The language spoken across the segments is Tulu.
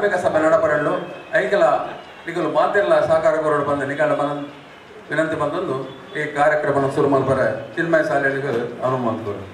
ಧಾರ್ಮಿಕ ಸಭೆ ನಡಪಡಲು ಐಕಲ ನಿಗಲು ಮಾತೆಲ್ಲ ಸಹಕಾರ ಕೊರಡು ಬಂದ ನಿಗಲ ವಿನಂತಿ ಬಂದೊಂದು ಈ ಕಾರ್ಯಕ್ರಮ ಶುರು ಮಾಡ್ಬಾರೆ ಚಿನ್ಮಯ ಶಾಲೆಗಳಿಗೆ ಅನುಮೋದನೆ.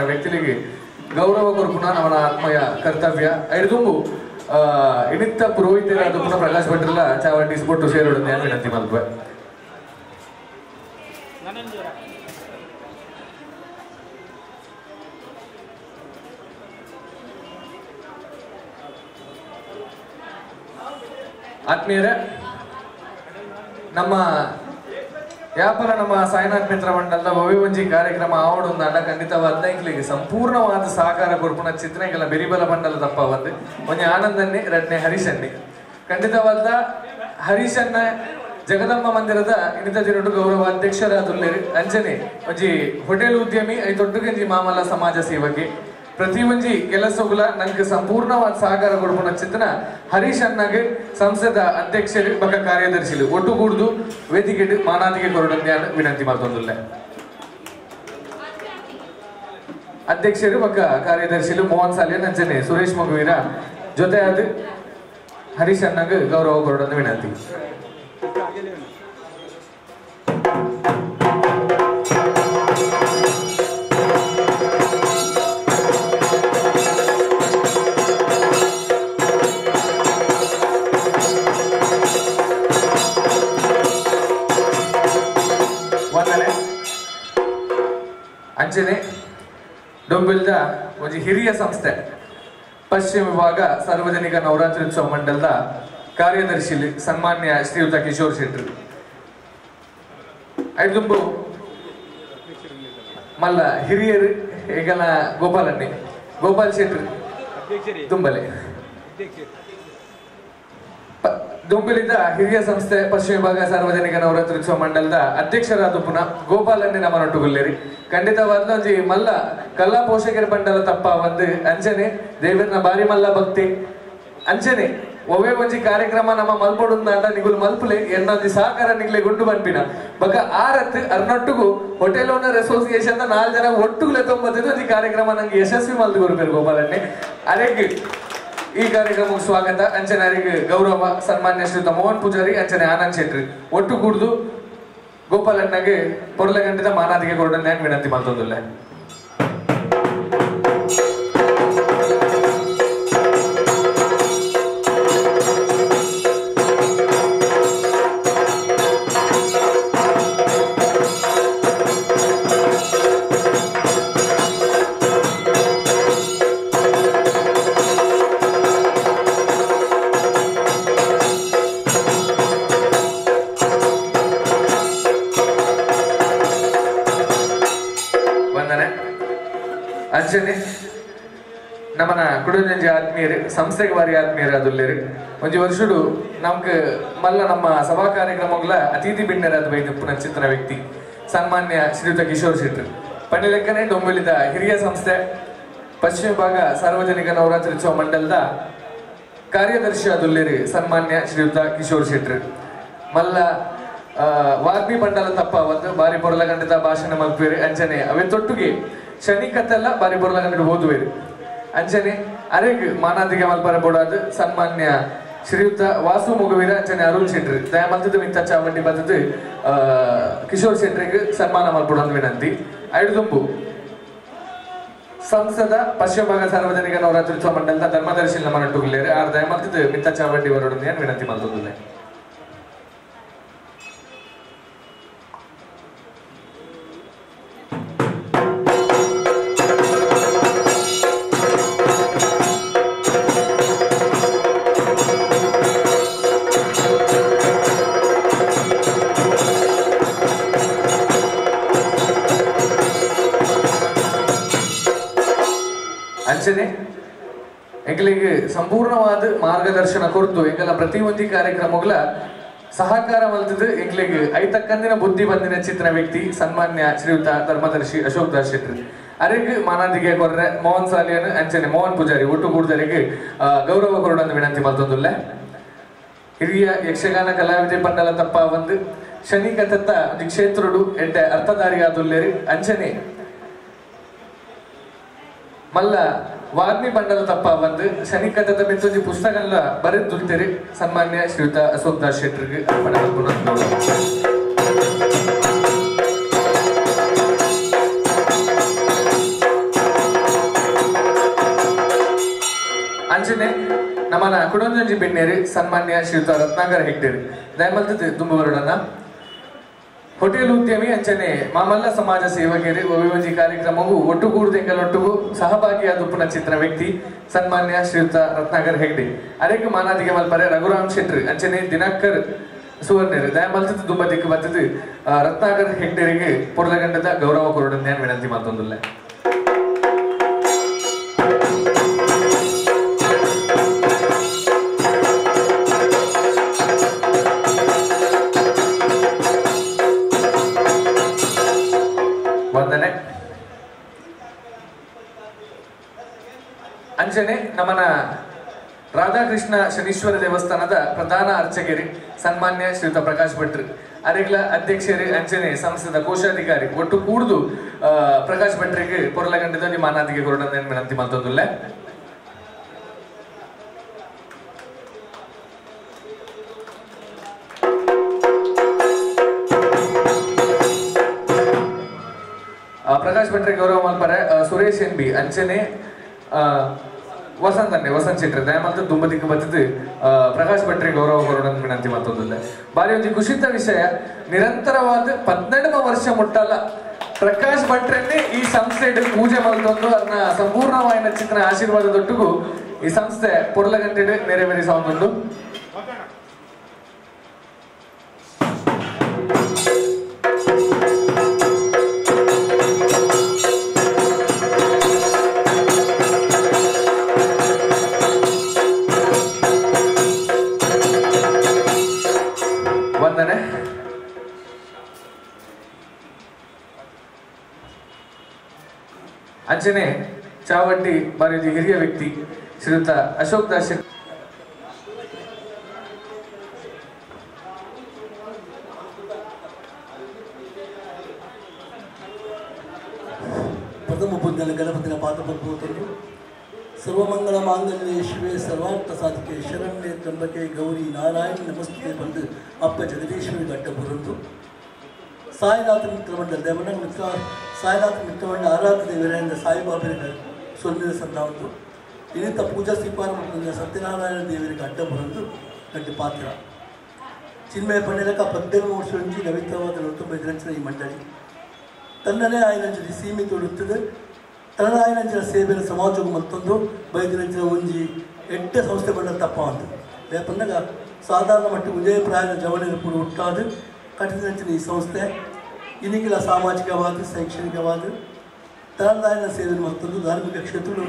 ವ್ಯಕ್ತಿಗೆ ಗೌರವ ಕೊರ್ಪುನ ಅವನ ಆತ್ಮಯ ಕರ್ತವ್ಯ ಐದುಂಬು ಇನಿತ್ತ ಪುರೋಹಿತರ ಅದು ಪುನಃ ಪ್ರಕಾಶ್ ಭಟ್ರಲ್ಲ ಚಾವಟಿ ಸ್ಪೋಟು ಸೇರೋಡು ನಾನು ವಿನಂತಿ ಮಲ್ಪೆ. ಆತ್ಮೀಯರೇ, ನಮ್ಮ ಯಾಪಲ ನಮ್ಮ ಸಾಯಿನಾಥ್ ಮಿತ್ರ ಮಂಡಲದ ಭವ್ಯವಂಜಿ ಕಾರ್ಯಕ್ರಮ ಆವಡೊಂದು ಖಂಡಿತವಾದ ಇಂಕ್ಲಿಗೆ ಸಂಪೂರ್ಣವಾದ ಸಹಕಾರ ಕೊರ್ಪುನ ಚಿತ್ರನೆಗೆಲ್ಲ ಬೆರಿಬಲ ಮಂಡಲ ತಪ್ಪ ಬಂದು ಒಂಜಿ ಆನಂದನ್ನಿ ರಡ್ನೆ ಹರೀಶನ್ನಿ ಖಂಡಿತವಾದ ಹರೀಶನ್ನ ಜಗದಂಬ ಮಂದಿರದ ಇನ್ನಿತ ದಿನಟು ಗೌರವ ಅಧ್ಯಕ್ಷರಾದುಲ್ಲೇರಿ ಅಂಜನೆ ಒಂಜಿ ಹೋಟೆಲ್ ಉದ್ಯಮಿ I ದೊಡ್ಡಗಂಜಿ ಮಾಮಲ್ಲ ಸಮಾಜ ಸೇವಕಿ ಪ್ರತಿಯೊಂಜಿ ಕೆಲಸಗುಲ ನಂಗೆ ಸಂಪೂರ್ಣವಾದ ಸಹಕಾರ ಕೊಡ್ಪುನ ಚಿಂತನ ಹರೀಶ್ ಅಣ್ಣಗೆ ಸಂಸದ ಅಧ್ಯಕ್ಷರು ಬಕ ಕಾರ್ಯದರ್ಶಿಲು ಒಟ್ಟುಗೂಡ್ದು ವೇದಿಕೆ ಮಾನಾದಿಗೆ ಕೊರಡಂದು ವಿನಂತಿ ಮಾಡ್ತೊಂದುಲ್ಲೆ. ಅಧ್ಯಕ್ಷರು ಬಕ ಕಾರ್ಯದರ್ಶಿಲು ಮೋಹನ್ ಸಾಲಿಯನ್ ಅಂಚನೆ ಸುರೇಶ್ ಮಗುವೀರ ಜೊತೆ ಅದು ಹರೀಶ್ ಅಣ್ಣಗೆ ಗೌರವ ಕೊರಡಂದು ವಿನಂತಿ. ಅಂಚನೆ ಡೊಂಬಿಲ್ದ ಒಂಜಿ ಹಿರಿಯ ಸಂಸ್ಥೆ ಪಶ್ಚಿಮ ವಿಭಾಗ ಸಾರ್ವಜನಿಕ ನವರಾತ್ರಿ ಉತ್ಸವ ಮಂಡಲದ ಕಾರ್ಯದರ್ಶಿ ಸನ್ಮಾನ್ಯ ಶ್ರೀಯುತ ಕಿಶೋರ್ ಶೆಟ್ರು ಐದುಂಬು ಮಲ್ಲ ಹಿರಿಯರು ಈಗಲ ಗೋಪಾಲನ್ನೇ ಗೋಪಾಲ್ ಶೆಟ್ರು ತುಂಬಲೆ ಡೊಂಬಿಲಿಂದ ಹಿರಿಯ ಸಂಸ್ಥೆ ಪಶ್ಚಿಮ ವಿಭಾಗ ಸಾರ್ವಜನಿಕ ನವರಾತ್ರಿ ಉತ್ಸವ ಮಂಡಲದ ಅಧ್ಯಕ್ಷರಾದ ಪುನಃ ಗೋಪಾಲನ್ನೇ ನಮ್ಮನೊಟ್ಟುಗುಲ್ಲೇರಿ. ಖಂಡಿತವಾದ ಒಂಜಿ ಮಲ್ಲ ಕಲ್ಲಾ ಪೋಷಕರ ಮಂಡಲ ತಪ್ಪ ಒಂದು ಅಂಚನೆ ದೇವರನ ಬಾರಿ ಮಲ್ಲ ಭಕ್ತಿ ಅಂಚನೆ ಒವೇ ಒಂಜಿ ಕಾರ್ಯಕ್ರಮ ನಮ್ಮ ಮಲ್ಪೊಡುಂದಾಂಡ ನಿಗುಲು ಮಲ್ಪುಲೆ ಎನ್ನೊಂಜಿ ಸಹಕಾರ ನಿಗ್ಲೆ ಗುಂಡು ಬನ್ಪಿನ ಬಕ ಆರತ್ ಅರ್ನೊಟ್ಟುಗು ಹೋಟೆಲ್ ಓನರ್ ಅಸೋಸಿಯೇಷನ್ 4 ಜನ ಒಟ್ಟುಗುಲೆ ತೊಂಬತ್ತಿದ್ದು ಒಂಜಿ ಕಾರ್ಯಕ್ರಮ ನಂಗೆ ಯಶಸ್ವಿ ಮಲ್ದು ಕೊರ್ಪೇರು ಗೋಪಾಲನ್ನೇ. ಅರೆಗ್ ಈ ಕಾರ್ಯಕ್ರಮಕ್ಕೆ ಸ್ವಾಗತ. ಅಂಚನೆ ಅರಿಗೆ ಗೌರವ ಸನ್ಮಾನ್ಯ ಶ್ರೀಯುತ ಮೋಹನ್ ಪೂಜಾರಿ ಅಂಚನೆ ಆನಂದ್ ಶೆಟ್ರಿ ಒಟ್ಟು ಕೂಡ್ದು ಗೋಪಾಲಣ್ಣಗೆ ಪೊರ್ಲಗಂಟದ ಮಾನಾದಿಗೆ ಕೊರಡನ್ನ ವಿನಂತಿ ಮಾಡ್ತೊಂದುಲ್ಲೆ. ಅಂಚನೆ ನಮ್ಮನ ಕುಡುಂಜಿ ಆತ್ಮೀಯರು ಸಂಸ್ಥೆಗೆ ಬಾರಿ ಆತ್ಮೀಯರು ಅದುಲ್ಲೇರು ಒಂಜಿ ವರ್ಷಡು ನಮ್ಗೆ ಮಲ್ಲ ನಮ್ಮ ಸಭಾ ಕಾರ್ಯಕ್ರಮಗಳ ಅತಿಥಿ ಬಿಣ್ಣರಾದ ಬೈದು ಚಿತ್ರ ವ್ಯಕ್ತಿ ಸನ್ಮಾನ್ಯ ಶ್ರೀಯುತ ಕಿಶೋರ್ ಶೆಟ್ರು ಪಂಡಿಲೆಕ್ಕನೆ ಡೊಂಬಿಲಿದ ಹಿರಿಯ ಸಂಸ್ಥೆ ಪಶ್ಚಿಮ ಭಾಗ ಸಾರ್ವಜನಿಕ ನವರಾತ್ರಿ ಉತ್ಸವ ಮಂಡಲದ ಕಾರ್ಯದರ್ಶಿ ಅದುಲ್ಲೇರು ಸನ್ಮಾನ್ಯ ಶ್ರೀಯುತ ಕಿಶೋರ್ ಶೆಟ್ರು ಮಲ್ಲ ವಾಗ್ಮಿ ಮಂಡಲ ತಪ್ಪ ಒಂದು ಬಾರಿ ಪೊರ್ಲಗಂಡದ ಭಾಷಣ ಮಲ್ಪೇರು ಅಂಚನೆ ಅವೇ ತೊಟ್ಟುಗೆ ಶನಿ ಕತ್ತೆಲ್ಲ ಬಾರಿ ಪೊರ್ಲಗಂಡ ಓದುವೇರು ಅಂಚನೆ ಅರೆಗ್ ಮಾನಾದಿಗೆ ಮಲ್ಪರ ಬೋಡಾದ ಸನ್ಮಾನ್ಯ ಶ್ರೀಯುತ ವಾಸು ಮುಗುವೀರ ಅಂಚನೆ ಅರುಣ್ ಶೆಟ್ರು ದಯಮಲ್ತದ ಮಿತ್ತ ಚಾವಂಡಿ ಬತ್ತದು ಕಿಶೋರ್ ಶೆಟ್ರಿಗೆ ಸನ್ಮಾನ ಮಲ್ಪೊಡೊಂದು ವಿನಂತಿ. ಐಡುದುಂಬು ಸಂಸದ ಪಶ್ಚಿಮ ಭಾಗ ಸಾರ್ವಜನಿಕ ನವರಾತ್ರಿ ಉತ್ಸವ ಮಂಡಲದ ಧರ್ಮದರ್ಶಿ ನಮ್ಮನೊಟ್ಟುಗುಲ್ಲೇರು ಆರ್ ದಯಮಲ್ತದ ಮಿತ್ತ ಚಾವಂಡಿ ಬರೋಡೊಂದು ವಿನಂತಿ ಮಲ್ತೊಂದುಲ್ಲೆ. ಅಂಚನೆ ಎಂಗಳಿಗೆ ಸಂಪೂರ್ಣವಾದ ಮಾರ್ಗದರ್ಶನ ಕೊರ್ತು ಎಂಗಲ ಪ್ರತಿಯೊಂದು ಕಾರ್ಯಕ್ರಮಗಳ ಸಹಕಾರ ಮಲ್ತದ್ದು ಎಂಗಳಿಗೆ ಐತಕ್ಕಂದಿನ ಬುದ್ಧಿ ಬಂದಿನ ಚಿತ್ರ ವ್ಯಕ್ತಿ ಸನ್ಮಾನ್ಯ ಶ್ರೀಯುತ ಧರ್ಮದರ್ಶಿ ಅಶೋಕ್ ದಾಸ್ ಶೆಟ್ರು ಅರೆಗ್ ಮಾನಾದಿಗೆ ಕೊರ್ರೆ ಮೋಹನ್ ಸಾಲಿಯನ್ ಅಂಚನೆ ಮೋಹನ್ ಪೂಜಾರಿ ಒಟ್ಟು ಕೂಡ್ದರಿಗೆ ಗೌರವ ಕೊರಡನ್ನು ವಿನಂತಿ ಮಲ್ತೊಂದುಲ್ಲೆ. ಹಿರಿಯ ಯಕ್ಷಗಾನ ಕಲಾವಿದೆ ಪಂಡಲ ತಪ್ಪ ಒಂದು ಶನಿ ಕಥತ್ತ ಒಂದು ಕ್ಷೇತ್ರಡು ಎಡ್ಡೆ ಅರ್ಥಧಾರಿಯಾದುಲ್ಲೇರಿ ಅಂಚನೆ ಮಲ್ಲ ವಾಗ್ಮಿ ಮಂಡಲ ತಪ್ಪ ಬಂದು ಶನಿ ಕಥದ ಮಿತ್ತೊಂಜಿ ಪುಸ್ತಕ ಬರೆದುಲ್ತೇರಿ ಸನ್ಮಾನ್ಯ ಶ್ರೀಯುತ ಅಶೋಕ್ ದಾಸ್ ಶೆಟ್ರಿಗೆ ಅರ್ಪಣೆ ಮಲ್ಪುನ. ಅಂಚನೆ ನಮ್ಮನ ಕುಡೊಂಜಿ ಬೆಣ್ಣೇರಿ ಸನ್ಮಾನ್ಯ ಶ್ರೀಯುತ ರತ್ನಾಕರ್ ಹೆಗ್ಡೇರಿ ದಯಮಲ್ತದ್ದು ದುಂಬು ಬರೋಡನ್ನ ಹೋಟೆಲ್ ಉದ್ಯಮಿ ಅಂಚನೆ ಮಾಮಲ್ಲ ಸಮಾಜ ಸೇವಕರು ಒವಿವಂಜಿ ಕಾರ್ಯಕ್ರಮವು ಒಟ್ಟುಗೂಡ್ದೆಂಗಲೊಟ್ಟುಗು ಸಹಭಾಗಿಯಾದ ಚಿತ್ರ ವ್ಯಕ್ತಿ ಸನ್ಮಾನ್ಯ ಶ್ರೀಯುತ ರತ್ನಾಕರ್ ಹೆಗ್ಡೆ ಅರೇಗ ಮಾನಾದಿಗೆ ಮಲ್ಪರೆ ರಘುರಾಮ್ ಶೆಟ್ರು ಅಂಚನೆ ದಿನಕರ್ ಸುವರ್ಣರು ದಯಮಲ್ತದ್ದು ದುಂಬ ದಿಕ್ಕು ಬತ್ತದು ರತ್ನಾಕರ್ ಹೆಗ್ಡೆರಿಗೆ ಪೊರ್ಲಗಂಡದ ಗೌರವ ಕೊರಡನ್ನ ವಿನಂತಿ ಮಾತೊಂದುಲ್ಲೆ. ವಂದನೆ. ರಾಧಾಕೃಷ್ಣ ಶನೀಶ್ವರ ದೇವಸ್ಥಾನದ ಪ್ರಧಾನ ಅರ್ಚಕರಿ ಸನ್ಮಾನ್ಯ ಶ್ರೀಯುತ ಪ್ರಕಾಶ್ ಭಟ್ರು ಅರೆಗ್ಲ ಅಧ್ಯಕ್ಷರಿ ಅಂಚನೆ ಸಂಸ್ಥೆದ ಕೋಶಾಧಿಕಾರಿ ಒಟ್ಟು ಕೂಡ್ದು ಪ್ರಕಾಶ್ ಭಟ್ರಿಗೆ ಪೊರಲಗಂಡದ ನಿಮ್ಮ ಮಾನಾದಿಗೆ ಕೊರಡನ್ನ ವಿನಂತಿ ಮಲ್ತೊಂದುಲ್ಲೆ. ಪ್ರಕಾಶ್ ಭಟ್ರಿಗೆ ಗೌರವ ಮಲ್ಪರೆ ಸುರೇಶ್ ಎನ್ ಬಿ ಅಂಚನೆ ವಸಂತ್ ಅನ್ನೆ ವಸಂತ್ ಶೆಟ್ಟಿ ದಯಮಲ್ತ ದುಂಬದಿಕ್ಕು ಬತ್ತಿದ್ದು ಪ್ರಕಾಶ್ ಭಟ್ರಿಗೆ ಗೌರವ ಕೊರಡನ್ನ ವಿನಂತಿ ಮಲ್ತೊಂದುಲ್ಲೆ. ಬಾರಿ ಒಂಜಿ ಖುಷಿತ ವಿಷಯ, ನಿರಂತರವಾದ 12 ವರ್ಷ ಮುಟ್ಟಲ್ಲ ಪ್ರಕಾಶ್ ಭಟ್ರನ್ನೇ ಈ ಸಂಸ್ಥೆ ಪೂಜೆ ಮಲ್ತೊಂದು ಅದನ್ನ ಸಂಪೂರ್ಣವಾದ ಚಿತ್ರ ಆಶೀರ್ವಾದದೊಟ್ಟಿಗೂ ಈ ಸಂಸ್ಥೆ ಪೊರ್ಲಗಂಟೆ ನೆರವೇರಿಸೊಂದುಂಡು. ವಂದನೆ. ಅಂಚನೆ ಚಾವಟ್ಟಿ ಬಾರಿ ಹಿರಿಯ ವ್ಯಕ್ತಿ ಶ್ರೀಯುತ ಅಶೋಕ್ ದಾಸ್ ಪ್ರಥಮ ಪೂಜ್ಯನ ಗಣಪತಿನ ಪಾದಪದ್ಮೋತರು ಸರ್ವಮಂಗಳ ಮಾಂಗಲ್ಯ ಶಿವೆ ಸರ್ವಾರ್ಥ ಸಾಧಿಕೆ ಶರಣ್ಯ ತ್ರಂಬಕೆ ಗೌರಿ ನಾರಾಯಣ ನಮಸ್ತೆ ಬಂದು ಅಪ್ಪ ಜಗದೀಶ್ವರಿ ಅಡ್ಡ ಬುರಂದು ಸಾಯಿನಾಥ ಮಿತ್ರಮಂಡಲ ದೇವನ ಮಿತ್ರ ಸಾಯಿನಾಥ ಮಿತ್ರಮಂಡಲ ಆರಾಧ ದೇವರಿಂದ ಸಾಯಿಬಾಬರಿಗೆ ಸೊನ್ನೆ ಸಂದಾವಂತು ಇನ್ನಿತ ಪೂಜಾ ಸ್ವೀಕಾರ ಸತ್ಯನಾರಾಯಣ ದೇವರಿಗೆ ಅಡ್ಡ ಬುರಂದು ಗಡ್ಡ ಪಾತ್ರ ಚಿನ್ಮಯ ಪಂಡಿಲಕ 18 ವರ್ಷ నుంచి ನವಿತ್ರವಾದ 99 ಈ ಮಂಡಳಿ ತನ್ನನೇ ಆಯನಂಚಿ ಸೀಮಿತ ತನ್ನನಾಯನಂಚಿನ ಸೇವೆಯ ಸಮಾಜಕ್ಕೆ ಮತ್ತೊಂದು ಬೈದಿನಂಚಿನ ಒಂಜಿ ಎಡ್ಡೆ ಸಂಸ್ಥೆ ಬಂಡ ತಪ್ಪ ಅಂತ ಯಾಕಂದಾಗ ಸಾಧಾರಣ ಮಟ್ಟ ಉದಯ ಪ್ರಾಯದ ಜವಳಿನ ಕೂಡ ಹುಟ್ಟಾದ ಕಟ್ಟಿದಂಚಿನ ಈ ಸಂಸ್ಥೆ ಇನ್ನಿಗಿಲ ಸಾಮಾಜಿಕವಾದ ಶೈಕ್ಷಣಿಕವಾದ ತನ್ನದಾಯನ ಸೇವೆ ಮತ್ತೊಂದು ಧಾರ್ಮಿಕ ಕ್ಷೇತ್ರಗಳು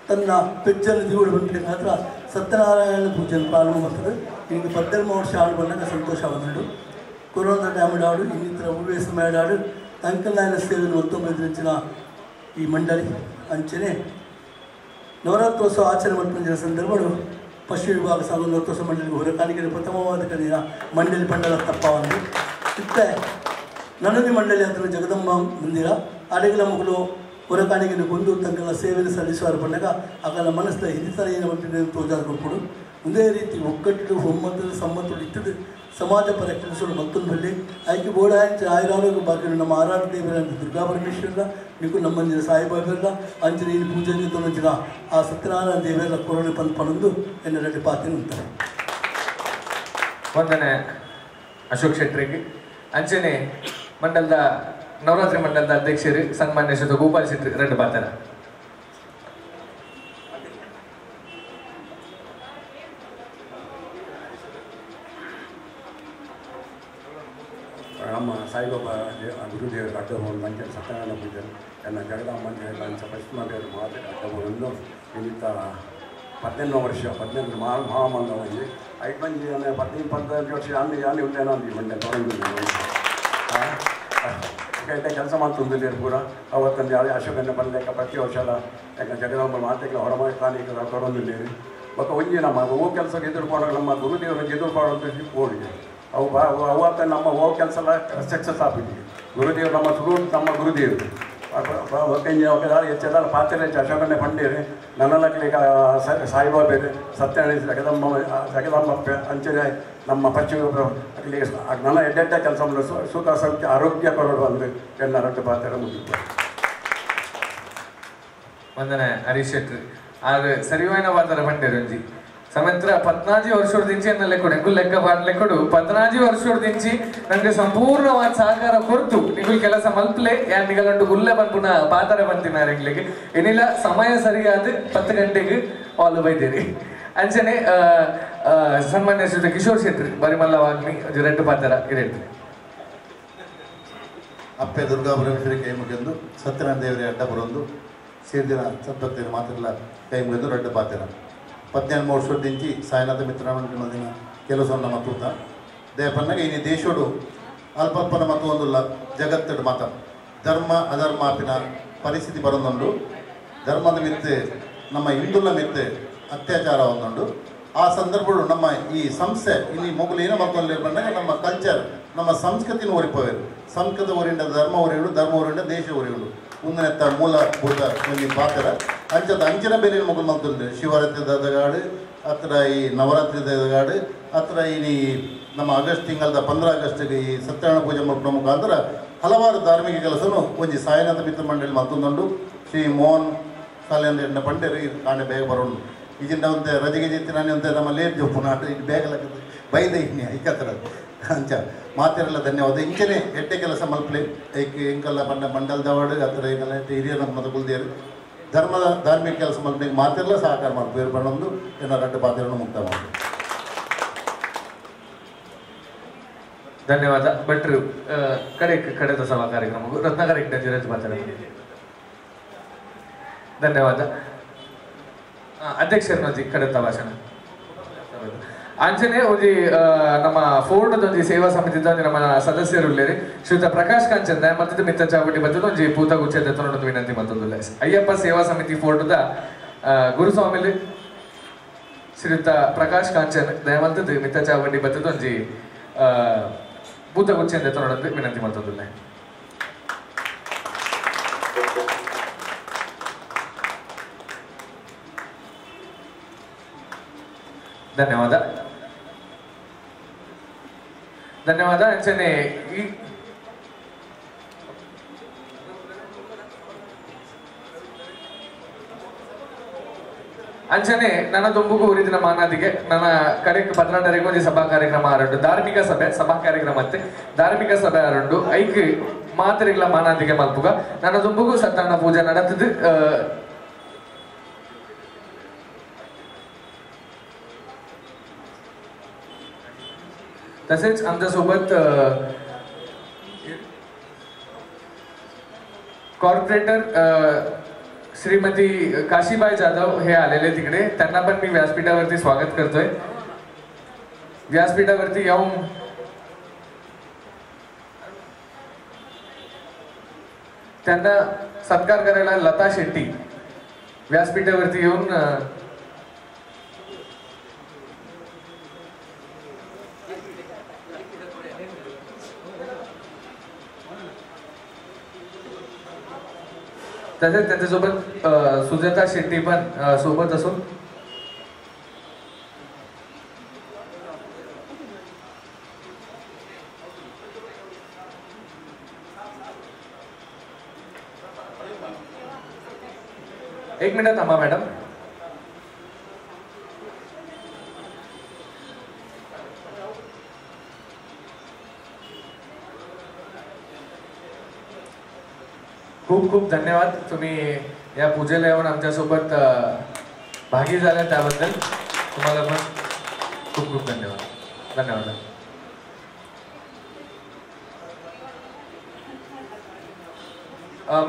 ತನ್ನ ಪೆಜ್ಜನ್ನು ದಿವಳು ಬಂದ ಸತ್ಯನಾರಾಯಣ ಪೂಜೆ ಪ್ರಾರಂಭ ಮಾಡ್ತದೆ. ಈಗ 18 ವರ್ಷ ಆಡು ಬಂದಾಗ ಸಂತೋಷ ಬಂದುಂಡು. ಕೊರೋನಾ ಡ್ಯಾಮಿಡಾಡು ಇನ್ನಿತರ ಉವೇಸ ಮೇಡಾಡು ಅಂಕಲ್ನಾಯನ ಸೇವೆ ಮತ್ತೊಂದು ಈ ಮಂಡಳಿ ಅಂಚನೆ ನವರಾತ್ರೋತ್ಸವ ಆಚರಣೆ ಮಲ್ಪಂಜಿನ ಸಂದರ್ಭಗಳು ಪಶ್ಚಿಮ ವಿಭಾಗ ಸಾಗು ನವರಾತ್ರೋತ್ಸವ ಮಂಡಳಿಗೆ ಹೊರಕಾಣಿಕೆ ಪ್ರಥಮವಾದ ಕಲಿಯ ಮಂಡಳಿ ಪಂಡಲ ತಪ್ಪವಂದು ಇತ್ತೆ ನನ್ನದಿ ಮಂಡಳಿ ಹತ್ರ ಜಗದಂಬ ಮಂದಿರ ಅಡಗಿಲ ಮಗಳು ಹೊರಕಾಣಿಕೆಯನ್ನು ಕೊಂದು ತಂಗಳ ಸೇವೆಯನ್ನು ಸಲ್ಲಿಸುವ ಬಂದಾಗ ಆಗ ಮನಸ್ಸಿನ ಹಿರಿತನ ಏನು ತೋಜಾದ ಕೊಡ್ಕೊಡು. ಒಂದೇ ರೀತಿ ಒಕ್ಕಟ್ಟು ಒಮ್ಮತದ ಸಮ್ಮತಗಳು ಇಟ್ಟದ್ದು ಸಮಾಜ ಪರ ಕೆಲಸಗಳು ಮತ್ತೊಂದು ಬಳ್ಳಿ ಆಯ್ಕೆ ಬೋಡ ಆಯುರಾರೋಗ್ಯ ಭಾಗ್ಯ ನಮ್ಮ ಆರಾಧ ದೇವರ ದುರ್ಗಾ ಪರಮೇಶ್ವರ ನಿಕ್ಕು ನಮ್ಮಂಜಿನ ಸಾಯಿಬಾಬೆಲ್ಲ ಅಂಜನೇಯ ಪೂಜೆ ತೊಂಜಿನ ಆ ಸತ್ಯನಾರಾಯಣ ದೇವರ ಕೊರೋನೆ ಪಂದ್ ಪಣಂದು ಎನ್ನ ರೆಡ್ಡಿ ಪಾತಿನ ಅಂತಾರೆ. ವಂದನೆ ಅಶೋಕ್ ಶೆಟ್ಟರಿಗೆ. ಅಂಚನೆ ಮಂಡಲದ ನವರಾತ್ರಿ ಮಂಡಲದ ಅಧ್ಯಕ್ಷರು ಸನ್ಮಾನ್ಯ ಶ್ರೀ ಗೋಪಾಲ್ ಶೆಟ್ಟಿ ರೆಡ್ಡಿ ಪಾತ್ರ. ನಮ್ಮ ಸಾಯಿಬಾಬಾ ಗುರುದೇವರು ಅಡ್ಡಬಹುದು ಅಂಚನೆ ಸತ್ಯನಾರಾಯಣ ಪೂಜೆ ಎಲ್ಲ ಜಗದಾಂಬ ಅಂಚ ಪಶ್ಚಿಮ ದೇವರು ಮಾತ್ರ ಅಡ್ಡಬಹುದು ನಿಮಿತ್ತ 18 ವರ್ಷ 18 ಮಹಾಮಂದ ಒಂಜಿ ಐಟ್ ಮಂಜಿ 15 14 ವರ್ಷ ಅಲ್ಲಿ ಅಲ್ಲಿ ಉಳ್ಳೇನ ಅಂದು ಮಂಡೆ ತೊಗೊಂಡು ಕೆಲಸ ಮಾಡ್ತಂದಿಲ್ಲ ಪೂರ ಅವತ್ತೊಂದು ಯಾವುದೇ ಅಶೋಕನ ಬಂದಲೇಕ ಪ್ರತಿ ವರ್ಷ ಎಲ್ಲ ಯಾಕಂದ್ರೆ ಜಗದಾಂಬ ಮಾತೆಗೆ ಹೊರಮಾಡಿ ತೊಗೊಂಡಿದ್ದೀರಿ. ಮತ್ತು ಒಂಜಿ ನಮ್ಮ ಹೂ ಕೆಲಸಕ್ಕೆ ಎದುರುಕೊಂಡಾಗ ನಮ್ಮ ಗುರುದೇವರು ಎದುರುಕೊಳ್ಳುವಂಥ ಓಡಿ ಅವು ಅವತ್ತ ನಮ್ಮ ಹೋಗೋ ಕೆಲಸ ಎಲ್ಲ ಸಕ್ಸಸ್ ಆಗ್ಬಿಟ್ಟಿದೆ. ಗುರುದೇವರು ನಮ್ಮ ಸುರು ನಮ್ಮ ಗುರುದೇವರು ಹೆಚ್ಚೆಲ್ಲ ಪಾತ್ರೆ ಅಶೋಕನೇ ಪಂಡೇರಿ ನನ್ನಲಕ್ಕಲಿಗ ಸಾಯಿಬಾಬೇರು ಸತ್ಯನಾರಾಯಣ ಜಗದಂಬ ಜಗದಂಬ ಅಂಚನೆ ನಮ್ಮ ಪಶ್ಚಿಮ ಅಕ್ಕಲಿಗೆ ನನ್ನ ಎಡ್ಡೆಡ್ಡ ಕೆಲಸ ಸುಖ ಸೌಖ್ಯ ಆರೋಗ್ಯ ಕೊರಡು ಅಂದರೆ ಎಲ್ಲ ರೊಟ್ಟ ಪಾತ್ರೆ ಮುಗಿತು. ವಂದನೆ ಹರೀಶ್ ಶೆಟ್ಟಿ. ಆದ್ರೆ ಸರಿವಾಯ್ನ ಪಾತ್ರ ಪಂಡೇರು ಒಂಜಿ ಸಮಂತ್ರ 14 ವರ್ಷದಿಂಚಿ ಎನ್ನ ಲೆಕ್ಕಡು ಎಂಕು ಲೆಕ್ಕ ಲೆಕ್ಕಡು 14 ವರ್ಷದಿಂಚಿ ನನಗೆ ಸಂಪೂರ್ಣವಾದ ಸಹಕಾರ ಕೊರ್ತು ನಿಗುಲ್ ಕೆಲಸ ಮಲ್ಪಲೆ ಯಾನ್ ನಿಗಲಂಟು ಗುಲ್ಲೆ ಪನ್ಪುನ ಪಾತರ ಬಂತಿನಾರ ಎಂಗ್ಲಿಗೆ ಏನಿಲ್ಲ ಸಮಯ ಸರಿಯಾದ 10 ಗಂಟೆಗೆ ಆಲ್ ಬೈದೇರಿ. ಅಂಚನೆ ಸನ್ಮಾನ್ಯ ಶ್ರೀ ಕಿಶೋರ್ ಶೆಟ್ಟಿ ಬರಿಮಲ್ಲ ವಾಗ್ಮಿ ರೆಡ್ಡು ಪಾತರ ಇರೇಟ್. ಅಪ್ಪೆ ದುರ್ಗಾ ಪರಮೇಶ್ವರಿ ಕೈ ಮುಗಿಯೊಂದು ಸತ್ಯನಾರಾಯಣ ದೇವರ ಅಡ್ಡ ಬರೊಂದು ಸೇರ್ದಿನ ಸತ್ಪತ್ತಿನ ಮಾತ್ರ ಕೈ ಮುಗಿದು ರಡ್ಡ ಪಾತ್ರ 18 ವರ್ಷದಿಂಚಿ ಸಾಯಿನಾಥ ಮಿತ್ರ ಮಂದಿನ ಕೆಲಸ ನಮ್ಮ ತೂತ ದೇಪನ್ನಾಗ ಇನಿ ದೇಶೋಡು ಅಲ್ಪಲ್ಪನ ಮತ್ತು ಒಂದುಲ್ಲ ಜಗತ್ತಡು ಮಾತ ಧರ್ಮ ಅಧರ್ಮಾಪಿನ ಪರಿಸ್ಥಿತಿ ಬರೊಂದುಂಡು. ಧರ್ಮದ ಮಿತ್ತೆ ನಮ್ಮ ಹಿಂದುಲ ಮಿತ್ತೆ ಅತ್ಯಾಚಾರ ಒಂದುಂಡು. ಆ ಸಂದರ್ಭಗಳು ನಮ್ಮ ಈ ಸಂಸ್ಥೆ ಇಲ್ಲಿ ಮೊಗಲು ಏನೋ ಮಕ್ಕಳು ಬಂದಾಗ ನಮ್ಮ ಕಲ್ಚರ್ ನಮ್ಮ ಸಂಸ್ಕೃತಿನ ಒರಿಪವೇರು, ಸಂಸ್ಕೃತ ಊರಿಂದ ಧರ್ಮ ಊರಿಗಳು, ಧರ್ಮ ಊರಿಂದ ದೇಶ ಊರಿಗಳು ಒಂದನೆತ್ತ ಮೂಲಭೂತ ಒಂದು ಪಾತ್ರ ಅಂಚದ ಅಂಚಿನ ಬೇರೆ ಮೊಗಲು ಮಂತುಂಡು. ಶಿವರಾತ್ರಿ ಗಾಡು ಹತ್ರ ಈ ನವರಾತ್ರಿ ಗಾಡು ಹತ್ರ ಈ ನಮ್ಮ ಆಗಸ್ಟ್ ತಿಂಗಳದ 15 ಆಗಸ್ಟ್ಗೆ ಈ ಸತ್ಯನಾರಾಯಣ ಪೂಜೆ ಮಾಡುವ ಮುಖಾಂತರ ಹಲವಾರು ಧಾರ್ಮಿಕ ಕೆಲಸನು ಒಂಜಿ ಸಾಯಿನಾಥ ಮಿತ್ರ ಮಂಡಳಿ ಮತ್ತೊಂದುಂಡು. ಶ್ರೀ ಮೋಹನ್ ಸಾಲೆ ಪಂಡೇರು ಇದು ಕಾಣೆ ಬೇಗ ಬರೋಣ ಈಜಿಂದ ಒಂದು ರಜೆಗೆ ಜಿತ್ತಿ ನಾನು ಅಂತ ನಮ್ಮ ಲೇಟ್ ಜೊಪ್ಪು ನಾಟು ಇದು ಬೇಗ ಬೈದ ಇನ್ನಿ ಐಕತ್ರ ಅಂಚ ಮಾತಿರಲ್ಲ. ಧನ್ಯವಾದ. ಇಂಚನೆ ಎಟ್ಟೆ ಕೆಲಸ ಮಲ್ಪಲೆ ಐಕ್ ಎಂಕಲ್ಲ ಪಂಡ ಮಂಡಲದವಾಡು ಹತ್ರ ಎಂಕಲ್ಲ ಹಿರಿಯ ನಮ್ಮ ಕುಲ್ದೇರು ಧರ್ಮದ ಧಾರ್ಮಿಕ ಕೆಲಸ ಮಲ್ಪಲೆ ಮಾತಿರಲ್ಲ ಸಹಕಾರ ಮಾಡ್ಬೇಕು ಬಣ್ಣೊಂದು ಏನೋ ರಡ್ಡು ಪಾತ್ರವನ್ನು ಮುಕ್ತ ಮಾಡಿ. ಧನ್ಯವಾದ ಭಟ್ರು. ಕಡೆ ಕಡೆದ ಸಭಾ ಕಾರ್ಯಕ್ರಮ ರತ್ನಾಕರ್ ಹೆಗ್ಡೆ ಮಾತಾಡೋದು. ಧನ್ಯವಾದ ಅಧ್ಯಕ್ಷರನ್ನೊಂಜಿ ಕಡೆತ ಭಾಷಣ. ಅಂಚನೆ ಒಂಜಿ ನಮ್ಮ ಫೋರ್ಡ್ ಒಂಜಿ ಸೇವಾ ಸಮಿತಿ ನಮ್ಮ ಸದಸ್ಯರು ಉಲ್ಲೇರಿ ಶ್ರೀಯುತ ಪ್ರಕಾಶ್ ಕಾಂಚನ್ ಮತ್ತೆ ಮಿತ್ತ ಚಾವಟಿ ಬತ್ತದ ಒಂಜಿ ಪೂತ ಗುಚ್ಚ ದತ್ತನೊಂದು ವಿನಂತಿ ಮತ್ತೊಂದು. ಅಯ್ಯಪ್ಪ ಸೇವಾ ಸಮಿತಿ ಫೋರ್ಡ್ದ ಗುರುಸ್ವಾಮಿ ಶ್ರೀಯುತ ಪ್ರಕಾಶ್ ಕಾಂಚನ್ ದಯಮಲ್ತದ್ದು ಮಿತ್ತ ಚಾವಟಿ ಬತ್ತದ ಒಂಜಿ ಭೂತಗುಚ್ಚ ದತ್ತನೊಂದು ವಿನಂತಿ ಮತ್ತೊಂದು. ಧನ್ಯವಾದ ಧನ್ಯವಾದ. ಅಂಚನೆ ಈ ಅಂಚನೆ ನನ್ನ ದುಂಬುಗು ಊರಿದಿನ ಮಾನಾದಿಗೆ ನನ್ನ ಕಡೆಗೆ ಪದ್ನಾಡರಿಗೆ ಒಂಜಿ ಸಭಾ ಕಾರ್ಯಕ್ರಮ ಆರಂಡು ಧಾರ್ಮಿಕ ಸಭೆ ಸಭಾ ಕಾರ್ಯಕ್ರಮ ಅತ್ತೆ ಧಾರ್ಮಿಕ ಸಭೆ ಆರಂಡು ಐಕ್ ಮಾತ್ರೆಗಳ ಮಾನಾದಿಗೆ ಮಲ್ಪುಗ ನನ್ನ ದುಂಬುಗು ಸತ್ಯನಾರಾಯಣ ಪೂಜೆ ನಡತದ್ದು. तसेच आमच्यासोबत कॉर्पोरेटर श्रीमती काशीबाई जाधव हे आलेले तिकडे, त्यांना पण मी व्यासपीठावरती स्वागत करतोय. व्यासपीठावरती येऊन त्यांना सत्कार करायला लता शेट्टी व्यासपीठावरती येऊन तसेच त्यांच्यासोबत सुजाता शेट्टी पण सोबत असून एक मिनिट थांबा मॅडम. खूप खूप धन्यवाद तुम्ही या पूजेला येऊन आमच्यासोबत भागी झाला त्याबद्दल तुम्हाला पण खूप खूप धन्यवाद. धन्यवाद.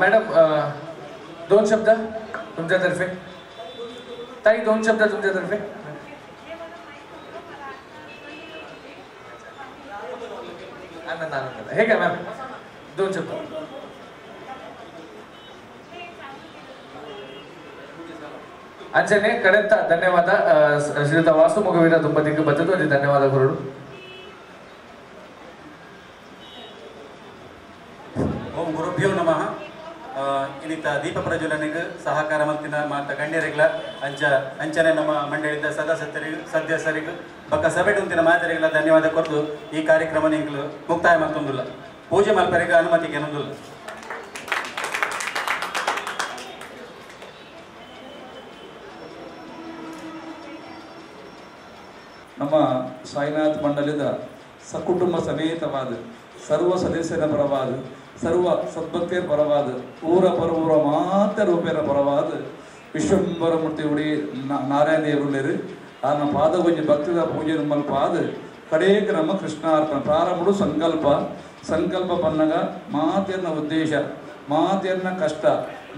मॅडम दोन शब्द तुमच्यातर्फे. ताई दोन शब्द तुमच्यातर्फे. आनंद आनंद हे काय मॅम दोन शब्द. ಅಂಚನೆ ಕಡೆತ ಧನ್ಯವಾದ ಶ್ರೀಯುತ ವಾಸು ಮೊಗವೀರ ದಂಪತಿಗೆ ಬದ್ದದ್ದು ಒಂದು ಧನ್ಯವಾದ ಕೊರಡು. ಓಂ ಗುರುಭ್ಯೋ ನಮಃ. ಇನ್ನಿತ ದೀಪ ಪ್ರಜ್ವಲನೆಗೆ ಸಹಕಾರ ಮಂತಿನ ಮಾತ ಗಣ್ಯರಿಗಳ ಅಂಚ ಅಂಚನೆ ನಮ್ಮ ಮಂಡಳಿದ ಸದಸ್ಯರಿಗೂ ಸದಸ್ಯರಿಗೂ ಬಕ್ಕ ಸಭೆ ಉಂತಿನ ಮಾತರಿಗಳ ಧನ್ಯವಾದ ಕೊರದು ಈ ಕಾರ್ಯಕ್ರಮ ನಿಂಗಲು ಮುಕ್ತಾಯ ಮತ್ತೊಂದಿಲ್ಲ ಪೂಜೆ ಮಲ್ಪರಿಗೆ ಅನುಮತಿಗೆ ಏನೊಂದಿಲ್ಲ. ನಮ್ಮ ಸಾಯಿನಾಥ್ ಮಂಡಲದ ಸಕುಟುಂಬ ಸಮೇತವಾದ ಸರ್ವ ಸದಸ್ಯರ ಪರವಾದ ಸರ್ವ ಸದ್ಭಕ್ತಿಯರ ಪರವಾದ ಊರ ಪರವೂರ ಮಾತ್ರ ರೂಪೇರ ಪರವಾದ ವಿಶ್ವಂಬರ ಮೂರ್ತಿ ಉಡಿ ನಾರಾಯಣ ದೇವರುಳ್ಳೇರು ಆನ ಪಾದ ಕೊಂಚ ಭಕ್ತಿದ ಪೂಜೆ ಮಲ್ಪಾದ ಕಡೇಕ ನಮ್ಮ ಕೃಷ್ಣಾರ್ಪಣ ಪ್ರಾರಂಭಡು ಸಂಕಲ್ಪ ಸಂಕಲ್ಪ ಪನ್ನಗ ಮಾತೆರ್ನ ಉದ್ದೇಶ ಮಾತೆರ್ನ ಕಷ್ಟ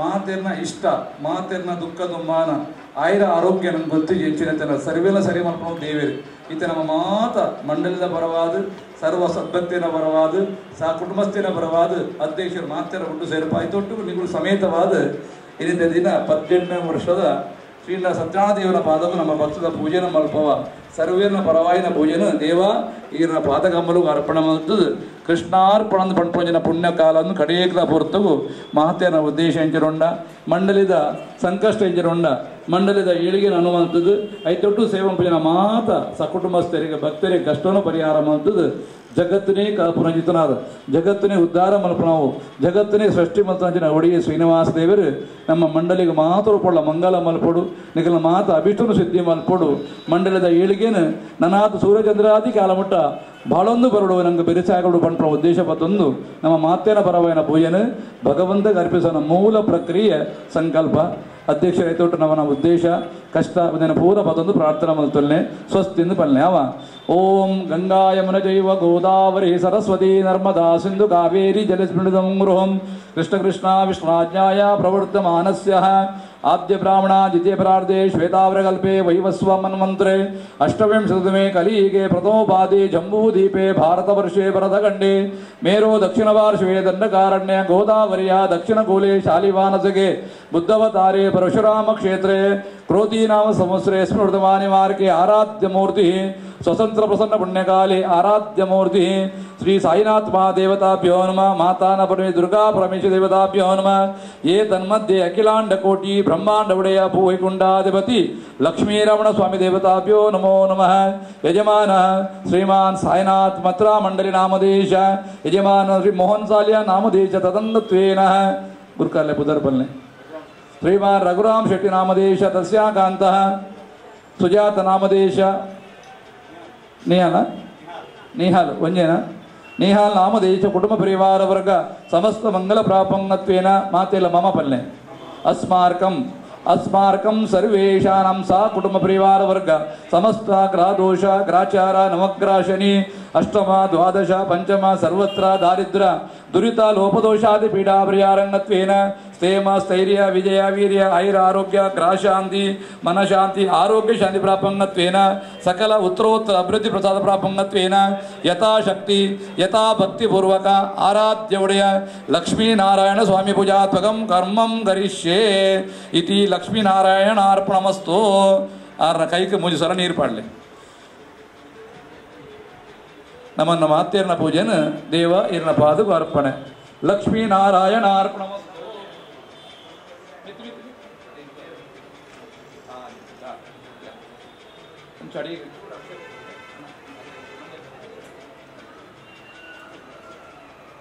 ಮಾತೆರ್ನ ಇಷ್ಟ ಮಾತೆರ್ನ ದುಃಖ ದುಮ್ಮಾನ ಆಯ್ರ ಆರೋಗ್ಯ ನಮ್ಗೆ ಗೊತ್ತು ಎಂಚಿನ ಸರ್ವೆಲ್ಲ ಸರಿ ಮಲ್ಪಣ ದೇವೇರು ಈತ ನಮ್ಮ ಮಾತ ಮಂಡಲದ ಪರವಾದ ಸರ್ವ ಸದ್ಭಕ್ತಿನ ಪರವಾದ ಸಾ ಕುಟುಂಬಸ್ಥಿನ ಪರವಾದ ಅಧ್ಯಕ್ಷರು ಮಾತೆರ ಒಟ್ಟು ಸೇರ್ಪಾಯ್ತೊಟ್ಟು ನಿಗಳು ಸಮೇತವಾದ ಇದರಿಂದ ದಿನ 18ನೇ ವರ್ಷದ ಶ್ರೀಲ ಸತ್ಯನಾಥ ಪಾದವು ನಮ್ಮ ಭಕ್ತದ ಪೂಜೆನ ಮಲ್ಪವ ಸರ್ವೇನ ಪರವಾಯಿನ ಪೂಜೆನು ದೇವ ಈರನ ಪಾದಕಮ್ಮಲು ಅರ್ಪಣ ಮಲ್ತದು ಕೃಷ್ಣಾರ್ಪಣ ಪಂಪಂಜನ ಪುಣ್ಯಕಾಲನ್ನು ಕಡೆಯೇಕಲ ಪೊರ್ತಗು ಮಹತ್ಯನ ಉದ್ದೇಶ ಎಂಚಿರೊಂಡ ಮಂಡಲಿದ ಸಂಕಷ್ಟ ಎಂಚಿರೊಂಡ ಮಂಡಲಿದ ಏಳಿಗೆ ಅನುಮಂತದ್ದು ಐತೊಟ್ಟು ಸೇವಂ ಪೂಜನ ಮಾತ ಸಕುಟುಂಬಸ್ಥರಿಗೆ ಭಕ್ತರಿಗೆ ಕಷ್ಟವನ್ನು ಪರಿಹಾರ ಮಂತದ್ದು ಜಗತ್ತಿನೇ ಪುನಜಿತನಾದ ಜಗತ್ತಿನೇ ಉದ್ಧಾರ ಮಲ್ಪನಾವು ಜಗತ್ತಿನೇ ಸೃಷ್ಟಿ ಮಲ್ತಂಚಿನ ಒಡೆಯ ಶ್ರೀನಿವಾಸ ದೇವರು ನಮ್ಮ ಮಂಡಲಿಗೆ ಮಾತ್ರ ಪೊಳ್ಳ ಮಂಗಲ ಮಲ್ಪೊಡು ನಿಗಲ ಮಾತ ಅಭಿಷ್ಟನು ಸಿದ್ಧಿ ಮಲ್ಪೊಡು ಮಂಡಲದ ಏಳಿಗೇನು ನನಾದ ಸೂರ್ಯಚಂದ್ರಾದಿ ಕಾಲಮುಟ್ಟ ಬಾಳೊಂದು ಬರಡು ನಂಗೆ ಬೆರಿಸಾಗಡು ಪಂಪನ ಉದ್ದೇಶ ಪತ್ತೊಂದು ನಮ್ಮ ಮಾತೇನ ಪರವಾಯಿನ ಪೂಜೆನು ಭಗವಂತಗೆ ಅರ್ಪಿಸೋಣ ಮೂಲ ಪ್ರಕ್ರಿಯೆ ಸಂಕಲ್ಪ ಅಧ್ಯಕ್ಷ ನಮ್ಮನ ಉದ್ದೇಶ ಕಷ್ಟ ಅದನ್ನು ಪೂರ ಪದೊಂದು ಪ್ರಾರ್ಥನೆ ಮಲ್ತೊಲ್ನೆ ಸ್ವಸ್ತಿಂದು ಪಲ್ಲೆ ಅವ ಓಂ ಗಂಗಾ ಯಮುನ ಜೈವ ಗೋದಾವರಿ ಸರಸ್ವತಿ ನರ್ಮದಾ ಸಿಂಧು ಕಾವೇರಿ ಜಲಸ್ಮೃತಂ ಗೃಹಂ ಕೃಷ್ಣ ಕೃಷ್ಣ ವಿಷ್ಣಾಜ್ಞಾಯ ಪ್ರವರ್ತಮಾನಸ್ಯ ಆದ್ಯ ಬ್ರಾಹ್ಮಣ ದ್ವಿತೀಯ ಪ್ರಾರ್ಧೆ ಶ್ವೇತಾವರಕಲ್ಪೆ ವೈವಸ್ವ ಮನ್ವಂತ್ರೆ ಅಷ್ಟವಿಂಶತಮೆ ಕಲಿಯುಗೆ ಪ್ರಥಮೋಪಾಧಿ ಜಂಬೂದೀಪೆ ಭಾರತವರ್ಷೆ ಭರತಖಂಡೆ ಮೇರೋ ದಕ್ಷಿಣಪಾರ್ಶ್ವೇ ದಂಡಕಾರಣ್ಯ ಗೋದಾವರಿಯ ದಕ್ಷಿಣಕೂಲೆ ಶಾಲಿವಾನಸಗೆ ಬುದ್ಧವತಾರೆ ಪರಶುರಾಮ ಕ್ಷೇತ್ರೆ ಕ್ರೋಧೀನಾಮ ಸಂವತ್ಸರೆ ಸ್ಮೃತಮಾನಿ ಮಾರ್ಗೆ ಆರಾಧ್ಯ ಮೂರ್ತಿ ಸ್ವತಂತ್ರ ಪ್ರಸನ್ನ ಪುಣ್ಯಕಾಲೆ ಆರಾಧ್ಯ ಮೂರ್ತಿ ಶ್ರೀ ಸಾಯಿನಾಥ ಮಹಾದೇವತಾಭ್ಯೋ ನಮಃ ಮಾತಾನ ಪರಮೇ ದುರ್ಗಾ ಪರಮೇಶ್ವರ ದೇವತಾಭ್ಯೋ ನಮಃ ಯೇ ತನ್ಮಧ್ಯೆ ಅಖಿಲಾಂಡ ಕೋಟಿ ಬ್ರಹ್ಮಾಂಡ ಒಡೆಯ ಭೂವೈಕುಂಠಾಧಿಪತಿ ಲಕ್ಷ್ಮೀರಮಣ ಸ್ವಾಮಿ ದೇವತಾಭ್ಯೋ ನಮೋ ನಮಃ ಯಜಮಾನ ಶ್ರೀಮಾನ್ ಸಾಯಿನಾಥ್ ಮಥುರಾ ಮಂಡಲಿ ನಾಮದೇಶ ಯಜಮಾನ ಶ್ರೀ ಮೋಹನ್ ಸಾಲಿಯ ನಾಮದೇಶ ತದಂಗತ್ವೇನ ಗುರುಕಾಲೆ ಪುದರ್ಪಲ್ನೆ ಶ್ರೀಮಾನ್ ರಘುರಾಮ್ ಶೆಟ್ಟಿ ನಾಮದೇಶ ತಸ್ಯಾಕಾಂತಃ ಸುಜಾತ ನಾಮದೇಶ ನಿಹಾಲ ನಿಹಾಲ್ ಒಂಜೇನ ನಿಹಾಲ್ ನಾಮದೇಶ ಕುಟುಂಬ ಪರಿವಾರ ವರ್ಗ ಸಮಸ್ತ ಮಂಗಲ ಪ್ರಾಪಂಗತ್ವೇನ ಮಾತೆಲ್ಲ ಮಮ ಪಲ್ಲೆ ಅಸ್ಮಾರ್ಕಂ ಅಸ್ಮಾರ್ಕಂ ಸರ್ವೇಷಾಂ ಸಾ ಕುಟುಂಬ ಪರಿವಾರ ವರ್ಗ ಸಮಸ್ತ ಗ್ರಹದೋಷ ಗ್ರಾಚಾರ ನವಗ್ರಹ ಶನಿ ಅಷ್ಟಮ ದ್ವಾದಶ ಪಂಚಮ ಸರ್ವತ್ರ ದಾರಿದ್ರ ದುರಿತ ಲೋಪದೋಷಾದಿ ಪೀಡಾ ಪರಿಹಾರಂಗತ್ವೇನ ಸ್ಥೇಮ ಸ್ಥೈರ್ಯ ವಿಜಯ ವೀರ್ಯ ಐರ ಆರೋಗ್ಯ ಗ್ರಹಶಾಂತಿ ಮನಶಾಂತಿ ಆರೋಗ್ಯ ಶಾಂತಿ ಪ್ರಾಪಂಗತ್ವೇನ ಸಕಲ ಉತ್ತರೋತ್ತರ ಅಭಿವೃದ್ಧಿ ಪ್ರಸಾದ ಪ್ರಾಪಂಗತ್ವೇನ ಯಥಾಶಕ್ತಿ ಯಥಾ ಭಕ್ತಿಪೂರ್ವಕ ಆರಾಧ್ಯ ಒಡೆಯ ಲಕ್ಷ್ಮೀನಾರಾಯಣ ಸ್ವಾಮಿ ಪೂಜಾತ್ಮಕಂ ಕರ್ಮಂ ಕರಿಷ್ಯೇ ಇತಿ ಲಕ್ಷ್ಮೀನಾರಾಯಣಾರ್ಪಣಮಸ್ತು. ಆರ್ನ ಕೈಗೆ ಮೂಜು ಸಲ ನೀರು ಪಾಡಲಿ. ನಮ್ಮನ್ನ ಮಾತೇರ್ನ ಪೂಜೆನ ದೇವ ಇರ್ನ ಪಾದకు ಅರ್ಪಣೆ ಲಕ್ಷ್ಮೀನಾರಾಯಣ ಅರ್ಪಣಮಸ್ತು.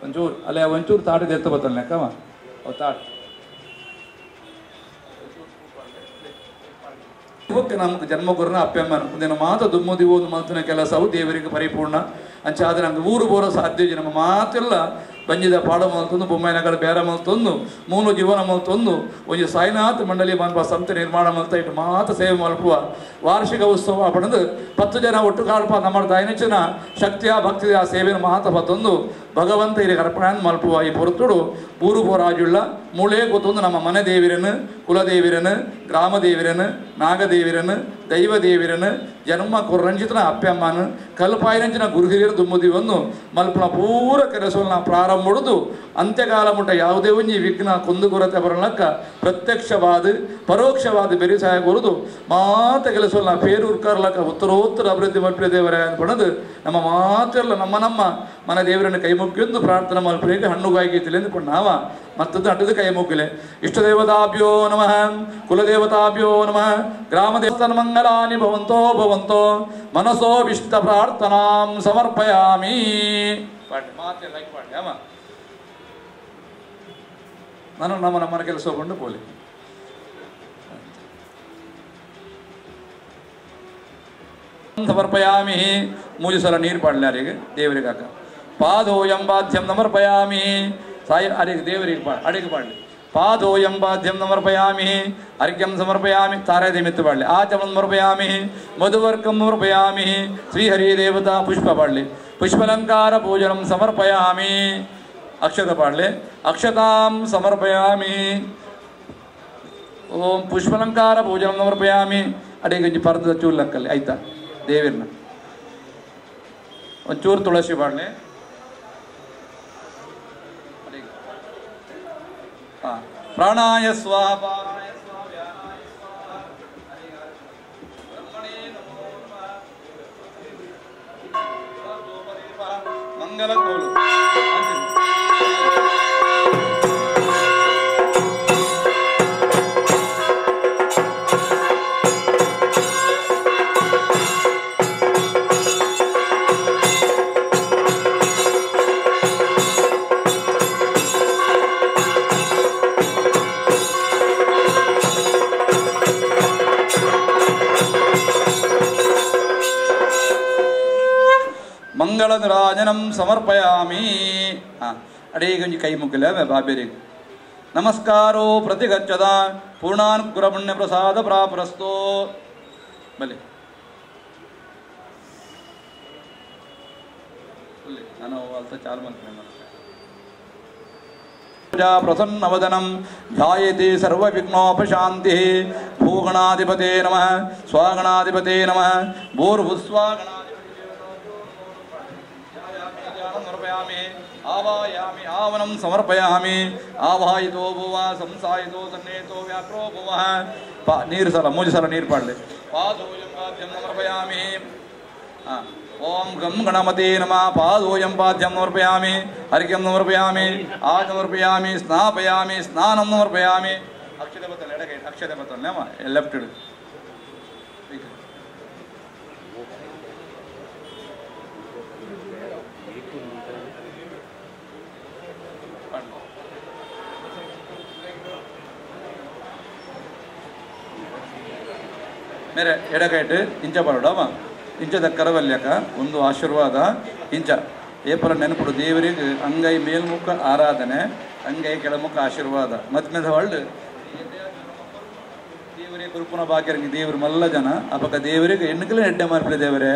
ಒಂಚೂರು ಅಲ್ಲೇ ಒಂಚೂರು ತಾಟಿದ ಎತ್ತ ಬತ್ತಲ್ಲ ಕವ ಅವು ತಾಟ್ ನಮ್ಗೆ ಜನ್ಮ ಗುರುನ ಅಪ್ಪೆಮ್ಮನ ಒಂದಿನ ಮಾತು ದುಮ್ಮುದಿವು ಮಾತಿನ ಕೆಲಸವು ದೇವರಿಗೆ ಪರಿಪೂರ್ಣ ಅಂಚಾದ್ರೆ ನಮ್ಗೆ ಊರು ಬೋರ ಸಾಧ್ಯ ನಮ್ಮ ಮಾತೆಲ್ಲ ಬಂಜಿದ ಪಾಡ ಮಲ್ತೊಂದು ಬೊಮ್ಮಾಯಿನಗರ ಬೇರೆ ಮಲ್ತೊಂದು ಮೂನು ಜೀವನ ಮಲ್ತೊಂದು ಒಂಜಿ ಸಾಯಿನಾಥ ಮಂಡಳಿ ಮನ್ಪ ಸಂಸ್ಥೆ ನಿರ್ಮಾಣ ಮಲ್ತ ಇಟ್ಟು ಮಾತ ಸೇವೆ ಮಲ್ಪುವ ವಾರ್ಷಿಕ ಉತ್ಸವ ಪಡೆದು 10 ಜನ ಒಟ್ಟು ಕಾಲ್ಪ ನಮ್ಮ ದೈನಚಿನ ಶಕ್ತಿಯ ಭಕ್ತಿಯ ಸೇವೆಯನ್ನು ಮಾತ ಪತ್ತೊಂದು ಭಗವಂತ ಇಲ್ಲಿ ಅರ್ಪಣೆ ಮಲ್ಪುವ ಈ ಪೊರ್ತುಡು ಊರು ಪೋರಾಜುಳ್ಳ ಮೂಳೆ ಗೊತ್ತೊಂದು ನಮ್ಮ ಮನೆ ದೇವಿರನು ಕುಲದೇವಿರನು ಗ್ರಾಮದೇವಿರನು ನಾಗದೇವಿರನು ದೈವ ದೇವಿರನು ಜನ್ಮ ಕೊರಂಜಿತನ ಅಪ್ಪಮ್ಮನ ಕಲ್ಪಾಯಿರಂಚಿನ ಗುರುಹಿರಿಯರು ದುಮ್ಮುದಿವನ್ನು ಮಲ್ಪನ ಪೂರ ಕೆಲಸವನ್ನು ಪ್ರಾರಂಭ ಮಾಡುದು ಅಂತ್ಯಕಾಲ ಮುಟ್ಟ ಯಾವುದೇ ಒಂಜಿ ವಿಘ್ನ ಕುಂದುಕೊರತೆ ಬರಲಕ್ಕ ಪ್ರತ್ಯಕ್ಷವಾದ ಪರೋಕ್ಷವಾದ ಬೆರಿಸಾಯ ಕೊರುದು ಮಾತ ಕೆಲಸವನ್ನು ಪೇರೂರ್ಕರ್ಲಕ್ಕ ಉತ್ತರೋತ್ತರ ಅಭಿವೃದ್ಧಿ ಮಲ್ಪಿನ ದೇವರ ಅನ್ಪಣದು ನಮ್ಮ ಮಾತೆಲ್ಲ ನಮ್ಮ ನಮ್ಮ ಮನೆ ದೇವರನ್ನು ಕೈ ಮುಕ್ಕಿಯೊಂದು ಪ್ರಾರ್ಥನೆ ಮಲ್ಪಲಿಗೆ ಹಣ್ಣುಗಾಯಿ ತಿಳಿದು ನಾವ ಮತ್ತೊಂದು ಅಡ್ಡದ ಕೈ ಮುಗ್ಗಿಲೆ. ಇಷ್ಟ ದೇವತಾಭ್ಯೋ ನಮಃ, ಕುಲದೇವತಾಭ್ಯೋ ನಮಃ, ಗ್ರಾಮ ದೇವಸ್ಥಾನ ಮಂಗಲಾನಿ ಭವಂತೋ ಭವಂತೋ ಮನಸೋ ವಿಷ್ಟ ಪ್ರಾರ್ಥನಾಂ ಸಮರ್ಪಯಾಮಿ. ಮಾತೆ ಲೈಕ್ ಮಾಡಿ ಅಮ್ಮ ನಾನು ನಮ್ಮ ನಮ್ಮನ ಕೆಲಸ ಹೋಗ್ಕೊಂಡು ಪೋಲಿ. ಸಮರ್ಪಯಾಮಿ ಮೂರು ಸಲ ನೀರು ಪಾಡಲಿ ಅರಿಗೆ ದೇವರಿಗೆ ಹಾಕ. ಪಾದೋಯಂ ಬಾಧ್ಯಂ ಸಮರ್ಪಯಾಮಿ ಸಾಯಿ ಅರಿಗೆ ದೇವರಿಗೆ ಪಾ ಅಡಿಗೆ ಪಾಡಲಿ. ಪಾದೋಯಂ ಬಾಧ್ಯಂ ಸಮರ್ಪಯಾಮಿ ಅರ್ಘ್ಯಂ ಸಮರ್ಪಯಾಮಿ ತಾರೇ ಮಿತ್ತು ಪಾಡಲಿ. ಆಚಮಂ ಸಮರ್ಪಯಾಮಿ ಮಧುವರ್ಕಂ ಸಮರ್ಪಯಾಮಿ ಶ್ರೀಹರಿ ದೇವತಾ ಪುಷ್ಪ ಪಾಡಲಿ. ಪುಷ್ಪಲಂಕಾರ ಪೂಜನಂ ಸಮರ್ಪಯಾಮಿ ಅಕ್ಷತ ಪಾಡಲಿ. ಅಕ್ಷತಾಂ ಸಮರ್ಪಯಾಮಿ ಓಂ ಪುಷ್ಪಲಂಕಾರ ಪೂಜನಂ ಸಮರ್ಪಯಾಮಿ ಅಡಿಗೆ ಪರ್ದದ ಚೂರ್ಲಕ್ಕಲ್ಲಿ ಆಯ್ತಾ ದೇವಿರ್ನ ಒಂಚೂರು ತುಳಸಿ ಪಾಡಲಿ. ಪ್ರಾಣಾಯ ಸ್ವಾಹ ಮಂಗಲ ಕೋಲು ಮಂಗಳರಾಜನಂ ಸಮರ್ಪಯಾಮಿ. ಅಡೇಗಂಜಿ ಕೈ ಮುಗಿಲ ಬಾಬೇರಿಗೆ ನಮಸ್ಕಾರೋ ಪ್ರತಿಗಚ್ಚದ ಪೂರ್ಣಾನುಗ್ರಹ ಪುಣ್ಯ ಪ್ರಸಾದ ಪ್ರಾಪ್ರಸ್ತೋ. ಬಲೆ ನಾನು ಅಲ್ತ ಚಾಲು ಮಾಡ್ತೇನೆ. ಪ್ರಸನ್ನವದನಂ ಧ್ಯಾಯತಿ ಸರ್ವವಿಘ್ನೋಪಶಾಂತಿ. ಭೂಗಣಾಧಿಪತೇ ನಮಃ, ಸ್ವಗಣಾಧಿಪತೇ ನಮಃ, ಭೂರ್ಭುಸ್ವಗಣಾಧಿಪತಿ ಸಮರ್ಪಯಾಮಿ. ಆವಾಯಾಮಿ ಆವನಂ ಸಮರ್ಪಯಾಮಿ. ಆವಾಯಿತೋ ಭುವ ಸಂಸಾಯಿತೋ ಸನ್ನೇತೋ ವ್ಯಾಕ್ರೋ ಭುವಃ. ನೀರು ಸಲ ಮೂಜು ಸಲ ನೀರು ಪಾಡಲಿ. ಪಾದೋಯಂ ಪಾದ್ಯಂ ಸಮರ್ಪಯಾಮಿ. ಓಂ ಗಂ ಗಣಪತೇ ನಮಃ. ಪಾದೋಯಂ ಪಾದ್ಯಂ ಸಮರ್ಪಯಾಮಿ. ಅರ್ಘ್ಯಂ ಸಮರ್ಪಯಾಮಿ. ಆ ಸಮರ್ಪಯಾಮಿ. ಸ್ನಾಪಯಾಮಿ. ಸ್ನಾನಂ ಸಮರ್ಪಯಾಮಿ. ಅಕ್ಷತೆ ಬತ್ತಲ್ಲ ಎಡಗೈ, ಅಕ್ಷತೆ ಬತ್ತಲ್ಲ ಲೆಫ್ಟ್ ಇಡು. ಮೇರೆ ಎಡಗೈಟ್ ಇಂಚ ಬರೋಡವ ಇಂಚದ ಕರವಲ್ಯಕ ಒಂದು ಆಶೀರ್ವಾದ ಇಂಚ ಏಪಲ ನೆನಪುಡು ದೇವರಿಗೆ ಅಂಗೈ ಮೇಲ್ಮುಖ ಆರಾಧನೆ, ಅಂಗೈ ಕೆಳಮುಖ ಆಶೀರ್ವಾದ. ಮದ್ಮೇದ ವರ್ಲ್ಡ್ ದೇವರಿಗೆ ಕುರುಪುನ ಬಾಕಿರಂಗಿ ದೇವರು ಮಲ್ಲ ಜನ ಅಪಕ ದೇವರಿಗೆ ಎಣ್ಣುಕಲೇ ಎಡ್ಡೆ ಮಾರ್ಪಲೆ ದೇವರೇ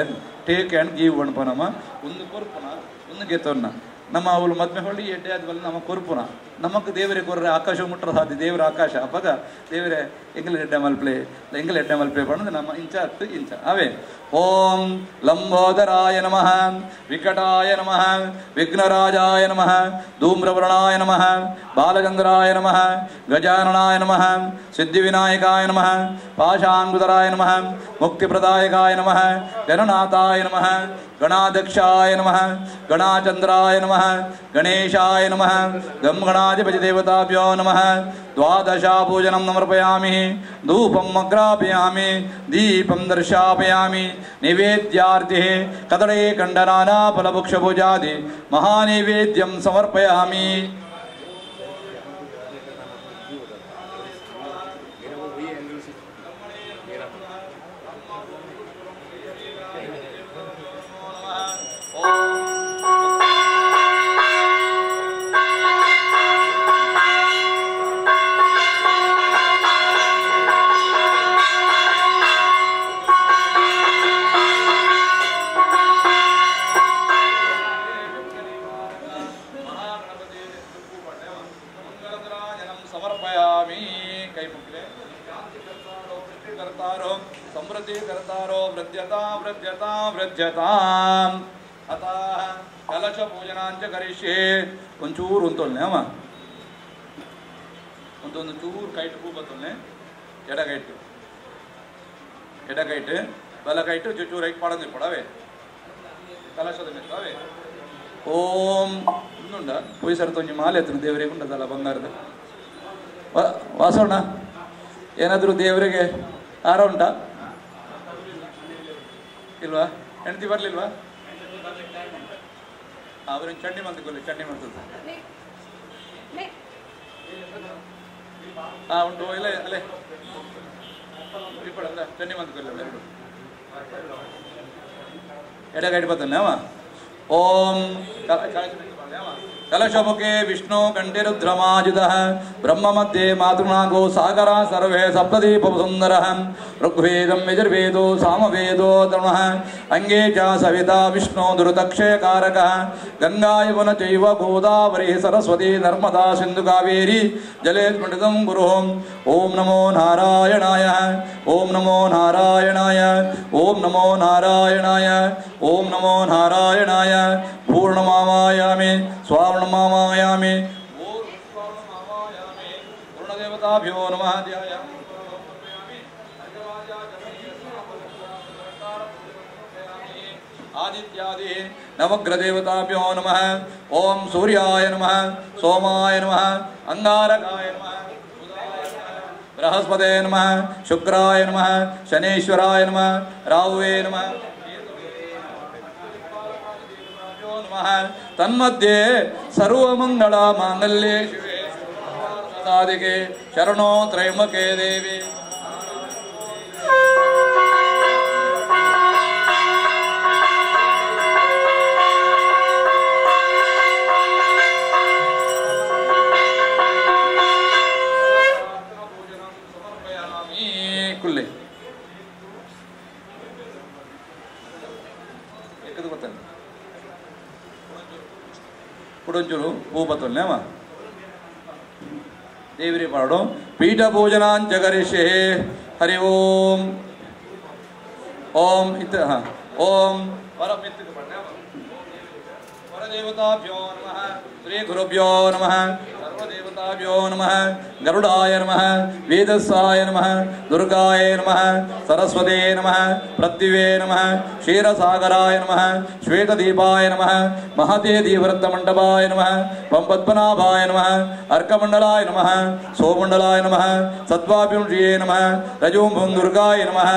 ಟೇಕ್ ಆ್ಯಂಡ್ ಗಿವ್ ಅನ್ಪ. ನಮ್ಮ ಒಂದು ಕೊರ್ಪುನ ಒಂದು ಗೆತ್ತೊನ್ನ ನಮ್ಮ ಅವಳು ಮದ್ಮೆ ಹೊಳ್ಳಿ ಎಡ್ಡೆ ಆದ್ಮೇಲೆ ನಮ್ಮ ಕೊರ್ಪುನ ನಮಕ್ ದೇವರೇ ಕೊರ್ರೆ ಆಕಾಶ ಮುಟ್ರ ಸಾಧ್ಯ ದೇವರ ಆಕಾಶ ಅಪಗ ದೇವರೇ ಎಂಗಲ್ ಎಡ್ಡೆ ಮಲ್ಪ್ಲೆ ಎಂಗಲ್ ಎಡ್ಡೆ ಮಲ್ಪ್ಲೆ ಪಣ್ಣದು ನಮ್ಮ ಇಂಚ ಹತ್ತು ಇಂಚ ಅವೇ. ಓಂ ಲಂಬೋದರಾಯ ನಮಃ, ವಿಕಟಾಯ ನಮಃ, ವಿಘ್ನರಾಜಾಯ ನಮಃ, ಧೂಮ್ರವರ್ಣಾಯ ನಮಃ, ಬಾಲಚಂದ್ರಾಯ ನಮಃ, ಗಜಾನನಾಯ ನಮಃ, ಸಿದ್ಧಿವಿನಾಯಕಾಯ ನಮಃ, ಪಾಶಾಂಕುಧರಾಯ ನಮಃ, ಮುಕ್ತಿಪ್ರದಾಯಕಾಯ ನಮಃ, ಗಣನಾಥಾಯ ನಮಃ, ಗಣಾಧ್ಯಕ್ಷಾಯ ನಮಃ, ಗಣಾಚಂದ್ರಾಯ ನಮಃ, ಗಣೇಶಾಯ ನಮಃ, ಗಂ ಗಣಾಧಿಪತಿ ದೇವತಾಭ್ಯೋ ನಮಃ. ದ್ವಾದಶಾಪೂಜನಂ ಸಮರ್ಪಯಾಮಿ. ಧೂಪಂ ಅಗ್ರಾಪಯಾಮಿ. ದೀಪಂ ದರ್ಶಾಪಯಾಮಿ. ನೈವೇದ್ಯಾರ್ತಿ ಕದಳೇ ಕಂಡನಾನಾ ಫಲಭುಕ್ಷಭುಜಾದಿ ಮಹಾನೈವೇದ್ಯಂ ಸಮರ್ಪಯಾಮಿ. ಕಲಶ ಪೂಜನಾಂಚ ಕರಿಷ್ಯೆ. ಒಂಚೂರು ಉಂತೊಲ್ನೆ ಅಮ್ಮ ಒಂದೊಂದು ಚೂರು ಕೈಟ್ ಪೂ ಬತ್ತೊಲ್ನೆ. ಎಡಗೈಟು ಎಡಗೈಟು ಬಲಗೈಟು ಚೂರು ಐಟ್ ಪಾಡಂದು ಪಡವೆ ಕಲಶದ ಮೆತ್ತವೆ. ಓಂ ಇನ್ನುಂಡ ಪೊಯ್ ಸರ್ ತೊಂಜಿ ಮಾಲೆ ಎತ್ತನು ದೇವರಿಗೆ ಉಂಡದಲ್ಲ ಬಂಗಾರದ ವಾಸೋಣ ಏನಾದರೂ ದೇವರಿಗೆ ಹಾರ ಉಂಟಾ ಇಲ್ವಾ? ಹೆಂಡತಿ ಬರ್ಲಿಲ್ವಾ? ಅವ್ರಿಗೆ ಚಂಡಿ ಮಂತ್ಕೊಲ್ಲಿ ಚಂಡಿ ಮಾಡ್ತದೆ. ಹಾ ಉಂಟು ಇಲ್ಲ ಅಲ್ಲೇ ಚಂಡಿ ಮಂತ್ಕೊಲ್ಲ ಎರಡು ಎಡಗೈಡ್ ಬರ್ತಾನೆ ಅವ. ಓಂ ಕಲಶಮುಖೇ ವಿಷ್ಣು ಕಂಠಿರುದ್ರಮಾಜಿತಃ ಬ್ರಹ್ಮ ಮಧ್ಯೆ ಮಾತೃನಾಗೋ ಸಾಗರ ಸರ್ವೇ ಸಪ್ತದೀಪ ಸುಂದರಃ ಋಗ್ವೇದಂ ಯಜುರ್ವೇದೋ ಸಾಮವೇದೋ ತರುಣಃ ಅಂಗೇ ಚ ಸವಿತಾ ವಿಷ್ಣು ದುರುತಕ್ಷಯಕಾರಕಃ ಗಂಗಾ ಯಮುನ ಚೈವ ಗೋದಾವರಿ ಸರಸ್ವತಿ ನರ್ಮದಾ ಸಿಂಧು ಕಾವೇರಿ ಜಲೇ ಸ್ಮೃತಂ ಗುರುಃ. ಓಂ ನಮೋ ನಾರಾಯಣಾಯ, ಓಂ ನಮೋ ನಾರಾಯಣಾಯ, ಓಂ ನಮೋ ನಾರಾಯಣಾಯ, ಓಂ ನಮೋ ನಾರಾಯಣಾಯ. ಪೂರ್ಣಮಾಮಾಯಾಮಿ ಸ್ವಾರ್ಣಮಾಮಾಯಾಮಿ ಪೂರ್ಣದೇವತಾಭ್ಯೋ ನಮಃ. ಧ್ಯಾಯಾಮಿ आदित्यादि नवग्रदेवताभ्यो नमः। ओम सूर्याय नमः, सोमाय नमः, अंगारकाय नमः, बृहस्पते नमः, शुक्राय नमः, शनीश्वराय नमः, राहुवे नमः नमः। तन्मध्ये सर्वमंगल मांगल्ये शिवे साधिके शरणो त्र्यंबके देवी। कुल्ले ಕುಡೊಂಚೂರು ಹೂ ಬತ್ತಲ್ನೇವ ದೇವರಿ ಪಾಡು ಪೀಠ ಪೂಜನಾಂಚ ಕರಿಷ್ಯೆ. ಹರಿ ಓಂ ಓಂ ಇತ್ತ ಓಂ ಪರದೇವತಾಭ್ಯೋ ನಮಃ, ಶ್ರೀ ಗುರುಭ್ಯೋ ನಮಃ, ಸರ್ವದೇವತಾಭ್ಯೋ ನಮಃ, ಗರುಡಾಯ ನಮಃ, ವೇದಸ್ಸಾಯ ನಮಃ, ದುರ್ಗಾಯ ನಮಃ, ಸರಸ್ವತೇ ನಮಃ, ಪೃಥ್ವಿವೇ ನಮಃ, ಕ್ಷೀರಸಾಗರಾಯ ನಮಃ, ಶ್ವೇತದೀಪಾಯ ನಮಃ, ಮಹತೆ ದೀವೃತ್ತಮಂಡಪಾಯ ನಮಃ, ಪಂಪದ್ಮನಾಭಾಯ ನಮಃ, ಅರ್ಕಮಂಡಲಾಯ ನಮಃ, ಸೋಮಂಡಲಾಯ ನಮಃ, ಸತ್ವಾಭಿಂಷಿಯೇ ನಮಃ, ರಜೋಂಭುಂ ದುರ್ಗಾಯ ನಮಃ,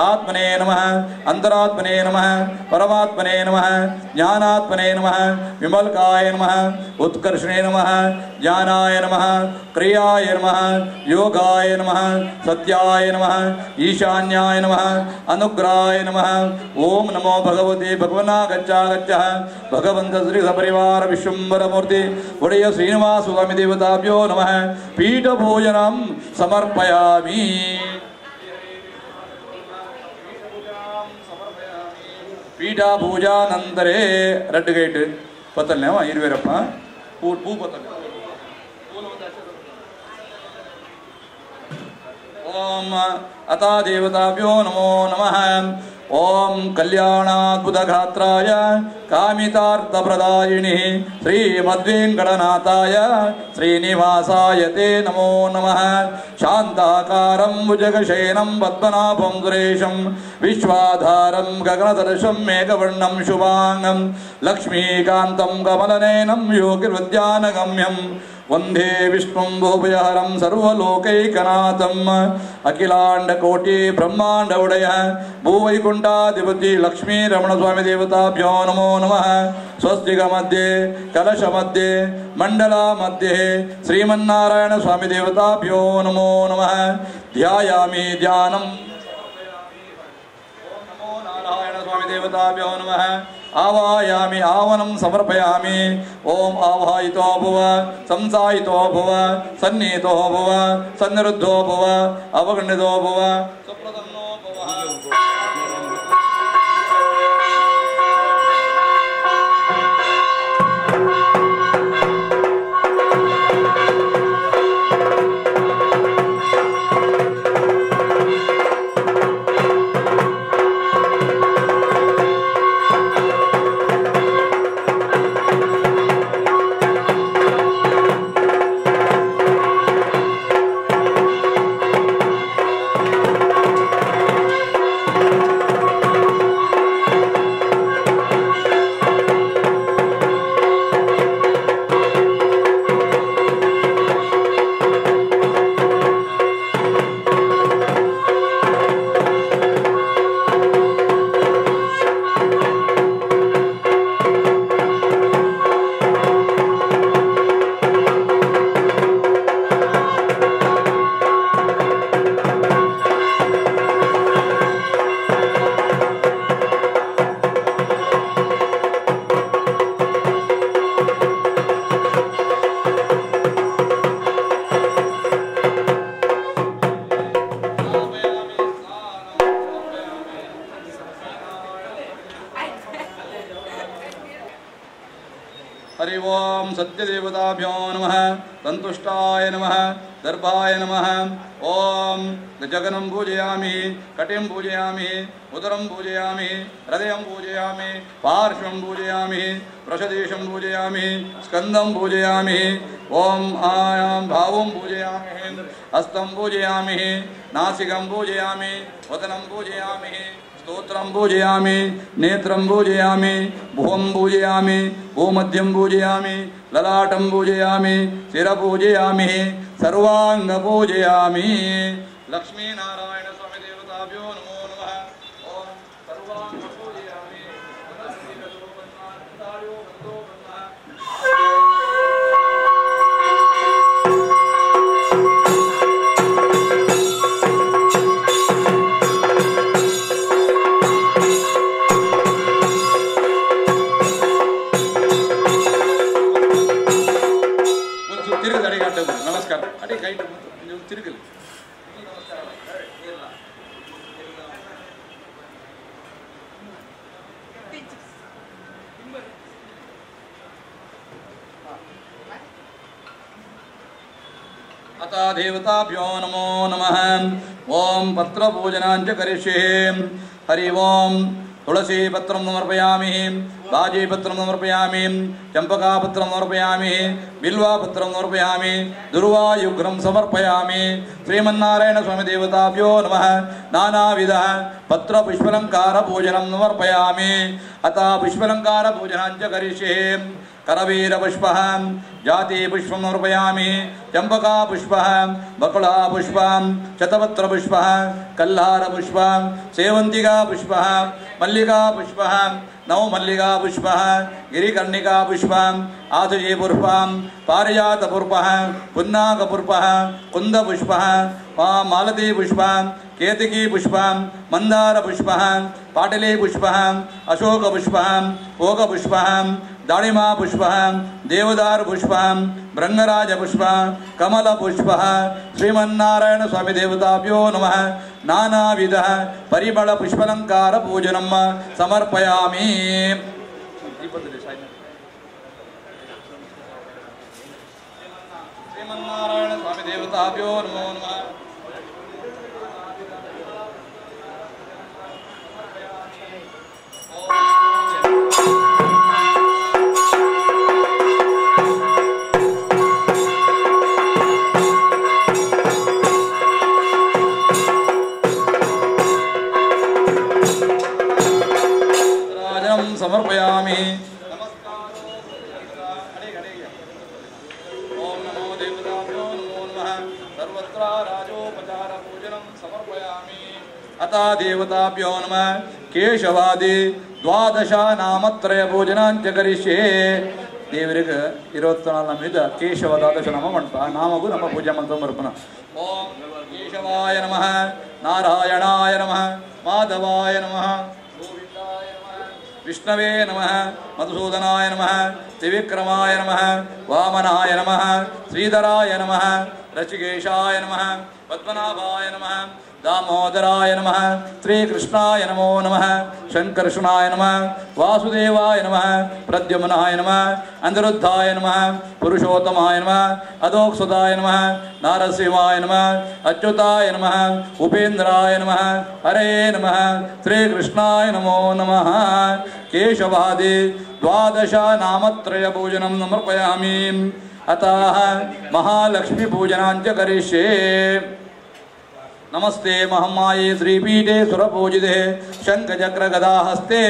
ಆತ್ಮನೇ ನಮಃ, ಅಂತರಾತ್ಮನೇ ನಮಃ, ಪರಮಾತ್ಮನೇ ನಮಃ, ಜ್ಞಾನಾತ್ಮನೇ ನಮಃ, ವಿಮಲ್ಕಾಯ ನಮಃ, ಉತ್ಕರ್ಷಣೇ ನಮಃ, ಜ್ಞಾನಾಯ ನಮಃ, ಕ್ರಿಯಾಯ ನಮಃ, ಯೋಗಾಯ ನಮಃ, ಸತ್ಯಾಯ ನಮಃ, ಈಶಾನ್ಯಾಯ ನಮಃ, ಅನುಗ್ರಹಾಯ ನಮಃ. ಓಂ ನಮೋ ಭಗವತೆ ಭಗವನಾ ಗಚ್ಚಾಗಚ್ಚ ಭಗವಂತ ಶ್ರೀ ಸಪರಿವಾರ ವಿಶ್ವಂಬರಮೂರ್ತಿ ಒಡೆಯ ಶ್ರೀನಿವಾಸ ಸ್ವಾಮಿ ದೇವತಾಭ್ಯೋ ನಮಃ. ಪೀಠಭೋಜನಂ ಸಮರ್ಪಯಾಮಿ. ಪೀಠ ಪೂಜಾನಂತರೇ ರಡ್ಡು ಗೈಟ್ ಪತ್ತಲ್ನೇವ ಇರುವೇರಪ್ಪ ಪೂ ಪೂ ಪತ್ತಲ್. ಓಂ ಅತಾ ದೇವತಾಭ್ಯೋ ನಮೋ ನಮಃ. ಓಂ ಕಲ್ಯಾಣಾದ್ಭುತಗಾತ್ರಾಯ ಕಾಮಿತಾರ್ಥಪ್ರದಾಯಿನಿ ಶ್ರೀಮದ್ವೆಂಕಟನಾಥಾಯ ಶ್ರೀನಿವಾಸಾಯ ತೇ ನಮೋ ನಮಃ. ಶಾಂತಾಕಾರಂ ಭುಜಗಶಯನಂ ಪದ್ಮನಾಭಂ ಸುರೇಶಂ ವಿಶ್ವಾಧಾರಂ ಗಗನಸದೃಶಂ ಮೇಘವರ್ಣಂ ಶುಭಾಂಗಂ ಲಕ್ಷ್ಮೀಕಾಂತಂ ಕಮಲನಯನಂ ಯೋಗಿಹೃದ್ಯಾನಗಮ್ಯಂ ವಂದೇ ವಿಷ್ಣುಂ ಭೂಭಯಹರಂ ಸರ್ವಲೋಕೈಕನಾಥಂ ಅಖಿಲಾಂಡಕೋಟಿ ಬ್ರಹ್ಮಾಂಡ ಒಡೆಯ ಭೂವೈಕುಂಠಾಧಿಪತಿ ಲಕ್ಷ್ಮೀ ರಮಣಸ್ವಾಮಿ ದೇವತಾಭ್ಯೋ ನಮೋ ನಮಃ. ಸ್ವಸ್ತಿಗ ಮಧ್ಯೆ ಕಲಶ ಮಧ್ಯೆ ಮಂಡಲ ಮಧ್ಯೆ ಶ್ರೀಮನ್ನಾರಾಯಣ ಸ್ವಾಮಿ ದೇವತಾಭ್ಯೋ ನಮೋ ನಮಃ. ಧ್ಯಾಯಾಮಿ ಧ್ಯಾನಂ ನಮೋ ನಾರಾಯಣ ಸ್ವಾಮಿ ದೇವತಾಭ್ಯೋ ನಮಃ. ಆವಾಯಾಮಿ ಆವನಂ ಸಮರ್ಪಯಾಮಿ. ಓಂ ಆವಾಹಿತೋ ಭುವ ಸಂಸಾಯಿತೋ ಭುವ ಸನ್ನಿಹಿತೋ ಭುವ ಸನ್ನಿರುದ್ಧೋ ಭುವ ಅವಗಣಿತೋ ಭುವ ಸುಪ್ರಸನ್ನೋ ಭುವ. हरि ओम सत्यदेवताभ्यो नमः। संतुष्टाय नमः। दर्भाय नमः। ओम जगनं पूजयामि, कटिं पूजयामि, उदरं पूजयामि, हृदयं पूजयामि, पार्श्वं पूजयामि, प्रशदेशं पूजयामि, स्कंदं पूजयामि, ओम आयां भावं पूजयामि, हस्तं पूजयामि, नासिकं पूजयामि, वदनं पूजयामि, स्तोत्रं पूजयामि नेत्रं पूजयामि भुवं पूजयामि भूमध्यं पूजयामि ललाटं पूजयामि शिरपूजयामि सर्वाङ्ग पूजयामि। लक्ष्मीनारायण स्वामी देवताभ्यो नमो नमः। ॐ सर्वाङ्ग पूजयामि। ನಮಸ್ಕಾರ ಅಡಿ ಕೈ ತಿರುಗಲಿ अतः देवताभ्यो नमो नमः। ओम पत्रपूजनाञ्च करिष्ये। हरि ओम। तुलसीपत्रं समर्पयामि, बाजीपत्रं समर्पयामि, चंपकापत्रं समर्पयामि, बिल्वापत्रं समर्पयामि, दुर्वायुग्रं समर्पयामि। श्रीमन्नारायण स्वामी देवताभ्यो नमः। नानाविध पत्रपुष्पलंकार पूजनं समर्पयामि। अतः पुष्पलंकार पूजनाञ्च करिष्ये। करवीरपुष्पः जातिपुष्पं समर्पयामि, चंपकापुष्पः बकुलापुष्पं शतपत्रपुष्पः कल्हारपुष्पं सेवन्तिकापुष्पः मल्लिकापुष्पः नवमल्लिकापुष्पः गिरिकर्णिकापुष्पं आसुजीपुष्पं पारिजातपुष्पः पुन्नागपुष्पः कुन्दपुष्पः मालतीपुष्पं केतकीपुष्पं मन्दारपुष्पः पाटलीपुष्पः अशोकपुष्पः ओकपुष्पः दाडिमापुष्पः देवदारुपुष्पः भृंगराजपुष्पः कमलपुष्पः। श्रीमन्नारायण स्वामी देवताभ्यो नमः। नानाविध परिमलपुष्पलंकार पूजनं समर्पयामि। श्रीमन्नारायण स्वामी देवताभ्यो नमो नमः। समर्पयामि। ओम नमो देवताभ्यो नमो नमः। सर्वत्र राजोपचार पूजनं समर्पयामि। अतः देवताभ्यो नमः। केशवादि द्वादश नामत्रय पूजनाञ्च करिष्ये। ದೇವರಿಗೆ 24 ನಮಿದ ಕೇಶವ ದ್ವಾದಶ ನಾಮ ಮಂಟಪ ಆ ನಾಮಗೂ ನಮ್ಮ ಪೂಜೆ ಮಂತ್ರ ಸಮರ್ಪಣ. ಓಂ ಕೇಶವಾಯ ನಮಃ, ನಾರಾಯಣಾಯ ನಮಃ, ಮಾಧವಾಯ ನಮಃ, ವಿಷ್ಣವೇ ನಮಃ, ಮಧುಸೂದನಾಯ ನಮಃ, ತ್ರಿವಿಕ್ರಮಾಯ ನಮಃ, ವಾಮನಾಯ ನಮಃ, ಶ್ರೀಧರಾಯ ನಮಃ, ಋಷಿಕೇಶಾಯ ನಮಃ, ಪದ್ಮನಾಭಾಯ ನಮಃ, ದಾಮೋದರಾಯ ನಮಃ, ಶ್ರೀಕೃಷ್ಣಾಯ ನಮೋ ನಮಃ, ಶಂಕರ್ಷಣಾಯ ನಮಃ, ವಾಸುದೇವಾಯ ನಮಃ, ಪ್ರದ್ಯುಮ್ನಾಯ ನಮಃ, ಅನಿರುದ್ಧಾಯ ನಮಃ, ಪುರುಷೋತ್ತಮಾಯ ನಮಃ, ಅಧೋಕ್ಷದಾಯ ನಮಃ, ನಾರಸಿಂಹಾಯ ನಮಃ, ಅಚ್ಯುತಾಯ ನಮಃ, ಉಪೇಂದ್ರಾಯ ನಮಃ, ಹರೇ ನಮಃ, ಶ್ರೀಕೃಷ್ಣಾಯ ನಮೋ ನಮಃ. ಕೇಶವಾದಿ ದ್ವಾದಶ ನಾಮತ್ರಯ ಪೂಜನಂ ಸಮರ್ಪಯಾಮಿ. ಅತಃ ಮಹಾಲಕ್ಷ್ಮೀ ಪೂಜನಾಂಚ ಕರಿಷ್ಯೆ. ನಮಸ್ತೆ ಮಹಮ್ಮಾಯೇ ಶ್ರೀಪೀಠೆ ಸುರಪೂಜಿತೆ ಶಂಖಚಕ್ರಗದಾಹಸ್ತೆ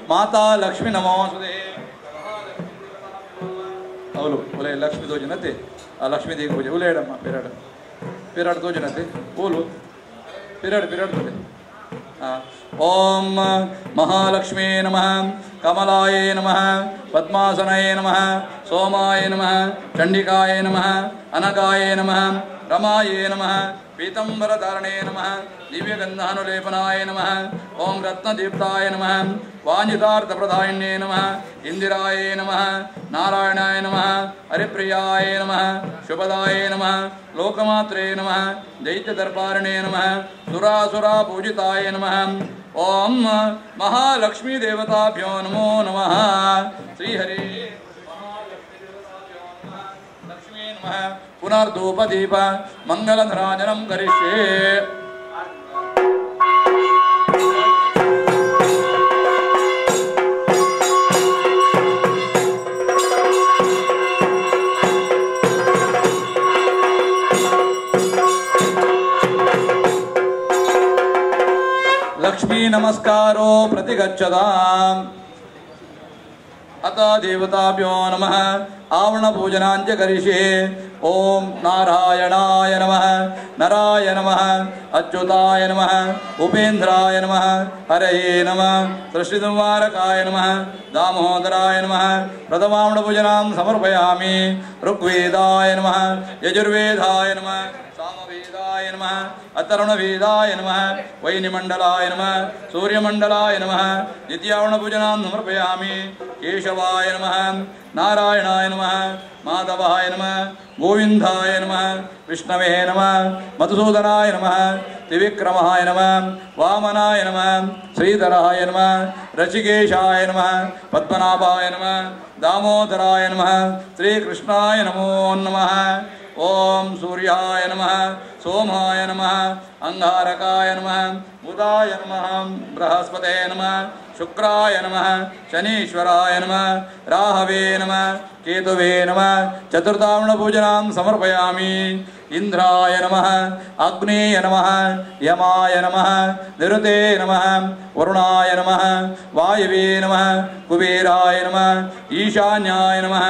ಮಾತಾ ಲಕ್ಷ್ಮೀ ನಮೋಸ್ತುತೆ. ಅವಳು ಒಲೆ ಲಕ್ಷ್ಮೀ ದೋಜನತೆ ಆ ಲಕ್ಷ್ಮೀ ದೇವಿ ಪೂಜೆ ಉಲೇಡಮ್ಮ ಪಿರಾಡ ಪಿರಾಡ ದೋಜನತೆ ಓಲು ಪಿರಾಡ ಪಿರಾಡ ತೋಲೆ. ಓಂ ಮಹಾಲಕ್ಷ್ಮೀ ನಮಃ, ಕಮಲಾಯೇ ನಮಃ, ಪದ್ಮಾಸನಾಯ ನಮಃ, ಸೋಮಾಯ ನಮಃ, ಚಂಡಿಕಾಯ ನಮಃ, ಅನಗಾಯ ನಮಃ, ರಮಾಯೇ ನಮಃ, ಪೀತಾಂಬರಧಾರಣೇ ನಮಃ, ದಿವ್ಯಗಂಧಾನುಲೇಪನಾಯ ನಮಃ, ಓಂ ರತ್ನದೀಪ್ತಾಯ ನಮಃ, ವಾಂಛಿತಾರ್ಥಪ್ರದಾಯಿನ್ಯೇ ನಮಃ, ಇಂದಿರಾಯೇ ನಮಃ, ನಾರಾಯಣಾಯ ನಮಃ, ಹರಿಪ್ರಿಯಾಯ ನಮಃ, ಶುಭದಾಯ ನಮಃ, ಲೋಕಮಾತ್ರೇ ನಮಃ, ದೈತ್ಯದರ್ಪಾರಿಣೇ ನಮಃ, ಸುರಾಸುರಾ ಪೂಜಿತಾಯ ನಮಃ. ಓಂ ಮಹಾಲಕ್ಷ್ಮೀ ದೇವತಾಭ್ಯೋ ನಮೋ ನಮಃ. ಶ್ರೀಹರಿ ಲಕ್ಷ್ಮೀ ನಮಃ. ಪುನರ್ಧೂಪದೀಪ ಮಂಗಲಧರಾಜನಂ ಕರಿಷ್ಯೆ. ಲಕ್ಷ್ಮೀ ನಮಸ್ಕಾರೋ ಪ್ರತಿಗಚ್ಚದಾಂ. ಅತ ದೇವತಾಭ್ಯೋ ನಮಃ. ಆವರಣ ಪೂಜನಾಂಚ ಕರಿಷ್ಯೆ. ಓಂ ನಾರಾಯಣಾಯ ನಮಃ, ನರಾಯ ನಮಃ, ಅಚ್ಯುತಾಯ ನಮಃ, ಉಪೇಂದ್ರಾಯ ನಮಃ, ಹರಯೇ ನಮಃ, ಸೃಷ್ಟಿಸಂಹಾರಕಾಯ ನಮಃ, ದಾಮೋದರಾಯ ನಮಃ. ಪ್ರಥಮಾವರಣ ಪೂಜನಾಂ ಸಮರ್ಪಯಾಮಿ. ಋಗ್ವೇದಾಯ ನಮಃ, ಯಜುರ್ವೇದಾಯ ನಮಃ, ಸಾಮವೇದಾಯ ನಮಃ, ಅಥರ್ವಣವೇದಾಯ ನಮಃ, ವೈನಿಮಂಡಲಾಯ ನಮಃ, ಸೂರ್ಯಮಂಡಲಾಯ ನಮಃ. ನಿತ್ಯಾವರಣ ಪೂಜನಾಂ ಸಮರ್ಪಯಾಮಿ. ಕೇಶವಾಯ ನಮಃ, ನಾರಾಯಣಾಯ ನಮಃ, ಮಾಧವಾಯ ನಮಃ, ಗೋವಿಂದಾಯ ನಮಃ, ವಿಷ್ಣವೇ ನಮಃ, ಮಧುಸೂದನಾಯ ನಮಃ, ತ್ರಿವಿಕ್ರಮಾಯ ನಮಃ, ವಾಮನಾಯ ನಮಃ, ಶ್ರೀಧರಾಯ ನಮಃ, ಋಷಿಕೇಶಾಯ ನಮಃ, ಪದ್ಮನಾಭಾಯ ನಮಃ, ದಾಮೋದರಾಯ ನಮಃ, ಶ್ರೀಕೃಷ್ಣಾಯ ನಮೋ ನಮಃ. ಓಂ ಸೂರ್ಯಾಯ ನಮಃ, ಸೋಮಾಯ ನಮಃ, ಅಂಗಾರಕಾಯ ನಮಃ, ಬುಧಾಯ ನಮಃ, ಬೃಹಸ್ಪತೇ ನಮಃ, ಶುಕ್ರಾಯ ನಮಃ, ಶನೀಶ್ವರಾಯ ನಮಃ, ರಾಹವೇ ನಮಃ, ಕೇತುವೇ ನಮಃ. ಚತುರ್ಧಾವಣ ಪೂಜನಾಂ ಸಮರ್ಪಯಾಮಿ. ಇಂದ್ರಾಯ ನಮಃ, ಅಗ್ನೇಯ ನಮಃ, ಯಮಾಯ ನಮಃ, ನಿರುತೇ ನಮಃ, ವರುಣಾಯ ನಮಃ, ವಾಯುವೇ ನಮಃ, ಕುಬೇರಾಯ ನಮಃ, ಈಶಾನ್ಯಾಯ ನಮಃ.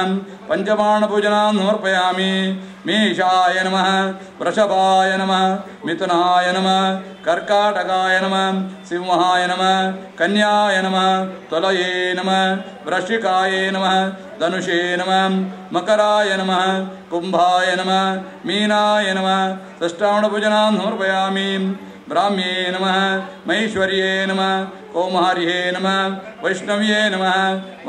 ಪಂಚಬಾಣ ಪೂಜನಾಂ ಸಮರ್ಪಯಾಮಿ. ಮೇಷಾಯ ನಮಃ, ವೃಷಭಾಯ ನಮಃ, ಮಿಥುನಾಯ ನಮಃ, ಕರ್ಕಾಟಕಾಯ ನಮಃ, ಸಿಂಹಾಯ ನಮಃ, ಕನ್ಯಾಯ ನಮಃ, ತುಲಯೇ ನಮಃ, ವೃಶ್ಚಿಕಾಯ ನಮಃ, ಧನುಷೇ ನಮಃ, ಮಕರಾಯ ನಮಃ, ಕುಂಭಾಯ ನಮಃ, ಮೀನಾಯ ನಮಃ. ಷಷ್ಟಾವಣ ಪೂಜನಾಂ ಸಮರ್ಪಯಾಮಿ. ಬ್ರಾಹ್ಮ್ಯೇ ನಮಃ, ಮಹೇಶ್ವರ್ಯೇ ನಮಃ, ಕೌಮಾರ್ಯೇ ನಮಃ, ವೈಷ್ಣವ್ಯೇ ನಮಃ,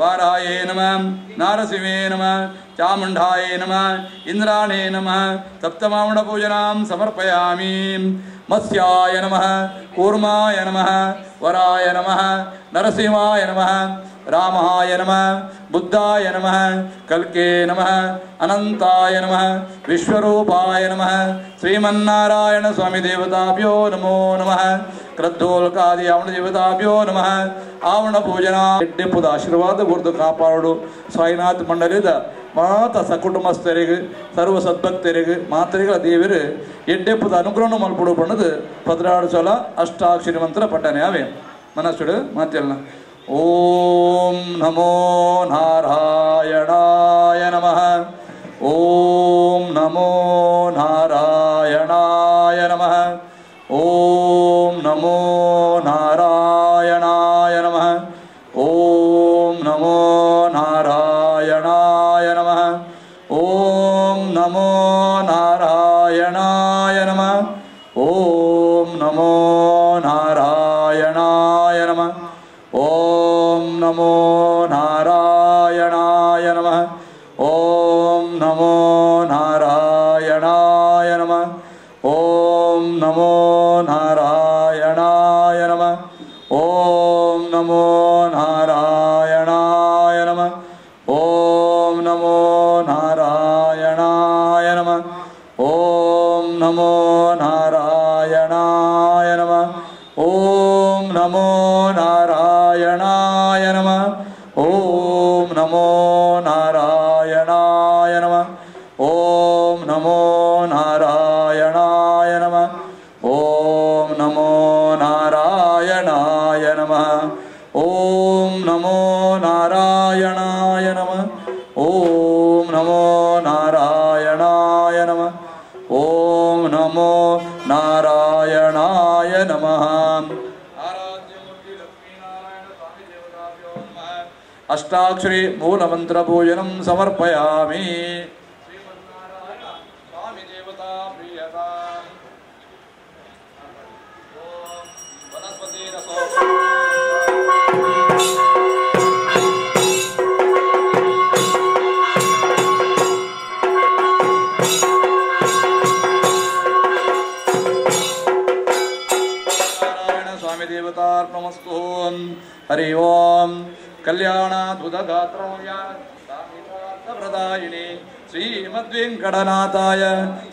ವಾರಾಯೇ ನಮಃ, ನಾರಸಿಂಹೇ ನಮಃ, ಚಾಮುಂಡಾಯ ನಮಃ, ಇಂದ್ರಾಣೇ ನಮಃ. ಸಪ್ತಮಾವಣ ಪೂಜನಾಂ ಸಮರ್ಪಯಾಮಿ. ಮತ್ಸ್ಯಾಯ ನಮಃ, ಕೂರ್ಮಾಯ ನಮಃ, ವರಾಯ ನಮಃ, ನರಸಿಂಹಾಯ ನಮಃ, ರಾಮಾಯ ನಮಃ, ಬುದ್ಧಾಯ ನಮಃ, ಕಲ್ಕೇ ನಮಃ, ಅನಂತಾಯ ನಮಃ, ವಿಶ್ವರೂಪಾಯ ನಮಃ, ಶ್ರೀಮನ್ನಾರಾಯಣ ಸ್ವಾಮಿ ದೇವತಾಭ್ಯೋ ನಮೋ ನಮಃ, ಕ್ರದ್ಧೋಲ್ಕಾದಿ ಆವಣ ದೇವತಾಭ್ಯೋ ನಮಃ. ಆವರಣ ಪೂಜನಾ ಎಡ್ಡೆಪ್ಪದ ಆಶೀರ್ವಾದ ಗುರುದು ಕಾಪಾಡು. ಸಾಯಿನಾಥ್ ಮಂಡಲಿದ ಮಾತ ಸಕುಟುಂಬಸ್ಥರಿಗೆ, ಸರ್ವ ಸದ್ಭಕ್ತರಿಗೆ, ಮಾತರಿಗಳ ದೇವರು ಎಡ್ಡೆಪ್ಪದ ಅನುಗ್ರಹ ಮಲ್ಪಡು ಬಣ್ಣದು 16 ಸಲ ಅಷ್ಟಾಕ್ಷರಿ ಮಂತ್ರ ಪಠನೆ ಅವೇ ಮನಸ್ಸುಡು ಮಾತೆಲ್ಲ. ಓಂ ನಮೋ ನಾರಾಯಣಾಯ ನಮಃ, ಓಂ ನಮೋ ನಾರಾಯಣಾಯ ನಮಃ, ಓಂ ನಮೋ ನಾರಾಯಣಾಯ ನಮಃ, ಓಂ ನಮೋ ನಾರಾಯಣಾಯ ನಮಃ, ಓಂ ನಮೋ ನಾರಾಯಣಾಯ ನಮಃ, ಓಂ ನಮೋ ನಾರಾಯಣಾಯ ನಮಃ, ಓಂ ನಮೋ ನಾರಾಯಣಾಯ ನಮಃ, ಓಂ ನಮೋ ನಾರಾಯಣಾಯ ನಮಃ, ಓಂ ನಮೋ ನಾರಾಯಣಾಯ ನಮಃ, ಓಂ ನಮೋ ನಾರಾಯಣಾಯ ನಮಃ, ಓಂ ನಮೋ ನಾರಾಯಣಾಯ ನಮಃ, ಓಂ ನಮೋ ನಾರಾಯಣಾಯ ನಮಃ, ಓಂ ನಮೋ ನಾರಾಯಣಾಯ ನಮಃ, ಓಂ ನಮೋ ನಾರಾಯಣಾಯ ನಮಃ, ಓಂ ನಮೋ ನಾರಾಯಣಾಯ ನಮಃ, ಓಂ ನಮೋ ನಾರಾಯಣಾಯ ನಮಃ, ಓಂ ನಮೋ ನಾರಾಯಣಾಯ ನಮಃ, ಓಂ ನಮೋ ನಾರಾಯಣಾಯ ನಮಃ, ಓಂ ನಮೋ ನಾರಾಯಣಾಯ ನಮಃ. ಅಷ್ಟಾಕ್ಷರಿ ಮೂಲಮಂತ್ರ ಪೂಜನಂ ಸಮರ್ಪಯಾಮಿ. ಶ್ರೀಮನ್ನಾರಾಯಣ ಸ್ವಾಮಿ ದೇವತಾ ಪ್ರಿಯತಾಂ. ಓಂ ವನಸ್ಪತಿ ರಸೋ. ನಾರಾಯಣ ಸ್ವಾಮಿ ದೇವತಾರ್ಪಣಮಸ್ತು. ಹರಿ ಓಂ. ಕಲ್ಯಾಣಾದ್ಭುತಗಾತ್ರಾಯ ಪ್ರದಾಯಿನಿ ಶ್ರೀಮದ್ವೆಂಕಟನಾಥಾಯ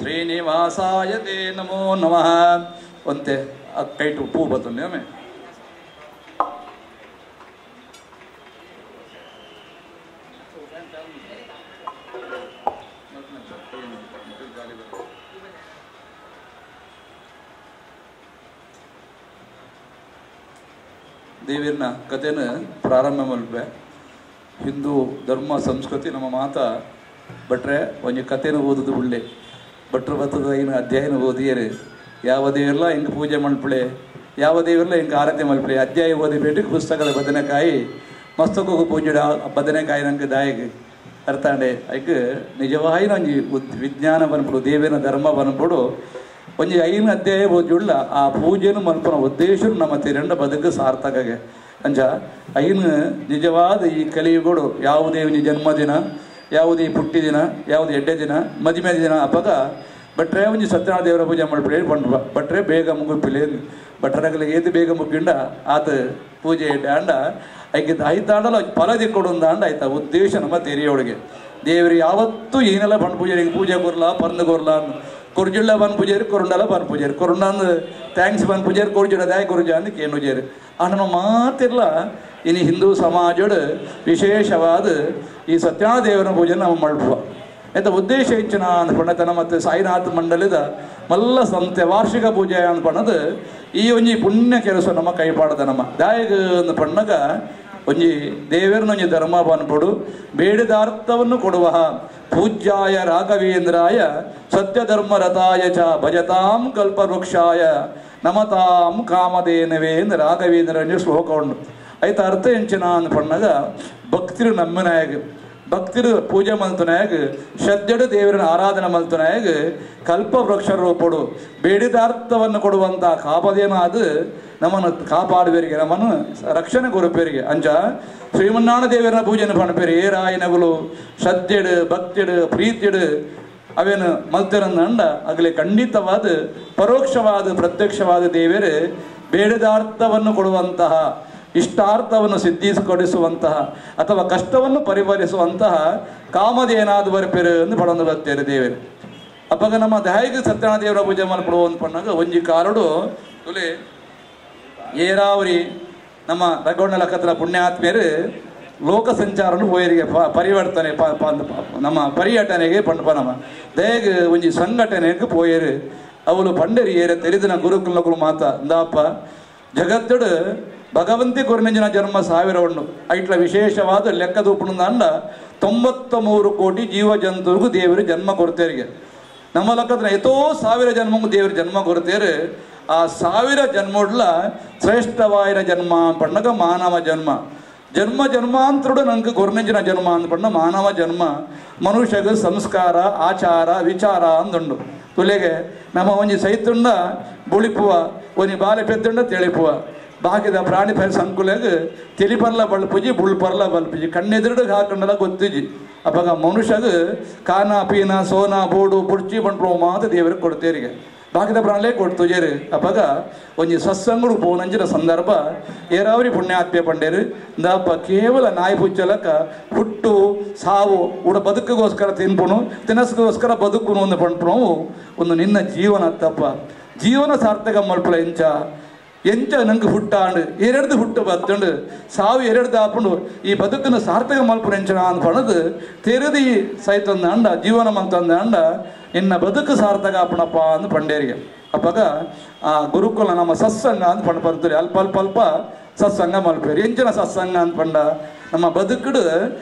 ಶ್ರೀನಿವಾಸಾಯ ತೇ ನಮೋ ನಮಃ. ಒಂತೆ ಕೈಟು ಪೂ ಬರ್ತದೆ ಒಮ್ಮೆ. ದೇವಿನ ಕಥೆನ ಪ್ರಾರಂಭ ಮಲ್ಪೆ. ಹಿಂದೂ ಧರ್ಮ ಸಂಸ್ಕೃತಿ ನಮ್ಮ ಮಾತಾ ಭಟ್ರೆ ಒಂಜಿ ಕಥೆನ ಓದುದು ಉಳ್ಳೆ ಭಟ್ರು ಬತ್ತದ ಐನು ಅಧ್ಯಾಯನ ಓದಿಯರು ಯಾವ ದೇವರೆಲ್ಲ ಹಿಂಗೆ ಪೂಜೆ ಮಲ್ಪಳೆ, ಯಾವ ದೇವರೆಲ್ಲ ಹಿಂಗೆ ಆರತಿ ಮಲ್ಪಳೆ. ಅಧ್ಯಾಯ ಓದಿಬೇಟು ಪುಸ್ತಕದ ಬದನೆಕಾಯಿ ಮಸ್ತಕಕ್ಕೆ ಪೂಜೆ ಬದನೆಕಾಯಿ ನಂಗೆ ದಾಯಿಗೆ ಅರ್ಥಾಂಡೆ ಐಕ್ ನಿಜವಾಯಿನ ಒಂಜಿ ವಿಜ್ಞಾನ ಬನ್ಪಡು ದೇವಿನ ಧರ್ಮ ಬನ್ಪಡು ಒಂಜಿ ಐನು ಅಧ್ಯಾಯ ಓದಿಯುಳ್ಳ ಆ ಪೂಜೆನು ಮಲ್ಪನ ಉದ್ದೇಶ ನಮ್ಮ ತಿರಂಡ ಬದುಕು ಸಾರ್ಥಕಗೆ. ಅಂಚ ಐನು ನಿಜವಾದ ಈ ಕಲಿಯುಗಡು ಯಾವುದೇ ಒಂಜಿ ಜನ್ಮದಿನ, ಯಾವುದೇ ಪುಟ್ಟಿದಿನ, ಯಾವುದೇ ಎಡ್ಡೆ ದಿನ, ಮದುವೆ ದಿನ ಅಪಗ ಭಟ್ರೆ ಒಂಜಿ ಸತ್ಯನಾರಾಯಣ ದೇವರ ಪೂಜೆ ಮಲ್ಪಳೆ ಪಂಡ ಭಟ್ರೆ ಬೇಗ ಮುಗಿಪಿಲೆ ಭಟ್ರಗಲಿಗೆ ಏತು ಬೇಗ ಮುಗ್ಗಿಂಡ ಆತ ಪೂಜೆ ಎಡ್ಡೆ ಅಂಡ ಐಕೆ ಐತಾಂಡಲ ಫಲ ದಿಕ್ಕೊಡುಂದಾಂಡ ಆಯ್ತಾ ಉದ್ದೇಶ ನಮ್ಮ ತೆರೆಯೋಳಿಗೆ. ದೇವರು ಯಾವತ್ತೂ ಏನೆಲ್ಲ ಬಣ್ಣ ಪೂಜೆ ಪೂಜೆ ಕೊರ್ಲ ಪಂದು ಕೊರ್ಲ ಕೊರ್ಜುಳ್ಳ ಬನ್ ಪೂಜೆರು ಕೊರುಂಡಲ ಬನ್ ಪೂಜೆರು ಕೊರುಂಡಂದು thanks ಬನ್ ಪೂಜೆರು ಕೊರ್ಜುಡ ದಾಯ ಕೊರ್ಜ ಅಂದ್ ಕೇನುಜೇರು. ಆ ನಮ್ಮ ಮಾತಿರ್ಲ ಇನ್ನು ಹಿಂದೂ ಸಮಾಜಡು ವಿಶೇಷವಾದ ಈ ಸತ್ಯನಾರಾಯಣ ದೇವರ ಪೂಜೆ ನಾವು ಮಲ್ಪುವ ಎಂತ ಉದ್ದೇಶ ಹೆಚ್ಚಿನ ಅಂದ್ಕೊಂಡತನ ಮತ್ತು ಸಾಯಿನಾಥ ಮಂಡಲದ ಮಲ್ಲ ಸಂಸ್ಥೆ ವಾರ್ಷಿಕ ಪೂಜೆ ಅಂದ್ಕೊಂಡದು ಈ ಒಂಜಿ ಪುಣ್ಯ ಕೆಲಸ ನಮ್ಮ ಕೈಪಾಡದ ನಮ್ಮ ದಾಯಗ ಅಂದ್ಕೊಂಡಾಗ ಒಂಜಿ ದೇವರನೊಂಜಿ ಧರ್ಮ ಬನ್ಪಡು ಬೇಡಿದಾರ್ಥವನ್ನು ಕೊಡುವ ಪೂಜ್ಯಾಯ ರಾಘವೇಂದ್ರಾಯ ಸತ್ಯಧರ್ಮರಥಾಯ ಚ ಭಜತಾಂ ಕಲ್ಪವೃಕ್ಷಾಯ ನಮತಾಂ ಕಾಮಧೇನವೇ ಎಂದು ರಾಘವೇಂದ್ರ ಶ್ಲೋಕ ಉಂಡು. ಆಯ್ತು ಅರ್ಥ ಎಂಚಿನ ಅಂದ್ಕೊಂಡಾಗ ಭಕ್ತರು ನಮ್ಮನಾಯಗ ಭಕ್ತರು ಪೂಜೆ ಮಲ್ತನಾಯಗ ಶ್ರದ್ಧೆಡು ದೇವರನ್ನ ಆರಾಧನೆ ಮಲ್ತನಾಯಗ ಕಲ್ಪವೃಕ್ಷ ರೂಪಡು ಬೇಡಿದಾರ್ಥವನ್ನು ಕೊಡುವಂಥ ಕಾಪದೇನ ಅದು ನಮ್ಮನ್ನು ಕಾಪಾಡುವರಿಗೆ ನಮ್ಮನ್ನು ರಕ್ಷಣೆ ಕೊರಪೇರಿಗೆ. ಅಂಚ ಶ್ರೀಮನ್ನಾಣ ದೇವರನ್ನ ಪೂಜೆನ ಪಣಪೇರು ಏ ರಾಯನಗುಲು ಶ್ರದ್ಧೆಡು ಭಕ್ತಿಡು ಪ್ರೀತಿಡು ಅವೇನು ಮಲ್ತಿರಂದ ಆಗಲೇ ಖಂಡಿತವಾದ ಪರೋಕ್ಷವಾದ ಪ್ರತ್ಯಕ್ಷವಾದ ದೇವರು ಬೇಡಿದಾರ್ಥವನ್ನು ಕೊಡುವಂತಹ ಇಷ್ಟಾರ್ಥವನ್ನು ಸಿದ್ಧಿಸಿಕೊಡಿಸುವಂತಹ ಅಥವಾ ಕಷ್ಟವನ್ನು ಪರಿಹರಿಸುವಂತಹ ಕಾಮದೇನಾದ ಬರಪೇರು ಎಂದು ಪಡೊಂದು ಬರ್ತೇವೆ ದೇವರು. ಅಪ್ಪಾಗ ನಮ್ಮ ದಾಯಿಗೆ ಸತ್ಯನಾರಾಯಣ ದೇವರ ಪೂಜೆ ಮಲ್ಪಡು ಅಂದ್ಕೊಂಡಾಗ ಒಂಜಿ ಕಾಲುಡು ತುಲೆ ಏರಾವರಿ ನಮ್ಮ ರಘುವಣ್ಣ ಲಕ್ಕತ್ರ ಪುಣ್ಯಾತ್ಮೆಯರು ಲೋಕ ಸಂಚಾರನು ಪೋಯರಿಗೆ ಪರಿವರ್ತನೆ ನಮ್ಮ ಪರ್ಯಟನೆಗೆ ಪಂಡಪ ನಮ್ಮ ದಯಗ ಒಂಜಿ ಸಂಘಟನೆಗೆ ಪೋಯರು ಅವಳು ಪಂಡರಿ ಏರ ತೆರೆದಿನ ಗುರುಕುಲಗಳು ಮಾತ ಅಂದಾಪ ಜಗತ್ತಡು ಭಗವಂತಿ ಕೊರನೆಂಜಿನ ಜನ್ಮ ಸಾವಿರ ಉಂಡು ಐಟ್ಲ ವಿಶೇಷವಾದ ಲೆಕ್ಕದೂಪುಂಡ 93 ಕೋಟಿ ಜೀವ ಜಂತುವಿಗೂ ದೇವರು ಜನ್ಮ ಕೊಡ್ತೇರಿಗೆ. ನಮ್ಮ ಲೆಕ್ಕದ ಎತೋ ಸಾವಿರ ಜನ್ಮಗೂ ದೇವರು ಜನ್ಮ ಕೊಡ್ತೇರು. ಆ ಸಾವಿರ ಜನ್ಮಡ್ಲ ಶ್ರೇಷ್ಠವಾಯಿನ ಜನ್ಮ ಪಣ್ಣಗ ಮಾನವ ಜನ್ಮ ಜನ್ಮ ಜನ್ಮಾಂತರುಡು ನಂಗೆ ಕೊರನೆಂಜಿನ ಜನ್ಮ ಅಂದ್ಪಣ್ಣ ಮಾನವ ಜನ್ಮ ಮನುಷ್ಯಗ ಸಂಸ್ಕಾರ ಆಚಾರ ವಿಚಾರ ಅಂದುಂಡು. ತುಲೆಗೆ ನಮ್ಮ ಒಂಜಿ ಸೈತುಂಡ ಬುಳಿಪುವ ಒಂಜಿ ಬಾಲೆ ಪೆದ್ದುಂಡ ತಿಳಿಪುವ ಬಾಕಿದ ಪ್ರಾಣಿ ಪರಿ ಸಂಕುಲೆಗ್ ತಿಳಿಪರ್ಲ ಬಲ್ಪುಜಿ ಬುಳ್ಪರ್ಲ ಬಲ್ಪುಜಿ ಕಣ್ಣೆದುರುಡು ಹಾಕೊಂಡಲ್ಲ ಗೊತ್ತಿಜಿ. ಅಪ್ಪಾಗ ಮನುಷ್ಯಗ ಕಾನ ಪೀನ ಸೋನಾ ಬೋಡು ಬುಡ್ಚಿ ಬಂಡ್ರು ಮಾತು ದೇವರಿಗೆ ಕೊಡ್ತೇರಿಗೆ ಬಾಕಿದ ಪ್ರಾಣಿಲೇ ಕೊಡ್ತುಜೇರು. ಅಪ್ಪಾಗ ಒಂಜಿ ಸತ್ಸಂಗಡು ಪೋನಂಜಿನ ಸಂದರ್ಭ ಏರಾವರಿ ಪುಣ್ಯಾತ್ಮೆ ಪಂಡೇರು ಇಂದಪ್ಪ ಕೇವಲ ನಾಯಿ ಪುಚ್ಚಲಕ್ಕ ಹುಟ್ಟು ಸಾವು ಉಡ ಬದುಕಿಗೋಸ್ಕರ ತಿನ್ಪುಣು ತಿನಸ್ಗೋಸ್ಕರ ಬದುಕುನು ಒಂದು ಪಂಡ್ಪುಣು ಒಂದು ನಿನ್ನ ಜೀವನ ತಪ್ಪ ಜೀವನ ಸಾರ್ಥಕ ಮಲ್ಪುಲ ಎಂಚ ಎಂಚ ನಂಗೆ ಹುಟ್ಟಾಂಡು ಎರಡ್ದು ಹುಟ್ಟು ಬತ್ತಂಡು ಸಾವು ಎರಡ್ದು ಆಪುಂಡು ಈ ಬದುಕನ್ನು ಸಾರ್ಥಕ ಮಲ್ಪುನ ಎಂಚನ ಅಂದ್ಕೊಳದು ತೆರೆದಿ ಸೈತಂದ ಅಂಡ ಜೀವನ ಮಂತಂದ ಅಂಡ ನಿನ್ನ ಬದುಕು ಸಾರ್ಥಕ ಆಪಣಪ್ಪ ಅಂದ್ ಪಂಡೇರಿಗೆ. ಅಪ್ಪಾಗ ಆ ಗುರುಕುಲ ನಮ್ಮ ಸತ್ಸಂಗ ಅಂತ ಪಂಡ ಬರ್ತಾರೆ ಅಲ್ಪ ಅಲ್ಪ ಅಲ್ಪ ಸತ್ಸಂಗ ಮಲ್ಪೇರು ಎಂಚಿನ ಸತ್ಸಂಗ ಅಂತ ಪಂಡ ನಮ್ಮ ಬದುಕುಡು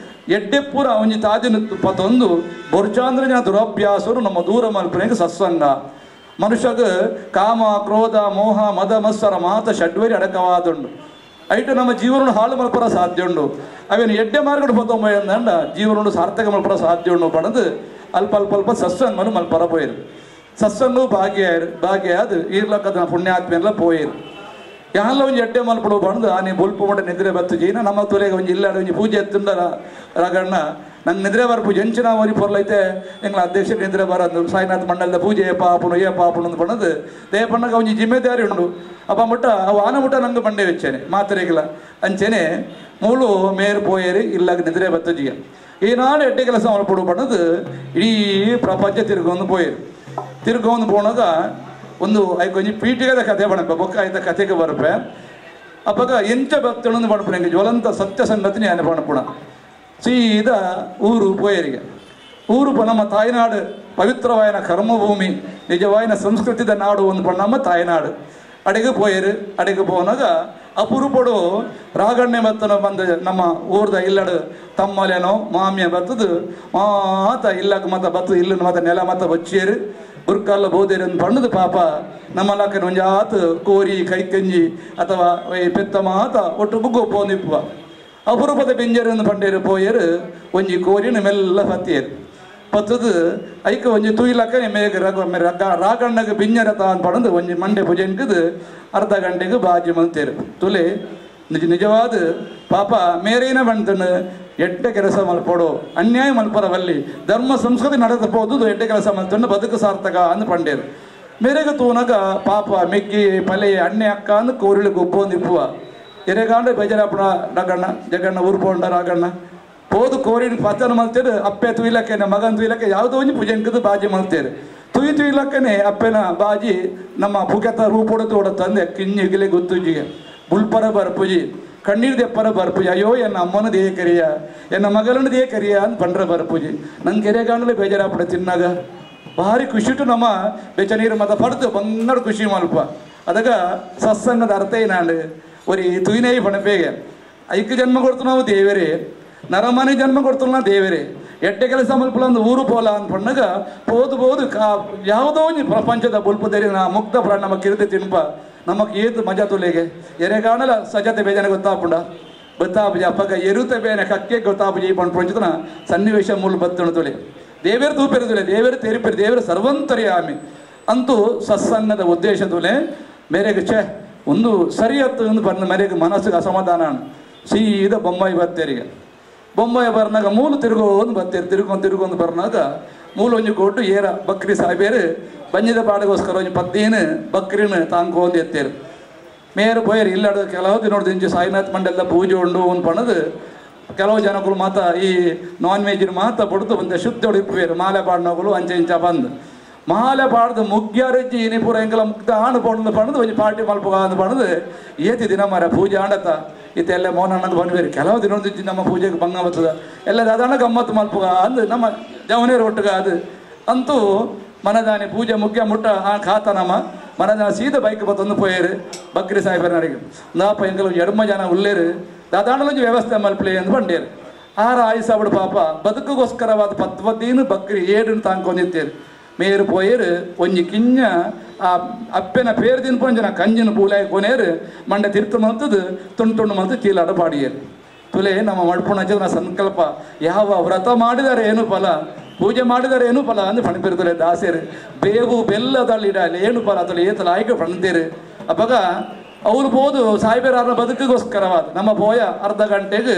ಎಡ್ಡೆ ಪೂರ ಒಂಜಿ ತಾದಿನ ಪತ್ತೊಂದು ಬೊರ್ಚಾಂದ್ರ ಜನ ದುರಭ್ಯಾಸರು ನಮ್ಮ ದೂರ ಮಲ್ಪನಿಗೆ ಸತ್ಸಂಗ. ಮನುಷ್ಯಗ ಕಾಮ ಕ್ರೋಧ ಮೋಹ ಮದ ಮತ್ಸರ ಮಾತ ಷಡ್ವರಿ ಅಡಕವಾದುಂಡು ಐಟು ನಮ್ಮ ಜೀವನ ಹಾಳು ಮಲ್ಪರ ಸಾಧ್ಯ ಉಂಡು ಅವೇನು ಎಡ್ಡೆ ಮಾರ್ಗಡು ಪತ್ತೊಂಬ ಜೀವನ ಸಾರ್ಥಕ ಮಲ್ಪರ ಸಾಧ್ಯ ಉಂಡು ಪಣದು ಅಲ್ಪ ಅಲ್ಪ ಅಲ್ಪ ಸತ್ಸಂಗನು ಮಲ್ಪರ ಪೋಯಿರು. ಸತ್ಸಂಗವು ಭಾಗ್ಯ ಭಾಗ್ಯ ಅದು ಈರ್ಲಕ್ಕದ ಪುಣ್ಯಾತ್ಮೆಲ್ಲ ಪೋಯಿರು. ಯಾಲ್ಲ ಒಂಜಿ ಎಡ್ಡೆ ಮಲ್ಪಡು ಬಂದು ಆ ನೀ ಬುಲ್ಪು ಮಟ್ಟ ನಿದ್ರೆ ಬತ್ತು ಜೀನ ನಮ್ಮ ತುಲೆಗೆ ಒಂಜಿ ಇಲ್ಲ ಒಂಜಿ ಪೂಜೆ ಎತ್ತುಂಡ ರಗಣ್ಣ ನಂಗೆ ನಿದ್ರೆ ಬರ ಪೂಜೆ ಎಂಚಿನ ಅವರಿ ಪೊರ್ಲೈತೆ ಎಂಗ್ಲ ಅಧ್ಯಕ್ಷ ನಿದ್ರೆ ಬರೋದು ಸಾಯಿನಾಥ ಮಂಡಲದ ಪೂಜೆ ಏ ಪಾಪುನು ಏ ಪಾಪುನು ಅಂತ ಬಣ್ಣದು ದೇಪಣ್ಣಗೆ ಒಂಜಿ ಜಿಮ್ಮೆದಾರಿ ಉಂಡು ಅಪ್ಪ ಮುಟ್ಟ ಅವು ಆನ ಮುಟ್ಟ ನಂಗೆ ಬಂಡೆ ವೆಚ್ಚೇನೆ ಮಾತ್ರೆಗಿಲ್ಲ ಅಂಚೆನೆ ಮೂಳು ಮೇರು ಪೋಯೇರಿ ಇಲ್ಲಾಗ ನಿದ್ರೆ ಬತ್ತು ಜಿಯ ಏನಾಡು ಎಡ್ಡೆ ಕೆಲಸ ಮಲ್ಪಡು ಬಣ್ಣದು ಇಡೀ ಪ್ರಪಂಚ ತಿರ್ಗೊಂದು ಪೋಯೇರು. ತಿರ್ಗೊಂದು ಪೋಣಾಗ ಒಂದು ಐಕೊಂಜಿ ಪೀಠಿಗದ ಕಥೆ ಬಣಪ ಬೊಕ್ಕ ಆಯ್ತ ಕಥೆಗೆ ಬರಪೆ ಅಪ್ಪಗ ಎಂಚ ಭಕ್ತಳೊಂದು ಬಣಪುಣ ಎಂಗೆ ಜ್ವಲಂತ ಸತ್ಯ ಸಂಗತಿನಿ ಆನೆ ಬಣಪುಣ ಸೀದಾ ಊರು ಪೋಯರಿಗೆ ಊರು ನಮ್ಮ ತಾಯ್ನಾಡು ಪವಿತ್ರವಾಯನ ಕರ್ಮಭೂಮಿ ನಿಜವಾಯನ ಸಂಸ್ಕೃತಿದ ನಾಡು ಒಂದು ನಮ್ಮ ತಾಯ್ನಾಡು ಅಡಿಗೆ ಪೋಯರು. ಅಡಿಗೆ ಪೋನಾಗ ಅಪುರುಪಡು ರಾಗಣ್ಣೆ ಬತ್ತನ ಬಂದು ನಮ್ಮ ಊರ್ದ ಇಲ್ಲಡು ತಮ್ಮಲೇನೋ ಮಾಮ್ಯ ಬತ್ತದು ಮಾತ ಇಲ್ಲಕ್ಕೆ ಮತ ಬತ್ತು ಇಲ್ಲ ಮತ ನೆಲ ಮತ ಬಚ್ಚೇರು ಬುರ್ಕಲ್ಲ ಬೋದೇರು ಅಂತ ಬಣ್ಣದ ಪಾಪ ನಮ್ಮ ಲಕ್ಕನ ಒಂಜಾತು ಕೋರಿ ಕೈಕಂಜಿ ಅಥವಾ ಪೆತ್ತ ಮಾತ ಒಟ್ಟು ಬುಗ್ಗು ಪೋಂದಿಪ್ಪುವ ಅಪರೂಪದ ಬೆಂಜರನ್ನು ಪಂಡೇರು ಪೋಯರು ಒಂಜಿ ಕೋರಿನ ಮೆಲ್ಲ ಪತ್ತಿಯರು ಪತ್ತದು ಐಕ ಒಂಜಿ ತೂಯಿಲಕ್ಕನೆ ಮೇಗ ರಾಗಣ್ಣಗೆ ಬಿಂಜರ ತಾನ್ ಪಡಂದು ಒಂಜಿ ಮಂಡೆ ಪುಜೆಂಕದು ಅರ್ಧ ಗಂಟೆಗೆ ಬಾಜಿ ಮಂತೇರು ತುಲೆ ನಿಜ ನಿಜವಾದ ಪಾಪ ಮೇರೇನ ಬಂತನು ಎಡ್ಡೆ ಕೆಲಸ ಮಲ್ಪೋಡು ಅನ್ಯಾಯ ಮಲ್ಪರವಲ್ಲಿ ಧರ್ಮ ಸಂಸ್ಕೃತಿ ನಡೆದ ಹೋದುದು ಎಡ್ಡೆ ಕೆಲಸ ಮಲ್ತನ್ನು ಬದುಕು ಸಾರ್ಥಕ ಅಂದು ಪಂಡೇರು ಮೇರೆಗೆ ತೂನಗ ಪಾಪ ಮೆಕ್ಕಿ ಪಲೆ ಅಣ್ಣೆ ಅಕ್ಕ ಅಂದು ಕೋರಿಳು ಗೊಬ್ಬೊಂದಿಪ್ಪುವ ಎರೆಗಾಂಡ ಬೇಜಾರಪ್ಪಣ ರಗಣ್ಣ ಜಗಣ್ಣ ಊರ್ಪೋಂಡ ರಾಗಣ್ಣ ಪೋದು ಕೋರಿನ ಪತನ ಮಲ್ತೇರು ಅಪ್ಪೆ ತುಯಿಲಕ್ಕನೆ ಮಗನ ತುಯಿಲಕ್ಕೆ ಯಾವುದೋ ಒಂಜಿ ಪೂಜೆಂಕದು ಬಾಜಿ ಮಲ್ತೇರು ತುಯಿ ತುಯಿಲಕ್ಕನೆ ಅಪ್ಪೆನ ಬಾಜಿ ನಮ್ಮ ಪುಗೆತ ರೂಪೊಡು ತೋಡ ತಂದೆ ಕಿಂಜಿಗಿಲೆ ಗೊತ್ತುಜಿಗೆ ಬುಲ್ಪರ ಬರ್ಪುಜಿ ಕಣ್ಣೀರು ದೆಪ್ಪರ ಬರ್ಪುಜಿ ಅಯ್ಯೋ ಎನ್ನ ಅಮ್ಮನ ದೇಹ ಕರಿಯ ಎನ್ನ ಮಗಳನ್ನ ದೇಹ ಕರಿಯ ಅಂತ ಪಂಡ್ರ ಬರ್ಪುಜಿ ನಂಗೆ ಕೆರೆಗಾಂಡಲೇ ಬೇಜಾರಾಪಡ ತಿನ್ನಾಗ ಭಾರಿ ಖುಷಿಟು ನಮ್ಮ ಬೆಚ್ಚ ನೀರು ಮತ ಪಡ್ದು ಬಂಗಡ ಖುಷಿ ಮಲ್ಪ ಅದಾಗ ಸತ್ಸಂಗದ ಅರ್ಥ ಏನಾಂಡು ಒರಿ ತುಯಿನೇ ಪಣಪೇಗೆ ಐಕ್ಯ ಜನ್ಮ ಕೊಡ್ತು ನಾವು ದೇವರೇ ನರಮನೆ ಜನ್ಮ ಕೊಡ್ತಲ್ಲ ದೇವರೇ ಎಡ್ಡೆ ಕೆಲಸ ಮಲ್ಪಲ ಒಂದು ಊರು ಪೋಲ ಅಂತ ಪಣ್ಣಗ ಪೋದು ಪೋದು ಕಾ ಯಾವುದೋ ಒಂಜಿ ಪ್ರಪಂಚದ ಬುಲ್ಪದೇರಿ ನಾ ಮುಕ್ತ ಪ್ರಾಣ ನಮ್ಮ ಕಿರಿದು ತಿನ್ಪ ನಮಕ್ ಏತು ಮಜಾ ತುಲೆಗೆ ಎರೆಗಾಣಲ ಸಜತೆ ಬೇಜನ ಗೊತ್ತಾಪುಂಡ ಗೊತ್ತಾಪುಜಿ ಅಪ್ಪಗ ಎರುತ ಬೇನೆ ಕಕ್ಕೆ ಗೊತ್ತಾಪುಜಿ ಪಂಡ್ ಪಂಚತನ ಸನ್ನಿವೇಶ ಮೂಲ ಬತ್ತಣ ತುಲೆ ದೇವೇರು ತೂಪೆರು ತುಲೆ ದೇವೇರು ತೆರಿಪೆರು ದೇವರು ಸರ್ವಂತರಿ ಆಮಿ ಅಂತೂ ಸತ್ಸಂಗದ ಉದ್ದೇಶ ತುಲೆ ಮೇರೆಗೆ ಛೇ ಒಂದು ಸರಿಯತ್ತು ಒಂದು ಬಂದ ಮೇರೆಗೆ ಮನಸ್ಸಿಗೆ ಅಸಮಾಧಾನ ಸೀದಾ ಬೊಂಬಾಯಿ ಬತ್ತೇರಿಗೆ ಬೊಂಬಾಯಿ ಬರ್ನಾಗ ಮೂಲು ತಿರುಗೋದು ಬತ್ತೇರು ತಿರುಗೊಂದು ತಿರುಗೊಂದು ಬರ್ನಾಗ ಮೂಲು ಒಂಜಿ ಕೊಟ್ಟು ಏರ ಬಕ್ರಿ ಸಾಯ್ಬೇರು ಬಂಜಿದ ಪಾಡಗೋಸ್ಕರ ಒಂಜಿ ಪದ್ದೇನು ಬಕ್ರಿನ ತಾಂಕೋಂದು ಎತ್ತೇರು ಮೇರು ಪೋಯರು ಇಲ್ಲಾಡ ಕೆಲವು ದಿನ ಇಂಚು ಸಾಯಿನಾಥ್ ಮಂಡಲದ ಪೂಜೆ ಉಂಡು ಒಂದು ಪಣದು ಕೆಲವು ಜನಗಳು ಮಾತ ಈ ನಾನ್ ವೆಜ್ ಮಾತ ಬಡ್ದು ಒಂದು ಶುದ್ಧ ಉಡುಪೇರು ಮಾಲೆ ಪಾಡ್ನೋಗಳು ಅಂಚೆ ಇಂಚ ಬಂದು ಮಾಲೆ ಪಾಡ್ದು ಮುಗ್ಯಾರಜ್ಜಿ ಇನಿ ಪೂರ ಎಂಕಲ ಮುಗ್ದ ಆಣು ಪೊಂಡು ಪಣದು ಒಂಜಿ ಪಾರ್ಟಿ ಮಲ್ಪುಗ ಅಂದ್ ಪಣದು ಏತಿ ದಿನ ಮರ ಪೂಜೆ ಆಂಡತ ಇತ್ತೆಲ್ಲ ಮೋನಣ್ಣಂದು ಬಂದ್ಬೇರು ಕೆಲವು ದಿನ ನಮ್ಮ ಪೂಜೆಗೆ ಭಂಗ ಬರ್ತದ ಎಲ್ಲ ದಾದಾಣ ಗಮ್ಮತ್ತು ಮಲ್ಪುಗ ಅಂದು ನಮ್ಮ ಜವನೇರು ಒಟ್ಟುಗ ಅದು ಅಂತೂ ಮನದಾನಿ ಪೂಜೆ ಮುಗ್ಯ ಮುಟ್ಟ ಆ ಖಾತ ನಮ್ಮ ಮನದಾನ ಸೀದ ಬೈಕ್ ಬತ್ತೊಂದು ಪೋಯರು ಬಕ್ರಿ ಸಾಹೇಬರನಡಿಗೆ ನಾಪ ಎಂಕಲು ಎಡ್ಮ ಜನ ಉಲ್ಲೇರು ದಾದಾಣಲೊಂಜಿ ವ್ಯವಸ್ಥೆ ಮಲ್ಪಲೆ ಎಂದು ಬಂಡೇರು ಆರ ಆಯಿಸಾಬಿಡು ಪಾಪ ಬದುಕುಗೋಸ್ಕರವಾದ ಪತ್ವದ್ದೀನು ಬಕ್ರಿ ಏಡುನು ತಾಂಕೊಂಡಿತ್ತೇರು ಮೇರು ಪೋಯರು ಒಂಜಿ ಕಿಂಜ ಆ ಅಪ್ಪೆನ ಪೇರು ತಿನ್ಪೊಂಜನ ಕಂಜಿನ ಪೂಲಾಯಿ ಕೊನೇರು ಮಂಡೆ ತಿರ್ತು ಮಲ್ತದು ತುಂಡು ತುಂಡು ಮಲ್ತು ಚೀಲಾಡ ಪಾಡಿಯರು ತುಲೆ ನಮ್ಮ ಮಡ್ಪುಣ ಸಂಕಲ್ಪ ಯಾವ ವ್ರತ ಮಾಡಿದರೆ ಏನು ಫಲ ಪೂಜೆ ಮಾಡಿದರೆ ಏನು ಫಲ ಅಂದು ಪಣಿಪಿರ್ತಲೆ ದಾಸರು ಬೇವು ಬೆಲ್ಲದಲ್ಲಿಡಲಿ ಏನು ಫಲ ಅಥವಾ ಏತಲ ಆಯ್ಕೆ ಪಣಂತೀರು ಅಪ್ಪಗ ಅವ್ರು ಬೋದು ಸಾಯ್ಬೇರಾರ ಬದುಕಿಗೋಸ್ಕರವಾದ ನಮ್ಮ ಪೋಯ ಅರ್ಧ ಗಂಟೆಗೆ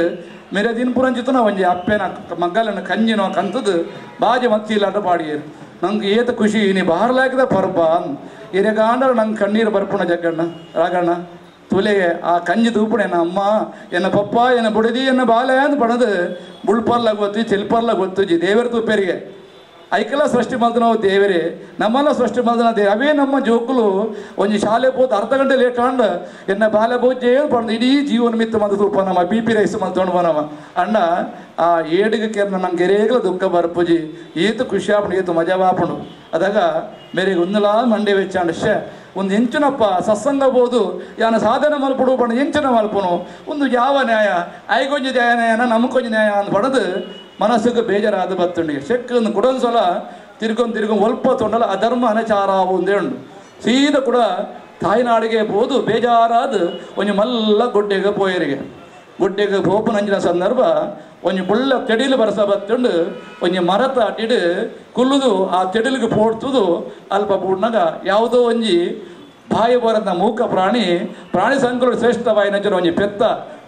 ಮೇರೆ ದಿನ ಪುರಂಜಿತನ ಒಂಜಿ ಅಪ್ಪೆನ ಮಗ್ಗಲನ್ನು ಕಂಜಿನೋ ಕಂತದ್ದು ಬಾಜಿ ಮತ್ತಿಲ್ಲಾಂಡ ಪಾಡಿಯರು ನಂಗೆ ಏತ ಖುಷಿ ನೀ ಬಾರ್ಲಾಕಿದ ಪರ್ಬ ಎರೆಗಾಂಡ್ರೆ ನಂಗೆ ಕಣ್ಣೀರು ಬರ್ಪುಣ ಜಗ್ಗಣ್ಣ ರಾಗಣ್ಣ ತುಲೆಗೆ ಆ ಕಂಜಿ ತೂಪುಣ ಎನ್ನ ಅಮ್ಮ ಎನ್ನ ಪಪ್ಪ ಎನ್ನ ಬುಡದಿ ಎನ್ನ ಬಾಲೆ ಅಂತ ಪಣದು ಬುಳ್ಪರ್ಲ ಗೊತ್ತು ಚೆಲ್ಪರ್ಲ ಗೊತ್ತು ಜಿ ದೇವರ ತೂಪೇರಿಗೆ ಐಕೆಲ್ಲ ಸೃಷ್ಟಿ ಮಾಡಿದ ನಾವು ದೇವರೇ ನಮ್ಮೆಲ್ಲ ಸೃಷ್ಟಿ ಮಾಡಿದ ದೇವ ಅವೇ ನಮ್ಮ ಜೋಕುಲು ಒಂಜಿ ಶಾಲೆ ಪೋದು ಅರ್ಧ ಗಂಟೆ ಲೇಟ್ ಆಂಡ್ ಎನ್ನ ಬಾಲೆ ಬೋಜೆ ಪಂಡು ಇಡೀ ಜೀವನ ಮಿತ್ತು ಮಂದ ತೂಪ ನಮ್ಮ B P rice ಮಂದು ನಮ್ಮ ಅಣ್ಣ ಆ ಏಡಿಗೆ ಕೇರ್ನ ನಂಗೆ ಎರೇಗಲ ದುಃಖ ಬರ್ಪುಜಿ ಏತು ಖುಷಿ ಆಪುಂಡು ಏತು ಮಜಾ ಬಾಪುಂಡು ಅದಾಗ ಮೇರೆಗೆ ಒಂದಲಾ ಮಂಡೆ ವೆಚ್ಚಾಂಡು ಶೇ ಒಂದು ಎಂಚುನಪ್ಪ ಸತ್ಸಂಗ ಬೋದು ಯಾನ ಸಾಧನೆ ಮಲ್ಪಡು ಪಂಡು ಎಂಚುನ ಮಲ್ಪುನು ಒಂದು ಯಾವ ನ್ಯಾಯ ಐಗೊಂಜಿ ನ್ಯಾಯನ ನಮಕೊಂಜಿ ನ್ಯಾಯ ಅಂತ ಪಡೆದು ಮನಸ್ಸಿಗೆ ಬೇಜಾರಾದ ಬತ್ತುಂಡಿಗೆ ಶೆಕ್ಕನ್ನು ಕುಡೊಂದು ಸಲ ತಿರ್ಕೊಂಡು ತಿರ್ಕೊಂಡು ಒಲ್ಪ ತೊಂಡಲ ಅಧರ್ಮ ಅನಚಾರ ಒಂದೇ ಉಂಡು ಸೀದ ಕೂಡ ತಾಯ್ನಾಡಿಗೆ ಹೋದು ಬೇಜಾರಾದ ಒಂಜಿ ಮಲ್ಲ ಗುಡ್ಡೆಗೆ ಪೋಯರಿಗೆ ಗುಡ್ಡೆಗೆ ಪೋಪನಂಜಿನ ಸಂದರ್ಭ ಒಂಜಿ ಬುಳ್ಳ ತೆಡಿಲು ಬರಸ ಬತ್ತುಂಡು ಒಂಜಿ ಮರತ ಅಟ್ಟಿಡು ಕುಲ್ಲುದು ಆ ತೆಡಿಲಿಗೆ ಪೋಡ್ತುದು ಅಲ್ಪ ಬೂಡ್ನಾಗ ಯಾವುದೋ ಒಂಜಿ ಬಾಯಿ ಬರದ ಮೂಕ ಪ್ರಾಣಿ ಪ್ರಾಣಿ ಸಂಕುಲ ಶ್ರೇಷ್ಠವಾಯಿನಂಚಿನ ಒಂಜಿ ಪೆತ್ತ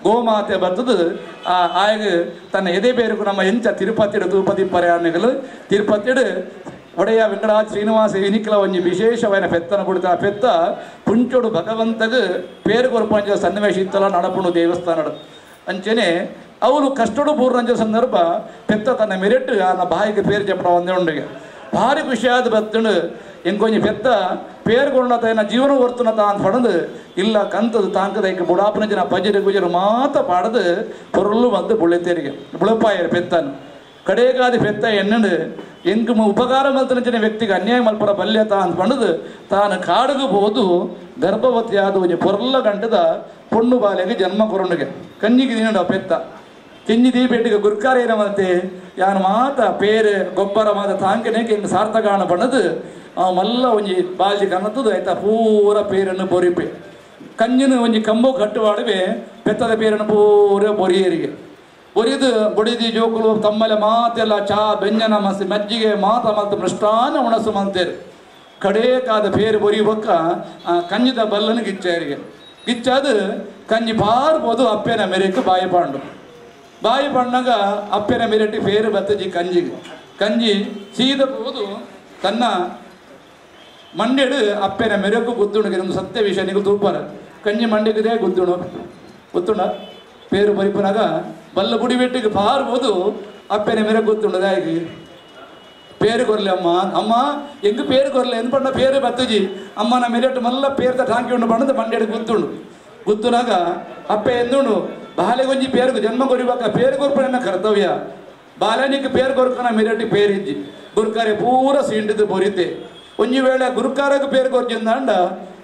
ಗೋಮಾತೆ ಬರ್ತದು ಆ ಆಯಗ ತನ್ನ ಎದೆ ಬೇರುಕು ನಮ್ಮ ಎಂಚ ತಿರುಪತಿಡು ತೂಪತಿ ಪರ್ಯಾಣಿಗಳು ತಿರುಪತಿಡು ಒಡೆಯ ವೆಂಕಟಾಚ ಶ್ರೀನಿವಾಸ ಇನಿಕಲ ಒಂಜಿ ವಿಶೇಷವಾದ ಪೆತ್ತನ ಕುಡಿತ ಆ ಪೆತ್ತ ಪುಂಚೋಡು ಭಗವಂತಗ ಪೇರು ಕೊರ್ಪಂಚ ಸನ್ನಿವೇಶ ಇತ್ತಲ ನಡಪುಣು ದೇವಸ್ಥಾನಡು ಅಂಚನೆ ಅವಳು ಕಷ್ಟಡು ಪೂರ್ಣಂಚ ಸಂದರ್ಭ ಪೆತ್ತ ತನ್ನ ಮೆರೆಟ್ಟು ಆ ಬಾಯಿಗೆ ಪೇರು ಜಪ್ಪಡ ಒಂದೇ ಉಂಡಿಗೆ ಭಾರಿ ಖುಷಿಯಾದ ಬತ್ತುಂಡು ಎಂಕೊಂಜಿ ಪೆತ್ತ ಪೇರ್ಗೊಂಡ ತನ್ನ ಜೀವನ ವರ್ತುನ ತಾನ್ ಪಡದು ಇಲ್ಲ ಕಂತದು ತಾಂಕದ ಐಕ ಬುಡಾಪನ ಜನ ಪಜರಿ ಗುಜರು ಮಾತ ಪಾಡದು ಪೊರುಳು ಬಂದು ಬುಳೆತೇರಿಗೆ ಬುಳಪಾಯರು ಪೆತ್ತನು ಕಡೆಗಾದಿ ಪೆತ್ತ ಎನ್ನಡು ಎಂಕು ಉಪಕಾರ ಮಲ್ತನ ಜನ ವ್ಯಕ್ತಿಗೆ ಅನ್ಯಾಯ ಮಲ್ಪರ ಬಲ್ಯ ತಾನ್ ಪಣದು ತಾನು ಕಾಡುಗು ಹೋದು ಗರ್ಭವತಿಯಾದ ಒಂಜಿ ಪೊರ್ಲ ಗಂಟದ ಪೊಣ್ಣು ಬಾಲೆಗೆ ಜನ್ಮ ಕೊರೊಂಡುಗೆ ಕಂಜಿಗೆ ದಿನಡ ಪೆತ್ತ ಕೆಂಜಿ ದೀಪೆಟ್ಟಿಗೆ ಗುರ್ಕಾರ ಏನ ಮತ್ತೆ ಯಾನು ಮಾತ ಪೇರು ಗೊಬ್ಬರ ಮಾತ ತಾಂಕನೆ ಇಂದು ಸಾರ್ಥಕಾಣ ಬಣ್ಣದು ಆ ಮಲ್ಲ ಒಂಜಿ ಬಾಲ್ಜಿ ಕನ್ನತ್ತದು ಆಯ್ತಾ ಪೂರ ಪೇರನ್ನು ಬೊರಿಪೆ ಕಂಜಿನ ಒಂಜಿ ಕಂಬ ಕಟ್ಟುವಾಡುವೆ ಪೆತ್ತದ ಪೇರನ್ನು ಪೂರ ಬೊರಿಯರಿಗೆ ಬೊರಿದು ಬೊಡಿದಿ ಜೋಕುಲು ತಮ್ಮಲೆ ಮಾತೆಲ್ಲ ಚಾ ಬೆಂಜನ ಮಸಿ ಮಜ್ಜಿಗೆ ಮಾತ ಮತ್ತು ಮೃಷ್ಟಾನ ಉಣಸು ಮಂತೇರು ಕಡೇಕಾದ ಪೇರು ಬೊರಿಬೊಕ್ಕ ಆ ಕಂಜಿದ ಬಲ್ಲನು ಗಿಚ್ಚಾರಿಗೆ ಗಿಚ್ಚಾದು ಕಂಜಿ ಪಾರ್ಬೋದು ಅಪ್ಪೆನ ಮೆರೆಕ್ ಬಾಯಿ ಪಾಂಡು ಬಾಯಿ ಪಣ್ಣಗ ಅಪ್ಪೆನ ಮೆರೆಟಿ ಪೇರು ಬತ್ತಜಿ ಕಂಜಿಗೆ ಕಂಜಿ ಸೀದ ಹೋದು ತನ್ನ ಮಂಡೆಡು ಅಪ್ಪೆನ ಮೆರಕು ಗುದ್ದುಣಿಗೆ ಒಂದು ಸತ್ಯ ವಿಷಯ ನೀವು ತೂಪಾರ ಕಂಜಿ ಮಂಡೆಗಿದೆ ಗುದ್ದುಣು ಗೊತ್ತುಂಡ ಪೇರು ಬರಿಪನಾಗ ಬಲ್ಲ ಬುಡಿ ಬೆಟ್ಟಿಗೆ ಪಾರ್ಬೋದು ಅಪ್ಪೆನ ಮೆರಕು ಗೊತ್ತುಂಡದಾಗಿ പേര് കൊരലെ അമ്മ അമ്മ എങ്ക് പേര് കൊരലെ എന്ന് പറഞ്ഞ പേര് ബത്തുജി അമ്മ నా మెరట్ మల్ల పేరుతో టాంకి ఉండు పండు మండేడు గుత్తుండు గుత్తునాక అప్పే ఎందుండు బాలెగొంజి పేరుకు జన్మ కొరివాక పేరు కొరపడిన కర్తవ్య ಬಾಲನಿಗೆ పేరు ಕೊರಕನ ಮೆರಟಿ పేరిಜ್ಜಿ ಗುರ್ಕಾರೆ ಪೂರ ಸೀಂಡಿದ್ದು ಬೊರಿತೆ ಒಂಜಿ ವೇಳೆ ಗುರುಕಾರಕ್ಕೆ పేరు ಕೊರ್ಜಿಂದಾಂಡ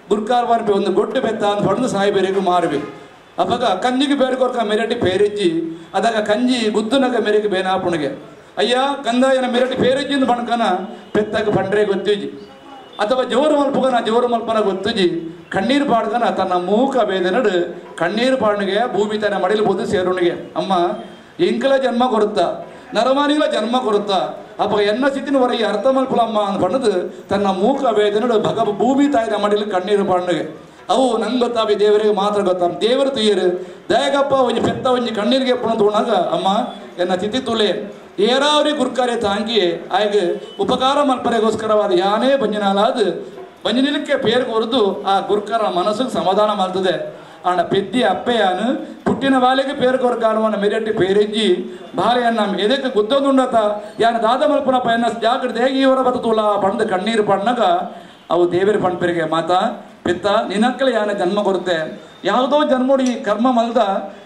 ಗುರ್ಕಾರ ವಾರ್ಪೆ ಒಂದು ಗೊಡ್ಡು ಬೆತ್ತ ಅಂತ ಪಡೆದು ಸಾಯಿಬೇರಿಗೆ ಮಾರುವೆ ಅವಾಗ ಕಂಜಿಗೆ పేరు ಕೊರಕ ಮೆರಟಿ పేರಿಜ್ಜಿ ಅದಾಗ ಕಂಜಿ ಗುದ್ದುನಗ ಮೆರೆಗೆ ಬೇನಾಪುಣಿಗೆ ಅಯ್ಯ ಕಂದಾಯನ ಮೆರಟಿ ಪೇರಿಜ್ಜಿಂದ ಬಣ್ಕನ ಪೆತ್ತಾಗ ಪಂಡ್ರೆ ಗೊತ್ತಿಜ್ಜಿ ಅಥವಾ ಜೋರು ಮಲ್ಪಗನ ಜೋರು ಮಲ್ಪನ ಗೊತ್ತಿಜ್ಜಿ ಕಣ್ಣೀರು ಪಾಡ್ಗನ ತನ್ನ ಮೂಕ ವೇದನಡು ಕಣ್ಣೀರು ಪಾಡ್ನಿಗೆ ಭೂಮಿ ತನ್ನ ಮಡಿಲು ಬೋದು ಸೇರುಣಿಗೆ ಅಮ್ಮ ಎಂಕಲ ಜನ್ಮ ಕೊರುತ್ತ ನರಮಾನಿಗಳ ಜನ್ಮ ಕೊರುತ್ತ ಅಪ್ಪ ಎನ್ನ ಸ್ಥಿತಿನ ಹೊರಗೆ ಅರ್ಥ ಮಲ್ಪಲಮ್ಮ ಅಂತ ಪಣ್ಣದು ತನ್ನ ಮೂಕ ವೇದನಡು ಭಗ ಭೂಮಿ ತಾಯಿನ ಮಡಿಲು ಕಣ್ಣೀರು ಪಾಡ್ನಿಗೆ ಅವು ನಂಗೆ ಗೊತ್ತಾವಿ ದೇವರಿಗೆ ಮಾತ್ರ ಗೊತ್ತಾಮ ದೇವರು ತುಯ್ಯರು ದಯಗಪ್ಪ ಒಂಜಿ ಪೆತ್ತ ಒಂಜಿ ಕಣ್ಣೀರಿಗೆ ಪುಣ ತೋಣಾಗ ಅಮ್ಮ ಎನ್ನ ತಿಥಿ ತುಲೆ ಏರಾವರಿ ಗುರ್ಕಾರೆ ತಾಂಗಿ ಆಯ್ಗೆ ಉಪಕಾರ ಮಲ್ಪರೆಗೋಸ್ಕರವಾದ ಯಾನೇ ಬಂಜಿನಾಲಾದ ಬಂಜಿನಿಲಕ್ಕೆ ಪೇರು ಕೊರದು ಆ ಗುರ್ಕಾರ ಮನಸ್ಸಿಗೆ ಸಮಾಧಾನ ಮಾಡ್ತದೆ ಆಣ ಪೆದ್ದಿ ಅಪ್ಪೆಯಾನು ಪುಟ್ಟಿನ ಬಾಲೆಗೆ ಪೇರು ಕೊರಕಾನುವನ್ನ ಮೆರಟಿ ಪೇರೆಜ್ಜಿ ಬಾಲೆಯನ್ನ ಎದಕ್ಕೆ ಗುದ್ದೊಂದುಂಡತ ಯಾನ ದಾದ ಮಲ್ಪನಪ್ಪ ಎನ್ನ ಜಾಗ್ರತೆ ಹೇಗೆ ಇವರ ಬತ್ತುಲ ಪಂಡು ಕಣ್ಣೀರು ಪಣ್ಣಗ ಅವು ದೇವರ ಪಣ್ಪೆರಿಗೆ ಮಾತಾ ಪಿತ್ತ ನಿನಕ್ಕಲೆ ಯಾನ ಜನ್ಮ ಕೊರುತ್ತೆ ಯಾವುದೋ ಜನ್ಮೋಡು ಈ ಕರ್ಮ ಮಲ್ದ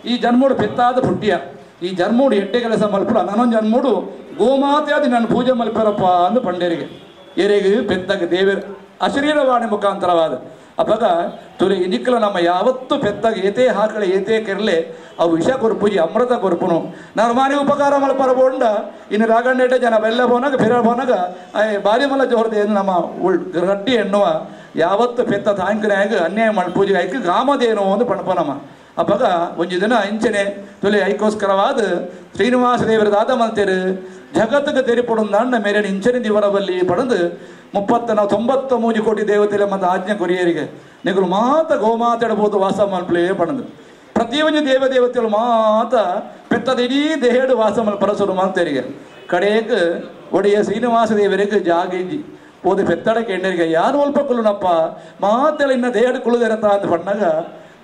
ಈ ಜನ್ಮೋಡು ಪೆತ್ತಾದ ಪುಟ್ಟಿಯ ಈ ಜನ್ಮೋಡು ಎಡ್ಡೆ ಕೆಲಸ ಮಲ್ಪುಡ ನಾನೊಂದು ಜನ್ಮೋಡು ಗೋಮಾತೆ ಅದು ನಾನು ಪೂಜೆ ಮಲ್ಪರಪ್ಪ ಅಂದು ಪಂಡೇರಿಗೆ ಎರೆಗೆ ಪೆತ್ತಾಗ ದೇವರ ಅಶರೀರವಾಣಿ ಮುಖಾಂತರವಾದ ಅವಾಗ ತುಲೆ ಇನಿಕ್ಕಲ ನಮ್ಮ ಯಾವತ್ತೂ ಪೆತ್ತಾಗ ಏತೇ ಹಾಕಳೆ ಏತೇ ಕೆರಲೆ ಅವು ವಿಷ ಕೊರ್ಪುಜಿ ಅಮೃತ ಕೊರ್ಪುನು ನರ್ಮಾನಿ ಉಪಕಾರ ಮಲ್ಪರ ಬೋಂಡ ಇನ್ನು ರಾಗಣ್ಣೇಟ ಜನ ಬೆಲ್ಲ ಬೋನಾಗ ಫಿರ ಬೋನಾಗ ಬಾರಿ ಮಲ್ಲ ಜೋರ್ದೆ ನಮ್ಮ ಉಳ್ ರಡ್ಡಿ ಎನ್ನುವ ಯಾವತ್ತು ಪೆತ್ತ ತಾಂಕನಾಗ ಅನ್ಯಾಯ ಮಲ್ಪೂಜೆ ಐಕ್ ಗಾಮದೇನು ಒಂದು ಪಣಪನಮ್ಮ ಅವಾಗ ಒಂಜಿ ದಿನ ಇಂಚನೆ ತುಲೆ ಐಕೋಸ್ಕರವಾದ ಶ್ರೀನಿವಾಸ ದೇವರ ದಾದ ಮಲ್ತೇರು ಜಗತ್ತಿಗೆ ತೆರಿಪೊಡುಂದಾಂಡ ಮೇರೆ ಇಂಚನೆ ದಿವರಬಲ್ಲಿ ಪಡೆದು 93 ಕೋಟಿ ದೇವತೆಲೆ ಮತ್ತು ಆಜ್ಞೆ ಕೊರಿಯರಿಗೆ ನಿಗುರು ಮಾತ ಗೋಮಾತಾಡಬಹುದು ವಾಸ ಮಲ್ಪಲೇ ಪಡೆದು ಪ್ರತಿಯೊಂದು ದೇವ ದೇವತೆಗಳು ಮಾತ ಪೆತ್ತದ ಇಡೀ ದೇಹಡು ವಾಸ ಮಲ್ಪರ ಸುರು ಮಾಡ್ತೇರಿಗೆ ಕಡೆಯಕ್ಕೆ ಒಡೆಯ ಶ್ರೀನಿವಾಸ ದೇವರಿಗೆ ಜಾಗ ಇಜ್ಜಿ போது பெத்தட கேண்டರಿಗೆ ಯಾರು ಅಲ್ಪ ಕುಲ್ಲುನಪ್ಪ ಮಾತೆಲ್ಲ ಇನ್ನ ದೇಹಡು ಕುಳ್ಳುದಿರತ್ತ ಅಂತ ಪಣ್ಣಾಗ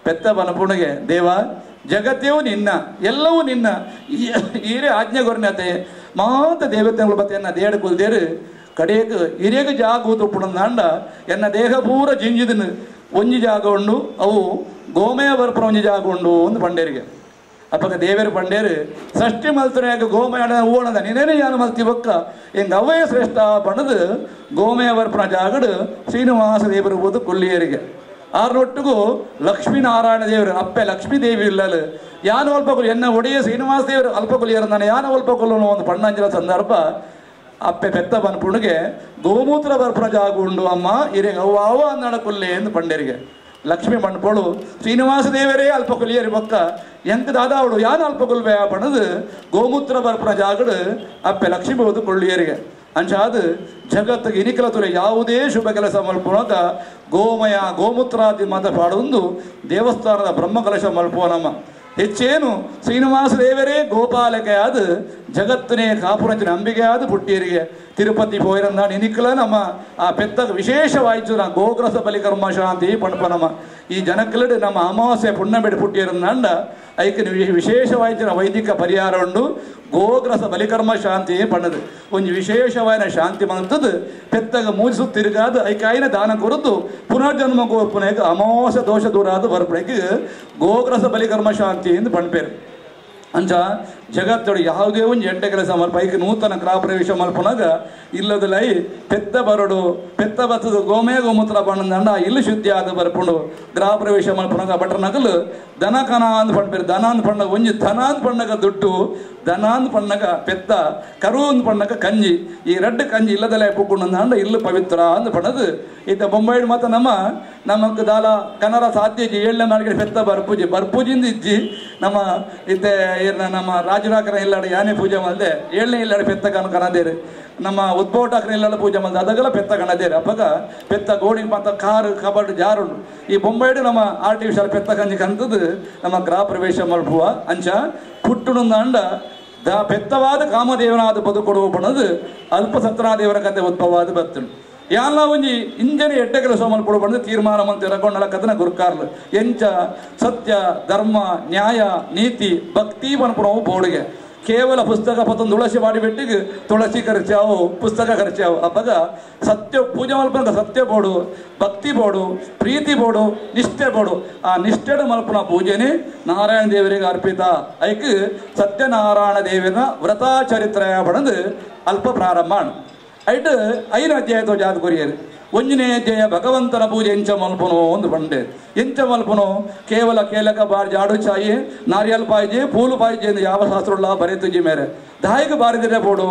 ಪೆತ್ತ ಬನಪುಣಿಗೆ ದೇವ ಜಗತ್ತೇವು ನಿನ್ನ ಎಲ್ಲವೂ ನಿನ್ನ ಈರೇ ಆಜ್ಞೆ ಕೊರನತೆ ಮಾತ ದೇವತೆಗಳು ಬತ್ತೆ ಎನ್ನ ದೇಹಡು ಕುಲ್ದೇರು ಕಡೆಯಕ್ಕೆ ಹಿರಿಯಗೆ ಜಾಗ ಊತು ಎನ್ನ ದೇಹ ಪೂರ ಜಿಂಜಿದನು ಒಂಜಿ ಜಾಗ ಉಂಡು ಅವು ಗೋಮಯ ಬರ್ಪುನ ಒಂಜಿ ಜಾಗ ಉಂಡು ಒಂದು ಪಂಡೇರಿಗೆ ಅಪ್ಪಗ ದೇವರು ಪಂಡೇರು ಷಷ್ಠಿ ಮಲ್ತನೆಯಾಗ ಗೋಮಯ ಹೂವಣದ ನೀನೇನೆ ಯಾನು ಮಲ್ತಿ ಬೊಕ್ಕ ಎಂಗ ಅವೇ ಶ್ರೇಷ್ಠ ಬಣ್ಣದು ಗೋಮಯ ಬರ್ಪುನ ಜಾಗಡು ಶ್ರೀನಿವಾಸ ದೇವರು ಬೋದು ಕೊಲ್ಲಿಯರಿಗೆ ಆರೊಟ್ಟಿಗೂ ಲಕ್ಷ್ಮೀನಾರಾಯಣ ದೇವರು ಅಪ್ಪೆ ಲಕ್ಷ್ಮೀ ದೇವಿ ಇಲ್ಲಲು ಯಾನು ಅಲ್ಪ ಕೊಲ್ಲಿ ಎನ್ನ ಒಡೆಯ ಶ್ರೀನಿವಾಸ ದೇವರು ಅಲ್ಪ ಕೊಲ್ಲಿಯರು ನಾನು ಯಾನು ಅಲ್ಪ ಕೊಲ್ಲನು ಒಂದು ಪಣ್ಣಂಜಿನ ಸಂದರ್ಭ ಅಪ್ಪೆ ಪೆತ್ತ ಬನ್ಪುಣಿಗೆ ಗೋಮೂತ್ರ ಬರ್ಪುನ ಜಾಗ ಉಂಡು ಅಮ್ಮ ಇರೆಗೆ ಅವ್ವ ಅವ್ವ ಅಂದಣ ಕೊಲ್ಲೆ ಎಂದು ಪಂಡೇರಿಗೆ ಲಕ್ಷ್ಮೀ ಮಣ್ಪೋಳು ಶ್ರೀನಿವಾಸ ದೇವರೇ ಅಲ್ಪ ಕೊಲಿಯರಿ ಬೊಕ್ಕ ಎಂತ ದಾದಾವಳು ಯಾನು ಅಲ್ಪ ಕೊಲ್ವೆ ಬಣದು ಗೋಮೂತ್ರ ಬರ್ಪುನ ಜಾಗಡು ಅಪ್ಪೆ ಲಕ್ಷ್ಮೀ ಹೋದು ಕೊಳ್ಳಿಯರಿಗೆ ಅಂಚಾದ ಜಗತ್ತಿಗೆ ಇನಿಕಲ ತುಲೆ ಯಾವುದೇ ಶುಭ ಕೆಲಸ ಮಲ್ಪುಣಕ ಗೋಮಯ ಗೋಮೂತ್ರಾದಿ ಮತ ಪಾಡೊಂದು ದೇವಸ್ಥಾನದ ಬ್ರಹ್ಮಕಲಶ ಮಲ್ಪುವ ನಮ್ಮ ಹೆಚ್ಚೇನು ಶ್ರೀನಿವಾಸ ದೇವರೇ ಗೋಪಾಲಕೆಯಾದ ಜಗತ್ತನೇ ಕಾಪುರಂಚಿನ ಅಂಬಿಕೆಯಾದ ಪುಟ್ಟಿಯರಿಗೆ ತಿರುಪತಿ ಪೋಯಿರಂದ ನಿನಿಕ್ಕಲ ನಮ್ಮ ಆ ಪೆತ್ತ ವಿಶೇಷವಾಯಿತು ನಾ ಗೋಗ್ರಸ ಬಲಿಕರ್ಮ ಶಾಂತಿ ಪಣಪ ನಮ್ಮ ಈ ಜನಕ್ಕಲಡು ನಮ್ಮ ಅಮಾವಾಸ್ಯೆ ಪುಣ್ಯಬೇಡಿ ಪುಟ್ಟಿಯರಂದಾಂಡ ಐಕ್ಕೆ ವಿಶೇಷವಾಯಿತು ವೈದಿಕ ಪರಿಹಾರ ಉಂಡು ಗೋಗ್ರಸ ಬಲಿಕರ್ಮ ಶಾಂತಿ ಪಣ್ಣದು ಒಂದು ವಿಶೇಷವಾದ ಶಾಂತಿ ಮಂತದ್ದು ಪೆತ್ತಗ ಮೂಜಿಸು ತಿರುಗಾದ ಐಕಾಯಿನ ದಾನ ಕೊರದು ಪುನರ್ಜನ್ಮ ಗೋಪುನಕ್ಕೆ ಅಮಾವಾಸ್ಯ ದೋಷ ದೂರಾದ ಬರ್ಪಣೆಗೆ ಗೋಗ್ರಸ ಬಲಿಕರ್ಮ ಶಾಂತಿ ಎಂದು ಪಣ್ಪೇರು ಅಂಚ ಜಗತ್ತೊಡು ಯಾವುದೇ ಒಂದು ಎಡ್ಡೆ ಕೆಲಸ ಮಲ್ಪ ಐಕ್ ನೂತನ ಗೃಹ ಪ್ರವೇಶ ಮಲ್ಪನಾಗ ಇಲ್ಲದಲೈ ಪೆತ್ತ ಬರಡು ಪೆತ್ತ ಬತ್ತದ ಗೋಮೇ ಗೋಮೂತ್ರ ಬಣ್ಣದಂಡ ಇಲ್ಲಿ ಶುದ್ಧಿ ಆದ ಬರ್ಪುಂಡು ಗೃಹ ಪ್ರವೇಶ ಮಲ್ಪನಾಗ ಬಟ್ರ ನಗಲು ದನ ಕನ ಅಂದ್ ಪಣ್ಪೇರು ದನ ಅಂದ್ ಪಣ್ಣಗ ಒಂಜಿ ಧನ ಅಂದ್ ಪಣ್ಣಗ ದುಡ್ಡು ದನ ಅಂದ್ ಪಣ್ಣಗ ಪೆತ್ತ ಕರು ಅಂದ್ ಪಣ್ಣಗ ಕಂಜಿ ಈ ರಡ್ಡು ಕಂಜಿ ಇಲ್ಲದಲೇ ಪುಕ್ಕುಂಡು ಇಲ್ಲು ಪವಿತ್ರ ಅಂದ್ ಪಣ್ಣದು ಇತ್ತ ಬೊಂಬೈಡ್ ಮಾತ ನಮ್ಮ ನಮಕ್ ದಾಲ ಕನ್ನಡ ಸಾಧ್ಯ ಇಜ್ಜಿ ಏಳನೇ ನಾಲ್ಗೆ ಪೆತ್ತ ಬರ್ಪೂಜೆ ಬರ್ಪೂಜಿಂದ ಇಜ್ಜಿ ನಮ್ಮ ಇತ್ತೆ ನಮ್ಮ ರಾಜರಾಕರ ಇಲ್ಲಾಡ ಯಾನೆ ಪೂಜೆ ಮಲ್ದೆ ಏಳನೇ ಇಲ್ಲಾಡ ಪೆತ್ತ ಕನ ಕನದೇರು ನಮ್ಮ ಉದ್ಭವ ಠಾಕ್ರೆ ಇಲ್ಲಾಡ ಪೂಜೆ ಮಲ್ದೆ ಅದಗೆಲ್ಲ ಪೆತ್ತ ಕಣದೇರು ಅಪ್ಪಗ ಪೆತ್ತ ಗೋಡಿ ಮಾತ ಕಾರು ಕಬಡ್ ಜಾರುಂಡು ಈ ಬೊಂಬೈಡು ನಮ್ಮ ಆರ್ಟಿಫಿಷಿಯಲ್ ಪೆತ್ತ ಕಂಜಿ ಕಂತದ್ದು ನಮ್ಮ ಗೃಹ ಪ್ರವೇಶ ಮಲ್ಪುವ ಅಂಚ ಪುಟ್ಟುಂಡ the ಪೆತ್ತವಾದ ಕಾಮದೇವನಾದ ಬದುಕೊಡುವ ಪಣದು ಅಲ್ಪ ಸತ್ಯನಾದೇವರ ಕತೆ ಉದ್ಭವವಾದ ಬತ್ತುಂಡು ಯಾಲ ಒಂಜಿ ಇಂಜನೆ ಎಡ್ಡೆ ಕೆಲಸ ಮಲ್ಪೊಡು ಪಂದ್ ತೀರ್ಮಾನ ಮಂತ್ ರಗೊಂಡಲ ಕಥನ ಗುರುಕಾರ್ಲು ಎಂಚ ಸತ್ಯ ಧರ್ಮ ನ್ಯಾಯ ನೀತಿ ಭಕ್ತಿ ಪನ್ಪುನವು ಬೋರ್ಡ್ಗೆ ಕೇವಲ ಪುಸ್ತಕ ಪತ್ತೊಂದು ತುಳಸಿ ಮಾಡಿ ಬಿಟ್ಟಿಗೆ ತುಳಸಿ ಖರ್ಚಾವು ಪುಸ್ತಕ ಖರ್ಚಾವು ಅಪ್ಪಗ ಸತ್ಯ ಪೂಜೆ ಮಲ್ಪನ ಸತ್ಯ ಬೋಡು ಭಕ್ತಿ ಬೋಡು ಪ್ರೀತಿ ಬೋಡು ನಿಷ್ಠೆ ಬೋಡು ಆ ನಿಷ್ಠೆಡು ಮಲ್ಪನ ಪೂಜೆನೆ ನಾರಾಯಣ ದೇವರಿಗೆ ಅರ್ಪಿತ ಐಕ್ ಸತ್ಯನಾರಾಯಣ ದೇವರ ವ್ರತಾಚರಿತ್ರ ಪಡೆದು ಅಲ್ಪ ಪ್ರಾರಂಭ ಐಟ್ ಐನ ಅಧ್ಯಾಯ ಜಾತ ಕೊರಿಯರು ಒಂಜನೇ ಅಧ್ಯಾಯ ಭಗವಂತನ ಪೂಜೆ ಎಂಚ ಮಲ್ಪನೋ ಒಂದು ಬಂಡೆ ಎಂಚ ಮಲ್ಪನೋ ಕೇವಲ ಕೇಲಕ ಬಾರ್ ಜಾಡು ಚಾಯಿ ನಾರಿಯಲ್ ಪಾಯ್ಜೆ ಪೂಲು ಪಾಯ್ಜೆ ಎಂದು ಯಾವ ಶಾಸ್ತ್ರ ಬರೆತುಜಿ ಮೇರೆ ದಾಯಿಗೆ ಬಾರಿದ್ರೆ ಬೋಡು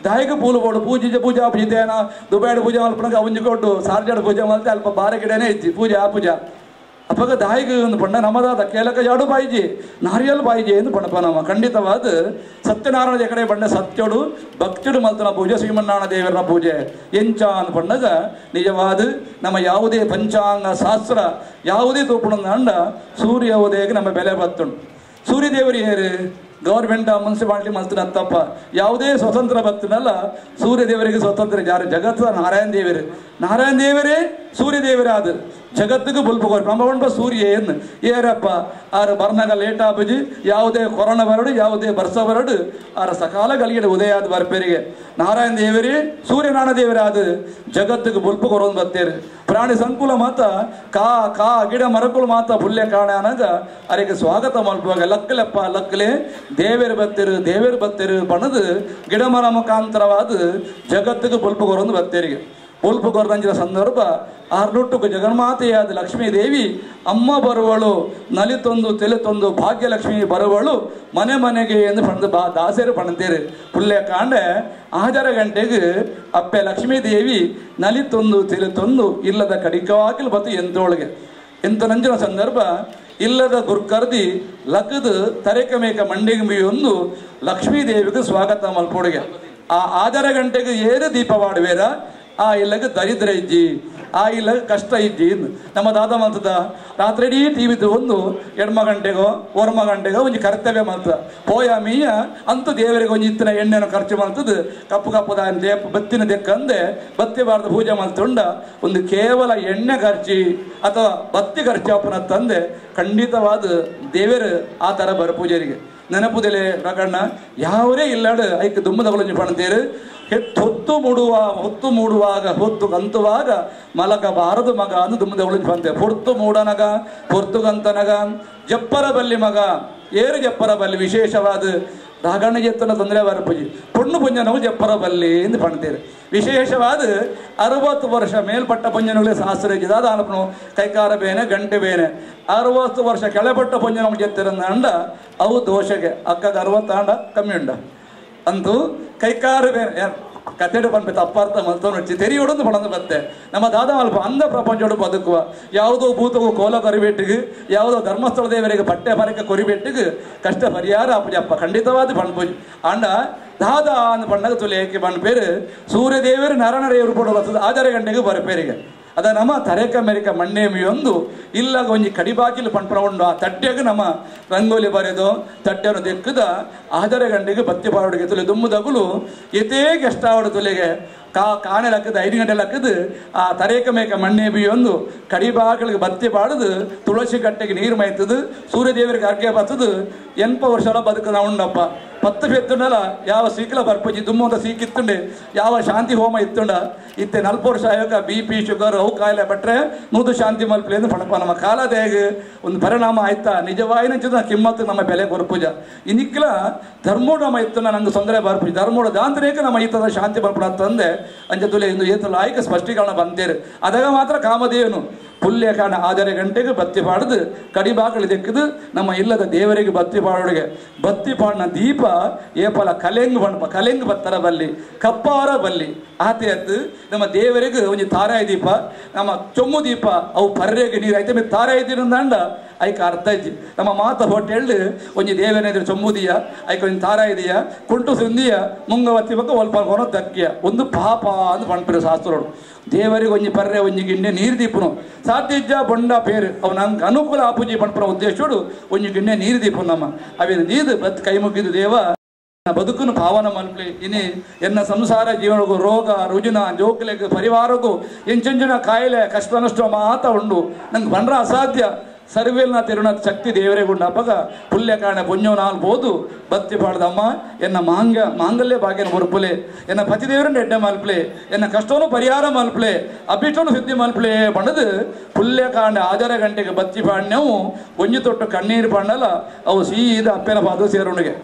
ದಾಯಿಗೆ ಪೂಲು ಬೋಡು ಪೂಜೆ ಪೂಜಾ ಪೂಜೆನ ದುಬೈಡ್ ಪೂಜೆ ಮಲ್ಪನಗ ಅವಂಜಿ ಕೊಟ್ಟು ಸಾರ್ಜಾಡು ಪೂಜೆ ಮಲ್ತೆ ಅಲ್ಪ ಬಾರೆ ಗಿಡನೇ ಇಜ್ಜಿ ಪೂಜೆ ಆ ಪೂಜಾ ಅಪ್ಪಗ ದಾಯಿಗೆ ಒಂದು ಪಂಡ ನಮ್ಮದಾದ ಕೇಲಕ ಜಾಡು ಬಾಯಿಜಿ ನಾರಿಯಲ್ ಬಾಯಿಜಿ ಎಂದು ಪಣಪ ನಮ್ಮ ಖಂಡಿತವಾದ ಸತ್ಯನಾರಾಯಣ ಕಡೆ ಬಂಡ ಸತ್ಯಡು ಭಕ್ತಿಡು ಮಲ್ತನ ಪೂಜೆ ಶ್ರೀಮನ್ನಾರಾಯಣ ದೇವರ ಪೂಜೆ ಎಂಚ ಅಂದ್ ಪಂಡಗ ನಿಜವಾದ ನಮ್ಮ ಯಾವುದೇ ಪಂಚಾಂಗ ಶಾಸ್ತ್ರ ಯಾವುದೇ ತೋಪುಣ ಸೂರ್ಯ ಉದಯಕ್ಕೆ ನಮ್ಮ ಬೆಲೆ ಬತ್ತುಂಡು ಸೂರ್ಯದೇವರು ಏರು ಗೌರ್ಮೆಂಟ್ ಮುನ್ಸಿಪಾಲಿಟಿ ಮಲ್ತನ ತಪ್ಪ ಯಾವುದೇ ಸ್ವತಂತ್ರ ಬತ್ತನಲ್ಲ ಸೂರ್ಯದೇವರಿಗೆ ಸ್ವತಂತ್ರ ಯಾರು ಜಗತ್ತ ನಾರಾಯಣ ದೇವರು ನಾರಾಯಣ ದೇವರೇ ಸೂರ್ಯದೇವರೇ ಅದು ಜಗತ್ತಿಗೆ ಬುಲ್ಪು ನಮ್ಮ ಉಂಡ ಸೂರ್ಯ ಏನು ಏರಪ್ಪ ಆರು ಬರ್ನಾಗ ಲೇಟ್ ಆಬಜಿ ಯಾವುದೇ ಕೊರೋನಾ ಬರಡು ಯಾವುದೇ ಬರ್ಸ ಬರಡು ಆರ ಸಕಾಲ ಗಲಿಗೆ ಉದಯ ಆದ ಬರ್ಪೇರಿಗೆ ನಾರಾಯಣ ದೇವರೇ ಸೂರ್ಯನಾರಾಯಣ ದೇವರೇ ಅದು ಜಗತ್ತಿಗೆ ಬುಲ್ಪು ಕೊರೋದು ಬರ್ತೇರು ಪ್ರಾಣಿ ಸಂಕುಲ ಮಾತ ಕಾ ಕಾ ಗಿಡ ಮರಕುಲು ಮಾತ ಪುಲ್ಯ ಕಾಣ ಅನಗ ಅರಿಗೆ ಸ್ವಾಗತ ಮಲ್ಪುವಾಗ ಲಕ್ಕಲೆಪ್ಪ ಲಕ್ಕಲೆ ದೇವರು ಬತ್ತೇರು ದೇವರು ಬತ್ತೇರು ಬಣದು ಗಿಡ ಮರ ಮುಖಾಂತರವಾದ ಜಗತ್ತಿಗೆ ಬುಲ್ಪು ಕೊರೋದು ಬರ್ತೇರಿಗೆ ಬುಲ್ಪು ಕೊರದಂಜಿನ ಸಂದರ್ಭ ಆರ್ನೊಟ್ಟುಕು ಜಗನ್ಮಾತೆಯಾದ ಲಕ್ಷ್ಮೀ ದೇವಿ ಅಮ್ಮ ಬರುವಳು ನಲಿತೊಂದು ತೆಲಿತೊಂದು ಭಾಗ್ಯಲಕ್ಷ್ಮಿ ಬರುವಳು ಮನೆ ಮನೆಗೆ ಎಂದು ಪಣದು ಬಾ ದಾಸರು ಪಣಂತೇರು ಪುಲ್ಯ ಕಾಂಡೆ ಆಜರ ಗಂಟೆಗೆ ಅಪ್ಪೆ ಲಕ್ಷ್ಮೀ ದೇವಿ ನಲಿತೊಂದು ತೆಲಿತೊಂದು ಇಲ್ಲದ ಕಡಿಕವಾಗಿಲ್ ಬತ್ತು ಎಂತೋಳಿಗೆ ಎಂತ ನಂಜಿನ ಸಂದರ್ಭ ಇಲ್ಲದ ಗುರ್ಕರ್ದಿ ಲಕ್ಕದು ತರೆಕ ಮೇಕ ಮಂಡಿಗೆ ಲಕ್ಷ್ಮೀ ದೇವಿಗೆ ಸ್ವಾಗತ ಮಲ್ಪೋಡಿಗೆ ಆ ಆಜರ ಗಂಟೆಗೆ ಏರು ದೀಪವಾಡುವೇರ ಆ ಇಲ್ಲಗೆ ದರಿದ್ರ ಇಜ್ಜಿ ಆ ಇಲ್ಲಗೆ ಕಷ್ಟ ಇಜ್ಜಿ ನಮ್ಮ ದಾದ ಮಂತದ ರಾತ್ರಿ ಇಡೀ ಟಿ ವಿದು ಒಂದು ಎಡ್ಮ ಗಂಟೆಗೋ ಒರ್ಮ ಗಂಟೆಗೋ ಒಂಜಿ ಕರ್ತವ್ಯ ಮಂತದ ಪೋಯ ಮೀಯ ಅಂತೂ ದೇವರಿಗೆ ಒಂಜಿ ಇತ್ತಿನ ಎಣ್ಣೆನ ಖರ್ಚು ಮಾಡ್ತದ ಕಪ್ಪು ಕಪ್ಪುದ ಬತ್ತಿನ ದೆಕ್ಕಂದೆ ಬತ್ತಿ ಬಾರ್ದು ಪೂಜೆ ಮಾಡ್ತುಂಡ ಒಂದು ಕೇವಲ ಎಣ್ಣೆ ಖರ್ಚಿ ಅಥವಾ ಬತ್ತಿ ಖರ್ಚು ಅಪ್ಪನ ತಂದೆ ಖಂಡಿತವಾದ ದೇವರು ಆ ಥರ ಬರ ಪೂಜೆರಿಗೆ ನೆನಪುದೆಲೆ ಪ್ರಕರಣ ಯಾವರೇ ಇಲ್ಲಾಡು ಐಕ್ ದುಮ್ಮದಗಳು ಪಣಂತೇರು ಹೊತ್ತು ಮೂಡುವಾಗ ಹೊತ್ತು ಕಂತುವಾಗ ಮಲಕ ಬಾರದು ಮಗ ಅಂದು ದುಮ್ಮದಗಳು ಪಂತೆ ಹೊರ್ತು ಮೂಡನಗ ಪೊರ್ತುಗಂತನಗ ಜಪ್ಪರ ಬಲ್ಲಿ ಮಗ ಏರು ಜಪ್ಪರ ಬಲ್ಲಿ ವಿಶೇಷವಾದ ರಾಗಣ್ಣ ಜೆತ್ತನ ತೊಂದರೆ ಬರಪೂಜಿ ಪೊಣ್ಣು ಪುಂಜನವು ಜಪ್ಪರ ಬಲ್ಲಿ ಎಂದು ಪಣ್ತೇರು ವಿಶೇಷವಾದ 60 ವರ್ಷ ಮೇಲ್ಪಟ್ಟ ಪುಂಜನಗಳೇ ಶಾಸ್ತ್ರ ದಾದ ಅನಪನು ಕೈಕಾರ ಬೇನೆ ಗಂಟೆ ಬೇನೆ 60 ವರ್ಷ ಕೆಳಪಟ್ಟ ಪುಂಜನ ಜೆತ್ತಿರಂದ ಅವು ದೋಷಗೆ ಅಕ್ಕಗೆ 60 ಆಂಡ ಕಮ್ಮಿ ಉಂಡ ಅಂತೂ ಕೈಕಾರ ಬೇನೆ ಕತೆಡು ಪನ್ಪೆ ತಪ್ಪಾರ್ಥ ಮಲ್ತೋನು ತೆರಿಯೋಡೊಂದು ಪಣಂದು ಬತ್ತೆ ನಮ್ಮ ದಾದ ಅಲ್ಪ ಅಂಧ ಪ್ರಪಂಚೋಡು ಬದುಕುವ ಯಾವುದೋ ಭೂತವು ಕೋಲ ಕೊರಿಬೆಟ್ಟಿಗೆ ಯಾವುದೋ ಧರ್ಮಸ್ಥಳ ದೇವರಿಗೆ ಪಟ್ಟೆ ಪರಕ ಕೊರಿಬೆಟ್ಟಿಗೆ ಕಷ್ಟ ಪರಿಹಾರ ಅಪ್ಪಜಪ್ಪ ಖಂಡಿತವಾದ ಪಣ್ಪೂಜೆ ಅಂಡ ದಾದ ಅಂದ್ ಪಣ್ಣಗ ತುಲೇಕೆ ಪಣ್ಪೇರು ಸೂರ್ಯದೇವರು ನರನರೇವರು ಪಡ ಬರ್ತದೆ ಆಧಾರ ಗಂಟೆಗೆ ಬರಪೇರಿಗೆ ಅದ ನಮ್ಮ ತರೇಕ ಮೆರಿಕ ಮಣ್ಣೇಮಿಯೊಂದು ಇಲ್ಲಾಗ ಒಂಜಿ ಕಡಿಬಾಕಿಲು ಪಣ್ಪನ ಉಂಡು ಆ ತಟ್ಟೆಗೆ ನಮ್ಮ ರಂಗೋಲಿ ಬರೆದು ತಟ್ಟೆಯನ್ನು ದೆಕ್ಕದ ಆಧಾರ ಗಂಟೆಗೆ ಬತ್ತಿ ಪಾರುಡಿಗೆ ತುಲೆ ದುಮ್ಮುದಗುಲು ಎತೇ ಗೆಸ್ಟಾವಡು ತುಲೆಗೆ ಕಾಣೆ ಲಕ್ಕದ 5 ಗಂಟೆ ಲಕ್ಕದ ಆ ತರೇಕ ಮೇಕ ಮಣ್ಣೇಬಿಯೊಂದು ಕಡಿಬಾಗಿಲಿಗೆ ಬತ್ತಿ ಪಾಡುದು ತುಳಸಿ ಕಟ್ಟೆಗೆ ನೀರು ಮೈತದು ಸೂರ್ಯದೇವರಿಗೆ ಅರ್ಘ್ಯ ಬರ್ತದು 80 ವರ್ಷ ಬದುಕದ ಉಂಡಪ್ಪ. ಪತ್ತು ಫೆತ್ತುಂಡಲ ಯಾವ ಸೀಕಲ ಬರ್ಪುಜಿ ದುಮ್ಮಂತ ಸೀಕಿತ್ತುಂಡೆ ಯಾವ ಶಾಂತಿ ಹೋಮ ಇತ್ತುಂಡ ಇತ್ತೆ ನಲ್ಪ ವರ್ಷ ಆಯೋಗ B P sugar ಅವು ಕಾಯಿಲೆ ಬಟ್ರೆ ನೂದು ಶಾಂತಿ ಮಲ್ಪಲೆ ಎಂದು ಪಣಪ ನಮ್ಮ ಕಾಲದೇಗ ಒಂದು ಪರಿಣಾಮ ಆಯ್ತಾ ನಿಜವಾಯಿನ ಕಿಮ್ಮತ್ತು ನಮ್ಮ ಬೆಲೆ ಕೊರ್ಪುಜ ಇನಿಕ್ಲ ಧರ್ಮೋಡ ನಮ್ಮ ಇತ್ತು ನಂಗೆ ತೊಂದರೆ ಬರ್ಪುಜಿ ಧರ್ಮೋಡ ದಾಂತರೇಕ ನಮ್ಮ ಈತದ ಶಾಂತಿ ಬರ್ಪುಣ ತಂದೆ ಅಂಚ ತುಲೆ ಇಂದು ಏತಲು ಆಯ್ಕೆ ಸ್ಪಷ್ಟೀಕರಣ ಬಂತೇರು ಅದಾಗ ಮಾತ್ರ ಕಾಮದೇವನು ಪುಲ್ಯ ಕಾರಣ ಆದರೆ ಗಂಟೆಗೆ ಬತ್ತಿ ಪಾಡದು ಕಡಿಬಾಕಳಿ ದೆಕ್ಕದು ನಮ್ಮ ಇಲ್ಲದ ದೇವರಿಗೆ ಬತ್ತಿ ಪಾಡೋಡಿಗೆ ಬತ್ತಿ ಪಾಡಿನ ದೀಪ ಏಪಲ ಕಲೆಂಗ್ ಬಣ್ಪ ಕಲೆಂಗ್ ಬತ್ತರ ಬಲ್ಲಿ ಕಪ್ಪಾರ ಬಲ್ಲಿ ಆತೆ ಅತ್ತು ನಮ್ಮ ದೇವರಿಗೆ ಒಂಜಿ ತಾರಾಯಿ ದೀಪ ನಮ್ಮ ಚೊಮ್ಮು ದೀಪ ಅವು ಪರ್ರೆಗೆ ನೀರು ಐತೆ ಮೇಲೆ ತಾರಾಯಿ ದಂಡ ಐಕ ಅರ್ಥ ಇಜ್ಜಿ ನಮ್ಮ ಮಾತ ಹೋಟೆಲ್ ಒಂಜಿ ದೇವನ ಚೊಮ್ಮುದಿಯ ಐಕ ಒಂಜಿ ತಾರಾಯಿ ದಿಯ ಕುಂಟು ಸುಂದಿಯ ಮುಂಗವತ್ತಿ ಬಕ್ಕ ಒಲ್ಪ ಕೊನೋ ದಕ್ಕಿಯ ಒಂದು ಪಾಪ ಅಂತ ಪಣ್ಪಿರು ಶಾಸ್ತ್ರೋಡು ದೇವರಿಗೆ ಒಂಜಿ ಪರ್ರೆ ಒಂಜಿ ಗಿಣ್ಣೆ ನೀರು ದೀಪನು ಸಾಧ್ಯಜ್ಜ ಬೊಂಡ ಪೇರು ಅವು ನಂಗೆ ಅನುಕೂಲ ಆಪುಜಿ ಪಣ್ಪುರ ಉದ್ದೇಶೋಡು ಒಂಜಿ ಗಿಣ್ಣೆ ನೀರು ದೀಪು ನಮ್ಮ ಅವೇನು ನೀದು ಬತ್ ಕೈ ಮುಗಿದು ದೇವ ಬದುಕನ್ನು ಭಾವನ ಮಲ್ಪಲಿ ಇನಿ ಎನ್ನ ಸಂಸಾರ ಜೀವನಗೂ ರೋಗ ರುಜಿನ ಜೋಕ್ಲೆಗ್ ಪರಿವಾರಗೂ ಎಂಚೆಂಚಿನ ಕಾಯಿಲೆ ಕಷ್ಟ ನಷ್ಟ ಮಾತ ಉಂಡು ನಂಗೆ ಬಂದ್ರ ಅಸಾಧ್ಯ ಸರ್ವೇಲ್ನ ತಿರುಣ ಶಕ್ತಿ ದೇವರೇ ಗುಂಡ ಅಪ್ಪಗ ಪುಲ್ಯ ಕಾರಣ ಪುಣ್ಯೋ ನಾಲ್ಬೋದು ಬತ್ತಿ ಪಾಡ್ದಮ್ಮ ಎನ್ನ ಮಾಂಗಲ್ಯ ಭಾಗ್ಯನ ಮುರುಪುಲೆ ಎನ್ನ ಪತಿದೇವರನ್ನ ಎಡ್ಡೆ ಮಲ್ಪಲೆ ಎನ್ನ ಕಷ್ಟವನ್ನು ಪರಿಹಾರ ಮಲ್ಪಲೆ ಅಭಿಷ್ಟವನ್ನು ಸಿದ್ಧಿ ಮಲ್ಪಲೆ ಬಣ್ಣದು ಪುಲ್ಯ ಕಾಂಡ ಆಜರ ಗಂಟೆಗೆ ಬತ್ತಿ ಪಾಡ್ನೆವು ಒಂಜಿ ತೊಟ್ಟು ಕಣ್ಣೀರು ಪಾಂಡಲ್ಲ ಅವು ಸೀದಾ ಅಪ್ಪನ ಪಾದ ಸೇರುಣಿಗೆ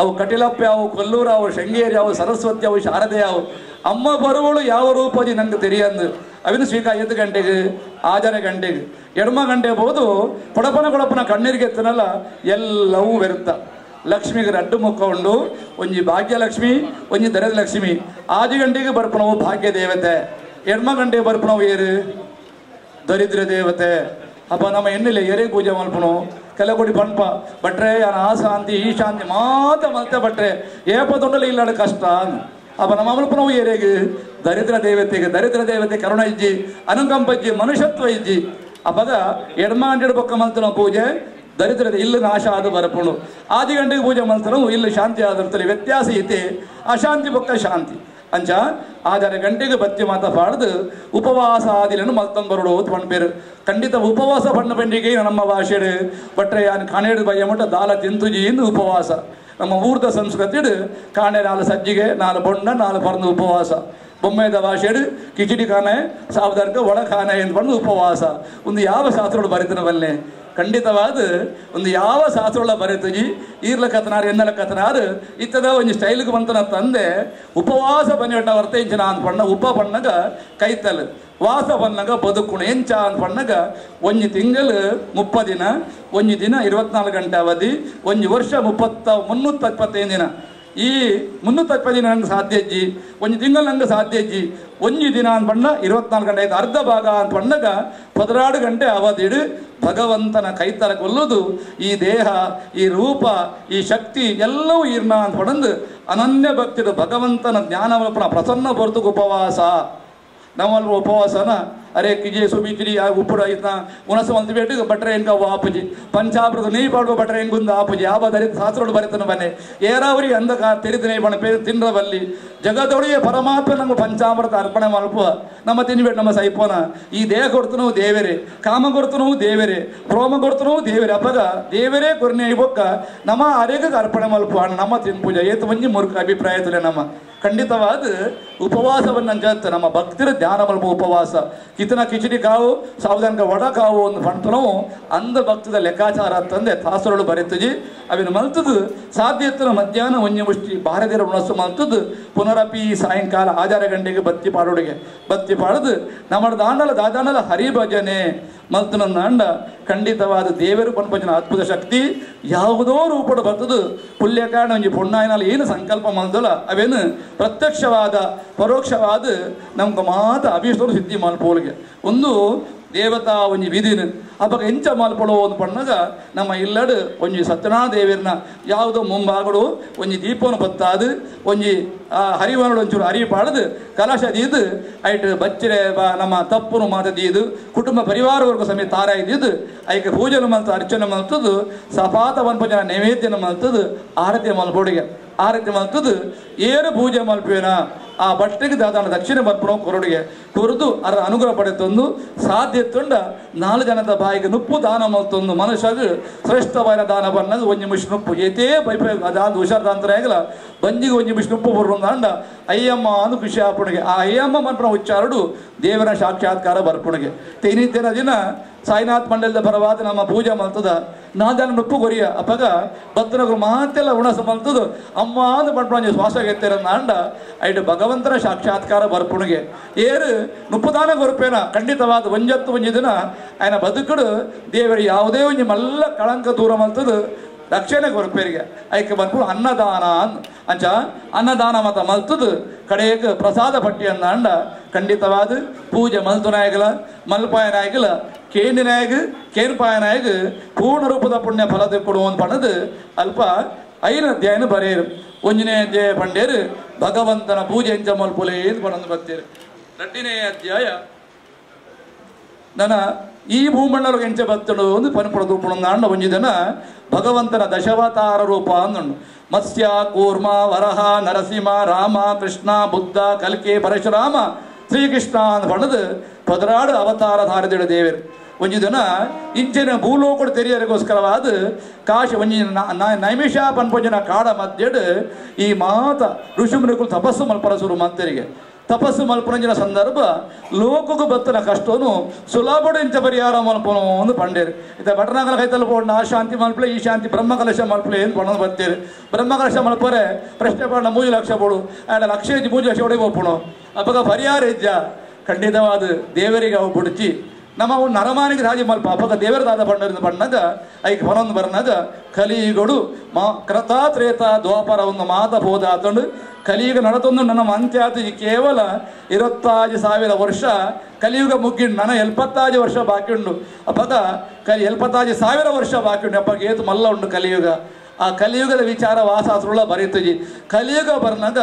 ಅವು ಕಟಿಲಪ್ಪ ಅವು ಕೊಲ್ಲೂರು ಅವು ಶೃಂಗೇರಿ ಅವು ಸರಸ್ವತಿ ಅವು ಶಾರದೆ ಅವು ಅಮ್ಮ ಬರುವಳು ಯಾವ ರೂಪದಿ ನಂಗೆ ತೆರಿಯಂದು ಅವಿನ ಸ್ವೀಕಾರ 5 ಗಂಟೆಗೆ ಆಜರ ಗಂಟೆಗೆ ಎಡಮ ಗಂಟೆ ಬೋದು ಕೊಡಪನ ಕೊಡಪನ ಕಣ್ಣೀರಿಗೆ ಎತ್ತನಲ್ಲ ಎಲ್ಲವೂ ಬೆರುತ್ತ ಲಕ್ಷ್ಮಿಗೆ ರಡ್ಡು ಮುಖ ಉಂಡು ಒಂಜಿ ಭಾಗ್ಯಲಕ್ಷ್ಮಿ ಒಂಜಿ ದರಿದ್ರ ಲಕ್ಷ್ಮಿ ಆಜು ಗಂಟೆಗೆ ಬರ್ಪಣವು ಭಾಗ್ಯ ದೇವತೆ ಎಡಮ ಗಂಟೆಗೆ ಬರ್ಪಣವು ಏರು ದರಿದ್ರ ದೇವತೆ ಅಪ್ಪ ನಮ್ಮ ಎಣ್ಣೆಲೆ ಎರೆ ಪೂಜೆ ಮಲ್ಪಣು ಕೆಲಕೊಡಿ ಪಣ್ಪ ಬಟ್ರೆ ಆ ಶಾಂತಿ ಈ ಶಾಂತಿ ಮಾತ ಮಲ್ತೆ ಬಟ್ರೆ ಏಪ ತೊಂಡಲ ಇಲ್ಲಾಡ ಕಷ್ಟ ಅಪ್ಪ ನಮ್ಮ ಮಲ್ಪನವು ಏರೆಗೆ ದರಿದ್ರ ದೇವತೆಗೆ ದರಿದ್ರ ದೇವತೆ ಕರುಣ ಇಜ್ಜಿ ಅನುಕಂಪ ಇಜ್ಜಿ ಮನುಷ್ಯತ್ವ ಇಜ್ಜಿ ಅಪ್ಪಗ ಎಡಮ ಗಂಟೆ ಬೊಕ್ಕ ಮಲ್ತನ ಪೂಜೆ ದರಿದ್ರದ ಇಲ್ಲು ನಾಶ ಆದ ಬರಪುಣು ಆದಿ ಗಂಟೆಗೆ ಪೂಜೆ ಮಲ್ತನು ಇಲ್ಲು ಶಾಂತಿ ಆದಿರ್ತದೆ ವ್ಯತ್ಯಾಸ ಐತೆ ಅಶಾಂತಿ ಬೊಕ್ಕ ಶಾಂತಿ ಅಂಚ ಆಜಾರ ಗಂಟೆಗೆ ಬತ್ತಿ ಮಾತ ಪಾಡ್ದು ಉಪವಾಸ ಆದಿలను ಮಲ್ತಂಬರುಡು ಪಣ್ಪೇರು ಖಂಡಿತ ಉಪವಾಸ ಪಣ್ಣ ಪಂಡಿಗೆ ನಮ್ಮ ಭಾಷೆಡು ಬಟ್ರೆ ಯಾನ್ ಕಾಣೇಡು ಬಯ್ಯ ಮಟ್ಟ ದಾಲ ತಿಂತುಜಿ ಎಂದು ಉಪವಾಸ ನಮ್ಮ ಊರ್ದ ಸಂಸ್ಕೃತಿಡು ಕಾಣೆ ನಾಲು ಸಜ್ಜಿಗೆ ನಾಲು ಬೊಂಡ ನಾಲು ಪರ್ದು ಉಪವಾಸ ಬೊಮ್ಮೆದ ಭಾಷೆಡು ಕಿಚಡಿ ಖಾನೆ ಸಾವಧಾನಕ ಒಳ ಖಾನೆ ಎಂದು ಬಂದು ಉಪವಾಸ ಒಂದು ಯಾವ ಶಾಸ್ತ್ರಗಳು ಬರೆತನವಲ್ಲೇ ಖಂಡಿತವಾದ ಒಂದು ಯಾವ ಶಾಸ್ತ್ರಗಳ ಬರೆತುಜಿ ಈರ್ಲ ಕಥನಾರು ಎನ್ನಲ ಕಥನಾರು ಇತ್ತದ ಒಂದು ಸ್ಟೈಲ್ಗೆ ಬಂತನ ತಂದೆ ಉಪವಾಸ ಬನ್ನಿಟ್ಟ ವರ್ತ ಇಂಚಿನ ಅಂತ ಪಣ್ಣ ಉಪ ಪಣ್ಣಗ ಕೈತಲ್ ವಾಸ ಬನ್ನಗ ಬದುಕುಣ ಎಂಚ ಅಂತ ಪಣ್ಣಗ ಒಂಜಿ ತಿಂಗಳು 30 ದಿನ ಒಂಜಿ ದಿನ 24 ಗಂಟೆ ಅವಧಿ ಒಂಜಿ ವರ್ಷ 325 ದಿನ ಈ 325 ದಿನ ನಂಗೆ ಸಾಧ್ಯ ಅಜ್ಜಿ ಒಂಜಿ ತಿಂಗಳು ನಂಗೆ ಸಾಧ್ಯ ಅಜ್ಜಿ ಒಂಜಿ ದಿನ ಅಂತ ಬಣ್ಣ 24 ಗಂಟೆ ಆಯ್ತು ಅರ್ಧ ಭಾಗ ಅಂತ ಬಣ್ಣಗ 16 ಗಂಟೆ ಅವಧಿಡು ಭಗವಂತನ ಕೈತರ ಕೊಲ್ಲುದು ಈ ದೇಹ ಈ ರೂಪ ಈ ಶಕ್ತಿ ಎಲ್ಲವೂ ಈರ್ಣ ಅಂತ ಪಡಂದು ಅನನ್ಯ ಭಕ್ತಿಡು ಭಗವಂತನ ಜ್ಞಾನವಲ್ಪನ ಪ್ರಸನ್ನ ಬರ್ತುಕು ಉಪವಾಸ ನಮ್ಮಲ್ಲಿ ಉಪವಾಸನ ಅರೆ ಕಿಜೆ ಸುಬಿಚಿರಿ ಆ ಉಪ್ಪುಡು ಐತ್ನ ಉಣಸ ಒಂದು ಬೇಟು ಬಟ್ರೆ ಹೆಂಗ ಆಪುಜಿ ಪಂಚಾಮೃತ ನೀ ಪಾಡುವ ಬಟ್ರೆ ಹೆಂಗುಂದ ಆಪುಜಿ ಯಾವ ದರಿತ ಶಾಸ್ತ್ರಗಳು ಬರಿತನ ಬನ್ನೆ ಏರಾವರಿ ಅಂಧಕಾರ ತೆರಿದ ನೇ ಬಣ್ಣ ಪೇರು ತಿನ್ರ ಬಲ್ಲಿ ಜಗದೊಡೆಯ ಪರಮಾತ್ಮ ನಮ್ಗೆ ಪಂಚಾಮೃತ ಅರ್ಪಣೆ ಮಲ್ಪುವ ನಮ್ಮ ತಿನ್ಬೇಡು ನಮ್ಮ ಸೈಪೋನ ಈ ದೇಹ ಕೊಡ್ತನೂ ದೇವರೇ ಕಾಮ ಕೊಡ್ತನೂ ದೇವರೇ ಪ್ರೋಮ ಕೊಡ್ತನೂ ದೇವರೇ ಅಪ್ಪಗ ದೇವರೇ ಕೊರ್ನೆ ಬೊಕ್ಕ ನಮ್ಮ ಅರೆಗೆ ಅರ್ಪಣೆ ಮಲ್ಪುವ ನಮ್ಮ ತಿನ್ಪೂಜೆ ಏತು ಮಂಜಿ ಮುರುಕ ಅಭಿಪ್ರಾಯ ತುಲೆ ನಮ್ಮ ಖಂಡಿತವಾದ ಉಪವಾಸವನ್ನು ಅಂಜತ್ತ ನಮ್ಮ ಭಕ್ತರ ಧ್ಯಾನ ಮಲ್ಪ ಉಪವಾಸ ಕಿತನ ಕಿಚಡಿ ಕಾವು ಸಾವಧಾನಕ ವಡ ಕಾವು ಒಂದು ಪಣ್ಪನವು ಅಂಧ ಭಕ್ತದ ಲೆಕ್ಕಾಚಾರ ತಂದೆ ತಾಸರಳು ಬರೆತುಜಿ ಅವಿನ ಮಲ್ತದು ಸಾಧ್ಯತನ ಮಧ್ಯಾಹ್ನ ಒಂಜಿ ಮುಷ್ಟಿ ಭಾರತೀಯರ ಉಣಸು ಮಲ್ತದು ಪುನರಪಿ ಸಾಯಂಕಾಲ ಆಜಾರ ಗಂಟೆಗೆ ಬತ್ತಿ ಪಾಡೋಡಿಗೆ ಬತ್ತಿ ಪಾಡದು ನಮ್ಮ ದಾಂಡಲ ದಾದಾಂಡಲ ಹರಿಭಜನೆ ಮಲ್ತನ ಅಂಡ ಖಂಡಿತವಾದ ದೇವರು ಪನ್ಪಜನ ಅದ್ಭುತ ಶಕ್ತಿ ಯಾವುದೋ ರೂಪಡು ಬರ್ತದು ಪುಲ್ಯಕಾರಣ ಒಂಜಿ ಪುಣ್ಣಾಯನಲ್ಲಿ ಏನು ಸಂಕಲ್ಪ ಮಲ್ದಲ್ಲ ಅವೇನು ಪ್ರತ್ಯಕ್ಷವಾದ ಪರೋಕ್ಷವಾದ ನಮ್ಗೆ ಮಾತ ಅಭೀಷ್ಟರು ಸಿದ್ಧಿ ಮಲ್ಪೋಲಿಗೆ ಒಂದು ದೇವತಾ ಒಂಜಿ ವಿಧಿನ ಅಪ್ಪಗ ಎಂಚ ಮಲ್ಪಡೋ ಒಂದು ಪಣ್ಣಗ ನಮ್ಮ ಇಲ್ಲಡು ಒಂಜಿ ಸತ್ಯನಾರಾಯಣ ದೇವರನ್ನ ಯಾವುದೋ ಮುಂಭಾಗಡು ಒಂಜಿ ದೀಪವನ್ನು ಬತ್ತಾದು ಒಂಜಿ ಹರಿವನಡು ಒಂಚೂರು ಹರಿ ಪಾಡದು ಕಲಶ ದೀದು ಐಟ್ ಬಚ್ಚಿರೆ ನಮ್ಮ ತಪ್ಪುನು ಮಾತ ದೀದು ಕುಟುಂಬ ಪರಿವಾರವರೆಗೂ ಸಮೇತ ತಾರ ಇದ್ದಿದ್ದು ಐಕೆ ಪೂಜೆ ಮಲ್ತು ಅರ್ಚನೆ ಮಲ್ತದು ಸಪಾತ ವನ್ಪಜನ ನೈವೇದ್ಯನ ಮಲ್ತದು ಆರತಿ ಮಲ್ಪೋಡಿಗೆ ಆರತಿ ಮಲ್ತದು ಏನು ಪೂಜೆ ಮಲ್ಪೇನ ಆ ಬಟ್ಟೆಗೆ ದಾದಾನ ದಕ್ಷಿಣ ಬರ್ಪಣ ಕೊರಡಿಗೆ ಕೊರದು ಅದರ ಅನುಗ್ರಹ ಪಡೆತೊಂದು ಸಾಧ್ಯ ತುಂಡ 4 ಜನದ ಭಾಗ್ಯ. ಸಾಯಿಗೆ ನುಪ್ಪು ದಾನ ಮಲ್ತೊಂದು ಮನುಷ್ಯಗ್ ಶ್ರೇಷ್ಠವಾದ ದಾನ ಬನ್ನದು ಒಂಜಿ ಮುಷ್ ನುಪ್ಪು ಏತೇ ಬೈಪ ಅದಾದ ಹುಷಾರ್ದಾಂತರ ಆಗಲ ಬಂಜಿಗೆ ಒಂಜಿ ಮುಷ್ ನುಪ್ಪು ಬರುವಂದಾಂಡ ಅಯ್ಯಮ್ಮ ಅಂದು ಖುಷಿ ಆಪುಣಿಗೆ ಆ ಅಯ್ಯಮ್ಮ ಮನ್ಪುನ ಉಚ್ಚಾರಡು ದೇವರ ಸಾಕ್ಷಾತ್ಕಾರ ಬರ್ಪುಣಿಗೆ ತೇನಿದ್ದೇನ ದಿನ ಸಾಯಿನಾಥ್ ಮಂಡಲದ ಪರವಾದ ನಮ್ಮ ಪೂಜೆ ಮಲ್ತದ ನಾದಾನ ನುಪ್ಪು ಕೊರಿಯ ಅಪಗ ಭಕ್ತನಗರು ಮಾತೆಲ್ಲ ಉಣಸ ಮಲ್ತದು ಅಮ್ಮ ಅಂದು ಪಂಡ್ಪುಣ ಶ್ವಾಸ ಗೆತ್ತಿರಂದಾಂಡ ಐಟು ಭಗವಂತನ ಸಾಕ್ಷಾತ್ಕಾರ ಬರ್ಪುಣಿಗೆ ಏರು ನುಪ್ಪುದಾನ ಕೊರುಪೇನ ಖಂಡಿತವಾದ ಒಂಜತ್ತು ಒಂಜಿ ದಿನ ఆయన ಬದುಕುಡು ದೇವರು ಯಾವುದೇ ಒಂಜಿ ಮಲ್ಲ ಕಳಂಕ ದೂರ ಮಲ್ತದು ರಕ್ಷಣೆ ಕೊರುಪೇರಿಗೆ ಐಕೆ ಬರ್ಪು ಅನ್ನದಾನ ಅಂಚ ಅನ್ನದಾನ ಮತ ಮಲ್ತದು ಕಡೆಯಕ್ಕೆ ಪ್ರಸಾದ ಪಟ್ಟಿಯನ್ನಾಂಡ ಖಂಡಿತವಾದ ಪೂಜೆ ಮಲ್ತು ನಾಯಕಲ ಮಲ್ಪಾಯ ನಾಯಕಲ ಕೇಂಡಿ ನಾಯಕ ಕೇನ್ಪಾಯ ನಾಯಕ ಪೂರ್ಣ ರೂಪದ ಪುಣ್ಯ ಫಲ ಕೊಡುವ ಪಣದು ಅಲ್ಪ ಐನ ಅಧ್ಯಾಯನ ಬರೆಯರು ಒಂಜನೇ ಅಧ್ಯಾಯ ಪಂಡೇರು ಭಗವಂತನ ಪೂಜೆ ಎಂಚ ಮಲ್ಪುಲೇ ಪಣಂದು ಬರ್ತೇರು. ಎರಡನೇ ಅಧ್ಯಾಯ ನನ್ನ ಈ ಭೂಮಂಡಲಕ್ಕೆ ಎಂಚ ಬತ್ತಡು ಒಂದು ಪನುಪುಡ ಪುಣಂದಾಂಡ ಒಂಜಿದನ ಭಗವಂತನ ದಶಾವತಾರ ರೂಪ ಅಂದುಂಡು. ಮತ್ಸ್ಯ ಕೂರ್ಮ ವರಹ ನರಸಿಂಹ ರಾಮ ಕೃಷ್ಣ ಬುದ್ಧ ಕಲ್ಕಿ ಪರಶುರಾಮ ಶ್ರೀಕೃಷ್ಣ ಅಂತ ಪಣದು ಪದರಾಡು ಅವತಾರ ಧಾರಿದಿಡು ದೇವರು. ಒಂಜಿ ದಿನ ಇಂಚಿನ ಭೂಲೋಕಡು ತೆರಿಯರಿಗೋಸ್ಕರವಾದ ಕಾಶಿ ಒಂಜಿ ನೈಮಿಷ ಪನ್ಪೊಂಜಿನ ಕಾಡ ಮಧ್ಯಡು ಈ ಮಾತ ಋಷಿಮುನಿಗಳು ತಪಸ್ಸು ಮಲ್ಪರ ಶುರು ಮಂತರಿಗೆ. ತಪಸ್ಸು ಮಲ್ಪನಂಜಿನ ಸಂದರ್ಭ ಲೋಕకు ಬತ್ತನ ಕಷ್ಟನು ಸುಲಭಡು ಇಂಚ ಪರಿಹಾರ ಮಲ್ಪನು ಅಂದು ಪಂಡೇರು. ಇತ್ತ ಭಟ್ರನಾಗಲ ಕೈತಲ್ ಪೋಂಡ ಆ ಶಾಂತಿ ಮಲ್ಪಲೆ ಈ ಶಾಂತಿ ಬ್ರಹ್ಮಕಲಶ ಮಲ್ಪಲೆ ಎಂದು ಪಣದು ಬರ್ತೀರಿ. ಬ್ರಹ್ಮಕಲಶ ಮಲ್ಪರೆ ಪ್ರಶ್ನೆ ಪಂಡ 3 ಲಕ್ಷ ಬೋಡು ಆಡ ಲಕ್ಷ ಇಜ್ಜಿ 3 ಲಕ್ಷ ಒಡೆಗೆ ಹೋಗ್ಪುಣು ಅಪಗ ಪರಿಹಾರ ಇಜ್ಜ ಖಂಡಿತವಾದ ದೇವರಿಗೆ ಅವು ಬುಡ್ಚಿ ನಮ್ಮ ಅವು ನರಮಾನಿಗೆ ರಾಜಿ ಮಲ್ಪ ಅಪಗ ದೇವರ ದಾದ ಪಂಡರಿಂದ ಪಣ್ಣಾಗ ಐಕ್ ಪನೊಂದು ಬರ್ನಾಗ ಕಲಿಯುಗಡು ಮಾ ಕ್ರತ ತ್ರೇತ ದ್ವಾಪರ ಒಂದು ಮಾತ ಬೋಧಾತಂಡು ಕಲಿಯುಗ ನಡತೊಂದು ನನ್ನ ಅಂತ್ಯಾತಿ ಕೇವಲ 25,000 ವರ್ಷ ಕಲಿಯುಗ ಮುಗ್ಗಿಂಡು ನನ್ನ 75 ವರ್ಷ ಬಾಕಿ ಉಂಡು. ಅಪಗ ಕಲಿ 75,000 ವರ್ಷ ಬಾಕಿ ಉಂಡು. ಅಪ್ಪಗ ಏತು ಮಲ್ಲ ಉಂಡು ಕಲಿಯುಗ. ಆ ಕಲಿಯುಗದ ವಿಚಾರ ವಾಸಾಸ್ರುಳ ಬರೀತಜಿ. ಕಲಿಯುಗ ಬರ್ನಾಗ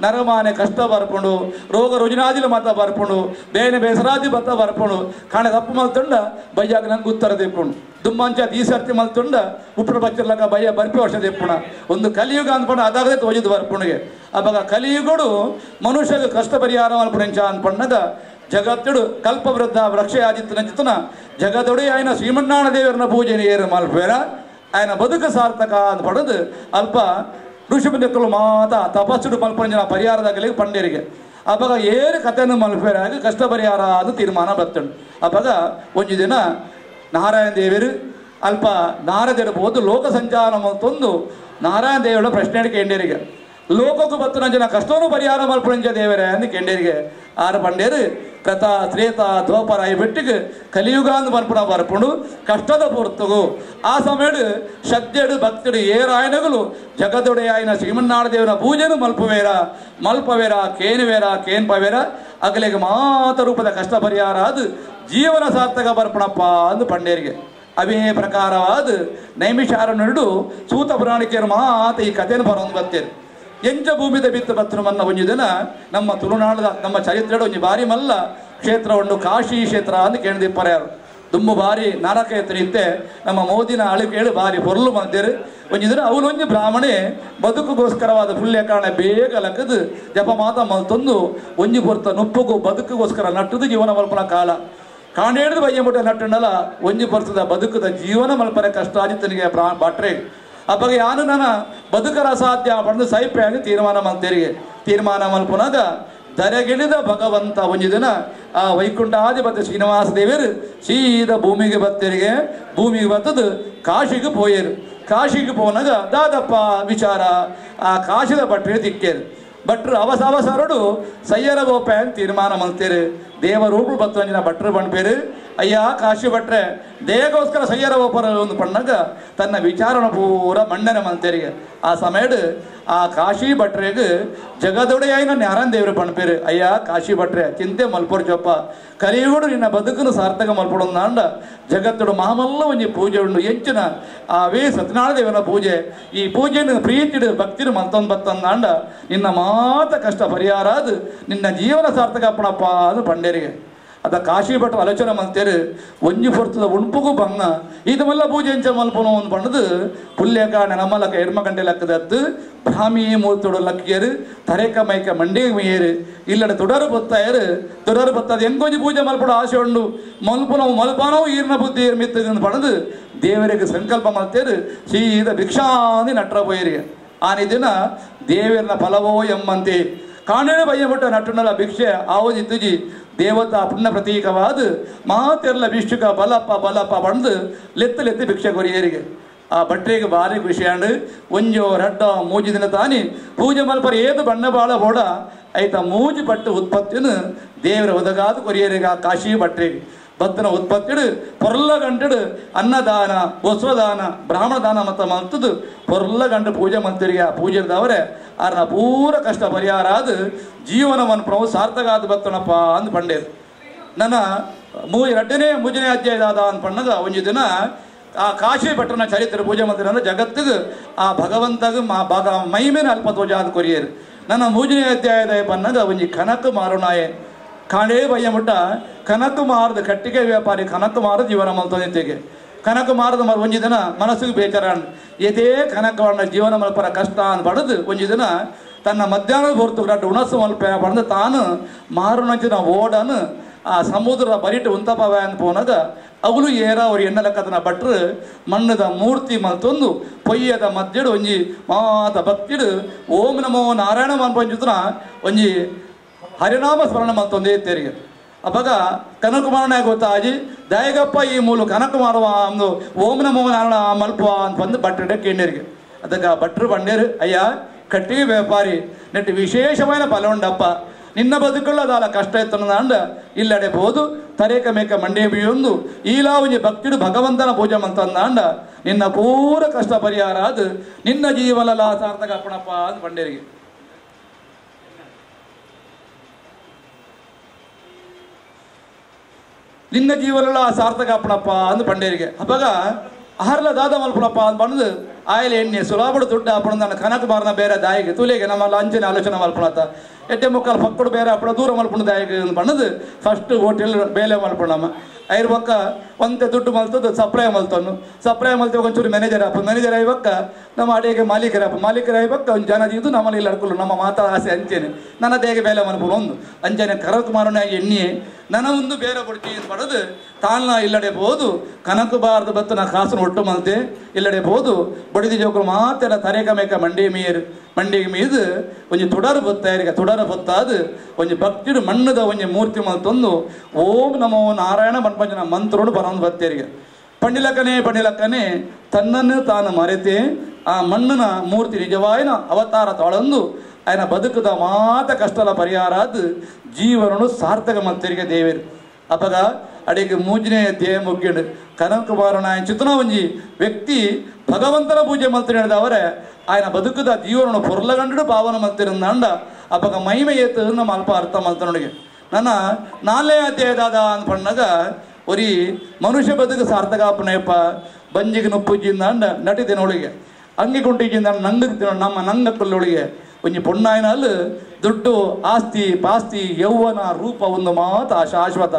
ನರಮಾನೆ ಕಷ್ಟ ಬರ್ಪುಂಡು, ರೋಗ ರುಜಿನಾದಿಲ ಮತ ಬರ್ಪುಂಡು, ಬೇನೆ ಬೇಸರಾದಿ ಮತ ಬರ್ಪುಂಡು, ಕಾಣೆ ತಪ್ಪು ಮಲ್ತುಂಡ ಬಯ್ಯಾಗ ನಂಗೆ ಉತ್ತರ ದಿಪ್ಪುಂಡು, ದುಮ್ಮಂಚ ಈ ಸರ್ತಿ ಮಲ್ತುಂಡ ಉಪ್ಪು ಬಚ್ಚಿರ್ಲಕ ಬಯ್ಯ ಬರ್ಪಿ ವರ್ಷ ದಿಪ್ಪುಣ ಒಂದು ಕಲಿಯುಗ ಅಂದ್ಕೊಂಡು ಅದಾಗದೆ ತೋಜಿದ್ದು ಬರ್ಪುಣಿಗೆ. ಅವಾಗ ಕಲಿಯುಗಡು ಮನುಷ್ಯಗೆ ಕಷ್ಟ ಪರಿಹಾರ ಮಲ್ಪುಣಿಂಚ ಅನ್ಪಣ್ಣಗ ಜಗತ್ತುಡು ಕಲ್ಪವೃದ್ಧ ವೃಕ್ಷಯಾಜಿತ್ತನ ಚಿತ್ತನ ಜಗದೊಡೆ ఆయన ಶ್ರೀಮನ್ನಾಣ ದೇವರನ್ನ ಪೂಜೆ ಏರು ಮಲ್ಪೇರ ఆయన ಬದುಕು ಸಾರ್ಥಕ ಅಂತ ಪಡೆದು ಅಲ್ಪ ಋಷಿಮುನಿಗಳು ಮಾತ ತಪಸ್ಸುಡು ಮಲ್ಪಂಜನ ಪರಿಹಾರದಾಗಲಿ ಪಂಡೇರಿಗೆ. ಅವಾಗ ಏನು ಕಥೆಯನ್ನು ಮಲ್ಪೇರಾಗ ಕಷ್ಟ ಪರಿಹಾರ ಅದು ತೀರ್ಮಾನ ಬರ್ತುಂಡು. ಅವಾಗ ಒಂಜಿ ದಿನ ನಾರಾಯಣ ದೇವರು ಅಲ್ಪ ನಾರದಿರಬಹುದು ಲೋಕ ಸಂಚಾರ ಮಲ್ತೊಂದು ನಾರಾಯಣ ದೇವರ ಪ್ರಶ್ನೆ ಕೇಂಡೇರಿಗೆ ಲೋಕಕ್ಕೂ ಬತ್ತು ನಂಜನ ಕಷ್ಟವನ್ನು ಪರಿಹಾರ ಮಲ್ಪುಂಜ ದೇವರೇ ಅಂದು ಕೇಂಡೇರಿಗೆ. ಆರು ಪಂಡೇರು ಕಥ ತ್ರೇತ ದ್ವಾಪರ I ಬೆಟ್ಟಿಗೆ ಕಲಿಯುಗ ಅಂದು ಬರ್ಪುಣ ಬರ್ಪುಂಡು ಕಷ್ಟದ ಪೊರ್ತುಗು ಆ ಸಮಯಡು ಶ್ರದ್ಧೆಡು ಭಕ್ತಡು ಏರಾಯನಗಳು ಜಗದೊಡೆಯಾಯನ ಶ್ರೀಮನ್ನಾಡ ದೇವರ ಪೂಜೆನು ಮಲ್ಪವೇರ ಮಲ್ಪವೇರ ಕೇನುವೇರ ಕೇನ್ಪವೇರ ಅಗಲಿಗೆ ಮಾತ ರೂಪದ ಕಷ್ಟ ಪರಿಹಾರ ಅದು ಜೀವನ ಸಾರ್ಥಕ ಬರ್ಪಣಪ್ಪ ಅಂದು ಪಂಡೇರಿಗೆ. ಅವೇ ಪ್ರಕಾರವಾದ ನೈಮಿಷಾರಣ್ಯಡು ಸೂತ ಪುರಾಣಿಕೆಯರು ಮಾತ ಈ ಕಥೆಯನ್ನು ಬರೋದು ಬರ್ತೇನೆ. ಎಂಚ ಭೂಮಿದ ಬಿತ್ತು ಬತ್ತನು ಒಂಜಿ ದಿನ ನಮ್ಮ ತುಳುನಾಡದ ನಮ್ಮ ಚರಿತ್ರೆಡು ಒಂಜಿ ಬಾರಿ ಮಲ್ಲ ಕ್ಷೇತ್ರ ಉಂಡು ಕಾಶಿ ಕ್ಷೇತ್ರ ಅಂತ ಕೇಳಿದಿಪ್ಪರೆ ಯಾರು ದುಂಬು ಬಾರಿ ನರಕ ಇತ್ತೆ ನಮ್ಮ ಮೋದಿನ ಅಳಿಕೇಳು ಬಾರಿ ಹೊರಲು ಮಂದಿರು ಒಂಜಿ ದಿನ ಅವನು ಒಂಜಿ ಬ್ರಾಹ್ಮಣೆ ಬದುಕುಗೋಸ್ಕರವಾದ ಪುಲ್ಯ ಕಾರಣ ಬೇಗ ಲಕ್ಕದು ಜಪ ಮಾತ ಮಲ್ತೊಂದು ಒಂಜಿ ಪೊರ್ತ ನುಪ್ಪುಗು ಬದುಕುಗೋಸ್ಕರ ನಟ್ಟದು ಜೀವನ ಮಲ್ಪನ ಕಾಲ ಕಾಂಡೇಡ್ದು ಬಯ್ಯ ಮುಟ್ಟ ನಟ್ಟುಂಡಲ ಒಂಜಿ ಪೊರ್ತದ ಬದುಕದ ಜೀವನ ಮಲ್ಪನೆ ಕಷ್ಟ ಆದಿತ್ತನಿಗೆ ಬಾಟ್ರೆ. ಅಪ್ಪಾಗ ಯಾನು ನನ್ನ ಬದುಕರ ಅಸಾಧ್ಯ ಪಡೆದು ಸೈಪೆ ತೀರ್ಮಾನ ಮಲ್ತೇರಿಗೆ. ತೀರ್ಮಾನ ಮಲ್ಪುನಾಗ ದರೆಗಿಳಿದ ಭಗವಂತ ಒಂಜಿ ದಿನ ಆ ವೈಕುಂಠಾಧಿಪತಿ ಶ್ರೀನಿವಾಸ ದೇವರು ಸೀದಾ ಭೂಮಿಗೆ ಬತ್ತೇರಿಗೆ. ಭೂಮಿಗೆ ಬತ್ತದು ಕಾಶಿಗೆ ಪೋಯರು. ಕಾಶಿಗೆ ಪೋನಾಗ ದಾದಪ್ಪ ವಿಚಾರ ಆ ಕಾಶಿದ ಭಟ್ರಿಗೆ ತಿಕ್ಕೇರು. ಭಟ್ರು ಅವಸರಡು ಸಯ್ಯರ ಗೋಪೆ ಅಂತ ತೀರ್ಮಾನ ಮಲ್ತೇರು. ದೇವರೂಪು ಬತ್ತಂಜಿನ ಭಟ್ರು ಬಂಡ್ಪೇರು ಅಯ್ಯ ಕಾಶಿ ಭಟ್ರೆ ದೇಹಗೋಸ್ಕರ ಸಯ್ಯರ ಗೋಪರ ಒಂದು ಪಣ್ಣಾಗ ತನ್ನ ವಿಚಾರಣ ಪೂರ ಮಂಡನೆ ಮಲ್ತೇರಿಗೆ. ಆ ಸಮಯಡು ಆ ಕಾಶಿ ಭಟ್ರೆಗೆ ಜಗದೊಡೆಯಾಯಿನ ನ್ಯಾರನ್ ದೇವರು ಪಣ್ಪೇರು ಅಯ್ಯ ಕಾಶಿ ಭಟ್ರೆ ಚಿಂತೆ ಮಲ್ಪೊರು ಚೊಪ್ಪ ಕಲಿಯುಗಡು ನಿನ್ನ ಬದುಕನ್ನು ಸಾರ್ಥಕ ಮಲ್ಪೊಡೊಂದಾಂಡ ಜಗತ್ತುಡು ಮಹಾಮಲ್ಲ ಒಂಜಿ ಪೂಜೆ ಉಂಡು ಎಂಚಿನ ಆವೇ ಸತ್ಯನಾರಾಯಣ ದೇವನ ಪೂಜೆ ಈ ಪೂಜೆಯನ್ನು ಪ್ರೀತಿಡು ಭಕ್ತಿಡು ಮಲ್ತೊಂದು ಬತ್ತಂದಾಂಡ ನಿನ್ನ ಮಾತ ಕಷ್ಟ ಪರಿಹಾರ ಅದು ನಿನ್ನ ಜೀವನ ಸಾರ್ಥಕ ಅಪ್ಪಣಪ್ಪ ಅದು ಪಂಡೇರಿಗೆ. ಅದ ಕಾಶಿ ಭಟ್ರು ಆಲೋಚನೆ ಮಲ್ತೇರು ಒಂಜಿ ಪೊರ್ತದ ಉಣ್ಪುಗು ಬಂಗ ಇದಮೆಲ್ಲ ಪೂಜೆ ಎಂಚ ಮಲ್ಪನು ಒಂದು ಬಣ್ಣದು ಪುಲ್ಯಕ ನೆನಮಲಕ ಎರ್ಮ ಗಂಟೆ ಲಕ್ಕದತ್ತು ಬ್ರಾಹ್ಮಿ ಮೂರ್ತೋಡು ಲಕ್ಕಿಯರು ತರೇಕ ಮೈಕ ಮಂಡಿ ಮೀಯರು ಇಲ್ಲಡೆ ತುಡರು ಬತ್ತಾಯರು ತುಡರು ಬತ್ತದ ಎಂಗೊಂಜಿ ಪೂಜೆ ಮಲ್ಪಡು ಆಸೆ ಉಂಡು ಮಲ್ಪನವು ಮಲ್ಪನವು ಈರ್ನ ಬುದ್ಧಿ ಮಿತ್ತದ ಬಣ್ಣದು ದೇವರಿಗೆ ಸಂಕಲ್ಪ ಮಲ್ತೇರು ಸೀದ ಭಿಕ್ಷಾಂದಿ ನಟ್ರ ಪೋಯರಿಗೆ ಆನಿ ದಿನ ದೇವರನ ಫಲವೋ ಎಂಬಂತೆ ಕಾಣೇ ಬಯ್ಯಬಿಟ್ಟ ನಟ್ಟುನಲ ಭಿಕ್ಷೆ ಆವಜಿ ತುಜಿ ದೇವತಾ ಪುಣ್ಯ ಪ್ರತೀಕವಾದ ಮಾತೆಲ್ಲ ಭಿಕ್ಷುಕ ಬಲಪ್ಪ ಬಲಪ್ಪ ಬಂದು ಲೆತ್ತು ಲೆತ್ತು ಭಿಕ್ಷೆ ಕೊರಿಯರಿಗೆ ಆ ಭಟ್ರಿಗೆ ಭಾರಿ ಖುಷಿಯಾಂಡು ಒಂಜೋ ರಡ್ಡ ಮೂಜಿ ದಿನ ತಾನಿ ಪೂಜೆ ಮಲ್ಪರ ಏದು ಬಣ್ಣ ಬಾಳ ಬೋಡ ಐತ ಮೂಜಿ ಪಟ್ಟು ಉತ್ಪತ್ತಿನ ದೇವರ ಒದಗಾದ ಕೊರಿಯರಿಗೆ ಆ ಕಾಶಿ ಭಟ್ರಿಗೆ ಬತ್ತನ ಉತ್ಪತ್ತಿಡು ಪೊರ್ಲ ಗಂಟೆಡು ಅನ್ನದಾನ ವಸ್ತ್ರದಾನ ಬ್ರಾಹ್ಮಣ ದಾನ ಮತ್ತ ಮಲ್ತದು ಪೊರ್ಲ ಗಂಟೆ ಪೂಜೆ ಮಲ್ತಿರಿಗೆ ಆ ಪೂಜೆದವರೇ ಆರ್ನ ಪೂರ ಕಷ್ಟ ಪರಿಹಾರ ಆದ ಜೀವನವನ್ನು ಪ್ರಭು ಸಾರ್ಥಕ ಆದ ಬತ್ತನಪ್ಪ ಅಂದ್ ಪಂಡೇರು. ನನ್ನ ಎರಡನೇ ಮೂಜನೇ ಅಧ್ಯಾಯದಾದ ಅಂದ್ ಪಣ್ಣದ ಒಂಜಿ ದಿನ ಆ ಕಾಶಿ ಭಟ್ರನ ಚರಿತ್ರೆ ಪೂಜೆ ಮಂದಿರ ಜಗತ್ತಿಗೆ ಆ ಭಗವಂತಗ ಮೈಮೇನ ಅಲ್ಪ ತೋಜ ಆದ ಕೊರಿಯರು. ನನ್ನ ಮೂಜನೇ ಅಧ್ಯಾಯದ ಪನ್ನಗ ಒಂಜಿ ಕನಕ ಮಾರುನಾಯೆ ಕಾಣೇ ಬಯ್ಯ ಮುಟ್ಟ ಕನಕು ಮಾರದ ಕಟ್ಟಿಗೆ ವ್ಯಾಪಾರಿ ಕನಕು ಮಾರದ ಜೀವನ ಮಲ್ತೊಂದಿತ್ತೆಗೆ ಕನಕು ಮಾರದ ಮರ ಒಂಜಿ ದಿನ ಮನಸ್ಸಿಗೆ ಬೇಕಾರ ಏತೇ ಕನಕವನ್ನ ಜೀವನ ಮಲ್ಪರ ಕಷ್ಟ ಅಂತ ಬಡದು ಒಂಜಿ ದಿನ ತನ್ನ ಮಧ್ಯಾಹ್ನದ ಹೊರತು ರಡ್ಡು ಉಣಸು ಮಲ್ಪ ಬಡದು ತಾನು ಮಾರುನಂಚಿನ ಓಡನು ಆ ಸಮುದ್ರ ಬರಿಟು ಉಂತಪವ ಅಂತ ಪೋನಾಗ ಅವಳು ಏರ ಅವ್ರು ಎಣ್ಣಲಕ್ಕದನ ಭಟ್ರು ಮಣ್ಣದ ಮೂರ್ತಿ ಮಲ್ತೊಂದು ಪೊಯ್ಯದ ಮಧ್ಯಡು ಒಂಜಿ ಮಾತ ಭಕ್ತಿಡು ಓಂ ನಮೋ ನಾರಾಯಣ ಮನ್ಪಂಚುತನ ಒಂಜಿ ಹರಿನಾಮ ಸ್ಮರಣ ಮಲ್ತೊಂದೇ ತೆರಿಗೆ. ಅವಾಗ ಕನಕುಮಾರನೇ ಗೊತ್ತಾಜಿ ದಯಗಪ್ಪ ಈ ಮೂಲು ಕನಕುಮಾರವ ಅಂದು ಓಂ ನಮೋ ನಾರಾಯಣ ಮಲ್ಪುವ ಅಂತ ಬಂದು ಭಟ್ರಡೆ ಕೇಂದ್ರಿಗೆ. ಅದಕ್ಕೆ ಭಟ್ರು ಬಂಡೇರು ಅಯ್ಯ ಕಟ್ಟಿಗೆ ವ್ಯಾಪಾರಿ ನೆಟ್ಟು ವಿಶೇಷమైన ಫಲ ಉಂಡಪ್ಪ ನಿನ್ನ ಬದುಕೊಳ್ಳದಾಲ ಕಷ್ಟ ಇತ್ತಂದ ಇಲ್ಲಡೆ ಬೋದು ತರೇಕ ಮೇಕ ಮಂಡೆ ಬಿಯೊಂದು ಈಲಾ ಒಂಜಿ ಭಕ್ತಿಡು ಭಗವಂತನ ಪೂಜೆ ಮಂತಂದಾಂಡ ನಿನ್ನ ಪೂರ ಕಷ್ಟ ಪರಿಹಾರ ಅದು ನಿನ್ನ ಜೀವನ ಸಾರ್ಥಕ ಅಪ್ಪಣಪ್ಪ ಅಂತ ಬಂಡೇರಿಗೆ. ನಿನ್ನ ಜೀವನ ಸಾರ್ಥಕ ಅಪ್ಪಣಪ್ಪ ಅಂದ್ ಬಂಡೇರಿಗೆ. ಅವಾಗ ಆಹಾರಲ ದಾದ ಮಲ್ಪಣಪ್ಪ ಅಂತ ಬಂದು ಆಯಿಲ್ ಎಣ್ಣೆ ಸುಲಾಬಡು ದುಡ್ಡು ಅಪ್ಪಣ ನನ್ನ ಕನಕ ಮಾರನ ಬೇರೆ ದಾಯಿಗೆ ತುಲೆಗೆ ನಮ್ಮಲ್ಲ ಅಂಚನೆ ಆಲೋಚನೆ ಮಲ್ಪಣತ್ತ ಎಟ್ಟೆ ಮುಕ್ಕಾಲು ಪಕ್ಕಡು ಬೇರೆ ಅಪ್ಪಣ ದೂರ ಮಲ್ಪಣ ದಾಯಿಗೆ ಅಂತ ಬಣ್ಣದು ಫಸ್ಟ್ ಹೋಟೆಲ್ ಬೇಲೆ ಮಲ್ಪಣಮ್ಮ ಐರ್ ಪಕ್ಕ ಒಂತೆ ದುಡ್ಡು ಮಲ್ತದ್ದು ಸಪ್ಲೈ ಮಲ್ತನು ಸಪ್ಲೈ ಮಲ್ತೇವೆ ಒಂಚೂರು ಮ್ಯಾನೇಜರ್ ಅಪ್ಪ ಮ್ಯಾನೇಜರ್ ಆಯ್ಬಕ್ಕ ನಮ್ಮ ಅಡಿಗೆ ಮಾಲೀಕರಪ್ಪ ಮಾಲೀಕರ ಆಯ್ಬಕ್ಕ ಒಂದು ಜನ ಇದು ನಮ್ಮಲ್ಲಿ ಇಲ್ಲಿ ಅಡ್ಕೊಳ್ಳು ನಮ್ಮ ಮಾತಾ ಆಸೆ ಅಂಚೇನೆ ನನ್ನ ದೇಗೆ ಬೇಲೆ ಮಲ್ಪುನು ಒಂದು ಅಂಚನೆ ಕರಕುಮಾರನ ಎಣ್ಣೆ ನನ್ನ ಒಂದು ಬೇರೆ ಬಡ್ತಿ ಪಡೆದು ತಾನ ಇಲ್ಲಡೆ ಬೋದು ಕನಕು ಬಾರದು ಬತ್ತು ನಾ ಕಾಸನ್ನು ಒಟ್ಟು ಮಲ್ತೆ ಇಲ್ಲಡೆ ಬೋದು ಬಡಿದ ಜೋಕರು ಮಾತೆಲ್ಲ ತರೇಕ ಮೇಕ ಮಂಡಿ ಮೀರು ಮಂಡಿಗೆ ಮೀದು ಒಂಜಿ ತುಡರು ಬತ್ತಾಯಿರಿಗ ತುಡರು ಬತ್ತಾದು ಒಂಜಿ ಭಕ್ತಿಡು ಮಣ್ಣದ ಒಂಜಿ ಮೂರ್ತಿ ಮಲ್ತೊಂದು ಓಂ ನಮೋ ನಾರಾಯಣ ಪಂಚನ ಮಂತ್ರೋಡು ಬರೊಂದು ಬತ್ತೇರಿಗೆ. ಪಂಡಿಲಕ್ಕನೆ ಪಂಡಿಲಕ್ಕನೆ ತನ್ನನ್ನು ತಾನು ಮರೆತೆ ಆ ಮಣ್ಣಿನ ಮೂರ್ತಿ ನಿಜವಾಯಿನ ಅವತಾರ ತಾಳಂದು ఆయన ಬದುಕದ ಮಾತ ಕಷ್ಟಲ ಪರಿಹಾರ ಅದು ಜೀವನನು ಸಾರ್ಥಕ ಮಂತರಿಗೆ ದೇವರು. ಅಪಗ ಅಡಿಗೆ ಮೂಜನೇ ದೇಹ ಮುಗ್ಗಿಡು ಕನಕುಮಾರನ ಚಿತನ ಒಂಜಿ ವ್ಯಕ್ತಿ ಭಗವಂತನ ಪೂಜೆ ಮಲ್ತಿನವರೇ ఆయన ಬದುಕದ ಜೀವನನು ಪೊರ್ಲಗಂಡು ಪಾವನ ಮಲ್ತಿರಂದಾಂಡ ಅಪಗ ಮಹಿಮೆ ಏತು ನಮ್ಮ ಅಲ್ಪ ಅರ್ಥ ಮಲ್ತನೊಡಿಗೆ. ನನ್ನ ನಾಲ್ನೇ ಅಧ್ಯಾಯದಾದ ಅಂತ ಪಣ್ಣಾಗ ಒರಿ ಮನುಷ್ಯ ಬದುಕು ಸಾರ್ಥಕ ಅಪ್ಪನಪ್ಪ ಬಂಜಿಗೆ ನುಪ್ಪುಜ್ಜಿಂದಾಂಡ ನಟಿ ದಿನೊಳಗೆ ಅಂಗಿ ಕುಂಟಿಜಿಂದ ನಂಗ ನಮ್ಮ ನಂಗ ಕೊಲ್ಲೊಳಗೆ ಒಂಜಿ ಪೊಣ್ಣಾಯನಲ್ಲಿ ದುಡ್ಡು ಆಸ್ತಿ ಪಾಸ್ತಿ ಯೌವನ ರೂಪ ಒಂದು ಮಾತು ಶಾಶ್ವತ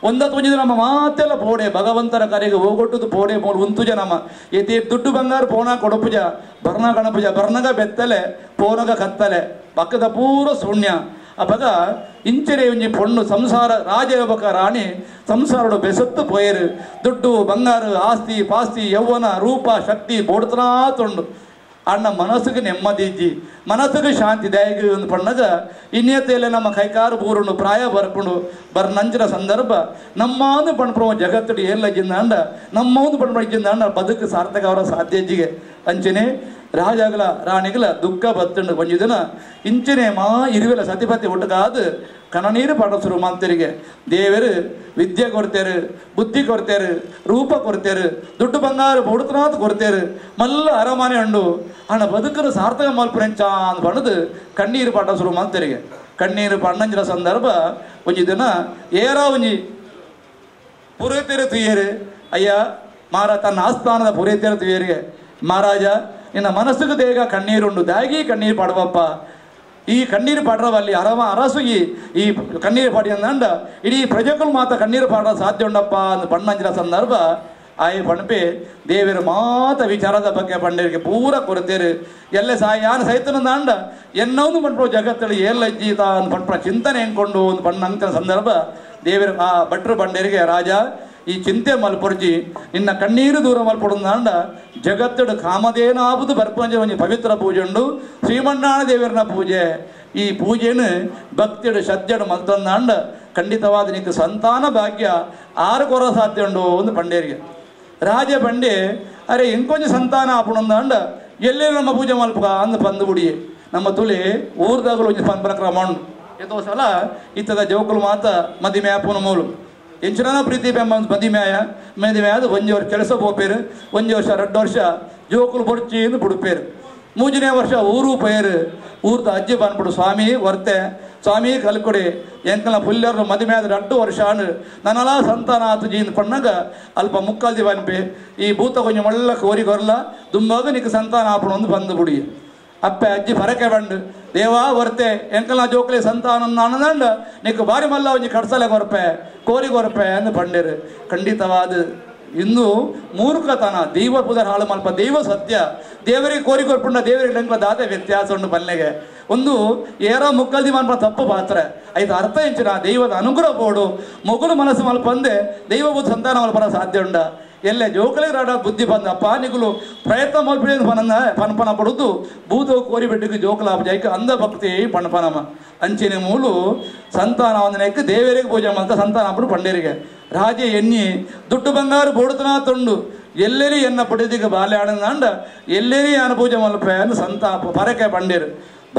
ಒಂದತ್ತು ಒಂಜಿದ ನಮ್ಮ ಮಾತೆಲ್ಲ ಪೋಡೆ ಭಗವಂತನ ಕರೆಗೆ ಹೋಗೊಟ್ಟುದು ಪೋಡೆ ಮೋಲ್ ಉಂತುಜ ನಮ್ಮ ಏತಿ ದುಡ್ಡು ಬಂಗಾರ ಪೋಣ ಕೊಡಪುಜ ಬರ್ಣ ಗಣಪುಜ ಬರ್ಣಗ ಬೆತ್ತಲೆ ಪೋನಗ ಕತ್ತಲೆ ಪಕ್ಕದ ಪೂರ ಶೂನ್ಯ. ಅಪಗ ಇಂಚರೆ ಒಂಜಿ ಪೊಣ್ಣು ಸಂಸಾರ ರಾಜಯೋಬಕ ರಾಣಿ ಸಂಸಾರಡು ಬೆಸತ್ತು ಪೋಯರು ದುಡ್ಡು ಬಂಗಾರು ಆಸ್ತಿ ಪಾಸ್ತಿ ಯೌವನ ರೂಪ ಶಕ್ತಿ ಬೋಡ್ತನಾ ತೊಂಡು ಅಣ್ಣ ಮನಸ್ಸಿಗೆ ನೆಮ್ಮದಿ ಇಜ್ಜಿ ಮನಸ್ಸಿಗೆ ಶಾಂತಿ ದಾಯಿಗೆ ಒಂದು ಪಣ್ಣಗ ಇನ್ನೇತೆಲ್ಲ ನಮ್ಮ ಕೈಕಾರು ಬೂರುಂಡು ಪ್ರಾಯ ಬರ್ಕೊಂಡು ಬರ್ನಂಚಿನ ಸಂದರ್ಭ ನಮ್ಮಾಂದು ಪಣ್ಪ್ರವ ಜಗತ್ತುಡು ಏಲ್ಲ ಜಿಂದಾಂಡ ನಮ್ಮೊಂದು ಪಣ್ಪ ಜಿಂದಾಂಡ ಬದುಕು ಸಾರ್ಥಕ ಅವರ ಸಾಧ್ಯ ಇಜ್ಜಿಗೆ. ಅಂಚನೆ ರಾಜಾಗಲ ರಾಣಿಗಲ ದುಃಖ ಬತ್ತುಂಡು ಒಂಜಿ ದಿನ ಇಂಚನೆ ಮಾ ಇರುವೆಲ ಸತಿಪತಿ ಒಟ್ಟುಕಾದು ಕಣನೀರು ಪಾಠ ಶುರು ಮಾಡ್ತರಿಗೆ. ದೇವರು ವಿದ್ಯೆ ಕೊಡ್ತೇರು ಬುದ್ಧಿ ಕೊಡ್ತೇರು ರೂಪ ಕೊಡ್ತೇರು ದುಡ್ಡು ಬಂಗಾರ ಬೊಡುತನಾತ್ ಕೊಡ್ತೇರು ಮಲ್ಲ ಅರಮನೆ ಉಂಡು ಹಣ ಬದುಕರು ಸಾರ್ಥಕ ಮಲ್ಪುರೆಂಚ ಅಂತ ಬಣ್ಣದು ಕಣ್ಣೀರು ಪಾಠ ಶುರು ಮಾಡ್ತರಿಗೆ. ಕಣ್ಣೀರು ಪಣ್ಣಂಜಿನ ಸಂದರ್ಭ ಒಂಜಿ ದಿನ ಏರ ಒಂಜಿ ಪುರೋಹಿತರು ತುಯ್ಯರು ಅಯ್ಯ ಮಾರ ತನ್ನ ಆಸ್ಥಾನದ ಪುರೋಹಿತರು ತುಯ್ಯರಿಗೆ ಮಹಾರಾಜ ನಿನ್ನ ಮನಸ್ಸಿಗೆ ದೇಗ ಕಣ್ಣೀರುಂಡು ದಾಗಿ ಕಣ್ಣೀರು ಪಾಡುವಪ್ಪ ಈ ಕಣ್ಣೀರು ಪಾಡ್ರವಲ್ಲಿ ಅರವ ಅರಸು ಈ ಈ ಕಣ್ಣೀರು ಪಾಡಿ ಅಂದಂಡ ಇಡೀ ಪ್ರಜೆಗಳು ಮಾತ್ರ ಕಣ್ಣೀರು ಪಾಡ ಸಾಧ್ಯ ಉಂಡಪ್ಪ ಅಂದ್ ಪಣ್ಣಂಜಿನ ಸಂದರ್ಭ ಆಯ್ ಪಣಪೆ ದೇವರ ಮಾತ ವಿಚಾರದ ಬಗ್ಗೆ ಪಂಡರಿಗೆ ಪೂರ ಕೊರತೇರು ಎಲ್ಲ ಸಾಯಾನ ಸೈತನಂದಾಂಡ ಎನ್ನೊಂದು ಪಂಡ್ರೋ ಜಗತ್ತಲ್ಲಿ ಏಲಜ್ಜೀತ ಅಂದ್ ಪಂಡ್ರ ಚಿಂತನೆ ಎಂಕೊಂಡು ಒಂದು ಪಣ್ಣಂತನ ಸಂದರ್ಭ ದೇವರ ಆ ಭಟ್ರು ಬಂಡೇರಿಗೆ ರಾಜ ಈ ಚಿಂತೆ ಮಲ್ಪೊರ್ಜಿ ನಿನ್ನ ಕಣ್ಣೀರು ದೂರ ಮಲ್ಪೊಡುಂದಾಂಡ ಜಗತ್ತಡು ಕಾಮಧೇನಾಬುದು ಬರ್ಪಂಜ ಒಂಜಿ ಪವಿತ್ರ ಪೂಜೆ ಉಂಡು ಶ್ರೀಮನ್ನಾಣ ದೇವರನ ಪೂಜೆ ಈ ಪೂಜೆನು ಭಕ್ತಿಡು ಶ್ರದ್ಧೆಡು ಮಲ್ತಂದಾಂಡ ಖಂಡಿತವಾದ ನಿಂಗೆ ಸಂತಾನ ಭಾಗ್ಯ ಆರು ಕೊರ ಸಾಧ್ಯ ಉಂಡು ಒಂದು ಪಂಡೇರಿಗೆ ರಾಜ ಬಂಡೆ ಅರೆ ಇಂಕೊಂಚ ಸಂತಾನ ಆಪುಣಂದಾಂಡ ಎಲ್ಲೇ ನಮ್ಮ ಪೂಜೆ ಮಲ್ಪಕ ಅಂದ್ ಪಂದು ಬುಡಿಯೆ ನಮ್ಮ ತುಳಿ ಊರ್ದಾಗಲು ಒಂಜಿ ಪಂಪನ ಕ್ರಮ ಉಂಡು ಏತೋ ಸಲ ಇತ್ತದ ಜೋಕುಲು ಮಾತ ಮದಿಮೆ ಆಪುನ ಮೂಲು ಎಂಚಿನ ಪ್ರೀತಿ ಬೆಂಬ ಮದಿಮ್ಯಾಯ ಮದಿಮೆ ಆದ ಒಂಜಿ ವರ್ಷ ಕೆಲಸ ಪೋಪೇರು ಒಂಜಿ ವರ್ಷ 2 ವರ್ಷ ಜೋಕುಲು ಬೊಡ್ಚಿ ಎಂದು ಬುಡುಪೇರು 3ನೇ ವರ್ಷ ಊರು ಪೇರು ಊರ್ದ ಅಜ್ಜಿ ಬಂದ್ಬಿಡು ಸ್ವಾಮಿ ವರ್ತೆ ಸ್ವಾಮಿ ಕಲ್ಕೊಡಿ ಎಂಕಲ ಪುಲ್ಲರು ಮದುವೆ ಆದ 2 ವರ್ಷ ನನ್ನಲ ಸಂತಾನ ಆತು ಜೀನ್ ಪಣ್ಣಗ ಅಲ್ಪ ಮುಕ್ಕಲ್ದಿ ಬನ್ಪೆ ಈ ಭೂತ ಕೊಂಚ ಮಳ್ಳ ಕೋರಿ ಕೊರ್ಲ ದುಂಬಾಗ ನಿಕ್ ಸಂತಾನ ಆಪಣ ಒಂದು ಬಂದು ಬುಡಿ ಅಪ್ಪೆ ಅಜ್ಜಿ ಪರಕೆ ಬಂಡು ದೇವಾ ವರ್ತೆ ಎಂಕಲ ಜೋಕ್ಲೆ ಸಂತಾನ ನಾನಂದ ನಿಕ್ ಬಾರಿ ಮಲ್ಲ ಒಂಜಿ ಕಡ್ಸಲೆ ಕೊರ್ಪೆ ಕೋರಿ ಕೊರ್ಪೆ ಅಂದ್ ಪಂಡೇರು ಖಂಡಿತವಾದ ಇಂದು ಮೂರ್ಖತನ ದೈವ ಪುದರ್ ಹಾಳು ಮಲ್ಪ ದೈವ ಸತ್ಯ ದೇವರಿಗೆ ಕೋರಿ ಕೊರ್ಪುಂಡ ದೇವರಿಗೆ ಲಂಕ ದಾತೆ ವ್ಯತ್ಯಾಸ ಉಂಡು ಪಲ್ಲೆಗೆ ಒಂದು ಏರ ಮುಕ್ಕಲ್ದಿ ಮಲ್ಪ ತಪ್ಪು ಪಾತ್ರ ಐದು ಅರ್ಥ ಎಂಚಿನ ದೈವದ ಅನುಗ್ರಹ ಬೋಡು ಮೊಗುಲು ಮನಸ್ಸು ಮಲ್ಪಂದೆ ದೈವ ಬುದ್ಧ ಸಂತಾನ ಮಲ್ಪನ ಸಾಧ್ಯ ಉಂಡ ಎಲ್ಲೆ ಜೋಕಲಿಗೆ ರಾಡ ಬುದ್ಧಿ ಬಂದಪ್ಪ ನಿಗುಲು ಪ್ರಯತ್ನ ಮಲ್ಪಿನ ಪನನ್ನ ಪನ್ಪನ ಪಡುದು ಭೂತ ಕೋರಿ ಬಿಟ್ಟಿಗೆ ಜೋಕಲಾಪ ಜೈಕ ಅಂಧ ಭಕ್ತಿ ಪಣಪನಮ ಅಂಚಿನ ಮೂಲು ಸಂತಾನ ಒಂದನೇಕ್ಕೆ ದೇವರಿಗೆ ಪೂಜೆ ಅಂತ ಸಂತಾನ ಅಪ್ಪನು ಪಂಡೇರಿಗೆ ರಾಜೆ ಎನ್ನಿ ದುಡ್ಡು ಬಂಗಾರು ಬೋಡುತನ ತೊಂಡು ಎಲ್ಲೆರಿ ಎನ್ನ ಪುಡಿದಿಗೆ ಬಾಲ್ಯಾಡಂದಾಂಡ ಎಲ್ಲೆರಿ ಯಾನ ಪೂಜೆ ಮಲ್ಪೆ ಅಂದ್ ಸಂತಾಪ ಪರಕೆ ಪಂಡೇರು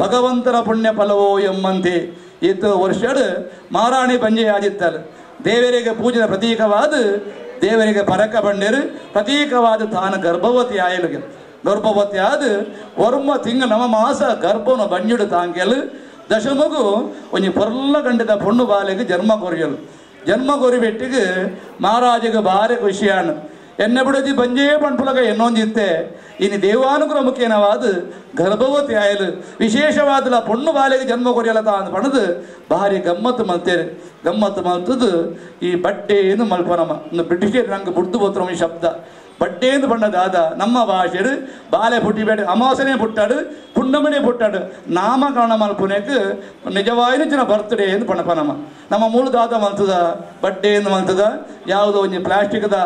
ಭಗವಂತನ ಪುಣ್ಯ ಫಲವೋ ಎಂಬಂತೆ ಇತ್ತು ವರ್ಷಡು ಮಾರಾಣಿ ಪಂಜೆ ಆದಿತ್ತಲ್ ದೇವರಿಗೆ ಪೂಜೆಯ ಪ್ರತೀಕವಾದ ದೇವರಿಗೆ ಪರಕ ಬಂಡೇರು ಪ್ರತೀಕವಾದ ತಾನು ಗರ್ಭವತಿ ಆಯಲಿಗೆ ಗರ್ಭವತಿ ಆದ ವರ್ಮ ತಿಂಗ ನವ ಮಾಸ ಗರ್ಭನ ಬಂಜಿಡು ತಾಂಗೆಲು ದಶಮಗು ಒಂಜಿ ಪೊರ್ಲ ಗಂಡದ ಪೊಣ್ಣು ಬಾಲೆಗೆ ಜನ್ಮ ಕೊರಿಯಲು ಜನ್ಮ ಕೊರಿಬೆಟ್ಟಿಗೆ ಮಹಾರಾಜಗೆ ಭಾರಿ ಖುಷಿಯಾಣ ಎನ್ನ ಬಿಡದಿ ಬಂಜೇ ಪಣ್ಪುಲಗ ಎನ್ನೊಂದಿತ್ತೆ ಇನ್ನು ದೇವಾನುಗ್ರಹ ಮುಖೇನವಾದ ಗರ್ಭವತಿ ಆಯಲು ವಿಶೇಷವಾದಲ ಪೊಣ್ಣು ಬಾಲೆಗೆ ಜನ್ಮ ಕೊರಿಯಲ ತಾನು ಪಣದು ಭಾರಿ ಗಮ್ಮತ್ತು ಮಲ್ತೇರು ಗಮ್ಮತ್ತು ಮಲ್ತದು ಈ ಬಡ್ಡೆ ಏನು ಮಲ್ಪನಮ ಇನ್ನು ಬ್ರಿಟಿಷರು ನಂಗೆ ಬುಡ್ದು ಬೋತ್ರ ಈ ಶಬ್ದ ಬಡ್ಡೆ ಎಂದು ಬಣ್ಣದಾದ ನಮ್ಮ ಭಾಷೆಡು ಬಾಲೆ ಪುಟ್ಟಿಬೇಡ ಅಮಾವಾಸ್ಯನೇ ಪುಟ್ಟಾಡು ಪುಣ್ಣಮನೇ ಪುಟ್ಟಾಡು ನಾಮಕರಣ ಮಲ್ಪುನೆಕ್ ನಿಜವಾಯಿನ ಜನ ಬರ್ತ್ಡೇ ಎಂದು ಪಣಪನಮ ನಮ್ಮ ಮೂಲ ದಾದ ಮಲ್ತದ ಬಡ್ಡೆ ಎಂದು ಮಲ್ತದ ಯಾವುದೋ ಒಂಜಿ ಪ್ಲಾಸ್ಟಿಕ್ದ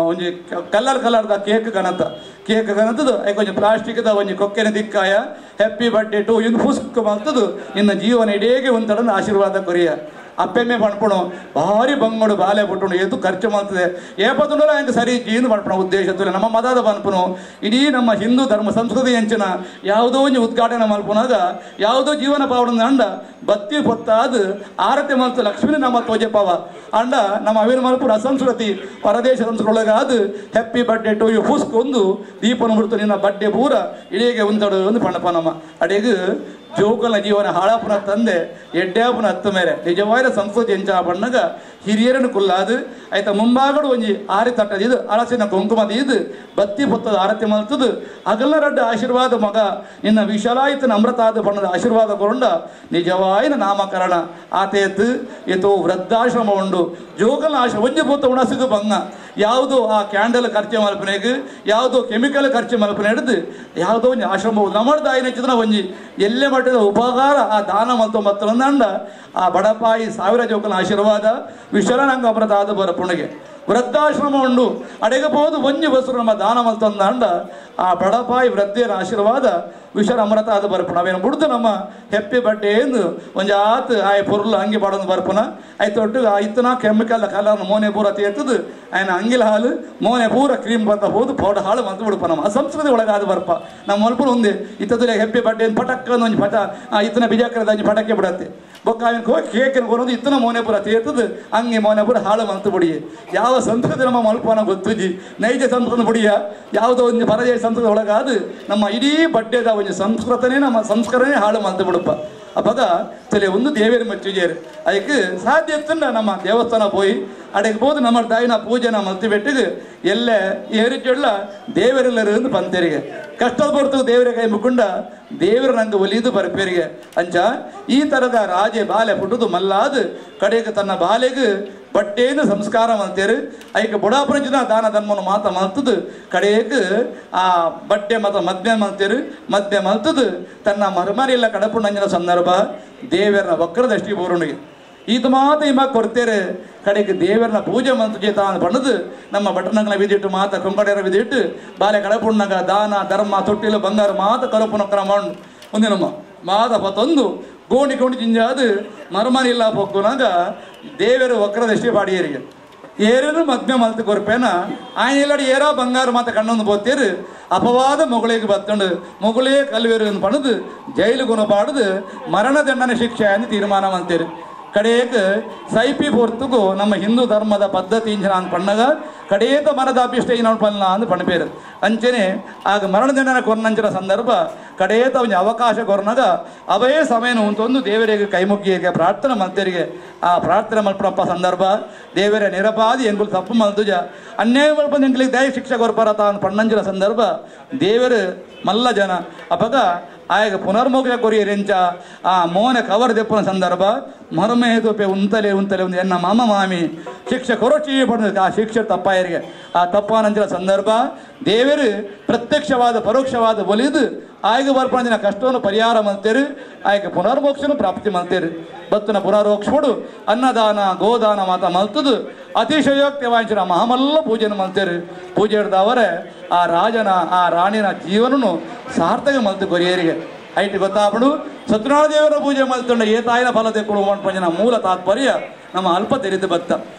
ಒಂಜಿ ಕಲರ್ ಕಲರ್ದ ಕೇಕ್ ಕಣತ ಕೇಕ್ ಕಣತದು ಐಕ್ ಒಂಜಿ ಪ್ಲಾಸ್ಟಿಕ್ದ ಒಂಜಿ ಕೊಕ್ಕೆನ ದಿಕ್ಕಾಯ happy birthday to ಇಂದು ಪುಸ್ಕ ಮಲ್ತದು ನಿನ್ನ ಜೀವನ ಇಡೀಗೆ ಒಂತಡನ್ನು ಆಶೀರ್ವಾದ ಕೊರಿಯ ಅಪ್ಪೆಮ್ಮೆ ಪಣ್ಪಣು ಭಾರಿ ಬಂಗಡು ಬಾಲೆ ಪುಟ್ಟುಂಡು ಏತು ಖರ್ಚು ಮಾಡ್ತದೆ ಏಪತ್ತುಂಡಲ ಹೆಂಗೆ ಸರಿ ಜೀನು ಪಣ್ಪಣ ಉದ್ದೇಶ ನಮ್ಮ ಮದದ ಪನ್ಪುನು ಇಡೀ ನಮ್ಮ ಹಿಂದೂ ಧರ್ಮ ಸಂಸ್ಕೃತಿ ಹೆಂಚಿನ ಯಾವುದೋ ಒಂಜಿ ಉದ್ಘಾಟನೆ ಮಲ್ಪುನಾಗ ಯಾವುದೋ ಜೀವನ ಪಾವಡ ಅಂಡ ಬತ್ತಿ ಪೊತ್ತಾದ ಆರತಿ ಮಲ್ತು ಲಕ್ಷ್ಮೀ ನಮ್ಮ ತೋಜೆಪವ ಅಂಡ ನಮ್ಮ ಅವಿನ ಮಲ್ಪುರ ಅಸಂಸ್ಕೃತಿ ಪರದೇಶ ಸಂಸ್ಕೃತಿ ಒಳಗಾದ happy birthday to you ಫುಸ್ಕ್ ಒಂದು ದೀಪನ ಬಿಡ್ತು ನಿನ್ನ ಬರ್ಡೇ ಪೂರ ಇಡೀಗೆ ಒಂದಡು ಒಂದು ಪಣಪ ನಮ್ಮ ಅಡಿಗೆ ಜೋಕಲ ಜೀವನ ಹಾಳಾಪುನ ತಂದೆ ಎಡ್ಡ್ಯಾಪುನ ಹತ್ತ ಮೇಲೆ ನಿಜವಾದ ಸಂಸ್ಕೃತಿ ಎಂಚ ಬಣ್ಣಗ ಹಿರಿಯರನ್ನು ಕುಲ್ಲಾದು ಆಯ್ತಾ ಮುಂಭಾಗಡು ಒಂಜಿ ಆರಿ ತಟ್ಟದಿದು ಅರಸಿನ ಕುಂಕುಮದ ಇದು ಬತ್ತಿ ಪೊತ್ತದ ಆರತಿ ಮಲ್ತದು ಅಗಲ ರಡ್ಡ ಆಶೀರ್ವಾದ ಮಗ ನಿನ್ನ ವಿಶಾಲಾಯಿತನ ಅಮೃತಾದ ಬಣ್ಣದ ಆಶೀರ್ವಾದ ಕೊಂಡ ನಿಜವಾಯಿನ ನಾಮಕರಣ ಆತೇತು ಏತೋ ವೃದ್ಧಾಶ್ರಮ ಉಂಡು ಜೋಕಲ ಆಶ್ರಮ ಒಂಜಿ ಪೊತ್ತ ಉಣಸಿಗು ಬಂಗ ಯಾವುದೋ ಆ ಕ್ಯಾಂಡಲ್ ಖರ್ಚು ಮಲ್ಪನೆಗೆ ಯಾವುದೋ ಕೆಮಿಕಲ್ ಖರ್ಚು ಮಲ್ಪನೆ ಹಿಡಿದು ಯಾವುದೋ ಒಂಜಿ ಆಶ್ರಮ ನಮ್ಮದಾಯಿ ನೆಚ್ಚಿದ ಒಂಜಿ ಎಲ್ಲೆ ಮಟ್ಟದ ಉಪಕಾರ ಆ ದಾನ ಮಲ್ತು ಮತ್ತೊಂದಂಡ ಆ ಬಡಪಾಯಿ ಸಾವಿರ ಜೋಕನ ಆಶೀರ್ವಾದ ವಿಶಾಲಂಗ ಅಮೃತಾದ ಬರಪುಣಿಗೆ ವೃದ್ಧಾಶ್ರಮ ಉಂಡು ಅಡೆಗೆ ಹೋದು ಒಂಜಿ ಬಸ್ರು ನಮ್ಮ ದಾನ ಮಲ್ತೊಂದಂಡ ಆ ಬಡಪಾಯಿ ವೃದ್ಧಿಯರ ಆಶೀರ್ವಾದ ವಿಶಾಲ ಅಮೃತ ಆದ ಬರ್ಪುಣ ಅವೇನು ಬುಡ್ದು ನಮ್ಮ ಹೆಪ್ಪಿ ಬರ್ಡೇ ಎಂದು ಒಂಜಿ ಆತ್ ಆಯ್ ಪೊರ್ಲು ಅಂಗಿ ಬಾಡೊಂದು ಬರ್ಪುನ ಆಯ್ತು ಒಟ್ಟು ಆ ಇತ್ತನ ಕೆಮಿಕಲ್ ಕಲರ್ ಮೋನೆ ಪೂರ ತೇತದು ಆಯ್ನ ಅಂಗಿಲ ಹಾಲು ಮೋನೆ ಪೂರ ಕ್ರೀಮ್ ಬಂದ ಹೋದು ಪೌಡರ್ ಹಾಳು ಮಂತು ಬಿಡುಪ ನಮ್ಮ ಸಂಸ್ಕೃತಿ ಒಳಗಾದ ಬರ್ಪ ನಮ್ಮ ಮಲ್ಪುನ ಒಂದೇ ಇತ್ತದಲ್ಲಿ ಹೆಪ್ಪಿ ಬರ್ಡೇ ಪಟಕ್ಕ ಒಂಜಿ ಪಟ ಇತ್ತನ ಬಿಜಾಕರದ ಒಂಜಿ ಪಟಕ್ಕೆ ಬಿಡತ್ತೆ ಬೊಕ್ಕ ಅವನ ಹೋಗಿ ಕೇಕಿನ ಕೊರೊಂದು ಇತ್ತನ ಮೋನೆ ಪೂರ ತೇತದು ಅಂಗಿ ಮೋನೆ ಪೂರ ಹಾಳು ಮಂತು ಬುಡಿಯೆ ಯಾವ ಸಂಸ್ಕೃತಿ ನಮ್ಮ ಮಲ್ಪನ ಗೊತ್ತುಜಿ ನೈಜ ಸಂಸ್ಕೃತಿ ಬುಡಿಯ ಯಾವುದೋ ಒಂದು ಪರದೇಶ ಸಂಸ್ಕೃತಿ ಒಳಗಾದ ನಮ್ಮ ಇಡೀ ಬಡ್ಡೆದ ಒಂದು ಸಂಸ್ಕೃತನೇ ನಮ್ಮ ಸಂಸ್ಕರಣೆ ಹಾಳು ಮಂತು ಬಿಡುಪ. ಅಪಗ ತಲೆ ಒಂದು ದೇವೇರ ಮಚ್ಚಿಜೇರು ಅದಕ್ಕೆ ಸಾಧ್ಯ ನಮ್ಮ ದೇವಸ್ಥಾನ ಪೋಯಿ ಅಡೆಗೆ போது ನಮ್ಮ ತಾಯಿನ ಪೂಜೆನ ಮಲ್ತಿ ಬೆಟ್ಟಿಗೆ ಎಲ್ಲೆ ಏರಿಚೊಳ್ಳ ದೇವರೆಲ್ಲರೂ ಪಂತೆರಿಗೆ ಕಷ್ಟದ ಹೊರತು ದೇವರ ಕೈ ಮುಖಂಡ ದೇವರ ನಂಗೆ ಒಲಿದು ಬರ್ಪೇರಿಗೆ ಅಂಚ ಈ ತರದ ರಾಜೆ ಬಾಲೆ ಪುಟ್ಟುದು ಮಲ್ಲಾದು ಕಡೆಗೆ ತನ್ನ ಬಾಲೆಗೆ ಬಟ್ಟೇನು ಸಂಸ್ಕಾರ ಮಲ್ತೇರು ಐಕ ಬುಡಾಪುರಂಚಿನ ದಾನ ಧರ್ಮನು ಮಾತ ಮಲ್ತದು ಕಡೆಗೆ ಆ ಬಟ್ಟೆ ಮತ ಮದ್ವೆ ಮಲ್ತೇರು ಮದ್ವೆ ಮಲ್ತದು ತನ್ನ ಮರ್ಮರಿಲ್ಲ ಕಡಪುಣ್ಣಂಜಿನ ಸಂದರ್ಭ ದೇವರನ ವಕ್ರದೃಷ್ಟಿ ಬೋರುಣಿಗೆ ಈತ ಮಾತ ಇಮ್ಮ ಕೊಡ್ತೇರೆ ಕಡೆಗೆ ದೇವರನ್ನ ಪೂಜೆ ಮಂತು ತಾನು ಬಣ್ಣದು ನಮ್ಮ ಬಟನಂಗನ ವಿಧಿಟ್ಟು ಮಾತ ಕೊಂಕಡೆಯರ ವಿಧಿಟ್ಟು ಬಾಲೆ ಕಡಪುಣ್ಣಗ ದಾನ ಧರ್ಮ ತೊಟ್ಟಿಲು ಬಂಗಾರ ಮಾತ ಕರಪುನಕ್ಕರ ಮಣ್ಣು ಒಂದೇ ನಮ್ಮ ಮಾತ ಪತ್ತೊಂದು ಗೋಣಿ ಗೋಣಿ ಜಿಂಜಾದು ಮರ್ಮನಿಲ್ಲ ಪೊಕ್ಕುನಾಗ ದೇವರು ವಕ್ರದೃಷ್ಟಿ ಬಾಡಿಯರಿಗೆ ಏರನು ಮದ್ವೆ ಮಲ್ತು ಕೊರ್ಪೇನ ಆಯ್ನ ಇಲ್ಲಡಿ ಏರೋ ಬಂಗಾರ ಮಾತ ಕಣ್ಣೊಂದು ಬೋತೇರು ಅಪವಾದ ಮೊಗಳಿಗೆ ಬತ್ತಂಡು ಮೊಗಳೇ ಕಲ್ವೇರು ಪಣದು ಜೈಲು ಗುಣಪಾಡುದು ಮರಣದಂಡನೆ ಶಿಕ್ಷೆ ಎಂದು ತೀರ್ಮಾನ ಮಂತೇರು ಕಡೆಯಕ್ಕೆ ಸೈಪಿ ಪೊರ್ತುಗು ನಮ್ಮ ಹಿಂದೂ ಧರ್ಮದ ಪದ್ಧತಿ ನಾನು ಪಣ್ಣಗ ಕಡೆಯೇತ ಮರದ ಅಭಿಷ್ಟ ನಾವು ಪಲ್ಲ ಅಂದು ಪಣಪೇರು ಅಂಚನೆ ಆಗ ಮರಣದಂಡನೆ ಕೊರ್ನಂಚಿನ ಸಂದರ್ಭ ಕಡೆಯೇತ ಅವನ ಅವಕಾಶ ಕೊರ್ನಗ ಅವೇ ಸಮಯನ ಉಂಟೊಂದು ದೇವರಿಗೆ ಕೈಮುಗ್ಗಿಗೆ ಪ್ರಾರ್ಥನೆ ಮಲ್ತೇರಿಗೆ ಆ ಪ್ರಾರ್ಥನೆ ಮಲ್ಪನಪ್ಪ ಸಂದರ್ಭ ದೇವರ ನಿರಪಾದಿ ಎಂಗುಲು ತಪ್ಪು ಮಲ್ತುಜ ಅನ್ಯಾಯ ಮಲ್ಪ ಎಂಗ್ಲಿಗೆ ದಯ ಶಿಕ್ಷೆ ಕೊರ್ಪರ ತಾನು ಪಣ್ಣಂಚಿನ ಸಂದರ್ಭ ದೇವರು ಮಲ್ಲ ಜನ ಅಪಗ ಆಯಗ ಪುನರ್ಮೋಕ್ಷ ಕೊರಿಯರೆಂಚ ಆ ಮೋನ ಕವರ್ ದೆಪ್ಪನ ಸಂದರ್ಭ ಮರ್ಮೇತೋಪೆ ಉಂತಲೆ ಉಂತಲೆ ಒಂದು ಎನ್ನ ಮಾಮ ಮಾಮಿ ಶಿಕ್ಷೆ ಕೊರಚಿ ಪಡೆದ ಆ ಶಿಕ್ಷೆ ತಪ್ಪಾಯರಿಗೆ ಆ ತಪ್ಪಾನಂಚಿನ ಸಂದರ್ಭ ದೇವರು ಪ್ರತ್ಯಕ್ಷವಾದ ಪರೋಕ್ಷವಾದ ಒಲಿದು ಆಯಗ ಬರ್ಪಣದಿನ ಕಷ್ಟವನ್ನು ಪರಿಹಾರ ಮಲ್ತೇರು ಆಯಗ ಪುನರ್ಮೋಕ್ಷನು ಪ್ರಾಪ್ತಿ ಮಲ್ತೇರು ಬತ್ತನ ಪುನರ್ಮೋಕ್ಷೋಡು ಅನ್ನದಾನ ಗೋದಾನ ಮಾತ ಮಲ್ತದು ಅತಿಶಯೋಕ್ತಿ ವಾಂಚಿನ ಮಹಾಮಲ್ಲ ಪೂಜೆನ ಮಲ್ತೇರು ಪೂಜೆ ಹಿಡ್ದವರೆ ಆ ರಾಜನ ಆ ರಾಣಿನ ಜೀವನನು ಸಾರ್ಥಕ ಮಲ್ತು ಕೊರಿಯರಿಗೆ ಐಟಿ ಗೊತ್ತಾಪಡು ಸತ್ಯನಾರಾಯಣ ದೇವರ ಪೂಜೆ ಮಲ್ತುಂಡ ಏ ತಾಯಿನ ಫಲ ತೆಕ್ಕುಡು ಪಂಜನ ಮೂಲ ತಾತ್ಪರ್ಯ ನಮ್ಮ ಅಲ್ಪ ತೆರಿದು ಬತ್ತ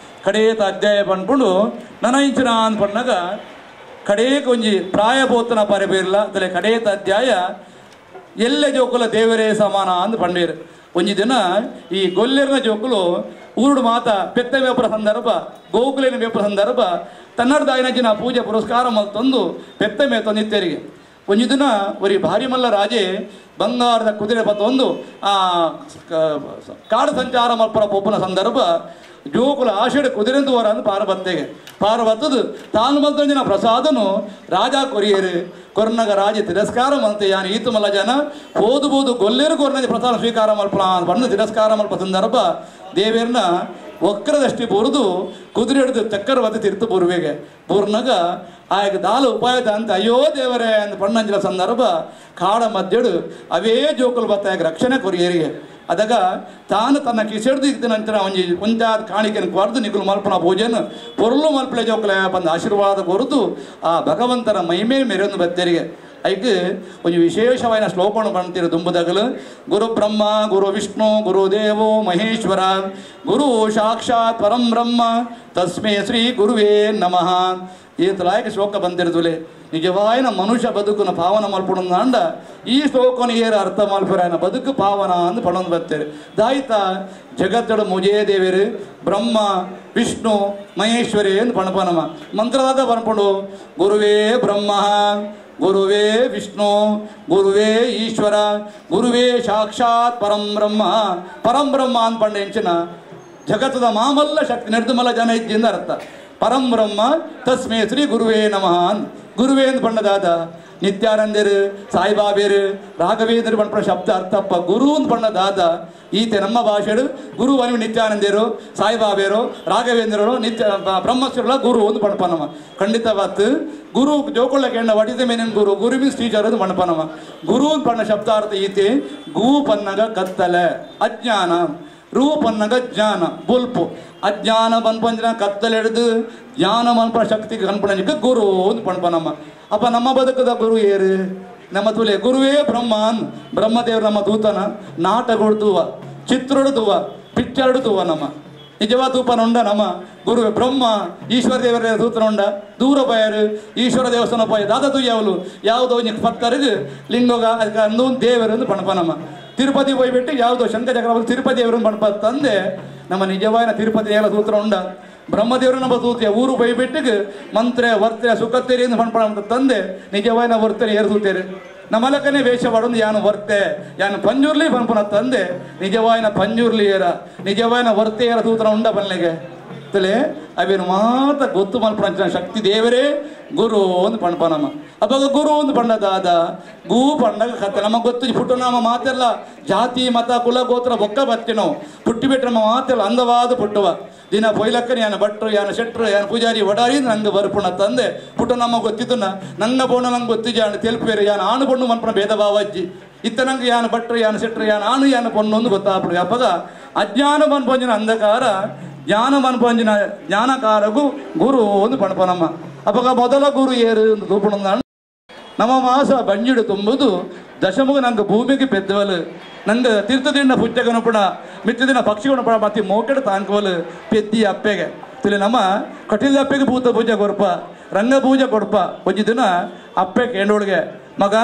ಕಡೇತ ಅಧ್ಯಾಯ ಪನ್ಪುಂಡು ನನ ಇಂಚಿನ ಅನ್ಪಣ್ಣಾಗ ಕಡೇ ಕೊಂಜಿ ಪ್ರಾಯಬೋತನ ಪರಿಬೇರ್ಲ ಅದರಲ್ಲಿ ಕಡೇತ ಅಧ್ಯಾಯ ಎಲ್ಲೆ ಜೋಕುಲ ದೇವರೇ ಸಮಾನ ಅಂದ್ ಪಂಡೀರ್ ಒಂಜಿ ದಿನ ಈ ಗೊಲ್ಲೆರ್ನ ಜೋಕುಲು ಊರುಡು ಮಾತ ಪೆತ್ತ ಮೇಪುರ ಸಂದರ್ಭ ಗೋಕುಲಿನ ಮೇಪುರ ಸಂದರ್ಭ ತನ್ನಡ್ದಾಯಿನ ಪೂಜೆ ಪುರಸ್ಕಾರ ಮಲ್ತೊಂದು ಪೆತ್ತ ಮೇತೊಂದಿತ್ತೇರಿಗೆ ಒಂಜಿ ದಿನ ಒರಿ ಭಾರಿ ಮಲ್ಲ ರಾಜೆ ಬಂಗಾರದ ಕುದುರೆ ಬತ್ತೊಂದು ಆ ಕಾಡು ಸಂಚಾರ ಮಲ್ಪುರ ಪೊಪ್ಪುನ ಸಂದರ್ಭ ಜೋಕುಲ ಆಷಾಢ ಕುದುರೆಂದು ವರ ಅಂದ್ ಪಾರ್ವತ್ತೆಗೆ ಪಾರ್ವತದು ತಾನು ಮಲ್ತೊಂಜಿನ ಪ್ರಸಾದನು ರಾಜ ಕೊರಿಯರು ಕೊರ್ನಗ ರಾಜ ತಿರಸ್ಕಾರ ಮಲ್ತೆ ಯಾನು ಈತು ಮಲ್ಲ ಜನ ಹೋದು ಬೋದು ಗೊಲ್ಲೇರು ಕೊರ್ನಜ ಪ್ರಸಾದ ಸ್ವೀಕಾರ ಮಲ್ಪ ಬಂದು ತಿರಸ್ಕಾರ ಮಲ್ಪ ಸಂದರ್ಭ ದೇವೇರ್ನ ವಕ್ರದಷ್ಟಿ ಬೋರ್ದು ಕುದುರೆ ಹಿಡಿದು ಚಕ್ಕರವತಿ ತಿರ್ತು ಬೋರ್ವೆಗೆ ಬೋರ್ನಗ ಆಯಗ ದಾಲ ಉಪಾಯದ ಅಂತ ಅಯ್ಯೋ ದೇವರೇ ಅಂತ ಪಣ್ಣಂಜಿನ ಸಂದರ್ಭ ಕಾಡ ಮಧ್ಯಡು ಅವೇ ಜೋಕುಲು ಬತ್ತಾಯಗ ರಕ್ಷಣೆ ಕೊರಿಯರಿಗೆ ಅದಾಗ ತಾನು ತನ್ನ ಕಿಸೆಡ್ದು ಇದ್ದ ನಂತರ ಒಂಜಿ ಒಂಜಾದ ಕಾಣಿಕೆಯನ್ನು ಕೊರ್ದು ನಿಗುಲು ಮಲ್ಪನ ಪೂಜೆಯನ್ನು ಪೊರ್ಲು ಮಲ್ಪಲೆ ಜೋಕುಲ ಬಂದು ಆಶೀರ್ವಾದ ಕೊರದು ಆ ಭಗವಂತನ ಮಹಿಮೆ ಮೆರೆದು ಬತ್ತರಿಗೆ ಐಕ್ ಒಂಜಿ ವಿಶೇಷವಾದ ಶ್ಲೋಕವನ್ನು ಬಂತೀರ ದುಂಬುದಗಲು ಗುರು ಬ್ರಹ್ಮ ಗುರು ವಿಷ್ಣು ಗುರು ದೇವೋ ಮಹೇಶ್ವರ ಗುರು ಸಾಕ್ಷಾತ್ ಪರಂ ಬ್ರಹ್ಮ ತಸ್ಮೇ ಶ್ರೀ ಗುರುವೇ ನಮಃ ಈ ತಲಾಯಕ ಶ್ಲೋಕ ಬಂದಿರದುಲೆ ನಿಜವಾಯಿನ ಮನುಷ್ಯ ಬದುಕುನ ಪಾವನ ಮಲ್ಪುಣಂದಾಂಡ ಈ ಶ್ಲೋಕನ ಏರ ಅರ್ಥ ಮಲ್ಪುರಾಯನ ಬದುಕು ಪಾವನ ಅಂದ್ ಪಣೊಂದು ಬರ್ತಾರೆ ದಾಯಿತ ಜಗತ್ತಡು ಮುಜೇ ದೇವರು ಬ್ರಹ್ಮ ವಿಷ್ಣು ಮಹೇಶ್ವರಿ ಎಂದು ಪಣಪನಮ ಮಂತ್ರದಾದ ಪಣಪುಡು ಗುರುವೇ ಬ್ರಹ್ಮ ಗುರುವೇ ವಿಷ್ಣು ಗುರುವೇ ಈಶ್ವರ ಗುರುವೇ ಸಾಕ್ಷಾತ್ ಪರಂ ಬ್ರಹ್ಮ ಪರಂ ಬ್ರಹ್ಮ ಅಂದ್ ಪಂಡ ಎಂಚಿನ ಜಗತ್ತದ ಮಾಮಲ್ಲ ಶಕ್ತಿ ನಿರ್ದಮಲ್ಲ ಜನ ಇದ್ದಿಂದ ಅರ್ಥ ಪರಂ ಬ್ರಹ್ಮ ತಸ್ಮೇ ಶ್ರೀ ಗುರುವೇ ನಮಃ ಗುರುವೇ ಅಂತ ಬಣ್ಣದಾದ ನಿತ್ಯಾನಂದರು ಸಾಯಿಬಾಬೇರು ರಾಘವೇಂದ್ರ ಪಣ್ಪುನ ಶಬ್ದ ಅರ್ಥಪ್ಪ ಗುರು ಅಂತ ಬಣ್ಣದಾದ ಈತೆ ನಮ್ಮ ಭಾಷೆಡು ಗುರು ಅನಿವು ನಿತ್ಯಾನಂದರು ಸಾಯಿಬಾಬೇರು ರಾಘವೇಂದ್ರರು ನಿತ್ಯ ಬ್ರಹ್ಮಶ್ವರಲ್ಲ ಗುರು ಅಂತ ಪಣ್ಪನಮ್ಮ ಖಂಡಿತವಾತ್ ಗುರು ಜೋಕೊಳ್ಳ ಕೆಣ್ಣ what is the meaning Guru Guru means teacher ಅಂತ ಪಣ್ಪನಮ್ಮ ಗುರು ಅಂತ ಬಣ್ಣ ಶಬ್ದಾರ್ಥ ಈತೆ ಗೂ ಪನ್ನಗ ಕತ್ತಲೆ ಅಜ್ಞಾನ ರೂಪನ್ನಗ ಜ್ಞಾನ ಬುಲ್ಪು ಅಜ್ಞಾನ ಬನ್ಪಂಜನ ಕತ್ತಲೆಡ್ದು ಜ್ಞಾನ ಮನ್ಪನ ಶಕ್ತಿಗೆ ಕನ್ಪಣಕ್ಕೆ ಗುರು ಅಂತ ಪಣ್ಪನಮ್ಮ ಅಪ್ಪ ನಮ್ಮ ಬದುಕದ ಗುರು ಏರು ನಮ್ಮ ತುಲೆ ಗುರುವೇ ಬ್ರಹ್ಮನ್ ಬ್ರಹ್ಮದೇವರು ನಮ್ಮ ದೂತನ ನಾಟಕೊಡ್ತುವ ಚಿತ್ರೊಡ್ತುವ ಪಿಕ್ಚರ್ ತೂವ ನಮ್ಮ ನಿಜವಾದ ತೂಪನುಂಡ ನಮ್ಮ ಗುರುವೆ ಬ್ರಹ್ಮ ಈಶ್ವರ ದೇವರ ದೂತನುಂಡ ದೂರ ಪಯರು ಈಶ್ವರ ದೇವಸ್ಥಾನ ಪಯ ದಾದ ತೂಯವಲು ಯಾವುದೋ ಪತ್ತರಿಗೆ ಲಿಂಗೋಗ ಅದಕ್ಕೆ ಅಂದು ದೇವರು ಅಂತ ಪಣಪ ನಮ್ಮ ತಿರುಪತಿ ಹೋಗ್ಬಿಟ್ಟು ಯಾವುದೋ ಶಂಕರ ಚಕ್ರವರ್ತಿ ತಿರುಪತಿ ದೇವರು ಪಣಪ ತಂದೆ ನಮ್ಮ ನಿಜವಾದ ತಿರುಪತಿ ದೇವರ ಸೂತ್ರ ಉಂಡ ಬ್ರಹ್ಮದೇವರು ನಮ್ಮ ಸೂತ್ಯ ಊರು ಬೈಬಿಟ್ಟಿಗೆ ಮಂತ್ರ ವರ್ತನೆ ಸುಖತ್ತೇರಿ ಅಂತ ಪಣಪ ಅಂತ ತಂದೆ ನಿಜವಾದ ವರ್ತನೆ ಏರು ಸೂತೇರು ನಮಲಕನೇ ವೇಷ ಮಾಡೋದು ಯಾನು ವರ್ತೆ ಯಾನು ಪಂಜುರ್ಲಿ ಪನ್ಪುನ ತಂದೆ ನಿಜವಾಯಿನ ಪಂಜುರ್ಲಿಯರ ನಿಜವಾಯಿನ ವರ್ತೆಯರ ತೂತನ ಉಂಡ ಬನ್ನೆಗೆ ತಲೆ ಅವೇನು ಮಾತ ಗೊತ್ತು ಮಲ್ಪುನ ಶಕ್ತಿ ದೇವರೇ ಗುರು ಒಂದು ಪಣ್ಪನಮ್ಮ. ಅವಾಗ ಗುರು ಒಂದು ಪಂಡ ದಾದ ಗೂ ಪಂಡಗ ಕತ್ತೆ ನಮಗೆ ಗೊತ್ತು ಪುಟ್ಟು ನಮ್ಮ ಮಾತೆಲ್ಲ ಜಾತಿ ಮತ ಕುಲ ಗೋತ್ರ ಬೊಕ್ಕ ಬತ್ತಿನೋ ಪುಟ್ಟಿ ಬಿಟ್ಟರೆ ನಮ್ಮ ಮಾತೆಲ್ಲ ಅಂದವಾದ ಪುಟ್ಟುವ ದಿನ ಪೊಯ್ಲಕ್ಕನ ಯಾನ ಭಟ್ರು ಯಾನ ಶೆಟ್ರು ಯಾನ ಪೂಜಾರಿ ಒಡಾರಿ ನಂಗೆ ಬರ್ಪುಣ ತಂದೆ ಪುಟ್ಟು ನಮ್ಮ ಗೊತ್ತಿದ್ದನ್ನ ನಂಗೆ ಬೋಣ ನಂಗೆ ಗೊತ್ತಿಜಾಣ ತೆಲುಪೇರು ಯಾನ ಆಣು ಪೊಣ್ಣು ಮನ್ಪುಣ ಭೇದ ಭಾವಜ್ಜಿ ಇತ್ತ ನಂಗೆ ಯಾನ ಭಟ್ರು ಯಾನ ಶೆಟ್ರು ಯಾನ ಆಣು ಯಾನ ಪೊಣ್ಣು ಒಂದು ಗೊತ್ತಾಪಡು. ಅಪ್ಪಗ ಅಜ್ಞಾನ ಮನ್ಪಂಜಿನ ಅಂಧಕಾರ ಜ್ಞಾನ ಮನ್ಪಂಜಿನ ಜ್ಞಾನಕಾರಗು ಗುರು ಒಂದು ಪಣಪನಮ್ಮ. ಅಪ್ಪಗ ಮೊದಲ ಗುರು ಏರು ಒಂದು ತೂಪುಣ ನಮ್ಮ ಮಾಸ ಬಂಜಿಡು ತುಂಬುದು ದಶಮುಗ ನಂಗೆ ಭೂಮಿಗೆ ಪೆದ್ದವಲು ನಂಗೆ ತೀರ್ಥದಿನ ಪುಚ್ಚಗನುಪುಣ ಮಿತ್ತದಿನ ಪಕ್ಷಿಗಣಪುಣ ಮತ್ತೆ ಮೋಕೆಡ ತಾಂಕವಲು ಪೆದ್ದಿ ಅಪ್ಪೆಗೆ ತಿಳಿ ನಮ್ಮ ಕಟೀಲ್ ಅಪ್ಪೆಗೆ ಭೂತ ಪೂಜೆ ಕೊರ್ಪ ರಂಗ ಪೂಜೆ ಕೊಡ್ಪ ಒಂಜಿ ದಿನ ಅಪ್ಪೆ ಕೇಂಡೋಳಿಗೆ ಮಗ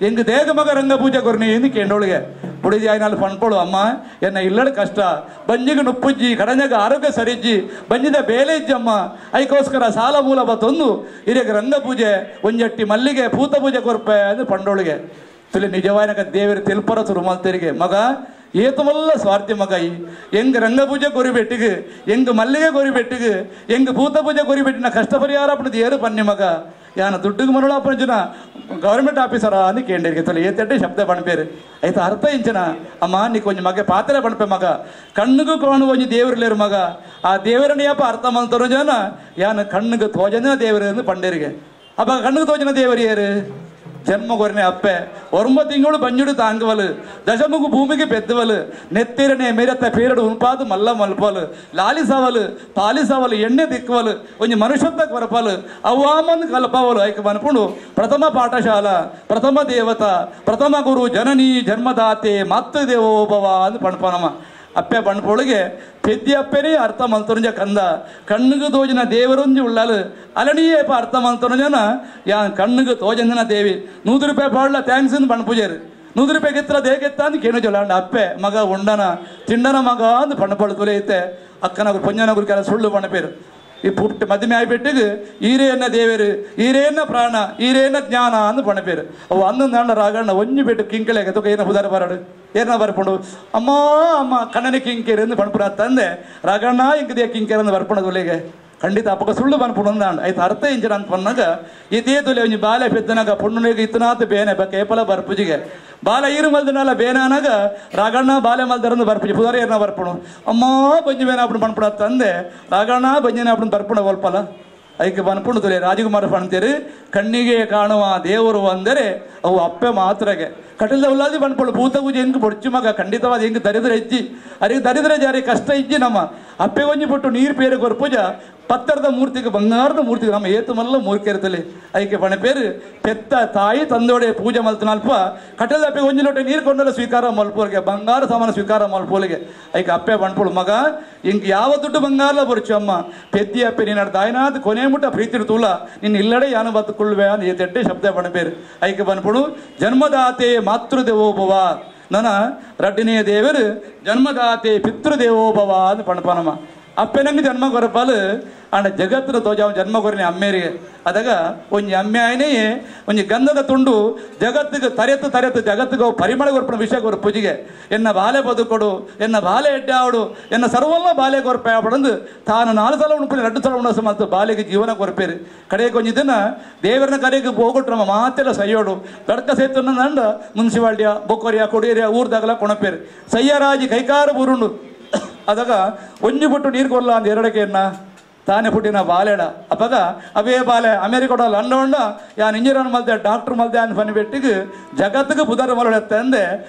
ಎಂಗ್ ದೇಗ ಮಗ ರಂಗ ಪೂಜೆ ಕೊರ್ನಿ ಎಂದು ಕೇಂಡೋಳಿಗೆ ಬುಡಿದಿ ಆಯ್ನಾಲ್ ಪಣ್ಪೋಳು ಅಮ್ಮ ಎನ್ನ ಇಲ್ಲಡ ಕಷ್ಟ ಬಂಜಿಗೆ ನುಪ್ಪುಜ್ಜಿ ಕಡಂಜಗ ಆರೋಗ್ಯ ಸರಿಜ್ಜಿ ಬಂಜಿದ ಬೇಲೆ ಇಜ್ಜಮ್ಮ ಐಕೋಸ್ಕರ ಸಾಲ ಮೂಲ ಬತ್ತೊಂದು ಹಿರಿಯಗ ರಂಗ ಪೂಜೆ ಒಂಜಟ್ಟಿ ಮಲ್ಲಿಗೆ ಭೂತ ಪೂಜೆ ಕೊರ್ಪೆ ಅಂದ್ರೆ ಪಂಡೋಳಿಗೆ ತುಳಿ ನಿಜವಾಯನಕ ದೇವರು ತೆಲ್ಪರ ಸುರುಮಲ್ತರಿಗೆ ಮಗ ಏತಮಲ್ಲ ಸ್ವಾರ್ಥಿ ಮಗ ಈ ಹೆಂಗ್ ರಂಗಪೂಜೆ ಕೊರಿಬೆಟ್ಟಿಗೆ ಹೆಂಗ್ ಮಲ್ಲಿಗೆ ಕೊರಿಬೆಟ್ಟಿಗೆ ಹೆಂಗ್ ಭೂತ ಪೂಜೆ ಕೊರಿಬೆಟ್ಟಿನ ಕಷ್ಟ ಪರಿಹಾರ ಅಪ್ಪಣದ ಏರು ಬನ್ನಿ ಮಗ ಯಾನ ದುಡ್ಡುಗೆ ಮರಳ ಅಪ್ಪನ ಗೌರ್ಮೆಂಟ್ ಆಫೀಸರ ಅಂತ ಕೇಂದ್ರಿಗೆ ತೊಲೆ ಏತೆಟ್ಟೆ ಶಬ್ದ ಬಣ್ಪೇರು ಆಯ್ತು ಅರ್ಥ ಇಂಚನ ಅಮ್ಮ ನೀ ಕೊಂಚ ಮಗ ಪಾತ್ರೆ ಬಣ್ಪೆ ಮಗ ಕಣ್ಣಿಗೂ ಕಾಣುವ ಒಂಜಿ ದೇವರಿಲ್ಲೇರು ಮಗ ಆ ದೇವರನ್ನ ಅರ್ಥ ಮಂತರು ಜನ ಯಾನ ಕಣ್ಣಿಗೆ ತೋಜನ ದೇವರು ಎಂದು ಪಂಡೇರಿಗೆ ಅಪ್ಪ ಕಣ್ಣಿಗೆ ತೋಜನ ದೇವರು ಏರು ಜನ್ಮ ಕೊರನೆ ಅಪ್ಪೆ 9 ತಿಂಗಳು ಬಂಜುಡು ತಾಂಗವಲು ದಶಮುಗು ಭೂಮಿಗೆ ಪೆದ್ದವಲು ನೆತ್ತಿರನೆ ಮೇರತ್ತ ಪೇರಡು ಉಂಪಾದು ಮಲ್ಲ ಮಲ್ಪಲು ಲಾಲಿಸವಲು ಪಾಲಿಸವಲು ಎಣ್ಣೆ ದಿಕ್ಕವಲು ಒಂಜಿ ಮನುಷ್ಯತ್ವ ಕೊರಪಲು ಅವ್ವಾಮನ್ ಕಲ್ಪವಲು ಐಕ ಮನ್ಪುಂಡು ಪ್ರಥಮ ಪಾಠಶಾಲ ಪ್ರಥಮ ದೇವತಾ ಪ್ರಥಮ ಗುರು ಜನನಿ ಜನ್ಮದಾತೆ ಮಾತೃದೇವೋಭವ ಅಂತ ಪಣ್ಪನಮ್ಮ. ಅಪ್ಪೆ ಬಣ್ಪೊಳಗೆ ಪೆದ್ದಿ ಅಪ್ಪೆನೇ ಅರ್ಥ ಮಲ್ತೊಂಜ ಕಂದ ಕಣ್ಣಿಗೆ ತೋಜಿನ ದೇವರೊಂಜಿ ಉಳ್ಳಾಲು ಅಲಣಿಯೇಪ ಅರ್ಥ ಮಲ್ತೊಂಜನ ಯಾ ಕಣ್ಣಿಗೆ ತೋಜಂದನ ದೇವಿ 100 ರೂಪಾಯಿ ಪಾಡ್ಲ thanks ಅಂತ ಬಣ್ಪೂಜಾರು 100 ರೂಪಾಯಿ ಗೆತ್ತ ದೇಗೆತ್ತ ಅಂತ ಕೇನು ಜೊಲ್ಲಾಂಡ ಅಪ್ಪೆ ಮಗ ಉಂಡನ ತಿಂಡನ ಮಗ ಅಂತ ಪಣ್ಣಪೊಳು ತುಲೆ ಐತೆ ಅಕ್ಕನಗುರು ಪೊಂಜನಗುರು ಕೆಲ ಸುಳ್ಳು ಬಣ್ಣಪೇರು ಈ ಪುಟ್ಟ ಮದುವೆ ಆಗಿಬಿಟ್ಟಿಗೆ ಈರೇನ ದೇವರು ಈರೇನ ಪ್ರಾಣ ಈರೇನ ಜ್ಞಾನ ಅಂತ ಪಣಪೇರು ಅವು ಅಂದಂದಾಂಡ ರಾಗಣ್ಣ ಒಂಜಿ ಬಿಟ್ಟು ಕಿಂಕಳೆ ತುಕ ಏನ ಉದಾರ ಬರಡು ಏನ ಬರ್ಪುಂಡು ಅಮ್ಮ ಅಮ್ಮ ಕಣ್ಣನೆ ಕಿಂಕೇರು ಎಂದು ಪಣಪುರ ತಂದೆ ರಾಗಣ್ಣ ಇಂಕದೇ ಕಿಂಕೇರು ಅಂತ ಬರ್ಪುಣದು ಒಲೆಗೆ ಖಂಡಿತ ಅಪ್ಪಕ ಸುಳ್ಳು ಬನ್ಪುಣ ಅಂದಾಂಡ ಆಯ್ತು ಅರ್ಥ ಇಂಜನ ಅಂತ ಪನ್ನಾಗ ಇದೇ ತುಲೆ ಒಂಜಿ ಬಾಲೆ ಪೆದ್ದನಾಗ ಪುಣ್ಣನಿಗೆ ಇತ್ತನಾತ ಬೇನೆ ಕೇಪಲ ಬರ್ಪುಜಿಗೆ ಬಾಲ ಈರು ಮಲ್ದನಲ್ಲ ಬೇನಾನಾಗ ರಾಗಣ್ಣ ಬಾಲೆ ಮಲ್ದರಂದು ಬರ್ಪುಜಿ ಪುದಾರ ಏರ್ನ ಬರ್ಪುಣು ಅಮ್ಮ ಬಂಜಿ ಬೇನ ಅಪ್ಪಣ ಪಣಪುಣ ತಂದೆ ರಾಗಣ್ಣ ಬಂಜಿನ ಅಪ್ಪಣ ಬರ್ಪುಣ ಒಲ್ಪಲ ಐಕೆ ಬನ್ಪುಣ ತುಲೆ ರಾಜಕುಮಾರ ಪಣ್ತೀರಿ ಕಣ್ಣಿಗೆ ಕಾಣುವ ದೇವರು ಅಂದರೆ ಅವು ಅಪ್ಪೆ ಮಾತ್ರಗೆ ಕಟಲ್ದ ಉಲ್ಲಾದಿ ಬನ್ಪೊಳು ಭೂತ ಪೂಜೆ ಹೆಂಗೆ ಬೊಡ್ಚು ಮಗ ಖಂಡಿತವಾದ ಹೆಂಗೆ ದರಿದ್ರ ಇಜ್ಜಿ ಅರಿಗೆ ದರಿದ್ರ ಜಾರಿ ಕಷ್ಟ ಇಜ್ಜಿ ನಮ್ಮ ಅಪ್ಪೆ ಒಂಜಿ ಪುಟ್ಟು ನೀರು ಪೇರು ಕೊರ್ಪೂಜ ಪತ್ತರದ ಮೂರ್ತಿಗೆ ಬಂಗಾರದ ಮೂರ್ತಿಗೆ ನಮ್ಮ ಏತು ಮಲ್ಲ ಮೂರ್ತಿ ಇರ್ತಲೆ ಐಕೆ ಬಣ ಪೇರು ಪೆತ್ತ ತಾಯಿ ತಂದೋಡೆ ಪೂಜೆ ಮಲ್ತನಲ್ಪ ಕಟಲ್ದ ಅಪ್ಪೆ ಒಂಜಿ ಲೋಟೆ ನೀರು ಕೊಂಡಲ್ಲ ಸ್ವೀಕಾರ ಮಲ್ಪೋರಿಗೆ ಬಂಗಾರ ಸಾಮಾನು ಸ್ವೀಕಾರ ಮಲ್ಪೋಲಿಗೆ ಐಕೆ ಅಪ್ಪೆ ಬಣ್ಪೋಳು ಮಗ ಹಿಂಗೆ ಯಾವ ದುಡ್ಡು ಬಂಗಾರಲ ಬರುಚು ಅಮ್ಮ ಪೆದ್ದಿ ಅಪ್ಪೆ ನೀನು ದಾಯನಾದ ಕೊನೆ ಮುಟ್ಟ ಪ್ರೀತಿ ತೂಲ ನಿನ್ನ ಇಲ್ಲಡೆ ಯಾನು ಬದುಕೊಳ್ಳುವೆ ಅಂತ ಏತೆಟ್ಟೆ ಶಬ್ದ ಬಣಪೇರು ಐಕೆ ಬನ್ಪುಡು ಜನ್ಮದಾತೆ ಮಾತೃದೇವೋಭವ ನನ್ನ ರಡ್ಡಿನೆಯ ದೇವರು ಜನ್ಮದಾತೆ ಪಿತೃದೇವೋಭವ ಅಂತ ಪಣಪನಮ್ಮ. ಅಪ್ಪೆ ನಂಗೆ ಜನ್ಮ ಕೊರಪಾಲು ಅಂಡ ಜಗತ್ತಿನ ತೋಜಾವ ಜನ್ಮ ಕೊರನೆ ಅಮ್ಮೇರಿಗೆ ಅದಾಗ ಒಂಜಿ ಅಮ್ಮೆ ಆಯ್ನೇ ಒಂಜಿ ಗಂಧದ ತುಂಡು ಜಗತ್ತಿಗೆ ತರೆತು ತರೆತು ಜಗತ್ತಿಗೆ ಪರಿಮಳ ಕೊರ್ಪಣ ವಿಷಯ ಕೊರ ಪೂಜೆಗೆ ಎನ್ನ ಬಾಲೆ ಬದುಕೊಡು ಎನ್ನ ಬಾಲೆ ಎಡ್ಡೆ ಆವಡು ಎನ್ನ ಸರ್ವಲ್ಲ ಬಾಲೆ ಕೊರಪೆ ಆವಡಂದು ತಾನು 4 ಸಲ ಉಣಪು 2 ಸಲ ಉಣಸ ಮತ್ತು ಬಾಲೆಗೆ ಜೀವನ ಕೊರಪೇರು ಕಡೆಗೆ ಕೊಂಜಿ ದಿನ ದೇವರನ್ನ ಕರೆಗೆ ಹೋಗೊಟ್ರು ನಮ್ಮ ಮಾತೆಲ್ಲ ಸೈಯೋಡು ಗಡ್ಕ ಸೇತುನ ನಂಡ ಮುನ್ಸಿಪಾಲ್ಟಿಯ ಬೊಕ್ಕೊರಿಯ ಕೊಡಿಯರಿಯ ಊರ್ದಾಗಲ ಕೊಣಪೇರು ಸಯ್ಯರಾಜಿ ಕೈಕಾರ ಬುರುಂಡು ಅದಾಗ ಒಂಜಿ ಬಿಟ್ಟು ನೀರು ಕೊರ್ಲ ಅಂದ ಎರಡಕ್ಕೆನ್ನ ತಾನೇ ಪುಟ್ಟಿನ ಬಾಲೆಡ ಅಪ್ಪಗ ಅವೇ ಬಾಲೆ ಅಮೇರಿಕೋಡ ಲಂಡೋಂಡ ಯಾನ್ ಇಂಜಿನಿಯರ್ ಮಲ್ದೆ ಡಾಕ್ಟರ್ ಮಲ್ದೆ ಅನ್ ಫನಿ ಬೆಟ್ಟಿಗೆ ಜಗತ್ತಿಗೆ ಬುಧರ ಮಲೊಡೆತ್ತಂದೆ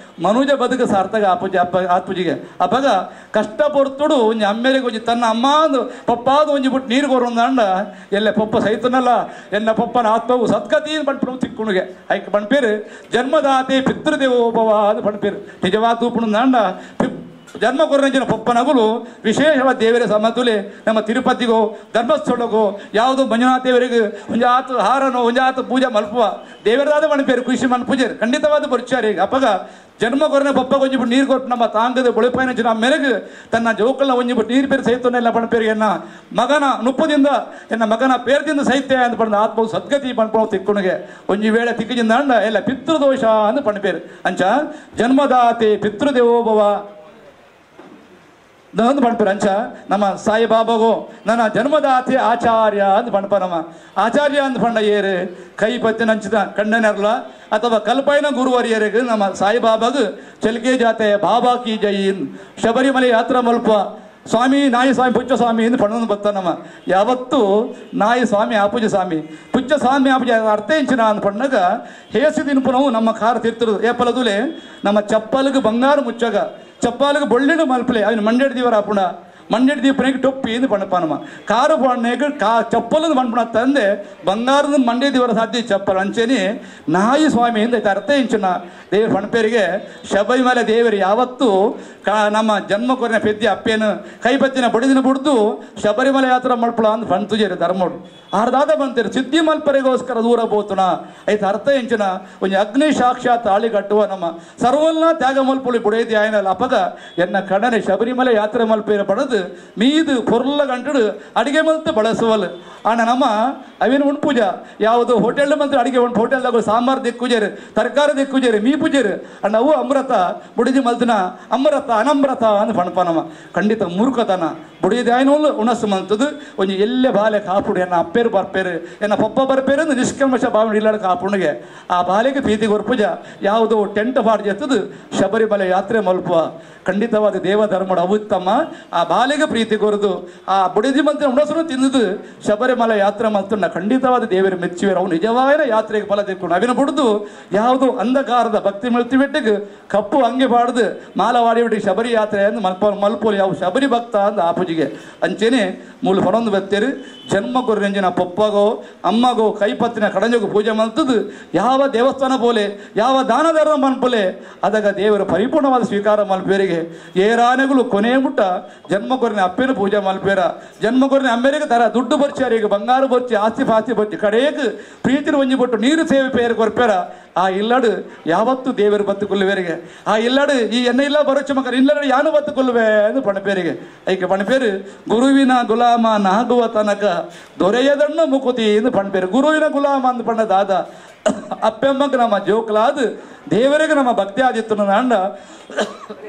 ಮನುಜ ಬದುಕು ಸಾರ್ಥಕ ಆಪುಜಿ ಅಪ್ಪ ಆತ್ಪುಜಿಗೆ ಅಪ್ಪಗ ಕಷ್ಟ ಪೊರ್ತುಡು ಒಂಜಿ ಅಮ್ಮೇರಿಗೆ ಒಂಜಿ ತನ್ನ ಅಮ್ಮ ಅಂದು ಪಪ್ಪಾದ ಒಂಜಿ ಬಿಟ್ಟು ನೀರು ಕೊರೊಂದಾಂಡ ಎಲ್ಲ ಪಪ್ಪ ಸೈತನಲ್ಲ ಎನ್ನ ಪಪ್ಪನ ಆತ್ಮವು ಸತ್ಕತಿ ಪಂಪು ತಿಕ್ಕುಣಿಗೆ ಐಕ್ ಪಂಪೇರು ಜನ್ಮದಾತೆ ಪಿತೃದೇವೋಭವ ಅದು ಪಂಪೇರು ನಿಜವಾದ ತೂಪುಣಂದಾಂಡ ಜನ್ಮ ಕೊರಂಜಿನ ಪಪ್ಪನಗುಲು ವಿಶೇಷವಾದ ದೇವರ ಸಮತುಲೆ ನಮ್ಮ ತಿರುಪತಿಗೋ ಧರ್ಮಸ್ಥಳಕ್ಕೋ ಯಾವುದು ಮಂಜುನಾಥ ದೇವರಿಗೆ ಒಂಜಾತು ಹಾರನೋ ಒಂಜಾತು ಪೂಜೆ ಮಲ್ಪುವ ದೇವರಾದ ಮಣಪೇರು ಖುಷಿ ಮನ್ ಪೂಜೆ ಖಂಡಿತವಾದ ಪರಿಚಯ ಅಪ್ಪಗ ಜನ್ಮ ಕೊರನೆ ಪಪ್ಪ ಒಂಜಿಬಿಟ್ಟು ನೀರು ಕೊಟ್ಟು ನಮ್ಮ ತಾಂಗದ ಬೊಳಿಪಾಯಿನ ಜನ ಮೆರಗು ತನ್ನ ಜೋಕಲ್ನ ಒಂಜಿಬಿಟ್ಟು ನೀರು ಬೇರೆ ಸಹಿತನೆಲ್ಲ ಪಣಪೇರಿಗೆ ಎನ್ನ ಮಗನ ನುಪ್ಪದಿಂದ ಎನ್ನ ಮಗನ ಪೇರದಿಂದ ಸಹಿತ್ಯ ಅಂತ ಪಡೆದ ಆತ್ಮವು ಸದ್ಗತಿ ಪಣ್ಪೋ ತಿಕ್ಕುಣಿಗೆ ಒಂಜಿ ವೇಳೆ ತಿಕ್ಕಿಜಿಂದ ಅಂಡ ಎಲ್ಲ ಪಿತೃದೋಷ ಅಂತ ಪಣಪೇರು ಅಂಚ ಜನ್ಮದಾತೆ ಪಿತೃದೇವೋಭವ ಅಂದು ಪಣ್ಪೇರು ಅಂಚ ನಮ್ಮ ಸಾಯಿಬಾಬಾಗೋ ನನ್ನ ಜನ್ಮದಾತೆ ಆಚಾರ್ಯ ಅಂತ ಪಣ್ಪ ನಮ್ಮ ಆಚಾರ್ಯ ಅಂತ ಪಂಡ ಏರು ಕೈ ಪತ್ತಿನಂಚಿದ ಕಣ್ಣನೆರ್ಲ ಅಥವಾ ಕಲ್ಪೈನ ಗುರುವರಿಯರಿಗೆ ನಮ್ಮ ಸಾಯಿಬಾಬಾಗು ಚಲಿಕೆ ಜಾತೆ ಬಾಬಾ ಕಿ ಜೈ ಶಬರಿಮಲೆ ಯಾತ್ರಾ ಮಲ್ಪ ಸ್ವಾಮಿ ನಾಯಿ ಸ್ವಾಮಿ ಪುಚ್ಚ ಸ್ವಾಮಿ ಎಂದು ಪಣ್ಣನ್ನು ಬತ್ತ ನಮ್ಮ ಯಾವತ್ತೂ ನಾಯಿ ಸ್ವಾಮಿ ಆಪೂಜ ಸ್ವಾಮಿ ಪುಚ್ಚ ಸ್ವಾಮಿ ಆಪೂಜ ಅರ್ಥ ಇಂಚಿನ ಅಂದ್ ಪಣ್ಣಗ ಹೇಸಿ ತಿನ್ಪುನವು ನಮ್ಮ ಕಾರ್ ತಿರ್ತರು ಏಪಲದುಲೆ ನಮ್ಮ ಚಪ್ಪಲಿಗೆ ಬಂಗಾರ ಮುಚ್ಚಗ ಚಪ್ಪಾಲಿಗೆ ಬೊಳ್ಳಿನ ಮಲ್ಪಲೆ ಅವನು ಮಂಡೆಡ್ ದಿವರ ಆಪುಣ ಮಂಡೆಡ್ ದೀಪನಿಗೆ ಟೊಪ್ಪಿ ಎಂದು ಪಣಪ ನಮ್ಮ ಕಾರು ಪಣ್ಣೆಗೆ ಕಾ ಚಪ್ಪಲದ ಮಣ್ಪುಣ ತಂದೆ ಬಂಗಾರದ ಮಂಡ್ಯ ದಿವರ ಸಾಧ್ಯ ಚಪ್ಪಲ್ ಅಂಚೇನಿ ನಾಯಿ ಸ್ವಾಮಿ ಎಂದ ಅರ್ಥ ಇಂಚಿನ ದೇವರ ಪಣಪೇರಿಗೆ ಶಬರಿಮಲೆ ದೇವರು ಯಾವತ್ತೂ ನಮ್ಮ ಜನ್ಮ ಕೊರಿನ ಪೆದ್ದಿ ಅಪ್ಪೇನು ಕೈಪತ್ತಿನ ಬಡಿದಿನ ಬಿಡ್ದು ಶಬರಿಮಲೆ ಯಾತ್ರ ಮಲ್ಪಳ ಅಂದ್ ಪಂತುಜೇರಿ ಧರ್ಮೋಡು ಆರ್ದಾದ ಬಂತೀರಿ ಸಿದ್ಧಿ ಮಲ್ಪರಿಗೋಸ್ಕರ ದೂರ ಬೋತುಣ ಐತ ಅರ್ಥ ಎಂಚಿನ ಒಂಜಿ ಅಗ್ನಿ ಸಾಕ್ಷಾತ್ ಆಳಿ ಕಟ್ಟುವ ನಮ್ಮ ಸರ್ವಲ್ನ ತ್ಯಾಗ ಮಲ್ಪುಳಿ ಬುಡೈತಿ ಆಯನಲ್ಲ ಅಪಗ ಎನ್ನ ಕಡನೆ ಶಬರಿಮಲೆ ಯಾತ್ರೆ ಮಲ್ಪೇರ ಪಡೆದು ಮೀದು ಪೊರ್ಲ ಗಂಟು ಅಡಿಗೆ ಮಲ್ತು ಬಳಸುವಲ್ ಆಣ ನಮ್ಮ ಅವಿನ ಉಣ್ ಪೂಜೆ ಯಾವುದು ಹೋಟೆಲ್ ಮಂತ್ರ ಅಡಿಗೆ ಉಂಟು ಹೋಟೆಲ್ದಾಗ ಸಾಂಬಾರ್ ದಿಕ್ಕುಜೇರು ತರಕಾರಿ ದಿಕ್ಕುಜೇರು ಮೀ ಪೂಜೇರು ಅಣ್ಣ ಅವು ಅಮೃತ ಬುಡಿಜಿ ಮಲ್ತನ ಅಮೃತ ಅನಮೃತ ಅಂತ ಪಣಪ ನಮ್ಮ ಖಂಡಿತ ಮೂರ್ಖತನ ಬುಡಿದಾಯನೋಲು ಉಣಸು ಮಂತದ್ದು ಒಂಜಿ ಎಲ್ಲೆ ಬಾಲೆ ಕಾಪುಡು ಎನ್ನ ಅಪ್ಪೇರು ಬರ್ಪೇರು ಎನ್ನ ಪಪ್ಪ ಬರ್ಪೇರು ಅಂದ್ರೆ ನಿಷ್ಕಲ್ಮಶ ಭಾವನೆ ಇಲ್ಲಾಡ ಕಾಪುಣಿಗೆ ಆ ಬಾಲೆಗೆ ಪ್ರೀತಿ ಕೊರ್ಪೂಜ ಯಾವುದೋ ಟೆಂಟ್ ಬಾಡ್ಜಿ ಎತ್ತದು ಶಬರಿಮಲೆ ಯಾತ್ರೆ ಮಲ್ಪುವ ಖಂಡಿತವಾದ ದೇವಧರ್ಮದ ಉತ್ತಮ ಆ ಬಾಲೆಗೆ ಪ್ರೀತಿ ಕೊರದು ಆ ಬುಡಿದಿ ಮಂತ್ರ ಉಣಸನು ತಿಂದದು ಶಬರಿಮಲೆ ಯಾತ್ರೆ ಮಲ್ತನ್ನ ಖಂಡಿತವಾದ ದೇವರ ಮೆಚ್ಚುವರು ಅವು ನಿಜವಾದ ಯಾತ್ರೆಗೆ ಫಲ ತಿಕ್ಕೊಂಡು ಅವಿನ ಬುಡ್ದು ಯಾವುದು ಅಂಧಕಾರದ ಭಕ್ತಿ ಮೆಳ್ತಿ ಬಿಟ್ಟಿಗೆ ಕಪ್ಪು ಅಂಗಿ ಬಾಡ್ದು ಮಾಲವಾಡಿ ಬಿಟ್ಟು ಶಬರಿ ಯಾತ್ರೆ ಅಂದ್ ಮಲ್ಪೋಲು ಯಾವ ಶಬರಿ ಭಕ್ತ ಅಂದ ಆ ಪೂಜೆಗೆ ಅಂಚೇನೆ ಮೂಲ ಪರೊಂದು ಬತ್ತೇರು ಜನ್ಮ ಕೊರ್ರಂಜಿನ ಪಪ್ಪಗೋ ಅಮ್ಮಗೋ ಕೈಪತ್ತಿನ ಕಡಂಜಗೋ ಪೂಜೆ ಮಲ್ತದ್ದು ಯಾವ ದೇವಸ್ಥಾನ ಪೋಲೆ ಯಾವ ದಾನ ಧರ್ಮ ಮನ್ಪೋಲೆ ಅದಾಗ ದೇವರು ಪರಿಪೂರ್ಣವಾದ ಸ್ವೀಕಾರ ಮಲ್ಪೇರಿಗೆ ಏರಾನೆಗಳು ಕೊನೆ ಮುಟ್ಟ ಜನ್ಮ ಕೊರಿನ ಅಪ್ಪೇನು ಪೂಜೆ ಮಲ್ಪೇರ ಜನ್ಮ ಕೊರಿನ ಅಮ್ಮೇರಿಗೆ ತರ ದುಡ್ಡು ಬರ್ಚಾರಿಗೆ ಬಂಗಾರ ಬರ್ಚಿ ಆಸ್ತಿ ಪಾಸ್ತಿ ಬರ್ಚಿ ಕಡೆಯಕ್ಕೆ ಪ್ರೀತಿನ ಒಂಜಿ ಬಿಟ್ಟು ನೀರು ಸೇವೆ ಪೇರು ಕೊರ್ಪೇರ ಆ ಇಲ್ಲಡು ಯಾವತ್ತು ದೇವರು ಬತ್ತುಕೊಳ್ಳುವೇರಿಗೆ ಆ ಇಲ್ಲಡು ಈ ಎಣ್ಣೆ ಇಲ್ಲ ಬರೋಚ ಮಕ್ಕಳು ಇಲ್ಲಡು ಯಾನು ಬತ್ತುಕೊಳ್ಳುವೆ ಎಂದು ಪಣಪೇರಿಗೆ ಐಕೆ ಪಣಪೇರು ಗುರುವಿನ ಗುಲಾಮ ನಾಗುವ ತನಕ ದೊರೆಯದನ್ನು ಮುಕುತಿ ಎಂದು ಪಣಪೇರು ಗುರುವಿನ ಗುಲಾಮ ಅಂದ್ ಪಣ್ಣ ದಾದ ಅಪ್ಪೆಮ್ಮಕ್ಕೆ ನಮ್ಮ ಜೋಕ್ಲಾದ ದೇವರಿಗೆ ನಮ್ಮ ಭಕ್ತಿ ಆದಿತ್ತು ಅಂಡ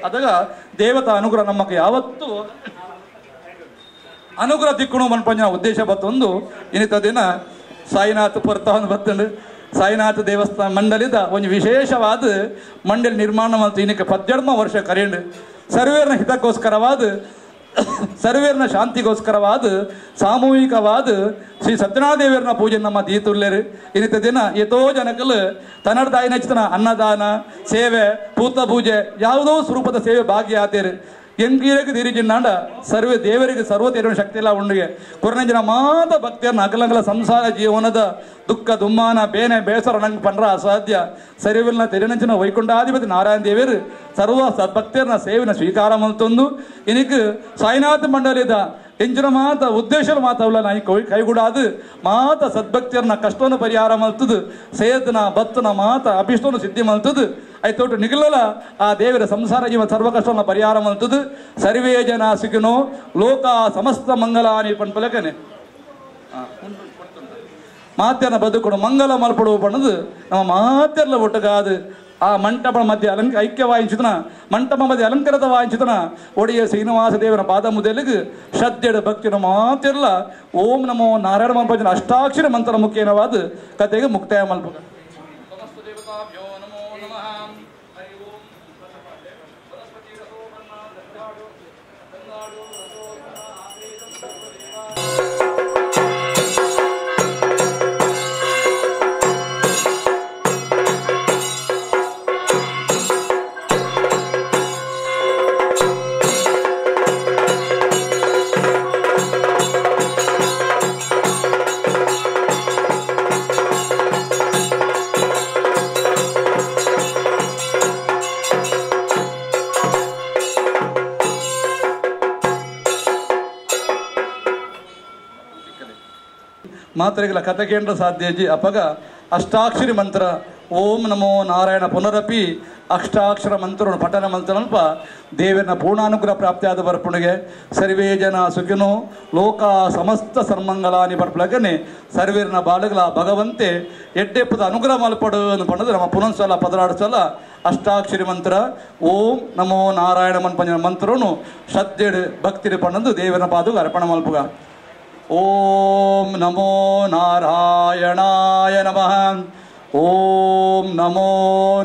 ಅದಾಗ ದೇವತಾ ಅನುಗ್ರಹ ನಮ್ಮಕ್ಕೆ ಯಾವತ್ತೂ ಅನುಗ್ರಹ ದಿಕ್ಕುಣು ಮನ್ಪಂಜನ ಉದ್ದೇಶ ಬತ್ತೊಂದು ಇನ್ನಿತ ದಿನ ಸಾಯಿನಾಥ ಪುರತವನ್ನು ಬತ್ತಂಡು ಸಾಯಿನಾಥ ದೇವಸ್ಥಾನ ಮಂಡಲಿದ ಒಂದು ವಿಶೇಷವಾದ ಮಂಡಳಿ ನಿರ್ಮಾಣ ಮತ್ತು ಇನ್ನಕ್ಕೆ 12 ವರ್ಷ ಕರೆಯುಂಡು ಸರ್ವೇರ್ನ ಹಿತಕ್ಕೋಸ್ಕರವಾದ ಸರ್ವೇರ್ನ ಶಾಂತಿಗೋಸ್ಕರವಾದ ಸಾಮೂಹಿಕವಾದ ಶ್ರೀ ಸತ್ಯನಾರಾಯಣ ದೇವರನ್ನ ಪೂಜೆ ನಮ್ಮ ದೀತುಲ್ಲೇರು ಇನ್ನಿತ ದಿನ ಎತೋ ಜನಕಲು ತನ್ನದಾಯಿ ನೆಚ್ಚಿತನ ಅನ್ನದಾನ ಸೇವೆ ಪೂತ ಪೂಜೆ ಯಾವುದೋ ಸ್ವರೂಪದ ಸೇವೆ ಭಾಗ್ಯ ಆತೇರು ಎಂಗೀರಕ್ಕೆ ತಿರುಗಿನಾಂಡ ಸರ್ವೇ ದೇವರಿಗೆ ಸರ್ವ ತೆರುವ ಶಕ್ತಿ ಇಲ್ಲ ಉಂಡಿಗೆ ಕೊರನಂಜನ ಮಾತ ಭಕ್ತಿಯನ್ನ ಅಗಲಂಗಲ ಸಂಸಾರ ಜೀವನದ ದುಃಖ ದುಮ್ಮಾನ ಬೇನೆ ಬೇಸರ ನಂಗೆ ಪಂಡ್ರ ಅಸಾಧ್ಯ ಸರಿವಿಲ್ನ ತೆರಿನಂಚಿನ ವೈಕುಂಠಾಧಿಪತಿ ನಾರಾಯಣ ದೇವರು ಸರ್ವ ಸದ್ಭಕ್ತಿಯನ್ನ ಸೇವಿನ ಸ್ವೀಕಾರ ಮಂತೊಂದು ಇನಿಕ್ ಸಾಯಿನಾಥ ಮಂಡಲಿದ ಎಂಜಿನ ಮಾತ ಉದ್ದೇಶ ಮಾತವಲ್ಲ ನಾಯಿ ಕೈಗೂಡಾದು ಮಾತ ಸದ್ಭಕ್ತಿಯನ್ನ ಕಷ್ಟವನ್ನು ಪರಿಹಾರ ಮಲ್ತದು ಸೇತನ ಬತ್ತನ ಮಾತ ಅಭಿಷ್ಟವನ್ನು ಸಿದ್ಧಿ ಮಲ್ತದು ಐತೋಟು ನಿಗಲಲ್ಲ ಆ ದೇವರ ಸಂಸಾರ ಜೀವ ಸರ್ವ ಕಷ್ಟವನ್ನು ಪರಿಹಾರ ಮಲ್ತದು ಸರ್ವೇ ಜನ ಸುಖಿನೋ ಲೋಕ ಸಮಸ್ತ ಮಂಗಲಾನಿ ಪನ್ಪಲಕನೆ ಮಾತ್ಯನ ಬದುಕುಡು ಮಂಗಲ ಮಲ್ಪಡು ಪಣದು ನಮ್ಮ ಮಾತೆಲ್ಲ ಒಟ್ಟುಗಾದು ಆ ಮಂಟಪ ಮಧ್ಯೆ ಐಕ್ಯವಾయించుತನ ಮಂಟಪ ಮಧ್ಯೆ ಅಲಂಕೃತ ವಾయించుತನ ಒಡೆಯ ಶ್ರೀನಿವಾಸ ದೇವರ ಪಾದ ಮುದಲಿಗೆ ಶ್ರದ್ಧೆಡ ಭಕ್ತಿನ ಮಾತಿರಲ ಓಂ ನಮೋ ನಾರಾಯಣ ಮಲ್ಪಜನ ಅಷ್ಟಾಕ್ಷರ ಮಂತ್ರ ಮುಖೇನವಾದ ಕತೆಗೆ ಮುಕ್ತಾಯ ಮಲ್ಪ. ಮಾತ್ರೆಗಳ ಕಥೆ ಕೇಂದ್ರ ಸಾಧ್ಯಜಿ ಅಪಗ ಅಷ್ಟಾಕ್ಷರಿ ಮಂತ್ರ ಓಂ ನಮೋ ನಾರಾಯಣ ಪುನರಪಿ ಅಷ್ಟಾಕ್ಷರ ಮಂತ್ರನು ಪಠನ ಮಂತ್ರನಲ್ಪ ದೇವರನ ಪೂರ್ಣಾನುಗ್ರಹ ಪ್ರಾಪ್ತಿಯಾದ ಬರ್ಪುಣಿಗೆ ಸರ್ವೇ ಜನ ಸುಖಿನೋ ಲೋಕ ಸಮಸ್ತ ಸನ್ಮಂಗಲಾನಿ ಬರ್ಪಲಗನೆ ಸರ್ವೇರ್ನ ಬಾಳುಗಳ ಭಗವಂತೆ ಎಡ್ಡೆಪ್ಪದ ಅನುಗ್ರಹ ಮಲ್ಪಡು ಅನ್ಪಣ್ಣದು ನಮ್ಮ ಪುನೊಂದ್ಸಲ ಪದರಾಡ್ಸಲ ಅಷ್ಟಾಕ್ಷರಿ ಮಂತ್ರ ಓಂ ನಮೋ ನಾರಾಯಣ ಮನ್ಪಂಜನ ಮಂತ್ರನು ಶ್ರದ್ಧೆಡು ಭಕ್ತಿಡು ಪಣ್ಣದು ದೇವರನ ಪಾದకు ಅರ್ಪಣ ಮಲ್ಪುಗ. ಓಂ ನಮೋ ನಾರಾಯಣಾಯ ನಮಃ. ಓಂ ನಮೋ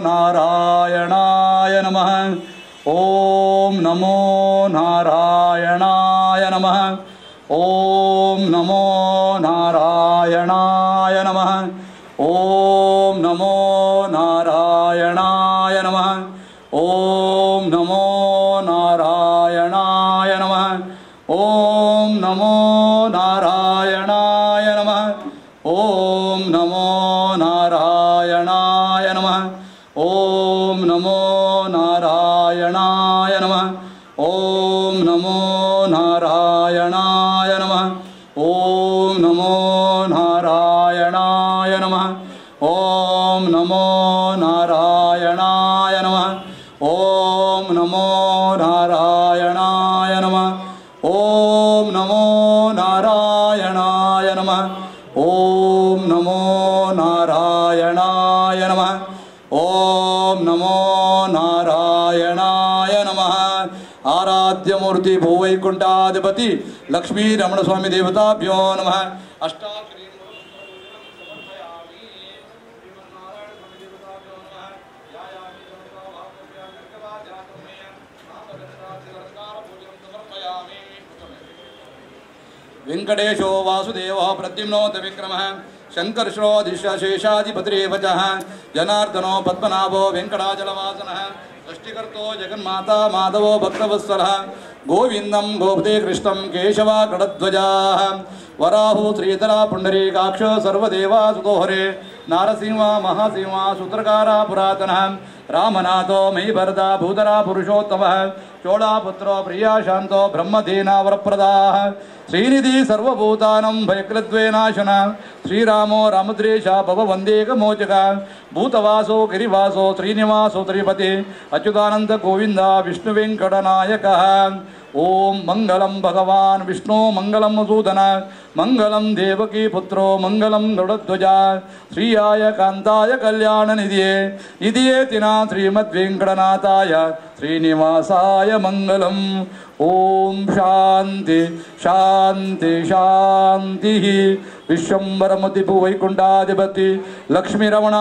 ನಾರಾಯಣಾಯ ನಮಃ. ಓಂ ನಮೋ ನಾರಾಯಣಾಯ ನಮಃ. ಓಂ ನಮೋ ನಾರಾಯಣಾಯ ನಮಃ. ಓಂ ನಮೋ ನಾರಾಯಣಾಯ ನಮಃ. ಓಂ ನಮೋ ನಾರಾಯಣಾಯ ನಮಃ. ಓಂ ನಮೋ ನಾರಾಯಣಾಯ ನಮಃ. ಓಂ ನಮೋ ನಾರಾಯಣಾಯ ನಮಃ. ಓಂ ನಮೋ ನಾರಾಯಣಾಯ ನಮಃ. ಓಂ ನಮೋ ನಾರಾಯಣಾಯ ನಮಃ. ಓಂ ನಮೋ ನಾರಾಯಣಾಯ ನಮಃ. ಓಂ ನಮೋ ನಾರಾಯಣಾಯ ನಮಃ. ಓಂ ನಮೋ ನಾರಾಯಣಾಯ ನಮಃ. ಓಂ ನಮೋ ನಾರಾಯಣಾಯ ನಮಃ. ಓಂ ನಮೋ ನಾರಾಯಣಾಯ ನಮಃ. ಓಂ ನಮೋ ನಾರಾಯಣಾಯ ನಮಃ. ಆರಾಧ್ಯಮೂರ್ತಿ ಭೂವೈಕುಂಠಾಧಿಪತಿ ಲಕ್ಷ್ಮೀ ರಮಣಸ್ವಾಮಿ ದೇವತಾಭ್ಯೋ ನಮಃ. ಅಷ್ಟಾಕ್ಷರಿ ವೆಂಕಟೇಶೋ ವಾಸುದೇವ ಪ್ರದ್ಯುಮ್ನೋ ತ್ರಿವಿಕ್ರಮಃ ಶಂಕರ್ಷೋ ದಿಶೇಷಾಧಿಪತಿರೇವ ಚ ಜನಾರ್ದನೋ ಪದ್ಮನಾಭೋ ವೆಂಕಟಾಚಲವಾಸನಃ ಸೃಷ್ಟಿಕರ್ತೋ ಜಗನ್ಮಾತಾ ಮಾಧವೋ ಭಕ್ತವತ್ಸಲಃ ಗೋವಿಂದಂ ಗೋಪತೆ ಕೃಷ್ಣಂ ಕೇಶವ ಗಡಧ್ವಜಾಃ ವರಾಹೋ ಶ್ರೀಧರ ಪುಂಡರೀಕಾಕ್ಷ ಸರ್ವದೇವಾ ಸುತೋಹರೆ ನಾರಸಿಂಹ ಮಹಾಸಿಂಹ ಸೂತ್ರಕಾರ ಪುರಾತನಃ ರಾಮನಾಥೋ ಮಯಿ ಭರತ ಭೂಧರ ಪುರುಷೋತ್ತಮಃ ಚೋಳಾಪುತ್ರೋ ಪ್ರಿಯಾಶಾಂತೋ ಬ್ರಹ್ಮಧೀನಾವರಪ್ರದಾಃ ಶ್ರೀನಿಧಿ ಸರ್ವಭೂತಾನಂ ಭಯಕೃದ್ವೇನಾಶನ ಶ್ರೀರಾಮೋ ರಾಮದ್ರೇಶ ಭವ ವಂದೇಕ ಮೋಚಕ ಭೂತವಾಸೋ ಗಿರಿವಾಸೋ ಶ್ರೀನಿವಾಸೋ ತ್ರಿಪತಿ ಅಚ್ಯುತಾನಂದ ಗೋವಿಂದ ವಿಷ್ಣು ವೆಂಕಟನಾಯಕ. ಓಂ ಮಂಗಲಂ ಭಗವಾನ್ ವಿಷ್ಣು ಮಂಗಲಂ ಮಧುಸೂದನ ಮಂಗಲಂ ದೇವಕೀ ಪುತ್ರೋ ಮಂಗಲಂ ಗರುಡಧ್ವಜ ಶ್ರೀಯಾಯ ಕಾಂತಾಯ ಕಲ್ಯಾಣ ನಿಧಿಯೇ ನಿಧಿಯೇ ತಿನಾ ಶ್ರೀಮದ್ವೆಂಕಟನಾಥಾಯ ಶ್ರೀನಿವಾಸಾಯ ಮಂಗಲಂ. ಓಂ ಶಾಂತಿ ಶಾಂತಿ ಶಾಂತಿ. ವಿಶ್ವಂಬರಮತಿ ವೈಕುಂಠಾಧಿಪತಿ ಲಕ್ಷ್ಮೀರಮಣ.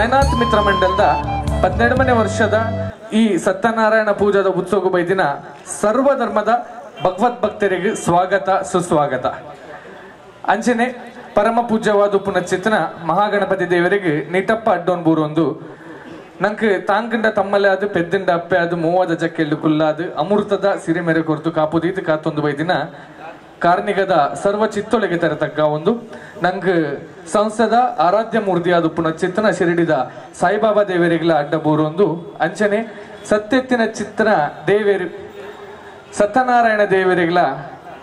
ಸಾಯಿನಾಥ್ ಮಿತ್ರ ಮಂಡಲದ 12ನೇ ವರ್ಷದ ಈ ಸತ್ಯನಾರಾಯಣ ಪೂಜಾದ ಉತ್ಸವ ಬೈದಿನ ಸರ್ವಧರ್ಮದ ಭಗವತ್ ಭಕ್ತರಿಗೆ ಸ್ವಾಗತ ಸುಸ್ವಾಗತ. ಅಂಚನೆ ಪರಮ ಪೂಜ್ಯವಾದ ಪುನಶ್ಚೇತನ ಮಹಾಗಣಪತಿ ದೇವರಿಗೆ ನೀಟಪ್ಪ ಅಡ್ಡೋನ್ ಬೂರೊಂದು ನಂಗೆ ತಾಂಕಂಡ ತಮ್ಮಲೆ ಅದು ಪೆದ್ದಿಂಡ ಅಪ್ಪೆ ಅದು ಮೂವಾದ ಜಕ್ಕೆಲ್ಲು ಕುಲ್ಲಾದು ಅಮೃತದ ಸಿರಿಮೆರೆ ಕೊರ್ತು ಕಾಪುದೀತು ಕಾತೊಂದು ಬೈದಿನ ಕಾರ್ಣಿಕದ ಸರ್ವ ಚಿತ್ತೊಳಗೆ ತರತಕ್ಕ ಒಂದು ನಂಗೆ ಸಂಸ್ಥೆದ ಆರಾಧ್ಯ ಮೂರ್ತಿಯಾದ ಪುನಶ್ಚೇತನ ಶಿರಡಿದ ಸಾಯಿಬಾಬಾ ದೇವರಿಗೆಲ್ಲ ಅಡ್ಡ ಬೂರೊಂದು ಅಂಚನೆ ಸತ್ಯತ್ತಿನ ಚಿತ್ರ ದೇವೇರು ಸತ್ಯನಾರಾಯಣ ದೇವರಿಗೆಲ್ಲ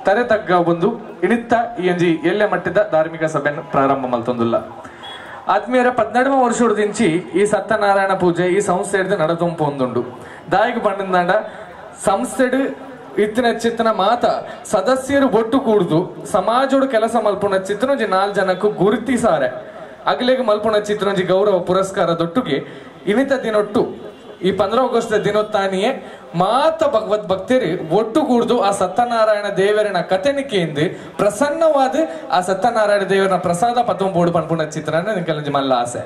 ತರೆ ತಗ್ಗ ಬಂದು ಇಣಿತ್ತ ಈ ಅಂಜಿ ಎಲ್ಲೆ ಮಟ್ಟದ ಧಾರ್ಮಿಕ ಸಭೆಯನ್ನು ಪ್ರಾರಂಭ ಮಲ್ತೊಂದುಲ್ಲ. ಆತ್ಮೀಯರ 12 ವರ್ಷದಿಂಚಿ ಈ ಸತ್ಯನಾರಾಯಣ ಪೂಜೆ ಈ ಸಂಸ್ಥೆ ಹಿಡಿದು ನಡತೊಂಪು ಒಂದುಂಡು. ದಾಯಿಗೆ ಬಂದಂಡ ಸಂಸ್ಥೆಡು ಇತ್ತಿನ ಚಿತ್ತನ ಮಾತ ಸದಸ್ಯರು ಒಟ್ಟು ಕೂಡ್ದು ಸಮಾಜೋಡು ಕೆಲಸ ಮಲ್ಪುಣ ಚಿತ್ರನೊಂಜಿ 4 ಜನಕ್ಕೂ ಗುರುತಿಸಾರೆ ಅಗಲಿಗೆ ಮಲ್ಪುಣ ಚಿತ್ರನೊಂಜಿ ಗೌರವ ಪುರಸ್ಕಾರ ದೊಟ್ಟುಗೆ ಇನಿತ ದಿನೊಟ್ಟು ಈ 15 ಆಗಸ್ಟ್ ದಿನೊತ್ತಾನಿಯೇ ಮಾತ ಭಗವದ್ ಭಕ್ತರು ಒಟ್ಟು ಕೂಡ್ದು ಆ ಸತ್ಯನಾರಾಯಣ ದೇವರನ ಕಥೆನಿಕೆಯಿಂದ ಪ್ರಸನ್ನವಾದ ಆ ಸತ್ಯನಾರಾಯಣ ದೇವರನ ಪ್ರಸಾದ ಪತ್ತೊಂಬೋಡು ಪನ್ಪುಣ ಚಿತ್ರನ ನಿಕಲಂಜಿ ಮಲ್ಲ ಆಸೆ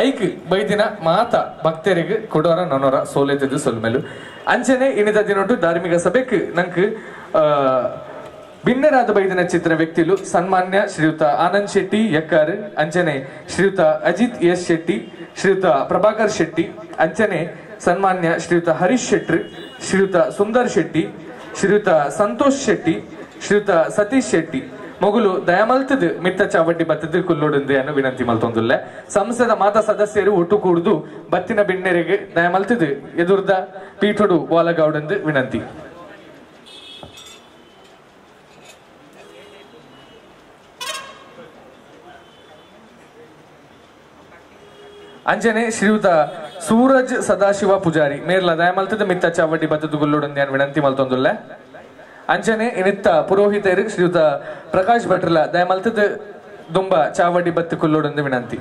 ಐಕ್ ಬೈದಿನ ಮಾತ ಭಕ್ತರಿಗೆ ಕೊಡೋರ ನೊನೋರ ಸೋಲೆತ್ತಿದ್ದು ಸೊಲ್ಮೆಲು. ಅಂಚನೆ ಇನಿತ ದಿನೊಟ್ಟು ಧಾರ್ಮಿಕ ಸಭೆಕ್ ನಂಕ್ ಭಿನ್ನರಾದ ಬೈದಿನ ಚಿತ್ರ ವ್ಯಕ್ತಿಲು ಸನ್ಮಾನ್ಯ ಶ್ರೀಯುತ ಆನಂದ್ ಶೆಟ್ಟಿ ಯಕ್ಕಾರ್, ಅಂಚನೆ ಶ್ರೀಯುತ ಅಜಿತ್ ಎಸ್ ಶೆಟ್ಟಿ, ಶ್ರೀಯುತ ಪ್ರಭಾಕರ್ ಶೆಟ್ಟಿ, ಅಂಚನೆ ಸನ್ಮಾನ್ಯ ಶ್ರೀಯುತ ಹರೀಶ್ ಶೆಟ್ಟಿ, ಶ್ರೀಯುತ ಸುಂದರ್ ಶೆಟ್ಟಿ, ಶ್ರೀಯುತ ಸಂತೋಷ್ ಶೆಟ್ಟಿ, ಶ್ರೀಯುತ ಸತೀಶ್ ಶೆಟ್ಟಿ ಮೊಗಲು ದಯಮಲ್ತದ ಮಿತ್ತ ಚಾವಟ್ಟಿ ಬತ್ತದ ಕುಲ್ಲೋಡುಂದೆ ಅನ್ನು ವಿನಂತಿ ಮಲ್ತೊಂದುಲ್ಲೆ. ಸಂಸದ ಮಾತಾ ಸದಸ್ಯರು ಒಟ್ಟು ಕೂಡುದು ಬತ್ತಿನ ಬಿಣ್ಣೆರಿಗೆ ದಯಮಲ್ತದ ಎದುರ್ದ ಪೀಠೊಡು ವಾಲಗೌಡಂದು ವಿನಂತಿ. ಅಂಜನೆ ಶ್ರೀಯುತ ಸೂರಜ್ ಸದಾಶಿವ ಪೂಜಾರಿ ಮೇರ್ಲ ದಯಮಲ್ತದ ಮಿತ್ತ ಚಾವಟ್ಟಿ ಬತ್ತದ ಗುಲ್ಲೋಡುಂದೆ ಅನ್ನು ವಿನಂತಿ ಮಲ್ತೊಂದುಲ್ಲೆ. ಅಂಚನೆ ಇನಿತ್ತ ಪುರೋಹಿತರು ಶ್ರೀಯುತ ಪ್ರಕಾಶ್ ಭಟ್ರಲ ದಯಮಲ್ತದ ದುಂಬ ಚಾವಡಿ ಬತ್ತು ಕುಲ್ಲೋಡೊಂದು ವಿನಂತಿ.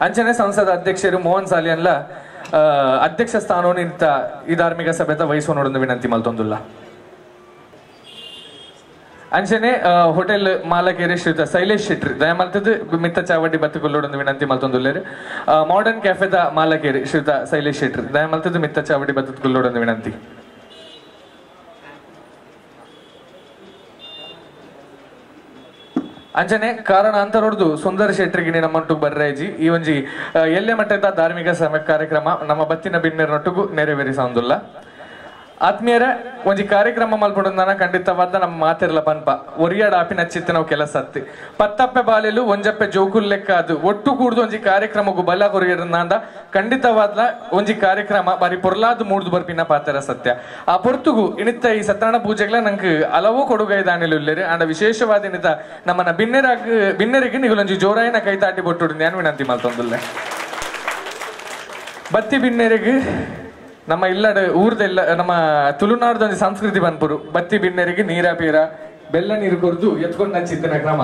ಅಂಚನೆ ಸಂಸದ ಅಧ್ಯಕ್ಷರು ಮೋಹನ್ ಸಾಲಿಯನ್ಲ ಅಧ್ಯಕ್ಷ ಸ್ಥಾನವನ್ನು ಇನಿತ್ತ ಈ ಧಾರ್ಮಿಕ ಸಭೆತ ವಹಿಸೋನೋಡೊಂದು ವಿನಂತಿ ಮಲ್ತೊಂದುಲ್ಲ. ಅಂಚನೆ ಹೋಟೆಲ್ ಮಾಲಕೇರಿ ಶ್ರೀಯುತ ಶೈಲೇಶ್ ಶೆಟ್ಟಿ ದಯಮಲ್ತದ ಮಿತ್ತ ಚಾವಡಿ ಬತ್ತು ಕುಲ್ಲೋಡೊಂದು ವಿನಂತಿ ಮಲ್ತೊಂದುಲ್ಲೇರು. ಮಾಡರ್ನ್ ಕ್ಯಾಫೆದ ಮಾಲಕೇರಿ ಶ್ರೀಯುತ ಶೈಲೇಶ್ ಶೆಟ್ಟಿ ದಯಮಲ್ತದ ಮಿತ್ತ ಚಾವಡಿ ಬತ್ತು ಕುಲ್ಲೋಡೊಂದು ವಿನಂತಿ. ಅಂಚನೆ ಕಾರಣ ಅಂತರೊಡ್ದು ಸುಂದರ ಶೆಟ್ಟರಿಗೆ ನಮ್ಮೊಟ್ಟು ಬರ್ರಾಜಿ ಈ ಒಂಜಿ ಎಲ್ಲೆ ಮಟ್ಟದ ಧಾರ್ಮಿಕ ಕಾರ್ಯಕ್ರಮ ನಮ್ಮ ಬತ್ತಿನ ಬಿನ್ನೆರನೊಟ್ಟಿಗೂ ನೆರವೇರಿಸೊಂದುಲ್ಲ. ಆತ್ಮೀಯರ ಒಂಜಿ ಕಾರ್ಯಕ್ರಮ ಮಲ್ಪೊಂಡನ ಖಂಡಿತವಾದ ನಮ್ಮ ಮಾತಿರಲ ಪನ್ಪ ಒರಿಯಾಡ ಆಪಿನ ಚಿತ್ತ ನಾವು ಕೆಲಸ ಅತ್ತಿ ಪತ್ತಪ್ಪೆ ಬಾಲೆಲು ಒಂಜಪ್ಪೆ ಜೋಕುಲ್ ಲೆಕ್ಕ ಅದು ಒಟ್ಟು ಕೂಡ್ದು ಒಂಜಿ ಕಾರ್ಯಕ್ರಮಕ್ಕೂ ಬಲ ಕೊರಿಯರ್ನಾಂದ ಖಂಡಿತವಾದ ಒಂಜಿ ಕಾರ್ಯಕ್ರಮ ಬಾರಿ ಪೊರ್ಲಾದ ಮೂಡ್ದು ಬರ್ಪಿನ ಪಾತ್ರ ಸತ್ಯ. ಆ ಪೊರ್ತುಗು ಇನಿತ್ತ ಈ ಸತ್ಯನಾರಾಯಣ ಪೂಜೆಗಳ ನಂಗೆ ಹಲವು ಕೊಡುಗೈ ದಾನಿಲು ಇಲ್ಲೇರಿ ಅಂಡ ವಿಶೇಷವಾದ ಇನಿತ ನಮ್ಮನ್ನ ಬಿನ್ನೆರಿಗೆ ನಿಗುಲೊಂಜಿ ಜೋರಾಯಿನ ಕೈ ತಾಟಿ ಬೊಟ್ಟುಡು ನಾನು ವಿನಂತಿ ಮಲ್ತೊಂದುಲ್ಲೆ. ಬತ್ತಿ ಬಿನ್ನೆರಿಗೆ ನಮ್ಮ ಇಲ್ಲಡ ಊರ್ದೆಲ್ಲ ನಮ್ಮ ತುಳುನಾಡ್ದೊಂದು ಸಂಸ್ಕೃತಿ ಬನ್ಪುರು ಬತ್ತಿ ಬಿನ್ನೆರಿಗೆ ನೀರ ಪೀರ ಬೆಲ್ಲ ನೀರು ಕೊರ್ದು ಎತ್ಕೊಂಡು ನಚ್ಚಿತ್ತಿನ ಕ್ರಮ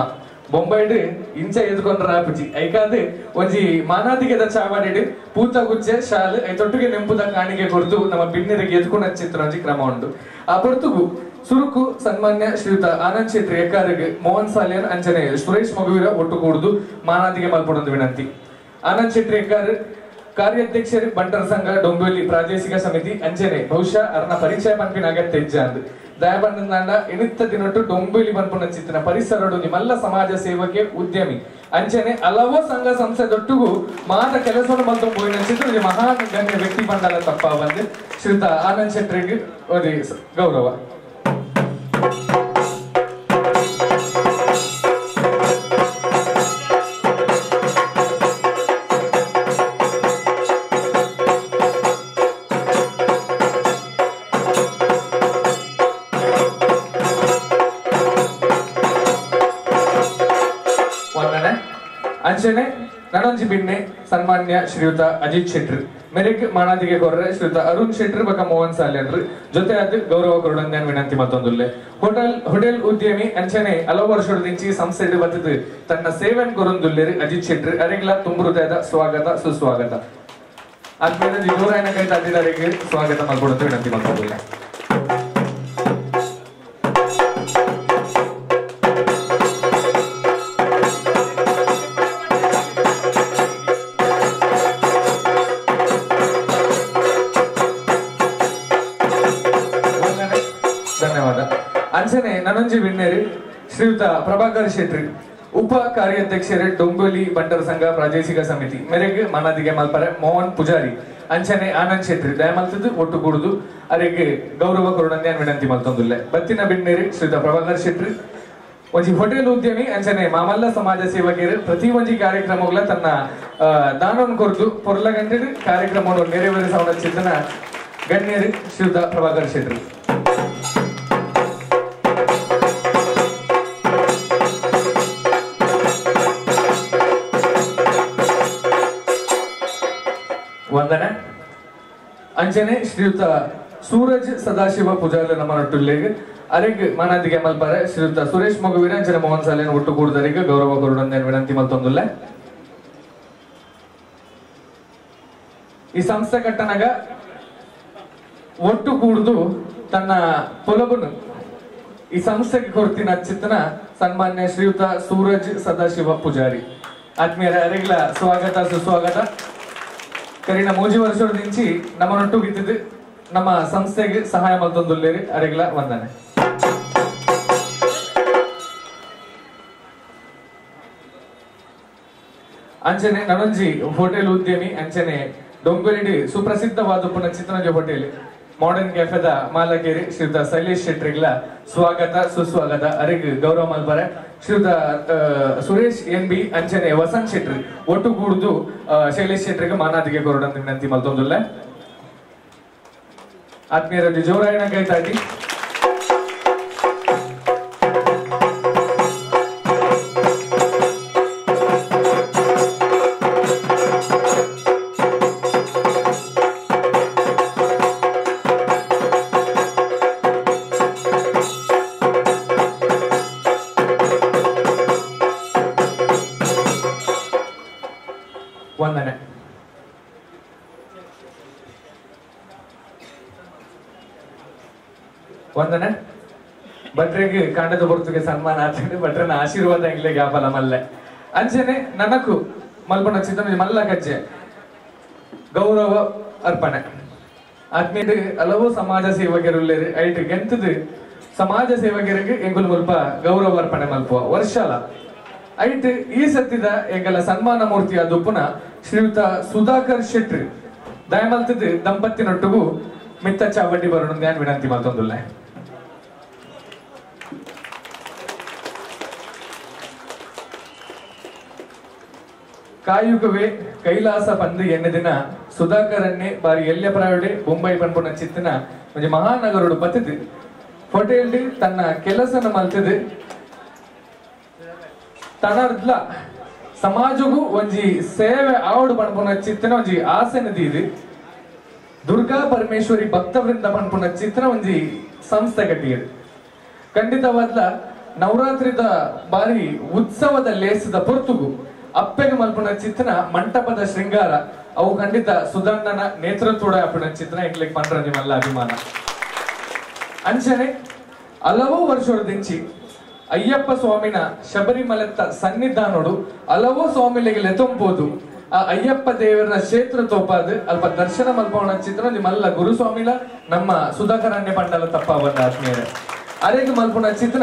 ಬೊಂಬೈಡ್ ಇಂಚ ಎತ್ಕೊಂಡ್ರ ಆಪುಜಿ ಐಕಾದ್ ಒಂಜಿ ಮಾನಾದಿಗೆದ ಚಾವಡಿಡ್ ಪೂತ ಗುಜ್ಜೆ ಶಾಲ್ ಐತೊಟ್ಟಿಗೆ ನೆಂಪುದ ಕಾಣಿಕೆ ಕೊರ್ದು ನಮ್ಮ ಬಿನ್ನೆರಿಗೆ ಎತ್ಕೊಂಡು ನಚ್ಚಿತ್ತಿನ ಒಂಜಿ ಕ್ರಮ ಉಂಡು. ಆ ಪೊರ್ತುಗು ಸುರುಕು ಸನ್ಮಾನ್ಯ ಶ್ರೀಯುತ ಆನಂದ್ ಶೆಟ್ಟಿ ಎಕ್ಕಾರಿಗೆ ಮೋಹನ್ ಸಾಲಿಯನ್ ಅಂಚನೆ ಸುರೇಶ್ ಮಗುವೀರ ಒಟ್ಟು ಕೂಡುದು ಮಾನಾದಿಗೆ ಮಲ್ಪಡೊಂದು ವಿನಂತಿ. ಆನಂದ್ ಶೆಟ್ಟಿ ಎಕ್ಕಾರ್ ಕಾರ್ಯಾಧ್ಯಕ್ಷರು ಬಂಟರ ಸಂಘ ಡೊಂಬೋಲಿ ಪ್ರಾದೇಶಿಕ ಸಮಿತಿ ಅಂಚನೆ ಬಹುಶಃ ಅರ್ನ ಪರಿಚಯ ಪನ್ಪಿನ ಅಗತ್ಯ ಇಜ್ಜಾಂದ್ ದಯಬಂಡ ಇನಿತ್ತ ದಿನೊಟ್ಟು ಡೊಂಬೋಲಿ ಪನ್ಪುನ ಚಿತ್ತಿನ ಪರಿಸರಡು ನಿಮ್ಮಲ್ಲ ಸಮಾಜ ಸೇವಕೆ ಉದ್ಯಮಿ ಅಂಚನೆ ಹಲವು ಸಂಘ ಸಂಸ್ಥೆ ದೊಟ್ಟುಗು ಮಾತ ಕೆಲಸವನ್ನು ಮಲ್ತು ಪೋಯಿನ ಚಿತ್ರ ಮಹಾನ್ ಗಣ್ಯ ವ್ಯಕ್ತಿ ಬಂಡಲ ತಪ್ಪ ಬಂದು ಶ್ರೀಯುತ ಆನಂದ್ ಶೆಟ್ಟರಿಗೆ ಗೌರವ. ಅಂಚನೆ ನನೊಂಜಿ ಬಿನ್ನೆ ಸನ್ಮಾನ್ಯ ಶ್ರೀಯುತ ಅಜಿತ್ ಶೆಟ್ರ್ ಮೆರೆಗ್ ಮಾನಾದಿಗೆ ಕೊರ್ರೆ ಶ್ರೀಯುತ ಅರುಣ್ ಶೆಟ್ರ್ ಬಕ ಮೋಹನ್ ಸಾಲ್ಯನ್ರು ಜೊತೆ ಅದು ಗೌರವ ಕೊರಡೊಂದು ವಿನಂತಿ ಮತ್ತೊಂದುಲ್ಲೆ. ಹೋಟೆಲ್ ಉದ್ಯಮಿ ಅಂಚನೆ ಹಲವು ವರ್ಷದಿಂಚಿ ಸಂಸ್ಥೆ ಬತ್ತದು ತನ್ನ ಸೇವೆನ್ ಕೊರೊಂದುಲ್ಲೇರು ಅಜಿತ್ ಶೆಟ್ರ್ ಅರೆಗ್ಲ ತುಂಬು ಹೃದಯದ ಸ್ವಾಗತ ಸುಸ್ವಾಗತ. ಆದ್ಮೇಲೆ ಜೋರಾಯನ ಕೈ ತಾಟಿದರಿಗೆ ಸ್ವಾಗತ ಮಾಡ್ಕೊಡೋದು ವಿನಂತಿ ಮತ್ತೊಂದುಲ್ಲೆ. ಅಂಚನೆ ನನೊಂಜಿ ಬಿನ್ನೆರು ಶ್ರೀಯುತ ಪ್ರಭಾಕರ್ ಶೆಟ್ಟಿ ಉಪ ಕಾರ್ಯಾಧ್ಯಕ್ಷರು ಡೊಂಗೋಲಿ ಬಂಟರ ಸಂಘ ಪ್ರಾದೇಶಿಕ ಸಮಿತಿ ಮೇರೆಗೆ ಮಾನಾದಿಗೆ ಮಲ್ಪರೆ ಮೋಹನ್ ಪೂಜಾರಿ ಅಂಚನೆ ಆನಂದ್ ಶೆಟ್ಟಿ ದಯಮಲ್ತದ್ದು ಒಟ್ಟು ಕೂಡುದು ಅರೆಗೆ ಗೌರವ ಕೊರುಣಂದೆ ವಿನಂತಿ ಮಲ್ತೊಂದುಲ್ಲೆ. ಬತ್ತಿನ ಬಿನ್ನೇರು ಶ್ರೀಯುತ ಪ್ರಭಾಕರ್ ಶೆಟ್ಟಿ ಒಂಜಿ ಹೋಟೆಲ್ ಉದ್ಯಮಿ ಅಂಚನೆ ಮಾಮಲ್ಲ ಸಮಾಜ ಸೇವಕರು ಪ್ರತಿ ಒಂಜಿ ಕಾರ್ಯಕ್ರಮಗಳ ತನ್ನ ದಾನವನ್ನು ಕೊರದು ಪೊರ್ಲಗಂಟೆ ಕಾರ್ಯಕ್ರಮವನ್ನು ನೆರವೇರಿಸೋಣ ಚಿಂತನ ಗಣ್ಯರು ಶ್ರೀಯುತ ಪ್ರಭಾಕರ್ ಶೆಟ್ಟಿ. ವಂದನೆ. ಅಂಚನೆ ಶ್ರೀಯುತ ಸೂರಜ್ ಸದಾಶಿವ ಪೂಜಾರಿ ನಮ್ಮ ನಟ್ಟುಲ್ಲೇಗೆ ಅರೆಗ್ ಮಾನಾದಿಗೆ ಮಲ್ಪಾರೆ ಶ್ರೀಯುತ ಸುರೇಶ್ ಮಗುವೀರ ಅಂಚನೆ ಮೋಹನ್ ಸಾಲೇನ ಒಟ್ಟು ಕೂಡುದರಿಗೆ ಗೌರವ ಕೊರುಡಂದೆ ವಿನಂತಿ ಮಲ್ತೊಂದುಲ್ಲೆ. ಈ ಸಂಸ್ಥೆ ಕಟ್ಟನಗ ಒಟ್ಟು ಕೂಡುದು ತನ್ನ ಪೊಲಬನು ಈ ಸಂಸ್ಥೆಗೆ ಕೊಡ್ತಿನ ಚಿತ್ತನ ಸನ್ಮಾನ್ಯ ಶ್ರೀಯುತ ಸೂರಜ್ ಸದಾಶಿವ ಪೂಜಾರಿ. ಆತ್ಮೀಯರ ಅರೆಗ್ಲ ಸ್ವಾಗತ ಸುಸ್ವಾಗತ. ಕರಿನ ಮೂಜಿ ವರ್ಷದಿಂಚಿ ನಮ್ಮನೊಟ್ಟು ಗಿತ್ತಿದ್ದು ನಮ್ಮ ಸಂಸ್ಥೆಗೆ ಸಹಾಯ ಮಲ್ತೊಂದುಲ್ಲೇರಿ ಅರೆಗ್ಲ ವಂದನೆ. ಅಂಚನೆ ನನೊಂಜಿ ಹೋಟೆಲ್ ಉದ್ಯಮಿ ಅಂಚನೆ ಡೊಂಗೊಲಿಡಿ ಸುಪ್ರಸಿದ್ಧವಾದ ಪುನಃ ಚಿತ್ರಂಜ ಹೋಟೆಲ್ ಮಾಡರ್ನ್ ಕೆಫೆದ ಮಾಲಕೇರಿ ಶ್ರೀಯುತ ಶೈಲೇಶ್ ಶೆಟ್ರಿಗ್ಲ ಸ್ವಾಗತ ಸುಸ್ವಾಗತ. ಅರೆಗ್ ಗೌರವ ಮಲ್ಪರೆ ಶ್ರೀಯುತ ಸುರೇಶ್ ಎನ್ ಬಿ ಅಂಚನೆ ವಸಂತ್ ಶೆಟ್ರಿ ಒಟ್ಟು ಕೂಡುದು ಶೈಲೇಶ್ ಶೆಟ್ರಿಗೆ ಮಾನಾದಿಗೆ ಕೊರಡಂತ ವಿನಂತಿ ಮಲ್ತೊಂದುಲ್ಲೆ. ಆತ್ಮೀಯರ ಜೋರಾಯಣ ಕೈತಾಟಿ. ವಂದನೆ. ವಂದನೆ. ಭಟ್ರಿಗೆ ಕಾಂಡದ ಬರ್ತುಗೆ ಸನ್ಮಾನ ಆಚರಣೆ ಭಟ್ರನ ಆಶೀರ್ವಾದ ಇಂಗ್ಲೆ ಗ್ಯಾಪಲ ಮಲ್ಲೆ. ಅಂಚನೆ ನನಕು ಮಲ್ಪನ ಚಿತ್ರ ಮಲ್ಲ ಕಜ್ಜೆ ಗೌರವ ಅರ್ಪಣೆ. ಆತ್ಮೀಯ ಹಲವು ಸಮಾಜ ಸೇವಕರುಲ್ಲೇರಿ ಐಟ್ ಗೆಂತದು ಸಮಾಜ ಸೇವಕರಿಗೆ ಎಂಗುಲ್ ಮುಲ್ಪ ಗೌರವ ಅರ್ಪಣೆ ಮಲ್ಪುವ ವರ್ಷಲ ಐಟ್ ಈ ಸತ್ತಿದ ಎಂಗಲ ಸನ್ಮಾನ ಮೂರ್ತಿಯ ದುಪ್ಪುನ ಶ್ರೀಯುತ ಸುಧಾಕರ್ ಶೆಟ್ಟಿ ದಯಮಲ್ತದ ದಂಪತಿನೊಟ್ಟಿಗೂ ಮಿತ್ತ ಚಾವಡಿ ಬರೋಣ ಧ್ಯಾನ ವಿನಂತಿ ಮಲ್ತೊಂದುಲ್ಲೆ. ಕಾಯುಗವೇ ಕೈಲಾಸ ಪಂದು ಎನ್ನ ದಿನ ಸುಧಾಕರನ್ನೇ ಬಾರಿ ಎಲ್ಲ ಪ್ರಾಯೋಡೆ ಬೊಂಬೈ ಪನ್ಪುನ ಚಿತ್ತನ ಒಂಜಿ ಮಹಾನಗರುಡು ಬತ್ತಿದ್ ಹೋಟೆಲ್ ತನ್ನ ಕೆಲಸನ ಮಲ್ತದು ತನರ್ದ್ಲ ಸಮಾಜಗೂ ಒಂಜಿ ಸೇವೆ ಆವಡು ಪನ್ಪುನ ಚಿತ್ತನ ಒಂಜಿ ಆಸೆ ನದಿ ದುರ್ಗಾ ಪರಮೇಶ್ವರಿ ಭಕ್ತವೃಂದ ಪನ್ಪುನ ಚಿತ್ರ ಒಂಜಿ ಸಂಸ್ಥೆ ಕಟ್ಟಿಯದು. ಖಂಡಿತವಾದ್ಲ ನವರಾತ್ರಿದ ಬಾರಿ ಉತ್ಸವದ ಲೇಸದ ಪೊರ್ತುಗು ಅಪ್ಪೆಗೆ ಮಲ್ಪುನ ಚಿತ್ರ ಮಂಟಪದ ಶೃಂಗಾರ ಅವು ಖಂಡಿತ ಸುಧಣ್ಣನ ನೇತೃತ್ವದ ಅಪ್ಪನ ಚಿತ್ರ ಎಂಗ್ಲಿಕ್ ಪಂಡ್ರ ನಿಮ್ಮಲ್ಲ ಅಭಿಮಾನ. ಅಂಚನೆ ಹಲವು ವರ್ಷದಿಂಚಿ ಅಯ್ಯಪ್ಪ ಸ್ವಾಮಿನ ಶಬರಿಮಲೆತ್ತ ಸನ್ನಿಧಾನೋಡು ಹಲವು ಸ್ವಾಮಿಲಿಗೆ ಲೆತೊಂಬೋದು ಆ ಅಯ್ಯಪ್ಪ ದೇವರ ಕ್ಷೇತ್ರ ತೋಪಾದ ಅಲ್ಪ ದರ್ಶನ ಮಲ್ಪವನ ಚಿತ್ರ ನಿಮ್ಮಲ್ಲ ಗುರುಸ್ವಾಮಿಲ ನಮ್ಮ ಸುಧಾಕರಣ್ಯ ಪಂಡಲ ತಪ್ಪ ಬಂದ ಆತ್ಮೀಯರೇ. ಅರೆಗ್ ಮಲ್ಪುನ ಚಿತ್ರ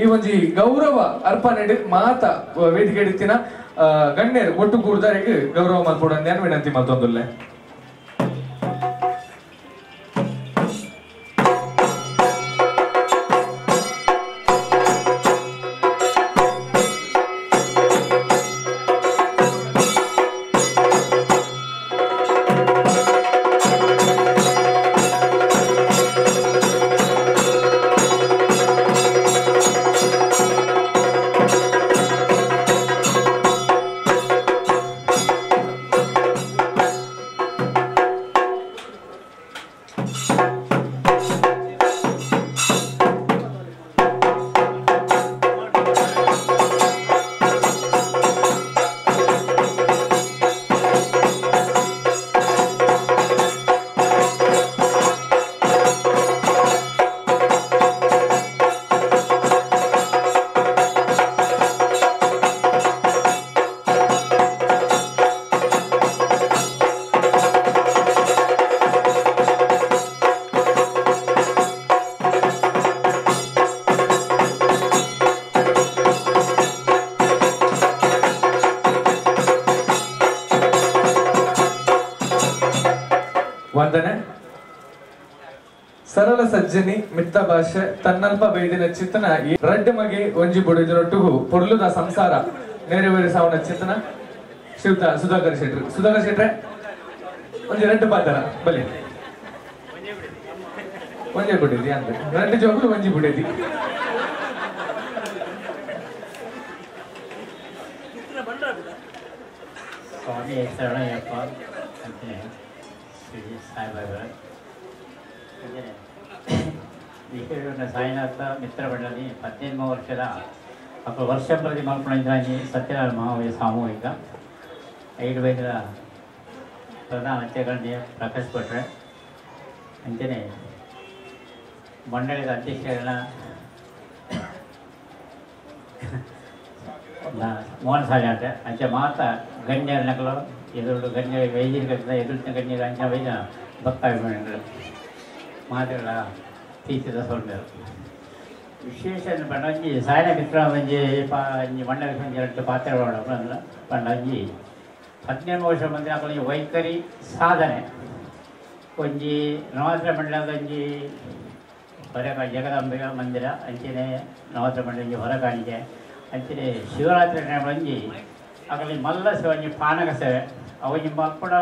ಈ ಒಂಜಿ ಗೌರವ ಅರ್ಪಣೆ ಮಾತ ವೇದಿಕೆ ಹಿಡಿತಿನ ಗಣ್ಯರು ಒಟ್ಟು ಕೂಡ್ದರಿಗೆ ಗೌರವ ಮಲ್ಪುಡ ವಿನಂತಿ ಮಲ್ತೊಂದುಲ್ಲೆ. ವಂದನೆ. ಸರಳ ಸಜ್ಜನಿ ಮಿತ್ತ ಭಾಷೆ ತನ್ನಲ್ಪ ಬೈದಿನ ಚಿತ್ತನ ರಡ್ಡ ಮಗೆ ಒಂಜಿ ಬೊಡಿದರೊಟ್ಟುಗು ಪೊರ್ಲುದ ಸಂಸಾರ ನೆರವೇರಿಸಾವನ ಚಿತ್ತನ ಶ್ರೀಯುತ ಸುಧಾಕರ್ ಶೆಟ್ರು. ಸುಧಾಕರ್ ಶೆಟ್ರೆ ಒಂಜಿ ರಡ್ಡು ಪಾತ್ರ ಬಲಿ ಒಂಜೆ ಬಿಡಿದಿ ಅಂದ್ರೆ ರಡ್ಡು ಜೋಗುಲು ಒಂಜಿ ಬಿಡಿದಿ. ಸ್ವಾಮಿ ಶರಣಯ್ಯಪ್ಪ ಅಂತಾನೆ ಶ್ರೀ ಸಾಯಿಬಾಬರ ವಿಶೇಷ ಸಾಯಿನಾಥ ಮಿತ್ರ ಮಂಡಳಿ 15 ವರ್ಷದ ಅప్పుడు ವರ್ಷ ಪ್ರತಿ ಮಲ್ಪಣಿ ಸತ್ಯನಾರಾಯಣ ಮಹಾವೀರ ಸಾಮೂಹಿಕ ಐದು ವೈದ್ಯರ ಪ್ರಧಾನ ಅಧ್ಯಕ್ಷ ಪ್ರಕಾಶ್ ಭಟ್ರೆ ಅಂಚನೆ ಮಂಡಳಿದ ಅಧ್ಯಕ್ಷರನ್ನ ಮೋಹನ್ ಸಾಲಿ ಅಂಚೆ ಮಾತ ಗಣ್ಯರ ನಕಲು ಎದುರು ಗಣ್ಯ ವೈದ್ಯರ ಎದುರಿನ ಗಣ್ಯರ ಅಂಚೆ ವೈದ್ಯ ಭಕ್ತಾಭಿಮಾನಿಗಳು ಮಾತುಗಳ ಪ್ರೀತಿದ ಸೌಮ್ಯರು. ವಿಶೇಷ ಪಂಡ ಒಂಜಿ ಸಾಯನ ಮಿತ್ರ ಒಂಜಿ ಪಾ ಒಂಜಿ ಮಂಡಲ ಒಂಜಿ ಎರಡು ಪಾತ್ರ ಪಂಡ ಒಂಜಿ 15 ವರ್ಷ ಮಂದಿ ಅಕುಲು ವೈಖರಿ ಸಾಧನೆ ಒಂಜಿ ನವರಾತ್ರಿ ಮಂಡಲದ ಒಂಜಿ ಹೊರ ಜಗದಾಂಬಿಕಾ ಮಂದಿರ ಅಂಚನೆ ನವರಾತ್ರಿ ಮಂಡಲ ಒಂಜಿ ಹೊರ ಕಾಣಿಕೆ ಅಂಚನೆ ಶಿವರಾತ್ರಿ ಟೈಮ್ ಒಂಜಿ ಅಕಲಿ ಮಲ್ಲ ಸೇವೆ ಒಂಜಿ ಪಾನಕ ಸೇವೆ ಅವಂಜಿ ಮಲ್ಪಡ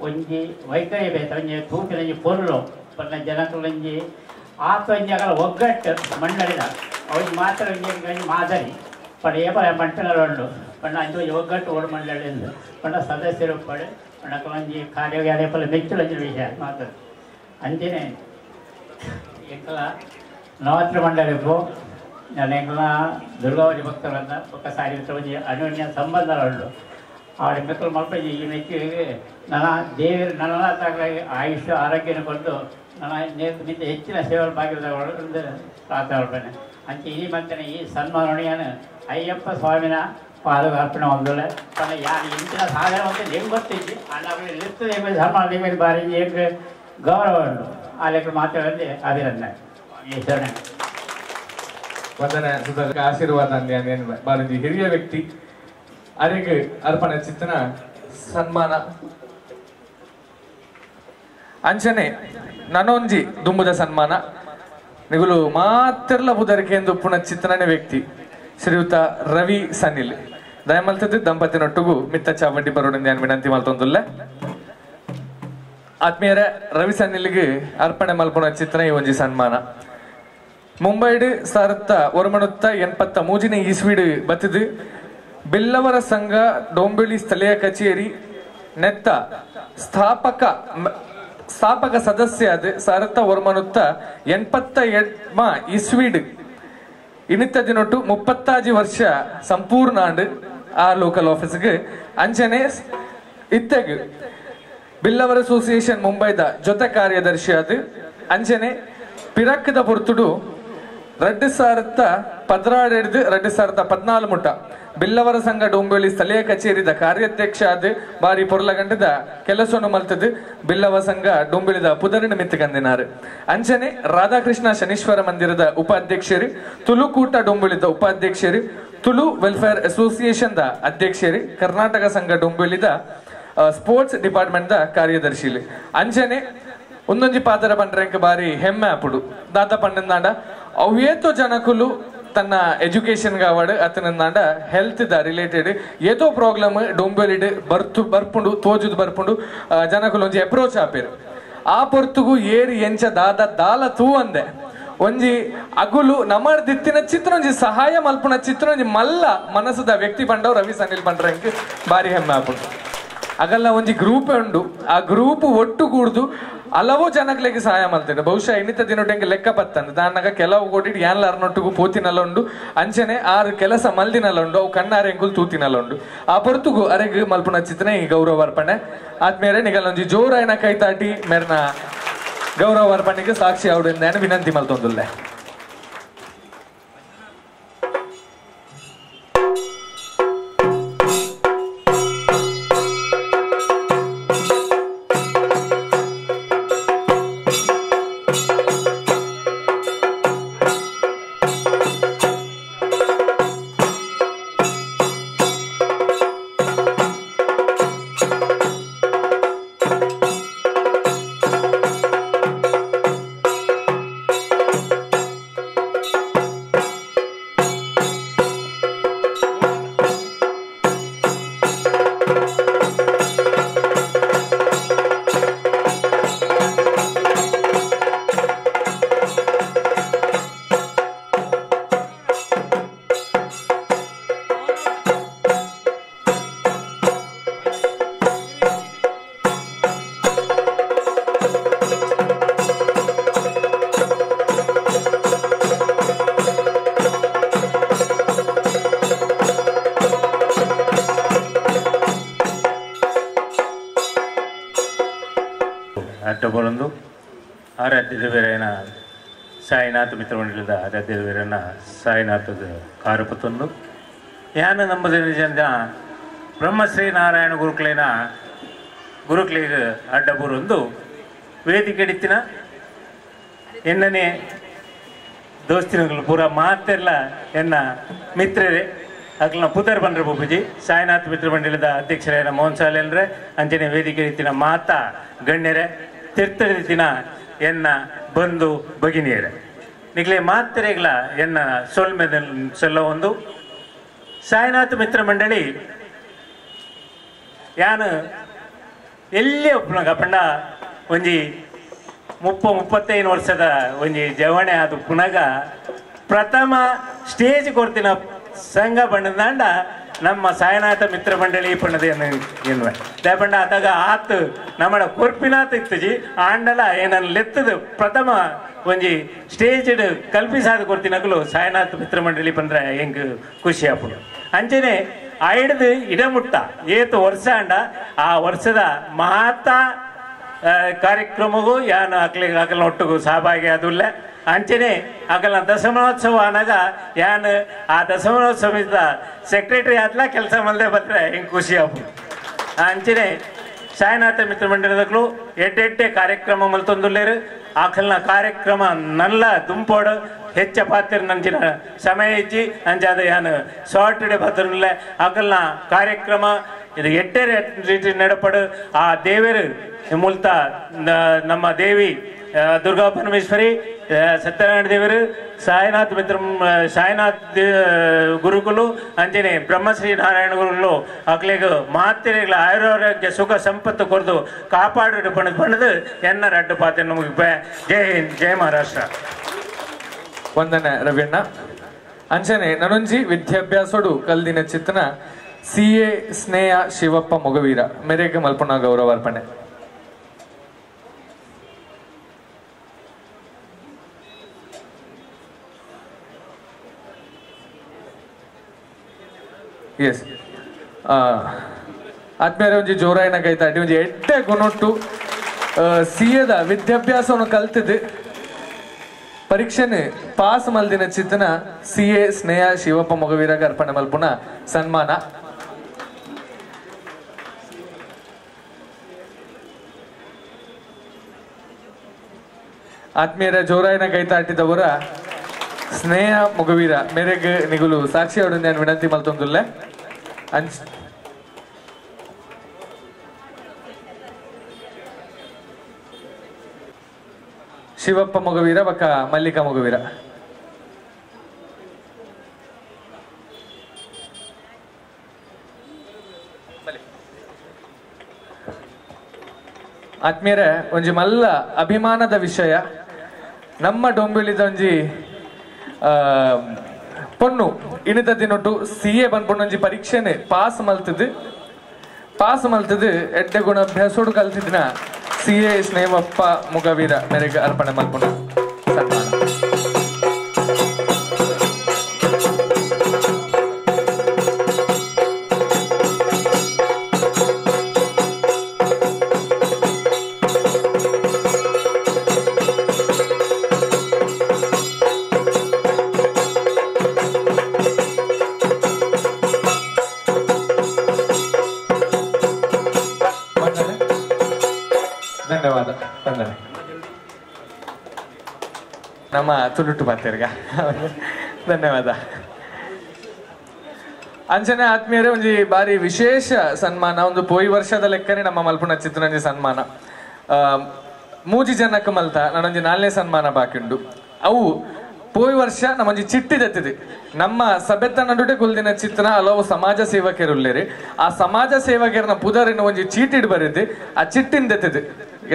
ಒಂಜಿ ವೈಖರಿ ಬೇತ ಒಂಜಿ ತೂಕಿನ ಒಂಜಿ ಪೊರ್ಲು ಪನ್ನ ಜನಕುಲೊಂಜಿ ಆತ ಒಂಜಿ ಅಕಲ ಒಗ್ಗಟ್ಟು ಮಂಡಳಿದ ಅವಂಜಿ ಮಾತ್ರ ಒಂಜಿ ಒಂಜಿ ಮಾದರಿ ಪಂಡ ಏಪಲ ಮಂಟಲ ಉಂಡು ಪಂಡ ಅಂಚೆ ಒಂಜಿ ಒಗ್ಗಟ್ಟು ಓಡು ಮಂಡಳಿ ಎಂದು ಪಂಡ ಸದಸ್ಯರು ಪಡೆ ಪಂಡ ಅಕಲೊಂಜಿ ಕಾರ್ಯ ಏಪಲ ಮೆಚ್ಚುಲೊಂಜಿ ವಿಷಯ ಮಾತ್ರ ಅಂಚನೆ ಎಂಕಲ ನವರಾತ್ರಿ ಮಂಡಳಿಗೂ ನಾನು ಎಂಕಲ ದುರ್ಗಾವತಿ ಭಕ್ತರನ್ನ ಪಕ್ಕ ಸಾರಿ ಒಂಜಿ ಅನ್ಯೋನ್ಯ ಸಂಬಂಧ ಉಂಡು ಆಡ ಮೆಕ್ಕಲು ಮಲ್ಪ ಈ ಮೆಚ್ಚುಗೆ ನನ್ನ ದೇವರು ನನ್ನ ಆಯುಷ್ಯ ಆರೋಗ್ಯನ ಕೊಟ್ಟು ನನ್ನ ನೇತ ಹೆಚ್ಚಿನ ಸೇವೆ ಭಾಗ್ಯದ ಪ್ರಾರ್ಥನೆ ಮಾಡ್ತೇನೆ. ಅಂಚೆ ಈ ಮಂತನೆ ಈ ಸನ್ಮಾನವನ್ನು ಅಯ್ಯಪ್ಪ ಸ್ವಾಮಿನ ಪಾದಕ ಅರ್ಪಣೆ ಹೊಂದಲೆ ಪಂಡ ಯಾರು ಇಂಚಿನ ಸಾಧನೆ ಅಂತ ಹೆಂಗೆ ಗೊತ್ತಿದ್ದಿ ಅಣ್ಣ ಲಿಪ್ತ ಸನ್ಮಾನ ದೇವ ಬಾರಿ ಹೆಂಗೆ ಗೌರವ ಉಂಟು ಆ ಲೆಕ್ಕ ಮಾತಾಡೋದು ಅಭಿನಂದನೆ ಶರಣೆ. ವಂದನೆ ಸುಧಾಕರ್. ಆಶೀರ್ವಾದ ಬಾಲಜಿ ಹಿರಿಯ ವ್ಯಕ್ತಿ ಅರೆಗೆ ಅರ್ಪಣೆ ಚಿತ್ತನ ಸನ್ಮಾನ. ಅಂಚನೆ ನನೊಂಜಿ ದುಂಬುದ ಸನ್ಮಾನ ನಿಗುಲು ಮಾತ್ರಲ ಬುದರಿಕೆ ಎಂದು ಪುಣ ಚಿತ್ತನನೇ ವ್ಯಕ್ತಿ ಶ್ರೀಯುತ ರವಿ ಸನಿಲ್ ದಯಮಲ್ತದ್ದು ದಂಪತಿನೊಟ್ಟುಗು ಮಿತ್ತ ಚಾವಂಡಿ ಬರೋಡಿಂದ ವಿನಂತಿ ಮಲ್ತೊಂದುಲ್ಲ. ಆತ್ಮೀಯರ ರವಿ ಸನಿಲ್ಗೆ ಅರ್ಪಣೆ ಮಲ್ಪುಣ ಚಿತ್ರನ ಈ ಒಂಜಿ ಸನ್ಮಾನ. ಮುಂಬೈಡು 1983 ಇಸ್ವಿಡು ಬತ್ತಿದು ಬಿಲ್ಲವರ ಸಂಘ ಡೊಂಬಿಳಿ ಸ್ಥಳೀಯ ಕಚೇರಿ ನೆತ್ತ ಸ್ಥಾಪಕ ಸದಸ್ಯ ಅದು 1987 ಇಸ್ವಿಡು ಇನ್ನಿತ್ತ ದಿನೊಟ್ಟು 35 ವರ್ಷ ಸಂಪೂರ್ಣ ಆಂಡ್ ಆ ಲೋಕಲ್ ಆಫೀಸ್ಗೆ ಅಂಚನೆ ಇತ್ತೆಗ್ ಬಿಲ್ಲವರ ಅಸೋಸಿಯೇಷನ್ ಮುಂಬೈದ ಜೊತೆ ಕಾರ್ಯದರ್ಶಿ ಅದು ಅಂಚನೆ ಪಿರಕ್ಕದ ಪೊರ್ತುಡು 2012 2014 ಮುಟ್ಟ ಬಿಲ್ಲವರ ಸಂಘ ಡೊಂಬಿಳಿ ಸ್ಥಳೀಯ ಕಚೇರಿದ ಕಾರ್ಯಾಧ್ಯಕ್ಷ ಅದು ಬಾರಿ ಪೊರ್ಲಗಂಟದ ಕೆಲಸವನ್ನು ಮಲ್ತದು ಬಿಲ್ಲವ ಸಂಘ ಡೊಂಬಿಳಿದ ಪುದರಿನ ಮಿತ್ತಕಂದಿನಾರು. ಅಂಚನೆ ರಾಧಾಕೃಷ್ಣ ಶನೀಶ್ವರ ಮಂದಿರದ ಉಪಾಧ್ಯಕ್ಷರು, ತುಳುಕೂಟ ಡೊಂಬಿಳಿದ ಉಪಾಧ್ಯಕ್ಷರು, ತುಳು ವೆಲ್ಫೇರ್ ಅಸೋಸಿಯೇಷನ್ the ಅಧ್ಯಕ್ಷರು, ಕರ್ನಾಟಕ ಸಂಘ ಡೊಂಬಿಳಿದ ಸ್ಪೋರ್ಟ್ಸ್ ಡಿಪಾರ್ಟ್ಮೆಂಟ್ the ಕಾರ್ಯದರ್ಶಿ. ಅಂಚನೆ ಒಂದೊಂಜಿ ಪಾತ್ರ ಪಂಡ್ರೆಂಕ ಬಾರಿ ಹೆಮ್ಮೆ ಆಪುಡು ದಾತ ಪಂಡಂದಾಂಡ ಅವೇತೋ ಜನಕುಲು ತನ್ನ ಎಜುಕೇಶನ್ ಗಾವಡ್ ಅತನಂದಾಂಡ ಹೆಲ್ತ್ the related ಏತೋ ಪ್ರಾಬ್ಲಮ್ ಡೊಂಬೆಲಿಡ್ ಬರ್ತು ಬರ್ಪುಂಡು ತೋಜುದು ಬರ್ಪುಂಡು ಜನಕುಲು ಒಂಜಿ ಅಪ್ರೋಚ್ ಆಪೇರು ಆ ಪೊರ್ತುಗು ಏರಿ ಎಂಚ ದಾದ ದಾಲ ತೂ ಅಂದೆ ಒಂಜಿ ಅಗುಲು ನಮರ್ದಿತ್ತಿನ ಚಿತ್ರ ಒಂಜಿ ಸಹಾಯ ಮಲ್ಪುನ ಚಿತ್ರ ಒಂಜಿ ಮಲ್ಲ ಮನಸ್ಸುದ ವ್ಯಕ್ತಿ ಪಂಡವ್ ರವಿ ಸನಿಲ್ ಪಂಡ್ರಂಕ್ ಬಾರಿ ಹೆಮ್ಮೆ ಆಪುಂಡು. ಅಗಲ್ಲ ಒಂಜಿ ಗ್ರೂಪ್ ಉಂಡು ಆ ಗ್ರೂಪ್ ಒಟ್ಟು ಕೂಡ್ದು ಹಲವು ಜನಗಳಿಗೆ ಸಹಾಯ ಮಾಡ್ತೇನೆ. ಬಹುಶಃ ಇನ್ನಿತ ದಿನೊಟ್ಟಂಗೆ ಲೆಕ್ಕ ಪತ್ತಂದು ದಾನಾಗ ಕೆಲವು ಕೋಟಿ ಯಾನ್ಲ ಅರ್ನೊಟ್ಟಿಗೂ ಪೋತಿನಲ್ಲ ಉಂಡು ಅಂಚನೆ ಆರು ಕೆಲಸ ಮಲ್ದಿನಲ್ಲ ಉಂಡು ಅವು ಕಣ್ಣಾರೆ ಎಂಕುಲು ತೂತಿನಲ್ಲ ಉಂಡು ಆ ಪೊರ್ತುಗು ಅರೆಗ್ ಮಲ್ಪುನ ಚಿತ್ರನೆ ಈ ಗೌರವ ಅರ್ಪಣೆ. ಆತ್ಮೇರೆ ನಿಗಲೊಂಜಿ ಜೋರಾಯನ ಕೈತಾಟಿ ಮೇರ್ನ ಗೌರವ ಅರ್ಪಣೆಗೆ ಸಾಕ್ಷಿ ಅವರಿಂದ ವಿನಂತಿ ಮಲ್ತೊಂದುಲ್ಲೆ. ಅಡ್ಡಬರೊಂದು ಆರಾಧ್ಯ ದೇವರೇನ ಸಾಯಿನಾಥ ಮಿತ್ರ ಮಂಡಲದ ಆರಾಧ್ಯ ದೇವರನ್ನ ಸಾಯಿನಾಥದ ಕಾರುಪತ್ತೊಂದು ಯಾನ ನಮ್ಮ ಜನ ಬ್ರಹ್ಮಶ್ರೀ ನಾರಾಯಣ ಗುರುಕ್ಲೇನ ಗುರುಕ್ಲಿಗೆ ಅಡ್ಡಬರೊಂದು ವೇದಿಕೆ ಹಿಡಿತಿನ ಎನ್ನನೇ ದೋಸ್ತಿನಗಳು ಪೂರ ಮಾತೆಲ್ಲ ಎನ್ನ ಮಿತ್ರರೇ ಅಗ್ಲನ ಪುದರ್ ಬಂದ್ರೆ ಬೊಬ್ಬುಜಿ ಸಾಯಿನಾಥ್ ಮಿತ್ರ ಮಂಡಲದ ಅಧ್ಯಕ್ಷರೇನ ಮೋಹನ್ ಸಾಲೇನ್ರೆ ಅಂಚನೆ ವೇದಿಕೆ ರೀತಿನ ಮಾತಾ ಗಣ್ಯರೇ ತಿರ್ತರಿತಿನ ಎನ್ನ ಬಂಧು ಭಗಿನಿಯರೇ ನಿಗ್ಲೆ ಮಾತ್ರೆಗಳ ಎನ್ನ ಸೊಲ್ಮೆ ಸೊಲ್ಲ ಒಂದು ಸಾಯಿನಾಥ್ ಮಿತ್ರ ಮಂಡಳಿ ಯಾನು ಎಲ್ಲಿ ಒಪ್ಪನಾಗ ಪಂಡ ಒಂಜಿ 30-35 ವರ್ಷದ ಒಂಜಿ ಜವಣೆ ಅದು ಪುನಗ ಪ್ರಥಮ ಸ್ಟೇಜ್ ಕೊಡ್ತಿನ ಸಂಘ ಬಣ್ಣದಾಂಡ ನಮ್ಮ ಸಾಯಿನಾಥ ಮಿತ್ರ ಮಂಡಳಿ ಪಣ್ಣದ ಎನ್ನುವೆ ದಯಪಂಡ ಆತಾಗ ಆತು ನಮ್ಮಡ ಕೊರ್ಪಿನಾತ ಇತ್ತಜಿ ಆಂಡಲ ಏನನ್ನು ಲೆತ್ತದು ಪ್ರಥಮ ಒಂಜಿ ಸ್ಟೇಜ್ ಕಲ್ಪಿಸಾದ ಕೊರ್ತಿನಕಲು ಸಾಯಿನಾಥ ಮಿತ್ರ ಮಂಡಳಿ ಬಂದ್ರೆ ಹೆಂಗ್ ಖುಷಿ ಆಪುಂಡು. ಅಂಚನೆ ಐಡ್ದು ಇಡಮುಟ್ಟ ಏತು ವರ್ಷ ಅಂಡ ಆ ವರ್ಷದ ಮಾತಾ ಕಾರ್ಯಕ್ರಮಗೂ ಯಾನು ಅಕ್ಲಿಗೆ ಅಕಲ್ನ ಒಟ್ಟಿಗೂ ಸಹಭಾಗಿ ಆದುಲ್ಲ. ಅಂಚನೆ ಅಕಲ್ನ ದಶಮಾನೋತ್ಸವ ಅನಾಗ ಯಾನು ಆ ದಶಮಾನೋತ್ಸವದ ಸೆಕ್ರೆಟರಿ ಆದ್ಲ ಕೆಲಸ ಮಲ್ದೆ ಬಂದರೆ ಹಿಂಗೆ ಖುಷಿ ಆಪು. ಅಂಚನೆ ಸಾಯಿನಾಥ ಮಿತ್ರ ಮಂಡಲದಕ್ಕೂ ಎಡ್ಡೆಡ್ಡೆ ಕಾರ್ಯಕ್ರಮ ಮಲ್ತೊಂದುಲ್ಲೇರು ಆಕಲ್ನ ಕಾರ್ಯಕ್ರಮ ನಲ್ಲ ದುಂಪೋಡು ಹೆಚ್ಚ ಪಾತ್ರ ನಂಚಿನ ಸಮಯ ಇಚ್ಚಿ ಅಂಚಾದ ಯಾನು ಸಾಟರ್ಡೆ ಪಾತ್ರನಲ್ಲ ಅಕಲ್ನ ಕಾರ್ಯಕ್ರಮ ಇದು ಎಡ್ಡೆ ರೀತಿ ನಡಪಡು. ಆ ದೇವರು ಮೂಲತ ನಮ್ಮ ದೇವಿ ದುರ್ಗಾ ಪರಮೇಶ್ವರಿ ಸತ್ಯನಾರಾಯಣ ದೇವರು ಸಾಯಿನಾಥ್ ಮಿತ್ರ ಸಾಯಿನಾಥ್ ಗುರುಕುಲು ಅಂಚನೆ ಬ್ರಹ್ಮಶ್ರೀ ನಾರಾಯಣ ಗುರುಗಳು ಅಕ್ಲೆಗ್ ಮಾತೆರೆಗಳ ಆಯುರಾರೋಗ್ಯ ಸುಖ ಸಂಪತ್ತು ಕೊರದು ಕಾಪಾಡು ಬಣ್ಣದ ಬಣ್ಣದು ಎನ್ನ ರಡ್ಡು ಪಾತ್ರ ನಮಗೆ. ಜೈ ಹಿಂದ್, ಜೈ ಮಹಾರಾಷ್ಟ್ರ. ವಂದನೆ ರವಿಯಣ್ಣ. ಅಂಚನೆ ನನೊಂಜಿ ವಿದ್ಯಾಭ್ಯಾಸೋಡು ಕಲ್ದಿನ ಚಿತ್ತನ CA ಸ್ನೇಹ ಶಿವಪ್ಪ ಮೊಗವೀರ ಮೇರೆಗೆ ಮಲ್ಪುಣ ಗೌರವಾರ್ಪಣೆ. ಎಸ್ ಆತ್ಮೀಯರ ಒಂಜಿ ಜೋರಾಯಿನ ಕೈತಾಟಿ ಒಂಜಿ ಎಡ್ಡೆ ಗುಣೊಟ್ಟು ಸಿಎದ ವಿದ್ಯಾಭ್ಯಾಸವನ್ನು ಕಲ್ತಿದ್ದು ಪರೀಕ್ಷೆನೆ ಪಾಸ್ ಮಲ್ದಿನ ಚಿತ್ತನ CA ಸ್ನೇಹ ಶಿವಪ್ಪ ಮೊಗವೀರಗ ಅರ್ಪಣೆ ಮಲ್ಪುಣ ಸನ್ಮಾನ. ಆತ್ಮೀಯರ ಜೋರಾಯಿನ ಕೈತಾಟಿದವರ ಸ್ನೇಹ ಮೊಗವೀರ ಮೇರೆಗೆ ನಿಗುಲು ಸಾಕ್ಷಿ ಅವಡು ನಾನು ವಿನಂತಿ ಮಲ್ತೊಂದುಲ್ಲೆ. ಶಿವಪ್ಪ ಮೊಗವೀರ ಬಕ್ಕ ಮಲ್ಲಿಕಾ ಮೊಗವೀರ. ಆತ್ಮೀಯರೇ ಒಂಜಿ ಮಲ್ಲ ಅಭಿಮಾನದ ವಿಷಯ ನಮ್ಮ ಡೊಂಬಿಳಿದ ಒಂಜಿ ಪೊಣ್ಣು ಇಣಿತ ದಿನೊಟ್ಟು CA ಬಂದ್ಪೊಣ್ಣೊಂಜಿ ಪರೀಕ್ಷೆನೆ ಪಾಸ್ ಮಲ್ತದು ಎಡ್ಡೆ ಗುಣಾಭ್ಯಾಸೋಡು ಕಲ್ತಿದ್ನ CA ಸ್ನೇಹಪ್ಪ ಮುಗವೀರ ಮೇರೆಗೆ ಅರ್ಪಣೆ ಮಲ್ಪುಣ ಸನ್ಮಾನ. ಧನ್ಯವಾದ ವಂದನೆ. ನಮ್ಮ ತುಳುಟು ಬಾತೇರ್ಗ ಧನ್ಯವಾದ. ಅಂಚನೆ ಆತ್ಮೀಯರೇ ಒಂಜಿ ಬಾರಿ ವಿಶೇಷ ಸನ್ಮಾನ ಒಂದು ಪೋಯಿ ವರ್ಷದ ಲೆಕ್ಕನೆ ನಮ್ಮ ಮಲ್ಪುಣ ಚಿತ್ರನಂಜಿ ಸನ್ಮಾನ ಮೂಜಿ ಜನಕ್ಕೆ ಮಲ್ತ ನಾನೊಂಜಿ ನಾಲ್ನೇ ಸನ್ಮಾನ ಬಾಕಿ ಉಂಡು. ಅವು ಪೋಯಿ ವರ್ಷ ನಮ್ಮೊಂಜಿ ಚಿಟ್ಟಿ ದತ್ತಿದೆ ನಮ್ಮ ಸಭೆತ ನಡುಟೆ ಕುಲ್ದಿನ ಚಿತ್ರ ಹಲವು ಸಮಾಜ ಸೇವಕರುಲ್ಲೇರಿ ಆ ಸಮಾಜ ಸೇವಕರನ್ನ ಪುದರಿನ ಒಂಜಿ ಚೀಟಿಡ್ ಬರಿದ್ದೆ ಆ ಚಿಟ್ಟಿನ ದತ್ತಿದೆ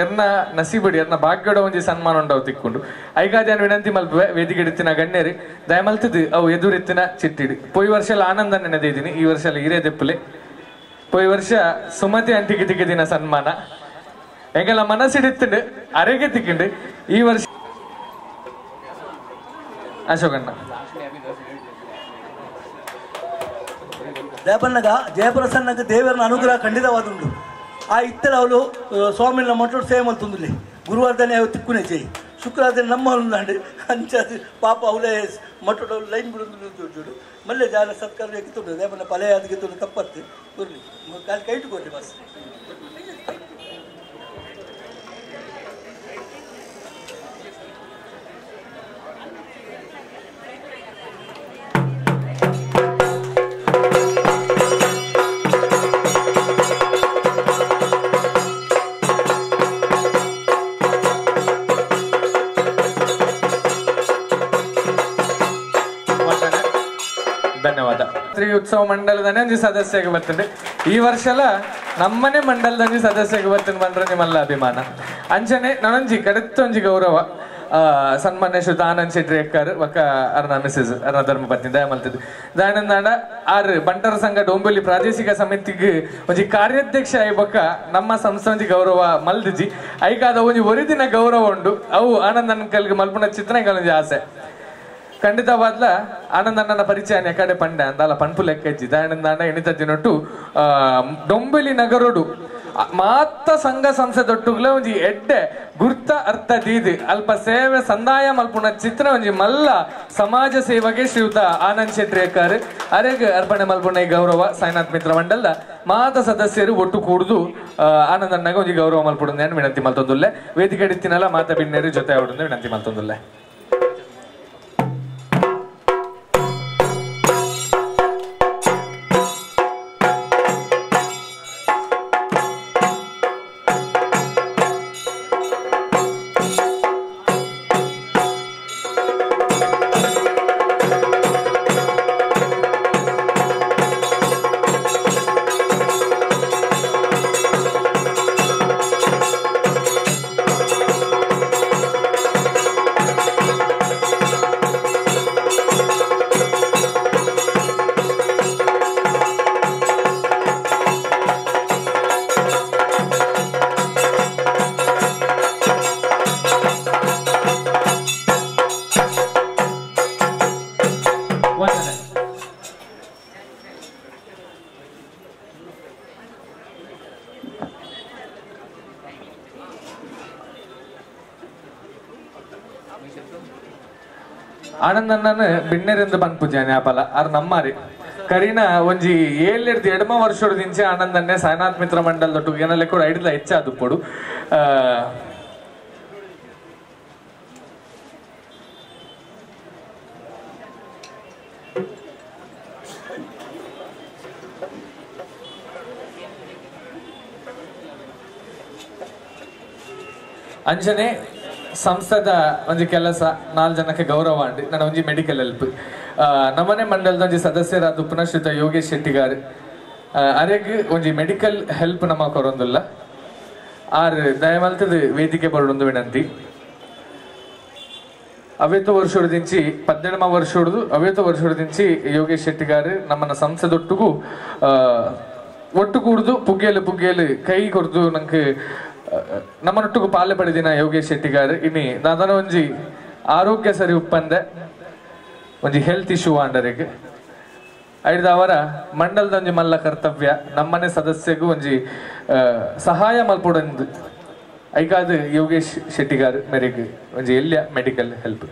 ಎರ್ನ ನಸೀಬಡಿ ಎರ್ನ ಭಾಗ್ಯಡ ಒಂಜಿ ಸನ್ಮಾನ ಉಂಡವು ತಿಕ್ಕೊಂಡು ಐಗಾದ್ಯಾನ ವಿನಂತಿ ಮಲ್ಪುವೆ ವೇದಿಕೆ ಇಡ್ತಿನ ಗಣ್ಯರಿ ದಯಮಲ್ತದ್ದು ಅವು ಎದುರಿತ್ತಿನ ಚಿಟ್ಟಿಡಿ. ಪೋಯಿ ವರ್ಷ ಎಲ್ಲ ಆನಂದ ನೆನೆದಿದ್ದೀನಿ, ಈ ವರ್ಷ ಎಲ್ಲ ಹಿರಿಯ ದೆಪ್ಪಲೆ. ಪೋಯಿ ವರ್ಷ ಸುಮತಿ ಅಂಟಿಗೆ ತಿಕ್ಕಿದಿನ ಸನ್ಮಾನ ಎಂಗೆಲ್ಲ ಮನಸ್ಸಿಡಿತ್ತುಂಡು ಅರೆಗೆ ತಿಕ್ಕಿಂಡು. ಈ ವರ್ಷ ಅಶೋಕಣ್ಣ ದೇವಣ್ಣಗ ಜಯಪ್ರಸನ್ನಗ ದೇವರನ ಅನುಗ್ರಹ ಖಂಡಿತವಾದುಂಡು. ಆ ಇತ್ತರ ಅವಳು ಸ್ವಾಮಿನ ಮಠ ಸೇವೆ ಮಲ್ತೊಂದುಲ್ಲೆ ಗುರುವಾರದಾನೆ ಅವು ತಿಕ್ಕುನೆ ಜೈ ಶುಕ್ರವಾರ ನಮ್ಮ ಅಂಡು ಅಂಚ ಪಾಪ ಅವಳೇ ಮಠ ಲೈನ್ ಬಿಡೋದು ಜೋಡು ಮಲ್ಲೆ ಜಾಲ ಸತ್ಕಾರ ಎಕ್ಕಿತುಂಡು ದೇವನ ಪಲೆ ಅದಕ್ಕೆ ತುಳು ತಪ್ಪತ್ತು ಕೊರ್ಲಿ ಕಾಲು ಕೈಟು ಕೊರ್ಲಿ ಬಸ್ ಧನ್ಯವಾದ. ಉತ್ಸವ ಮಂಡಲದ ಒಂಜಿ ಸದಸ್ಯಗೆ ಬರ್ತದೆ ಈ ವರ್ಷಲ ನಮ್ಮನೆ ಮಂಡಲದ ಒಂಜಿ ಸದಸ್ಯಗೆ ಬರ್ತದೆ ಬಂದ್ರೆ ನಿಮ್ಮಲ್ಲ ಅಭಿಮಾನ. ಅಂಚನೆ ನಾನೊಂಜಿ ಕಡೆತ್ತೊಂಜಿ ಗೌರವ ಸನ್ಮಾನ್ಯ ಶ್ರೀ ಆನಂದ್ ಶೆಟ್ಟಿ ಎಕ್ಕರ್ ಬೊಕ್ಕ ಅರ್ನ ಮಿಸಸ್ ಅರ್ನ ಧರ್ಮಪತ್ನಿ ದಯ ಮಲ್ತದ್ದು ದಾನಂದಾಂಡ ಆರ್ ಬಂಟರ ಸಂಘ ಡೊಂಬೊಲಿ ಪ್ರಾದೇಶಿಕ ಸಮಿತಿಗೆ ಒಂಜಿ ಕಾರ್ಯಾಧ್ಯಕ್ಷ ಆಯಿ ಬೊಕ್ಕ ನಮ್ಮ ಸಂಸ್ಥೆ ಒಂಜಿ ಗೌರವ ಮಲ್ದಿಜಿ ಐಕಾದ ಒಂಜಿ ಒರಿದಿನ ಗೌರವ ಉಂಡು ಅವು ಆನಂದ್ ಅಂಕಲ್ಗೆ ಮಲ್ಪುನ ಚಿತ್ರ ಒಂಜಿ ಆಸೆ ಖಂಡಿತವಾದ್ಲ ಆನಂದ್ ಅಣ್ಣನ ಪರಿಚಯ ಕಡೆ ಪಂಡೆ ಅಂದಲ್ಲ ಪನ್ಪು ಲೆಕ್ಕಜ್ಜಿ ದಾನಂದಾಂಡ ಎಣಿತ ದಿನೊಟ್ಟು ಡೊಂಬೊಲಿ ನಗರೊಡು ಮಾತ ಸಂಘ ಸಂಸ್ಥೆ ದೊಟ್ಟುಗ್ಲ ಒಂಜಿ ಎಡ್ಡೆ ಗುರ್ತ ಅರ್ಥ ದೀದ್ ಅಲ್ಪ ಸೇವೆ ಸಂದಾಯ ಮಲ್ಪುನ ಚಿತ್ರ ಒಂಜಿ ಮಲ್ಲ ಸಮಾಜ ಸೇವೆಗೆ ಶ್ರೀಯುತ ಆನಂದ್ ಶೆಟ್ಟಿ ಎಕ್ಕಾರ್ ಅರೆಗ್ ಅರ್ಪಣೆ ಮಲ್ಪುನ ಈ ಗೌರವ ಸಾಯಿನಾಥ್ ಮಿತ್ರ ಮಂಡಲದ ಮಾತ ಸದಸ್ಯರು ಒಟ್ಟು ಕೂಡುದು ಆನಂದ್ ಅಣ್ಣಗೆ ಒಂಜಿ ಗೌರವ ಮಲ್ಪುಡು ವಿನಂತಿ ಮಲ್ತೊಂದುಲ್ಲೆ. ವೇದಿಕೆ ಇತ್ತಿನಲ್ಲ ಮಾತ ಬಿನ್ನೇರು ಜೊತೆ ಅವಡು ವಿನಂತಿ ಮಲ್ತೊಂದುಲ್ಲೆ. ಆನಂದಣ್ಣನ ಬಿಣ್ಣೆರಿಂದ ಪನ್ಪುಜಾನೆ ಆಪಲ ಆರ್ ನಮ್ಮಾರಿ ಕರೀನ ಒಂಜಿ ಏಳೆಡ್ದು ಎಡಮ ವರ್ಷದ ದಿಂಚೆ ಆನಂದನ್ನೇ ಸಾಯಿನಾಥ್ ಮಿತ್ರ ಮಂಡಲ ದೊಟ್ಟು ಏನಲ್ಲ ಕೂಡ ಐಡ್ಲ ಹೆಚ್ಚಾದುಪ್ಪೊಡು. ಅಂಜನೆ ಸಂಸ್ಥೆದ ಒಂಜಿ ಕೆಲಸ ನಾಲ್ ಜನಕ್ಕೆ ಗೌರವ ಅಂಡಿ ನನ್ನ ಒಂಜಿ ಮೆಡಿಕಲ್ ಹೆಲ್ಪ್ ನಮ್ಮನೆ ಮಂಡಲದ ಒಂಜಿ ಸದಸ್ಯರಾದ ಪುನಃ ಯೋಗೇಶ್ ಶೆಟ್ಟಿಗಾರ್ ಅರೆಗ್ ಒಂಜಿ ಮೆಡಿಕಲ್ ಹೆಲ್ಪ್ ನಮ್ಮ ಕೊರೊಂದುಲ್ಲ ಆರ್ ದಯಮಲ್ತದ ವೇದಿಕೆ ಬರೋಡೊಂದು ವಿನಂತಿ. ಅವೇತು ವರ್ಷದಿಂಚಿ 18 ವರ್ಷದ್ದು ಅವೇತು ವರ್ಷದಿಂಚಿ ಯೋಗೇಶ್ ಶೆಟ್ಟಿಗಾರ್ ನಮ್ಮನ್ನ ಸಂಸ್ಥೆದೊಟ್ಟುಗೂ ಒಟ್ಟು ಕೂಡ್ದು ಪುಗ್ಗೇಲು ಪುಗ್ಗೇಲು ಕೈ ಕೊರ್ದು ನಂಗೆ ನಮ್ಮನೊಟ್ಟಿಗೂ ಪಾಲೆ ಪಡೆದಿನ ಯೋಗೇಶ್ ಶೆಟ್ಟಿಗಾರ್ ಇನಿ ದಾದನ ಒಂಜಿ ಆರೋಗ್ಯ ಸರಿ ಉಪ್ಪಂದೆ ಒಂಜಿ ಹೆಲ್ತ್ ಇಶ್ಯೂ ಆಂಡರಿಗೆ ಐಡ್ದ ಅವರ ಮಂಡಲದ ಒಂಜಿ ಮಲ್ಲ ಕರ್ತವ್ಯ ನಮ್ಮನೆ ಸದಸ್ಯಗೂ ಒಂಜಿ ಸಹಾಯ ಮಲ್ಪೊಡಂದು ಐಕಾದ ಯೋಗೇಶ್ ಶೆಟ್ಟಿಗಾರ್ ಮೇರೆಗೆ ಒಂಜಿ ಎಲ್ಲಿಯ ಮೆಡಿಕಲ್ ಹೆಲ್ಪ್.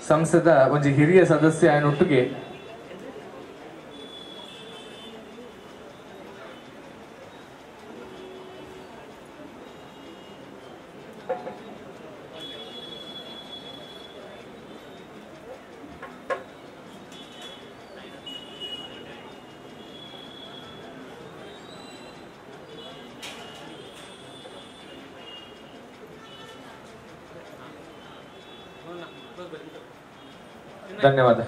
ಸಂಸದ ಒಂಜಿ ಹಿರಿಯ ಸದಸ್ಯ ಆಯನೊಟ್ಟಿಗೆ ಧನ್ಯವಾದ.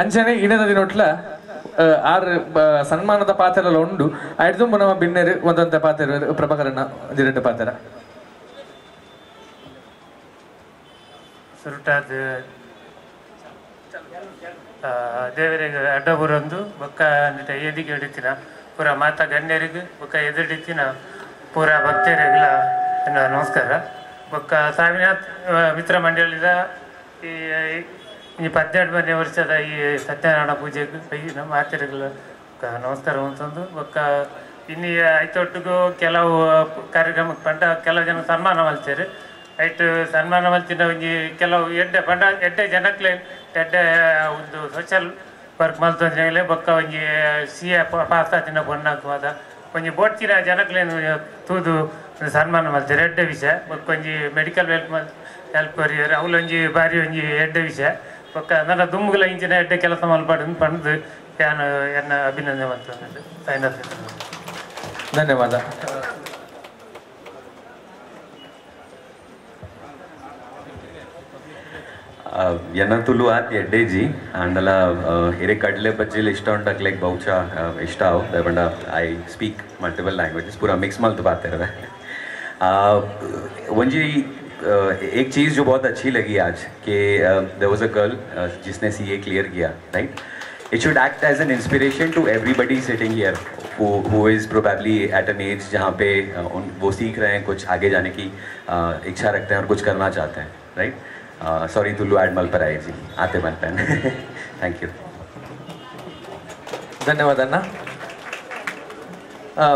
ಅಂಚನೆ ಇಣದ ದಿನೊಟ್ಲ ಆರು ಸನ್ಮಾನದ ಪಾತ್ರ ಉಂಡು ಐದು ನಮ್ಮ ಬಿನ್ನೆರು ಒಂದೊಂದ ಪಾತ್ರ ಪ್ರಭಾಕರನ ಒಂದಿರಡು ಪಾತ್ರ ಸುರುಟಾದ ದೇವರಿಗೆ ಅಡ್ಡಬುರೊಂದು ಬೊಕ್ಕ ಎದಿಗೆ ಹಿಡಿತಿನ ಪೂರ ಮಾತಾ ಗಣ್ಯರಿಗೆ ಬೊಕ್ಕ ಎದುರಿಡಿತಿನ ಪೂರ ಭಕ್ತರಿಗೆಲ್ಲ ನಮಸ್ಕಾರ. ಬೊಕ್ಕ ಸ್ವಾಮಿನಾಥ್ ಮಿತ್ರ ಮಂಡಳಿದ ಈ 18ನೇ ವರ್ಷದ ಈ ಸತ್ಯನಾರಾಯಣ ಪೂಜೆಗೆ ಮಾತೆರೆಗಳ ನಮಸ್ಕಾರ ಅಂತಂದು ಬೊಕ್ಕ ಇನ್ನು ಐತೊಟ್ಟಿಗೂ ಕೆಲವು ಕಾರ್ಯಕ್ರಮಕ್ಕೆ ಪಂಡ ಕೆಲವು ಜನ ಸನ್ಮಾನ ಮಲ್ತೇರು ಐಟ್ ಸನ್ಮಾನ ಮಲ್ತಿನ ಒಂಜಿ ಕೆಲವು ಎಡ್ಡೆ ಪಂಡ ಎಡ್ಡೆ ಜನಕ್ಲೆ ಎಡ್ಡೆ ಒಂದು ಸೋಷಿಯಲ್ ವರ್ಕ್ ಮಲ್ತೊಂದಿನಾಗಲೇ ಬೊಕ್ಕ ಒಂಜಿ ಸಿ ಎ ಪಾಸ್ ಆತಿನ ಪೊಣ್ಣಾಕುವಾದ ಒಂಜಿ ಬೋಟ್ತಿನ ಜನಕ್ಲೇನು ತೂದು ಸನ್ಮಾನ ಮಲ್ತೇರು ಎಡ್ಡೆ ವಿಷಯ. ಬೊಕ್ಕ ಒಂಜಿ ಮೆಡಿಕಲ್ ಹೆಲ್ಪ್ ಮಲ್ ಹೆಲ್ಪ್ ಕೊರಿಯರ್ ಅವಲೊಂಜಿ ಬಾರಿ ಒಂಜಿ ಎಡ್ಡೆ ವಿಷಯ. ಬೊಕ್ಕ ನನ್ನ ದುಂಬುಗಳ ಇಂಚಿನ ಎಡ್ಡೆ ಕೆಲಸ ಮಲ್ಪಾಡು ಪಂಡ್ದು ನಾನು ಎನ್ನ ಅಭಿನಂದನೆ ಮಾಡ್ತೇನೆ. ಸಾಯಿನಾಥ್ ಧನ್ಯವಾದ. ಎನ್ನ ತುಳು ಆತ್ ಎಡ್ಡೇಜಿ ಆಂಡಲ ಹಿರೇ ಕಡಲೆ ಬಜ್ಜಿಲ್ ಇಷ್ಟ ಉಂಡಕ್ ಲೈಕ್ ಬಹುಶಃ ಇಷ್ಟ ಅವು ಪಂಡ I speak multiple languages ಪೂರಾ ಮಿಕ್ಸ್ ಮಲ್ತು ಬಾತಿರೋದೆ. ಒಂಜಿ एक चीज़ जो बहुत अच्छी लगी आज कि there was a girl जिसने सीए क्लियर किया, right? It should act as an inspiration to everybody sitting here who is probably at an age जहाँ पे वो सीख रहे हैं, कुछ आगे जाने की इच्छा रखते हैं और कुछ करना चाहते हैं, राइट? सॉरी तुल्लू ऐड मल पर आए जी आते मन pen. Thank you. ಧನ್ಯವಾದ ಅಣ್ಣ.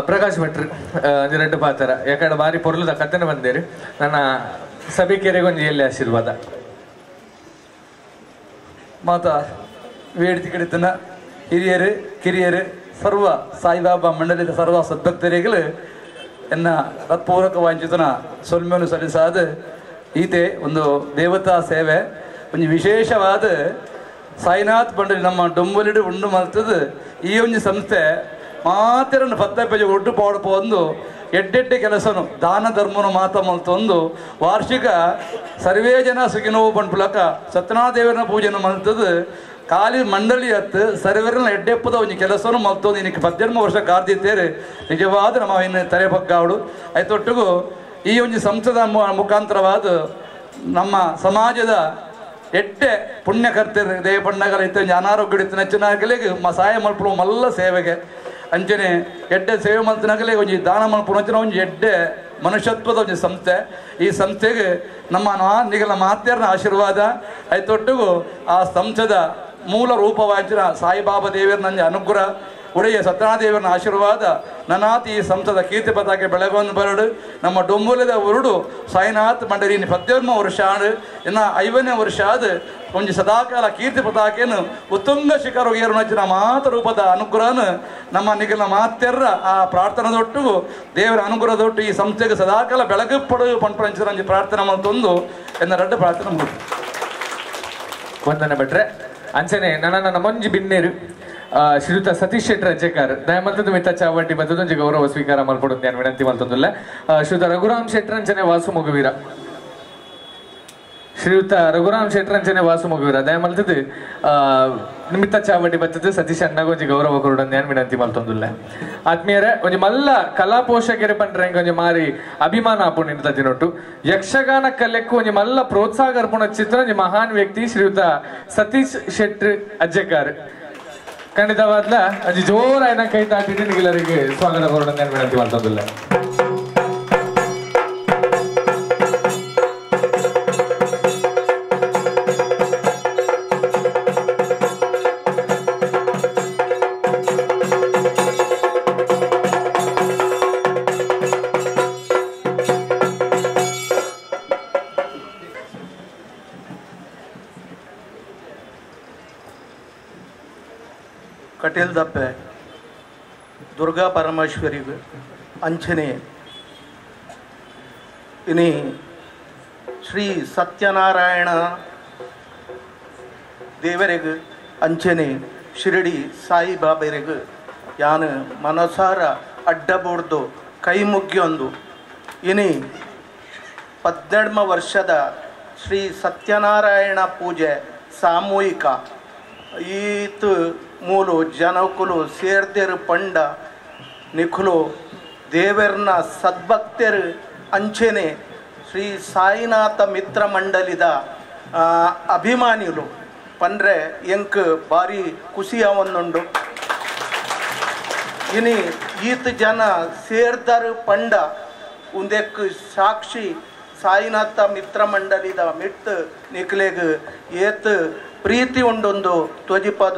ಪ್ರಕಾಶ್ ಭಟ್ರು ಒಂಜಿ ಪಾತ್ರ ಯಾಕಂದ್ರೆ ಬಾರಿ ಪೊರ್ಲುದ ಕಥೆನ ಬಂದೇರಿ ನನ್ನ ಸಭಿಕೆರೆಗೊಂಜಿ ಎಲ್ಲಿ ಆಶೀರ್ವಾದ. ಮಾತಾ ವೇಡಿತಿ ಕಡಿತನ ಹಿರಿಯರು ಕಿರಿಯರು ಸರ್ವ ಸಾಯಿಬಾಬಾ ಮಂಡಳಿದ ಸರ್ವ ಸದ್ಭಕ್ತರಿಗಳು ಎನ್ನ ತತ್ಪೂರ್ವಕ ವಾಂಚಿತನ ಸೊಲ್ಮೆಯನ್ನು ಸಲ್ಲಿಸಾದ ಈತೆ ಒಂದು ದೇವತಾ ಸೇವೆ ಒಂದು ವಿಶೇಷವಾದ ಸಾಯಿನಾಥ್ ಮಂಡಳಿ ನಮ್ಮ ಡೊಂಬಲಿಡು ಉಂಡು ಮಲ್ತದ ಈ ಒಂದು ಸಂಸ್ಥೆ ಮಾತೆರನ್ನು ಪತ್ತಪೆಜ ಒಡ್ಡು ಪಾಡಪ ಒಂದು ಎಡ್ಡೆಡ್ಡೆ ಕೆಲಸನು ದಾನ ಧರ್ಮನು ಮಾತ ಮಲ್ತೊಂದು ವಾರ್ಷಿಕ ಸರ್ವೇ ಜನ ಸುಖಿನೋ ಪಂಪುಲಕ ಸತ್ಯನಾದೇವರನ ಪೂಜೆಯನ್ನು ಮಲ್ತದ ಖಾಲಿ ಮಂಡಳಿ ಹತ್ತು ಸರ್ವರನ್ನ ಎಡ್ಡೆಪ್ಪದ ಒಂದು ಕೆಲಸನು ಮಲ್ತೊಂದು ಇನ್ನಕ್ಕೆ 18 ವರ್ಷ ಕಾರ್ದಿತ್ತೇರು ನಿಜವಾದ ನಮ್ಮ ಇನ್ನು ತಲೆ ಬಗ್ಗಾವಡು ಐತೊಟ್ಟಿಗೂ ಈ ಒಂದು ಸಂಸ್ಥೆದ ಮುಖಾಂತರವಾದ ನಮ್ಮ ಸಮಾಜದ ಎಟ್ಟೆ ಪುಣ್ಯಕರ್ತರು ದೇವಪಣ್ಣಗಳ ಇತ್ತ ಅನಾರೋಗ್ಯ ನಚ್ಚನಾಗಲಿಗೆ ಸಹಾಯ ಮಲ್ಪುವ ಮಲ್ಲ ಸೇವೆಗೆ ಅಂಚನೆ ಎಡ್ಡೆ ಸೇವೆ ಮಲ್ತನಾಗಲೇ ಒಂಜಿ ದಾನ ಮಲ್ಪುನ ಒಂಜಿ ಎಡ್ಡೆ ಮನುಷ್ಯತ್ವದ ಒಂಜಿ ಸಂಸ್ಥೆ. ಈ ಸಂಸ್ಥೆಗೆ ನಮ್ಮ ನಿಗಲ ಮಾತೆಯರನ ಆಶೀರ್ವಾದ ಐತೊಟ್ಟಿಗೂ ಆ ಸಂಸ್ಥೆದ ಮೂಲ ರೂಪವಾಂಚಿನ ಸಾಯಿಬಾಬಾ ದೇವರ ಅನುಗ್ರಹ ಒಡೆಯ ಸತ್ಯನಾದೇವರನ ಆಶೀರ್ವಾದ ನನಾತ್ ಈ ಸಂಸ್ಥದ ಕೀರ್ತಿ ಪತಾಕೆ ಬೆಳಗೊಂದು ಬರಡು ನಮ್ಮ ಡೊಂಬುಲದ ಉರುಡು ಸಾಯಿನಾಥ್ ಮಂಡಳಿ 18 ವರ್ಷ ಆಡು ಇನ್ನು 50ನೇ ವರ್ಷ ಆದ ಒಂಜಿ ಸದಾಕಾಲ ಕೀರ್ತಿ ಪತಾಕೆಯನ್ನು ಉತ್ತುಂಗ ಶಿಖರ ಏರುನಚ್ಚಿನ ಮಾತ ರೂಪದ ಅನುಗ್ರಹನ ನಮ್ಮ ನಿಗಲ ಮಾತೆರ್ರ ಆ ಪ್ರಾರ್ಥನೆದೊಟ್ಟು ದೇವರ ಅನುಗ್ರಹದೊಟ್ಟು ಈ ಸಂಸ್ಥೆಗೆ ಸದಾಕಾಲ ಬೆಳಗು ಪಡು ಪಂಪಂಚಿನ ಒಂಜಿ ಪ್ರಾರ್ಥನೆ ಮಲ್ತೊಂದು ಎನ್ನ ರಡ್ಡು ಪ್ರಾರ್ಥನೆ ಮುಗಿತು. ವಂದನೆ ಭಟ್ರೆ. ಅಂಚನೆ ನನ್ನ ಮಂಜಿ ಬಿನ್ನೇರು ಶ್ರೀಯುತ ಸತೀಶ್ ಶೆಟ್ಟರ್ ಅಜ್ಜೆಕಾರ್ ದಯಮಲ್ತದ ಮಿತ್ತ ಚಾವಟಿ ಬದ್ದೊಂಜಿ ಗೌರವ ಸ್ವೀಕಾರ ಮಲ್ಪೊಡು ನಾನು ವಿನಂತಿ ಮಲ್ತೊಂದುಲ್ಲ. ಶ್ರೀಯುತ ರಘುರಾಮ್ ಶೆಟ್ಟರ್ ಅಂಚನೆ ವಾಸು ಮೊಗವೀರ ಶ್ರೀಯುತ ರಘುರಾಮ್ ಶೆಟ್ಟರ್ ಅಂಚನೆ ವಾಸು ಮೊಗವೀರ ದಯಮಲ್ತದ ನಿಮಿತ್ತ ಚಾವಟಿ ಬತ್ತದ ಸತೀಶ್ ಅಣ್ಣಗೊಂಜಿ ಗೌರವ ಕೊರಡು ನಾನು ವಿನಂತಿ ಮಲ್ತೊಂದುಲ್ಲ. ಆತ್ಮೀಯರೇ ಒಂಜಿ ಮಲ್ಲ ಕಲಾ ಪೋಷಕರು ಪಂಡ್ರೆ ಒಂಜಿ ಮಾರಿ ಅಭಿಮಾನ ಆಪುಂಡು ದಿನೊಟ್ಟು ಯಕ್ಷಗಾನ ಕಲೆಕ್ಕು ಒಂಜಿ ಮಲ್ಲ ಪ್ರೋತ್ಸಾಹ ಅರ್ಪಣ ಚಿತ್ರ ಒಂಜಿ ಮಹಾನ್ ವ್ಯಕ್ತಿ ಶ್ರೀಯುತ ಸತೀಶ್ ಶೆಟ್ಟರ್ ಅಜ್ಜೆಕಾರ್ ಖಂಡಿತವಾದ್ಲ ಅಂಜಿ ಜೋರಾಯನ ಕೈ ತಾಟಿಟ್ಟು ನಿಗೆಲ್ಲರಿಗೆ ಸ್ವಾಗತ ಕೊರಡು ನಾನು ವಿನಂತಿ ಮಲ್ತೊಂದುಲ್ಲ. ಕಟೀಲ್ ದಪ್ಪೆ ದುರ್ಗಾ ಪರಮೇಶ್ವರಿ ಅಂಚನೆ ಇನಿ ಶ್ರೀ ಸತ್ಯನಾರಾಯಣ ದೇವರೆಗ್ ಅಂಚನೆ ಶಿರಡಿ ಸಾಯಿಬಾಬೆರೆಗ್ ಯಾನು ಮನಸಾರ ಅಡ್ಡಬೋಡ್ದು ಕೈ ಮುಗ್ಯೊಂದು ಇನಿ 12 ವರ್ಷದ ಶ್ರೀ ಸತ್ಯನಾರಾಯಣ ಪೂಜೆ ಸಾಮೂಹಿಕ ಈತ ಮೂಲು ಜನಕುಲು ಸೇರ್ದೆರು ಪಂಡ ನಿಖುಲು ದೇವರ್ನ ಸದ್ಭಕ್ತರು ಅಂಚೆನೆ ಶ್ರೀ ಸಾಯಿನಾಥ ಮಿತ್ರ ಮಂಡಲಿದ ಅಭಿಮಾನಿಗಳು ಪಂಡ್ರೆ ಎಂಕ್ ಭಾರಿ ಖುಷಿಯಾವನ್ನುಂಡು. ಇನಿ ಈತ ಜನ ಸೇರ್ದರು ಪಂಡ ಉಂದೆಕ್ ಸಾಕ್ಷಿ ಸಾಯಿನಾಥ ಮಿತ್ರ ಮಂಡಲಿದ ಮಿಟ್ ನಿಕ್ಲೆಗ್ ಏತ್ ಪ್ರೀತಿ ಉಂಡೊಂದು ತೋಜಿಪಾದ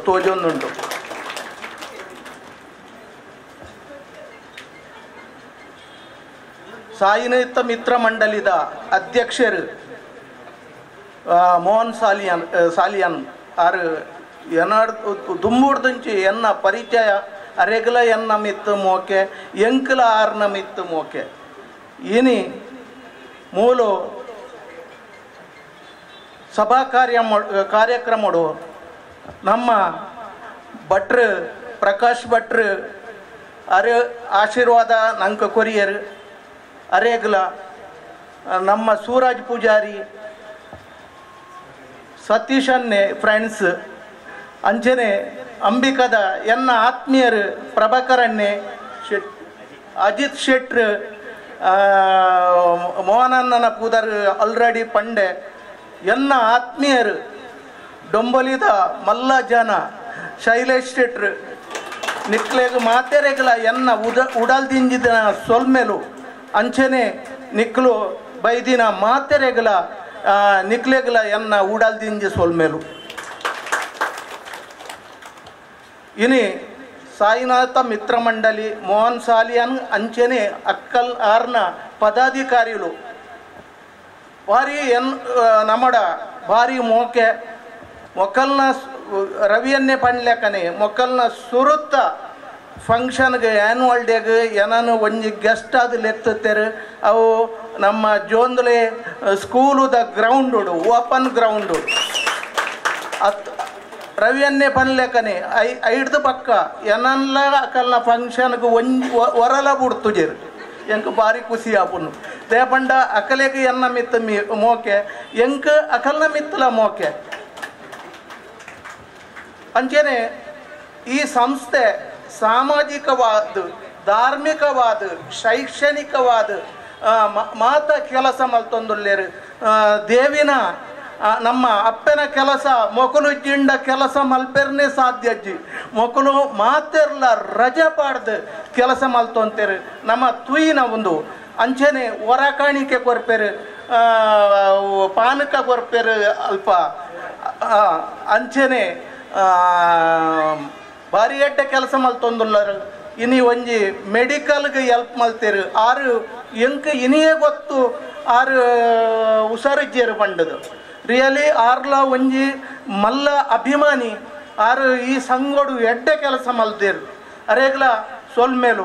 ತೋಜೊಂದುಂಡು. ಸಾಯಿನಾಥ ಮಿತ್ರ ಮಂಡಲಿದ ಅಧ್ಯಕ್ಷರು ಮೋಹನ್ ಸಾಲಿಯಾನ್ ಸಾಲಿಯಾನ್ ಆರು ಎನ್ನಾಡ್ ದುಮ್ಮೂಡ್ದಂಚಿ ಎನ್ನ ಪರಿಚಯ ಅರೆಗಲ ಎನ್ನ ಮಿತ್ತು ಮೋಕೆ ಎಂಕಲ ಆರ್ನ ಮಿತ್ತು ಮೋಕೆ. ಇನಿ ಮೂಲು ಸಭಾ ಕಾರ್ಯಕ್ರಮಡು ನಮ್ಮ ಭಟ್ರು ಪ್ರಕಾಶ್ ಭಟ್ರು ಅರೆ ಆಶೀರ್ವಾದ ನಂಕ ಕೊರಿಯರ್ ಅರೇಗಲ ನಮ್ಮ ಸೂರಜ್ ಪೂಜಾರಿ ಸತೀಶನ್ನೇ ಫ್ರೆಂಡ್ಸ್ ಅಂಚನೆ ಅಂಬಿಕದ ಎನ್ನ ಆತ್ಮೀಯರು ಪ್ರಭಾಕರನ್ನೇ ಶೆಟ್ ಅಜಿತ್ ಶೆಟ್ರು ಮೋಹನಣ್ಣನ ಪೂದರ್ ಆಲ್ರೆಡಿ ಪಂಡೆ ಎನ್ನ ಆತ್ಮೀಯರು ಡೊಂಬಲಿದ ಮಲ್ಲ ಜನ ಶೈಲೇಶ್ ಶೆಟ್ರು ನಿಕ್ಲೆಗ್ ಮಾತೆರೆಗಲ ಎನ್ನ ಉಡಲ್ದಿಂಜಿದ ಸೊಲ್ಮೆಲು ಅಂಚನೆ ನಿಕ್ಲು ಬೈದಿನ ಮಾತೆರೆಗಲ ನಿಕ್ಲೆಗಲ ಎನ್ನ ಉಡಲ್ದಿಂಜಿ ಸೊಲ್ಮೆಲು. ಇನಿ ಸಾಯಿನಾಥ ಮಿತ್ರ ಮಂಡಲಿ ಮೋಹನ್ ಸಾಲಿಯಾನ್ ಅಂಚನೆ ಅಕ್ಕಲ್ ಆರ್ನ ಪದಾಧಿಕಾರಿಗಳು ಭಾರಿ ಎನ್ ನಮಡ ಭಾರಿ ಮೋಕೆ ಮೊಕ್ಕಲ್ನ ರವಿಯನ್ನೇ ಪಂಡ್ಲೆಕ್ಕನೆ ಮೊಕ್ಕಲ್ನ ಸುರುತ್ತ ಫಂಕ್ಷನ್ಗೆ ಆ್ಯನ್ಯುವಲ್ ಡೇಗೆ ಏನಾನು ಒಂಜಿ ಗೆಸ್ಟ್ ಆದ ಲೆತ್ತುತ್ತೇರು ಅವು ನಮ್ಮ ಜೋಂದ್ಲೆ ಸ್ಕೂಲುದ ground open ground ಅತ್ ರವಿಯನ್ನೇ ಪನ್ಲೆಕ್ಕನೆ ಐಡ್ದು ಪಕ್ಕ ಏನಲ್ಲ ಅಕಲ್ನ ಫಂಕ್ಷನ್ಗೆ ಒಂಜಿ ಹೊರಲ ಬಿಡ್ತುಜೇರು ಎಂಕ್ ಭಾರಿ ಖುಷಿ ಆಪುನು ದೇಪಂಡ ಅಕಲೆಗೆ ಎನ್ನ ಮಿತ್ತ ಮೋಕೆ ಎಂಕ್ ಅಕಲ್ನ ಮಿತ್ತಲ ಮೋಕೆ. ಅಂಚನೆ ಈ ಸಂಸ್ಥೆ ಸಾಮಾಜಿಕವಾದ ಧಾರ್ಮಿಕವಾದ ಶೈಕ್ಷಣಿಕವಾದ ಮಾತ ಕೆಲಸ ಮಲ್ತೊಂದುಲ್ಲೇರು ದೇವಿನ ನಮ್ಮ ಅಪ್ಪನ ಕೆಲಸ ಮೊಕಲು ಜಿಂಡ ಕೆಲಸ ಮಲ್ಪೆರ್ನೆ ಸಾಧ್ಯ ಅಜ್ಜಿ ಮೊಕಲು ಮಾತೆರ್ಲ ರಜೆ ಪಾಡ್ದು ಕೆಲಸ ಮಲ್ತೊಂತೇರು ನಮ್ಮ ತುಯಿನ ಒಂದು ಅಂಚನೆ ಹೊರ ಕಾಣಿಕೆ ಕೊರ್ಪೇರು ಪಾನಕ ಕೊರ್ಪೇರು ಅಲ್ಪ ಅಂಚನೆ ಭಾರಿ ಎಡ್ಡೆ ಕೆಲಸ ಮಲ್ತೊಂದುಲ್ಲರು. ಇನಿ ಒಂಜಿ ಮೆಡಿಕಲ್ಗೆ ಎಲ್ಪ್ ಮಲ್ತೇರು ಆರು ಎಂಕ್ ಇನಿಯೇ ಗೊತ್ತು ಆರು ಹುಷಾರಿಜ್ಜೇರು ಪಂಡದು ರಿಯಲಿ ಆರ್ಲ ಒಂಜಿ ಮಲ್ಲ ಅಭಿಮಾನಿ ಆರು ಈ ಸಂಗೋಡು ಎಡ್ಡೆ ಕೆಲಸ ಮಲ್ತೇರು ಅರೇಗ್ಲ ಸೊಲ್ಮೇಲು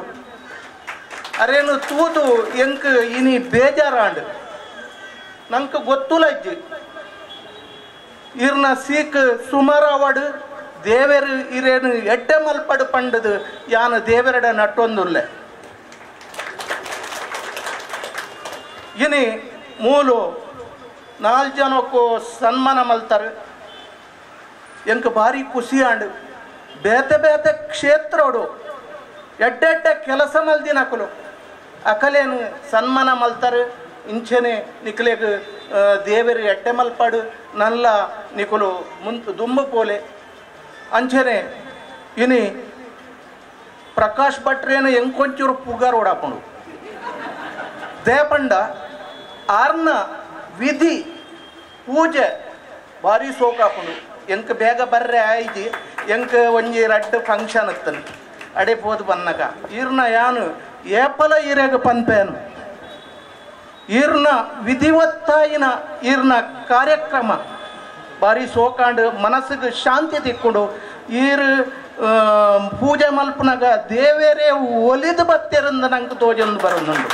ಅರೇನು ತೂದು ಎಂಕ್ ಇನಿ ಬೇಜಾರಾಂಡ್ ನಂಗೆ ಗೊತ್ತುಲ ಅಜ್ಜಿ ಇರ್ನ ಸೀಕ್ ಸುಮಾರು ದೇವರು ಇರೇನು ಎಡ್ಡೆ ಮಲ್ಪಡು ಪಂಡದು ಯಾನು ದೇವರಡ ನಟ್ಟೊಂದುಲ್ಲೆ. ಇನಿ ಮೂಲು 4 ಜನಕ್ಕೂ ಸನ್ಮಾನ ಮಲ್ತಾರೆ ಎಂಕ್ ಭಾರಿ ಖುಷಿ ಆಂಡು ಬೇತೆ ಬೇತೆ ಕ್ಷೇತ್ರೋಡು ಎಡ್ಡೆಡ್ಡೆ ಕೆಲಸ ಮಲ್ದಿನಕಲು ಅಕಲೇನು ಸನ್ಮಾನ ಮಲ್ತಾರೆ ಇಂಚನೆ ನಿಕ್ಲೆಗ್ ದೇವರು ಎಡ್ಡೆ ಮಲ್ಪಾಡು ನಲ್ಲ ನಿಕುಲು ಮುಂತು ದುಂಬು ಪೋಲೆ ಅಂಚನೆ ಇನಿ ಪ್ರಕಾಶ್ ಭಟ್ರೇನು ಎಂಕೊಂಚೂರು ಪುಗಾರ್ ಓಡಾಪುಂಡು ದೇಪಂಡ ಆರ್ನ ವಿಧಿ ಪೂಜೆ ಭಾರಿ ಸೋಕಾಪುಂಡು ಎಂಕ್ ಬೇಗ ಬರ್ರೆ ಆಯ್ತು ಎಂಕ್ ಒಂಜಿ ರಡ್ಡು ಫಂಕ್ಷನ್ ಇತ್ತನು ಅಡೆ ಪೋದು ಬನ್ನಗ ಈರ್ನ ಯಾನು ಏಪಲ ಈರೆಗ ಪನ್ಪೇನು ಈರ್ನ ವಿಧಿವತ್ತಾಯಿನ ಈರ್ನ ಕಾರ್ಯಕ್ರಮ ಭಾರಿ ಸೋಕಾಂಡು ಮನಸ್ಸಿಗೆ ಶಾಂತಿ ತಿಕ್ಕೊಂಡು ಈರು ಪೂಜೆ ಮಲ್ಪನಾಗ ದೇವೇರೇ ಒಲಿದು ಬತ್ತೆರಂದ ನಂಗೆ ತೋಜೊಂದು ಬರೋದುಂಡು.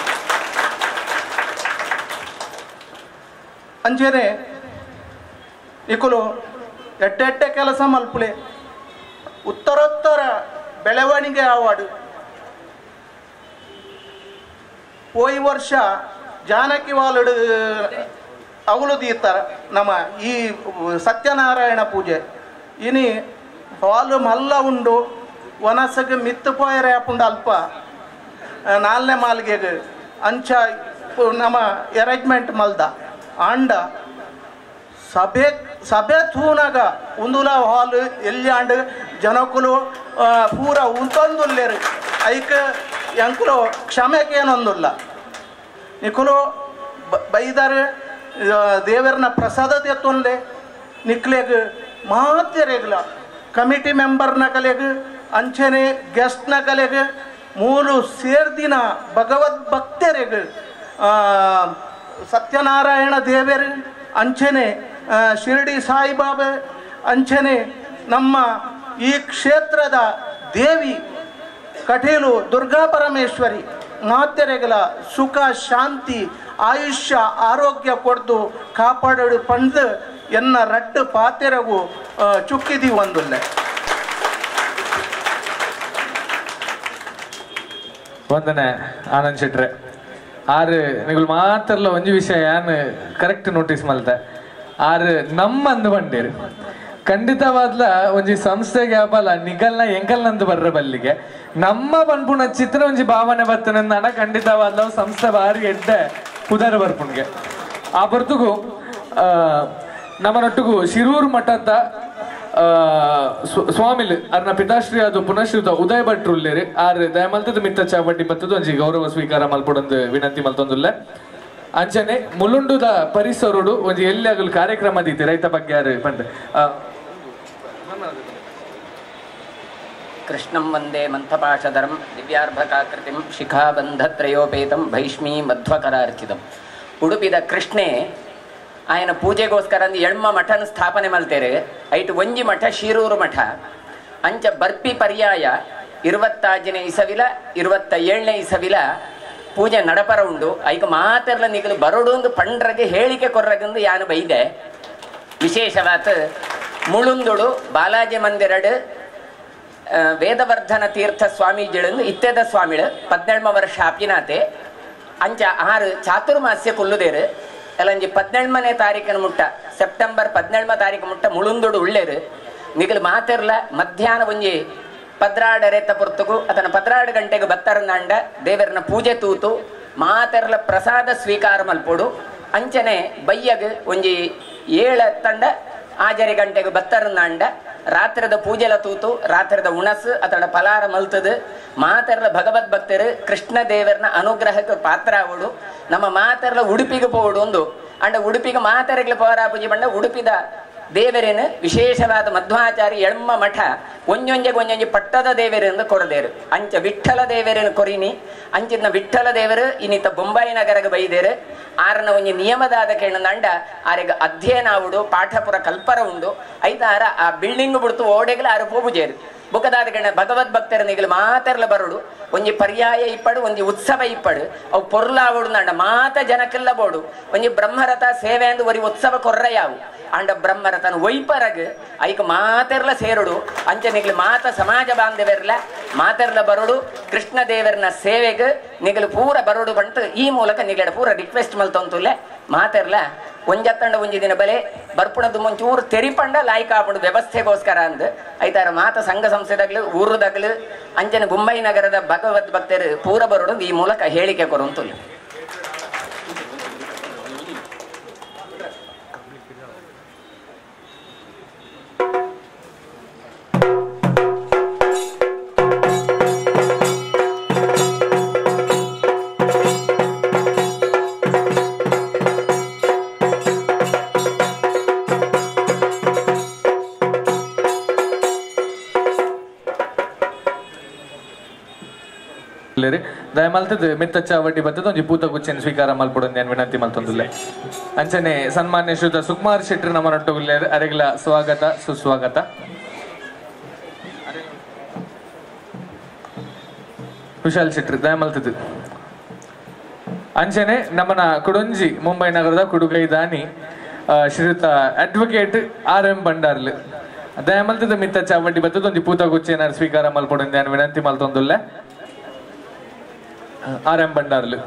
ಅಂಚನೆ ನಿಕುಲು ಎಡ್ಡೆ ಎಡ್ಡೆ ಕೆಲಸ ಮಲ್ಪುಲೆ ಉತ್ತರೋತ್ತರ ಬೆಳವಣಿಗೆ ಆವಾಡು. ಪೋಯಿ ವರ್ಷ ಜಾನಕಿ ವಾಲಡು ಅವಳು ದೀತಾರ ನಮ್ಮ ಈ ಸತ್ಯನಾರಾಯಣ ಪೂಜೆ ಇನಿ ಹಾಲು ಮಲ್ಲ ಉಂಡು ವನಸಗೆ ಮಿತ್ತು ಪೋಯರೆ ಆಪುಂಡು ಅಲ್ಪ ನಾಲ್ನೇ ಮಾಲ್ಗೆಗೆ ಅಂಚ ನಮ್ಮ ಅರೇಂಜ್ಮೆಂಟ್ ಮಲ್ದ ಆಂಡ ಸಭೆ ಸಭೆ ತೂನಾಗ ಉಂದುಲ ಹಾಲ್ ಎಲ್ಲಿ ಆಂಡ್ ಜನಕುಲು ಪೂರ ಉಂತೊಂದುಲ್ಲೇರು ಐಕ್ ಎಂಕುಲು ಕ್ಷಮೆಗೆ ಏನೊಂದುಲ್ಲ ನಿಕುಲು ಬೈದಾರೆ ದೇವರನ್ನ ಪ್ರಸಾದ ತೆತ್ತೊಂದೆ ನಿಕ್ಲೆಗ್ ಮಾತೆರೆಗ್ಲ ಕಮಿಟಿ ಮೆಂಬರ್ನ ಕಲೆಗ್ ಅಂಚನೆ ಗೆಸ್ಟ್ನ ಕಲೆಗ್ ಮೂಲು ಸೇರ್ದಿನ ಭಗವದ್ ಭಕ್ತರೆಗ್ ಸತ್ಯನಾರಾಯಣ ದೇವರು ಅಂಚನೆ ಶಿರಡಿ ಸಾಯಿಬಾಬಾ ಅಂಚನೆ ನಮ್ಮ ಈ ಕ್ಷೇತ್ರದ ದೇವಿ ಕಟೀಲು ದುರ್ಗಾ ಪರಮೇಶ್ವರಿ ಮಾತೆರೆಗಳ ಸುಖ ಶಾಂತಿ ಆಯುಷ್ಯ ಆರೋಗ್ಯ ಕೊಡ್ದು ಕಾಪಾಡಡು ಪಂದು ಎನ್ನ ರಟ್ಟು ಪಾತೆರಗು ಚುಕ್ಕಿದಿ ಒಂದುಲ್ಲೆ. ವಂದನೆ ಆನಂದ್ ಶೆಟ್ರೆ. ಆರು ನಿಗಳು ಮಾತ್ರಲ್ಲ ಒಂಜಿ ವಿಷಯ ಯಾನ್ ಕರೆಕ್ಟ್ ನೋಟಿಸ್ ಮಲ್ತೆ ಆರು ನಮ್ಮಂದು ಬಂಡೇರು ಖಂಡಿತವಾದ್ಲ ಒಂಜಿ ಸಂಸ್ಥೆಗೆ ಆಪಲ್ಲ ನಿಗಲ್ನ ಎಂಕಲ್ನಂದು ಬರ್ರ ಬಲ್ಲಿಗೆ ನಮ್ಮ ಪನ್ಪುನ ಚಿತ್ರ ಒಂಜಿ ಭಾವನೆ ಬತ್ತನ ಖಂಡಿತವಾದ್ಲ ಸಂಸ್ಥೆ ಬಾರಿ ಎಡ್ಡೆ ಪುದರ್ ಬರ್ಪುನ್ಗೆ. ಆ ಬರ್ತುಗು ನಮ್ಮನೊಟ್ಟಿಗೂ ಶಿರೂರು ಮಠದ ಸ್ವಾಮಿಲ್ ಅರ್ನ ಪಿತಾಶ್ರೀ ಅದು ಪುನಶ್ರೀತ ಉದಯ ಭಟ್ರು ಉಲ್ಲೇರಿ ಆರ್ ದಯಮಲ್ತದ ಮಿತ್ತ ಚಾವಟಿ ಬತ್ತದ ಒಂಜಿ ಗೌರವ ಸ್ವೀಕಾರ ಮಲ್ಪೊಡೊಂದು ವಿನಂತಿ ಮಲ್ತೊಂದುಲ್ಲೆ. ಅಂಚನೆ ಮುಲುಂಡುದ ಪರಿಸರುಡು ಒಂಜಿ ಎಲ್ಲಿ ಆಗಲು ಕಾರ್ಯಕ್ರಮ ದೀತಿ ರೈತ ಬಗ್ಗೆ ಯಾರು ಪಂಡ. ಕೃಷ್ಣಂ ವಂದೇ ಮಂಥಪಾಶಧರಂ ದಿವ್ಯಾರ್ಭಕಾಕೃತಿಂ ಶಿಖಾಬಂಧತ್ರಯೋಪೇತಂ ಭೈಷ್ಮೀ ಮಧ್ವಕರಾರ್ಚಿತಂ. ಉಡುಪಿದ ಕೃಷ್ಣೆ ಆಯನ ಪೂಜೆಗೋಸ್ಕರ ಅಂದು ಎಳ್ಮ ಮಠನ ಸ್ಥಾಪನೆ ಮಲ್ತೇರೆ. ಐಟು ಒಂಜಿ ಮಠ ಶಿರೂರು ಮಠ ಅಂಚ ಬರ್ಪಿ ಪರ್ಯಾಯ 25ನೇ ಇಸವಿಲ 27ನೇ ಇಸವಿಲ ಪೂಜೆ ನಡಪರ ಉಂಡು. ಐಕ ಮಾತೆರ್ಲ ನಿಗಲು ಬರೋಡು ಒಂದು ಪಂಡ್ರಗೆ ಹೇಳಿಕೆ ಕೊರ್ರಗಂದು ಯಾನು ಬೈದೆ. ವಿಶೇಷವಾದ ಮುಳುಂದುಡು ಬಾಲಾಜಿ ಮಂದಿರಡು ವೇದವರ್ಧನ ತೀರ್ಥ ಸ್ವಾಮೀಜಿಳಂದು ಇತ್ತೆದ ಸ್ವಾಮಿಳು 17 ವರ್ಷ ಅಪಿನಾತೆ ಅಂಚ ಆರು ಚಾತುರ್ಮಾಸ್ಯ ಕುಲ್ಲುದೇರು ಅಲ್ಲಂಜಿ 17ನೇ ತಾರೀಕಿನ ಮುಟ್ಟ ಸೆಪ್ಟೆಂಬರ್ 17 ತಾರೀಕು ಮುಟ್ಟ ಮುಳುಂದುಡು ಉಳ್ಳೇರು. ನಿಗಲು ಮಾತೆರ್ಲ ಮಧ್ಯಾಹ್ನ ಒಂಜಿ 12:30 ಪೊರ್ತುಗು ಅದನ್ನ 12 ಗಂಟೆಗೆ ಬತ್ತರನಾಂಡ ದೇವರನ್ನ ಪೂಜೆ ತೂತು ಮಾತೆರ್ಲ ಪ್ರಸಾದ ಸ್ವೀಕಾರ ಮಲ್ಪೊಡು. ಅಂಚನೆ ಬಯ್ಯಗ್ ಒಂಜಿ 7 ತಂಡ 6 ಗಂಟೆಗೆ ಬತ್ತರನಾಂಡ ರಾತ್ರದ ಪೂಜೆಲ ತೂತು ರಾತ್ರದ ಉಣಸು ಅದರ ಫಲಾರ ಮಲ್ತದು ಮಾತೆರ್ಲ ಭಗವದ್ ಭಕ್ತರು ಕೃಷ್ಣ ದೇವರನ್ನ ಅನುಗ್ರಹಕ್ಕೆ ಪಾತ್ರ ಆವಡು. ನಮ್ಮ ಮಾತೆರ್ಲ ಉಡುಪಿಗೆ ಪೋಡು ಒಂದು ಅಂಡ ಉಡುಪಿಗೆ ಮಾತೆರಗ್ಲ ಪೋರಾ ಪೂಜೆ ಬಂಡ ಉಡುಪಿದ ದೇವರೇನು ವಿಶೇಷವಾದ ಮಧ್ವಾಚಾರಿ ಎಳ್ಮ ಮಠ ಒಂಜೊಂಜೆಗೆ ಒಂಜೊಂಜಿ ಪಟ್ಟದ ದೇವರೆಂದು ಕೊರದೇರು. ಅಂಚ ವಿಠಲ ದೇವರೇನು ಕೊರಿನಿ ಅಂಚಿನ ವಿಠಲ ದೇವರು ಇನ್ನಿತ ಬೊಂಬಾಯಿ ನಗರಗೆ ಬೈದೇರು. ಆರನ ಒಂಜಿ ನಿಯಮದಾದ ಕೇಳಂಡ ಆರೆಗೆ ಅಧ್ಯಯನ ಆವುಡು ಪಾಠಪುರ ಕಲ್ಪರ ಉಂಡು ಐತಾರ ಆ ಬಿಲ್ಡಿಂಗ್ ಬಿಡ್ತು ಓಡೆಗಲ ಆರು ಪೋಬುಜೇರು. ಬುಕದಾದ ಕಣ ಭಗವದ್ ಭಕ್ತರ ನಿಗಲು ಮಾತೆರ್ಲ ಬರುಡು ಒಂಜಿ ಪರ್ಯಾಯ ಇಪ್ಪಡು ಒಂಜಿ ಉತ್ಸವ ಇಪ್ಪಡು ಅವು ಪೊರ್ಲಾವಡು ನಂಡ ಮಾತ ಜನಕ್ಕೆಲ್ಲ ಬೋಡು ಒಂಜಿ ಬ್ರಹ್ಮರಥ ಸೇವೆ ಅಂದು ಒರಿ ಉತ್ಸವ ಕೊರ್ರಯಾವು ಅಂಡ ಬ್ರಹ್ಮರಥನ ಒಯ್ಪರಗ್ ಐಕ ಮಾತೆರ್ಲ ಸೇರುಡು. ಅಂಚ ನಿಗಲು ಮಾತ ಸಮಾಜ ಬಾಂಧವ್ಯರ್ಲ ಮಾತೆರ್ಲ ಬರುಡು ಕೃಷ್ಣ ದೇವರನ ಸೇವೆಗೆ ನಿಗಲು ಪೂರ ಬರುಡು ಬಂತು ಈ ಮೂಲಕ ನಿಗಡ ಪೂರ ರಿಕ್ವೆಸ್ಟ್ ಮಲ್ತೊಂತುಲ್ಲೆ. ಮಾತೆರ್ಲ ಒಂಜತ್ತಂಡ ಒಂಜಿ ದಿನ ಬಲೆ ಬರ್ಪುಣದ್ದು ಮುಂಚೂರು ತೆರಿಪಂಡ ಲಾಯ್ಕ ಆಪುಂಡು ವ್ಯವಸ್ಥೆಗೋಸ್ಕರ ಅಂದ್ ಐತಾರ ಮಾತ ಸಂಘ ಸಂಸ್ಥೆದಾಗ್ಲು ಊರುದಾಗ್ಲು ಅಂಚನೆ ಬೊಂಬೈ ನಗರದ ಭಗವದ್ ಭಕ್ತರು ಪೂರ ಬರುಡು ಈ ಮೂಲಕ ಹೇಳಿಕೆ ಕೊರುಂತುಲ್ಲೆ. ದಯಮಲ್ತದ ಮಿತ್ತ ಚಾವಟಿ ಬತ್ತದ ಒಂಜಿ ಪೂತ ಗುಚ್ಚೆನ್ ಸ್ವೀಕಾರ ಮಲ್ಪೊಡೊಂದು ಯಾನ್ ವಿನಂತಿ ಮಲ್ತೊಂದುಲ್ಲೆ. ಅಂಚನೆ ಸನ್ಮಾನ್ಯ ಶ್ರೀಯುತ ಸುಕುಮಾರ್ ಶೆಟ್ಟಿ ನಮ್ಮನೊಟ್ಟುಗುಲ್ಲೆರ್ ಅರೆಗ್ಲ ಸ್ವಾಗತ ಸುಸ್ವಾಗತ. ವಿಶಾಲ್ ಶೆಟ್ಟಿ ದಯಮಲ್ತದ. ಅಂಚನೆ ನಮ್ಮನ ಕುಡೊಂಜಿ ಮುಂಬೈ ನಗರದ ಕುಡುಗೈ ದಾನಿ ಶ್ರೀಯುತ ಅಡ್ವೊಕೇಟ್ ಆರ್ ಎಂ ಭಂಡಾರ್ಲು ದಯಮಲ್ತದ ಮಿತ್ತ ಚಾವಡ್ಡಿ ಬತ್ತದೊಂಜಿ ಪೂತಗುಚ್ಚೇನಾರ್ ಸ್ವೀಕಾರ ಮಲ್ಪೊಡು ಧ್ಯಾನ ವಿನಂತಿ ಮಲ್ತೊಂದುಲ್ಲೆ ಆರ್ ಎಂ ಭಂಡಾರ್ಲು.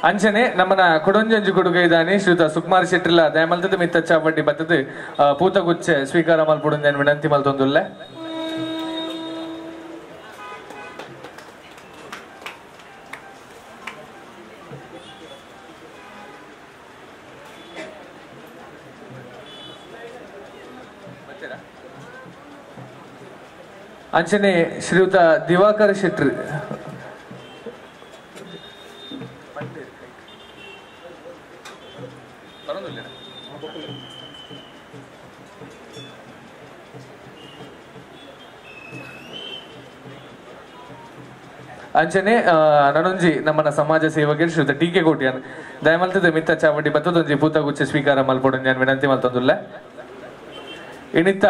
ಅಂಚನೆ ನಮ್ಮನ ಕೊಡೊಂಜಂಜು ಕೊಡುಗೆ ಇದ್ದಾನೆ ಶ್ರೀಯುತ ಸುಕುಮಾರ್ ಶೆಟ್ಟಿಲ ದಯಮಲ್ತದ ಮಿತ್ತ ಚಾವಡ್ಡಿ ಬತ್ತದ ಪೂತಗುಚ್ಚೆ ಸ್ವೀಕಾರ ಮಲ್ಪೊಡು ಧ್ಯಾನ ವಿನಂತಿ ಮಲ್ತೊಂದುಲ್ಲೆ. ಅಂಚನೆ ಶ್ರೀಯುತ ದಿವಾಕರ್ ಶೆಟ್ರು ಅಂಚನೆ ನನೊಂಜಿ ನಮ್ಮನ ಸಮಾಜ ಸೇವಕರು ಶ್ರೀಯುತ ಟಿ ಕೆ ಕೋಟ್ಯಾನ್ ದಯಮಲ್ತದ ಮಿತ್ತ ಚಾವಡಿ ಬತ್ತದೊಂಜಿ ಪೂತಗುಚ್ಚೆ ಸ್ವೀಕಾರ ಮಲ್ಪೊಡು ನಾನು ವಿನಂತಿ ಮಲ್ತೊಂದುಲ್ಲೆ. ಇನಿತ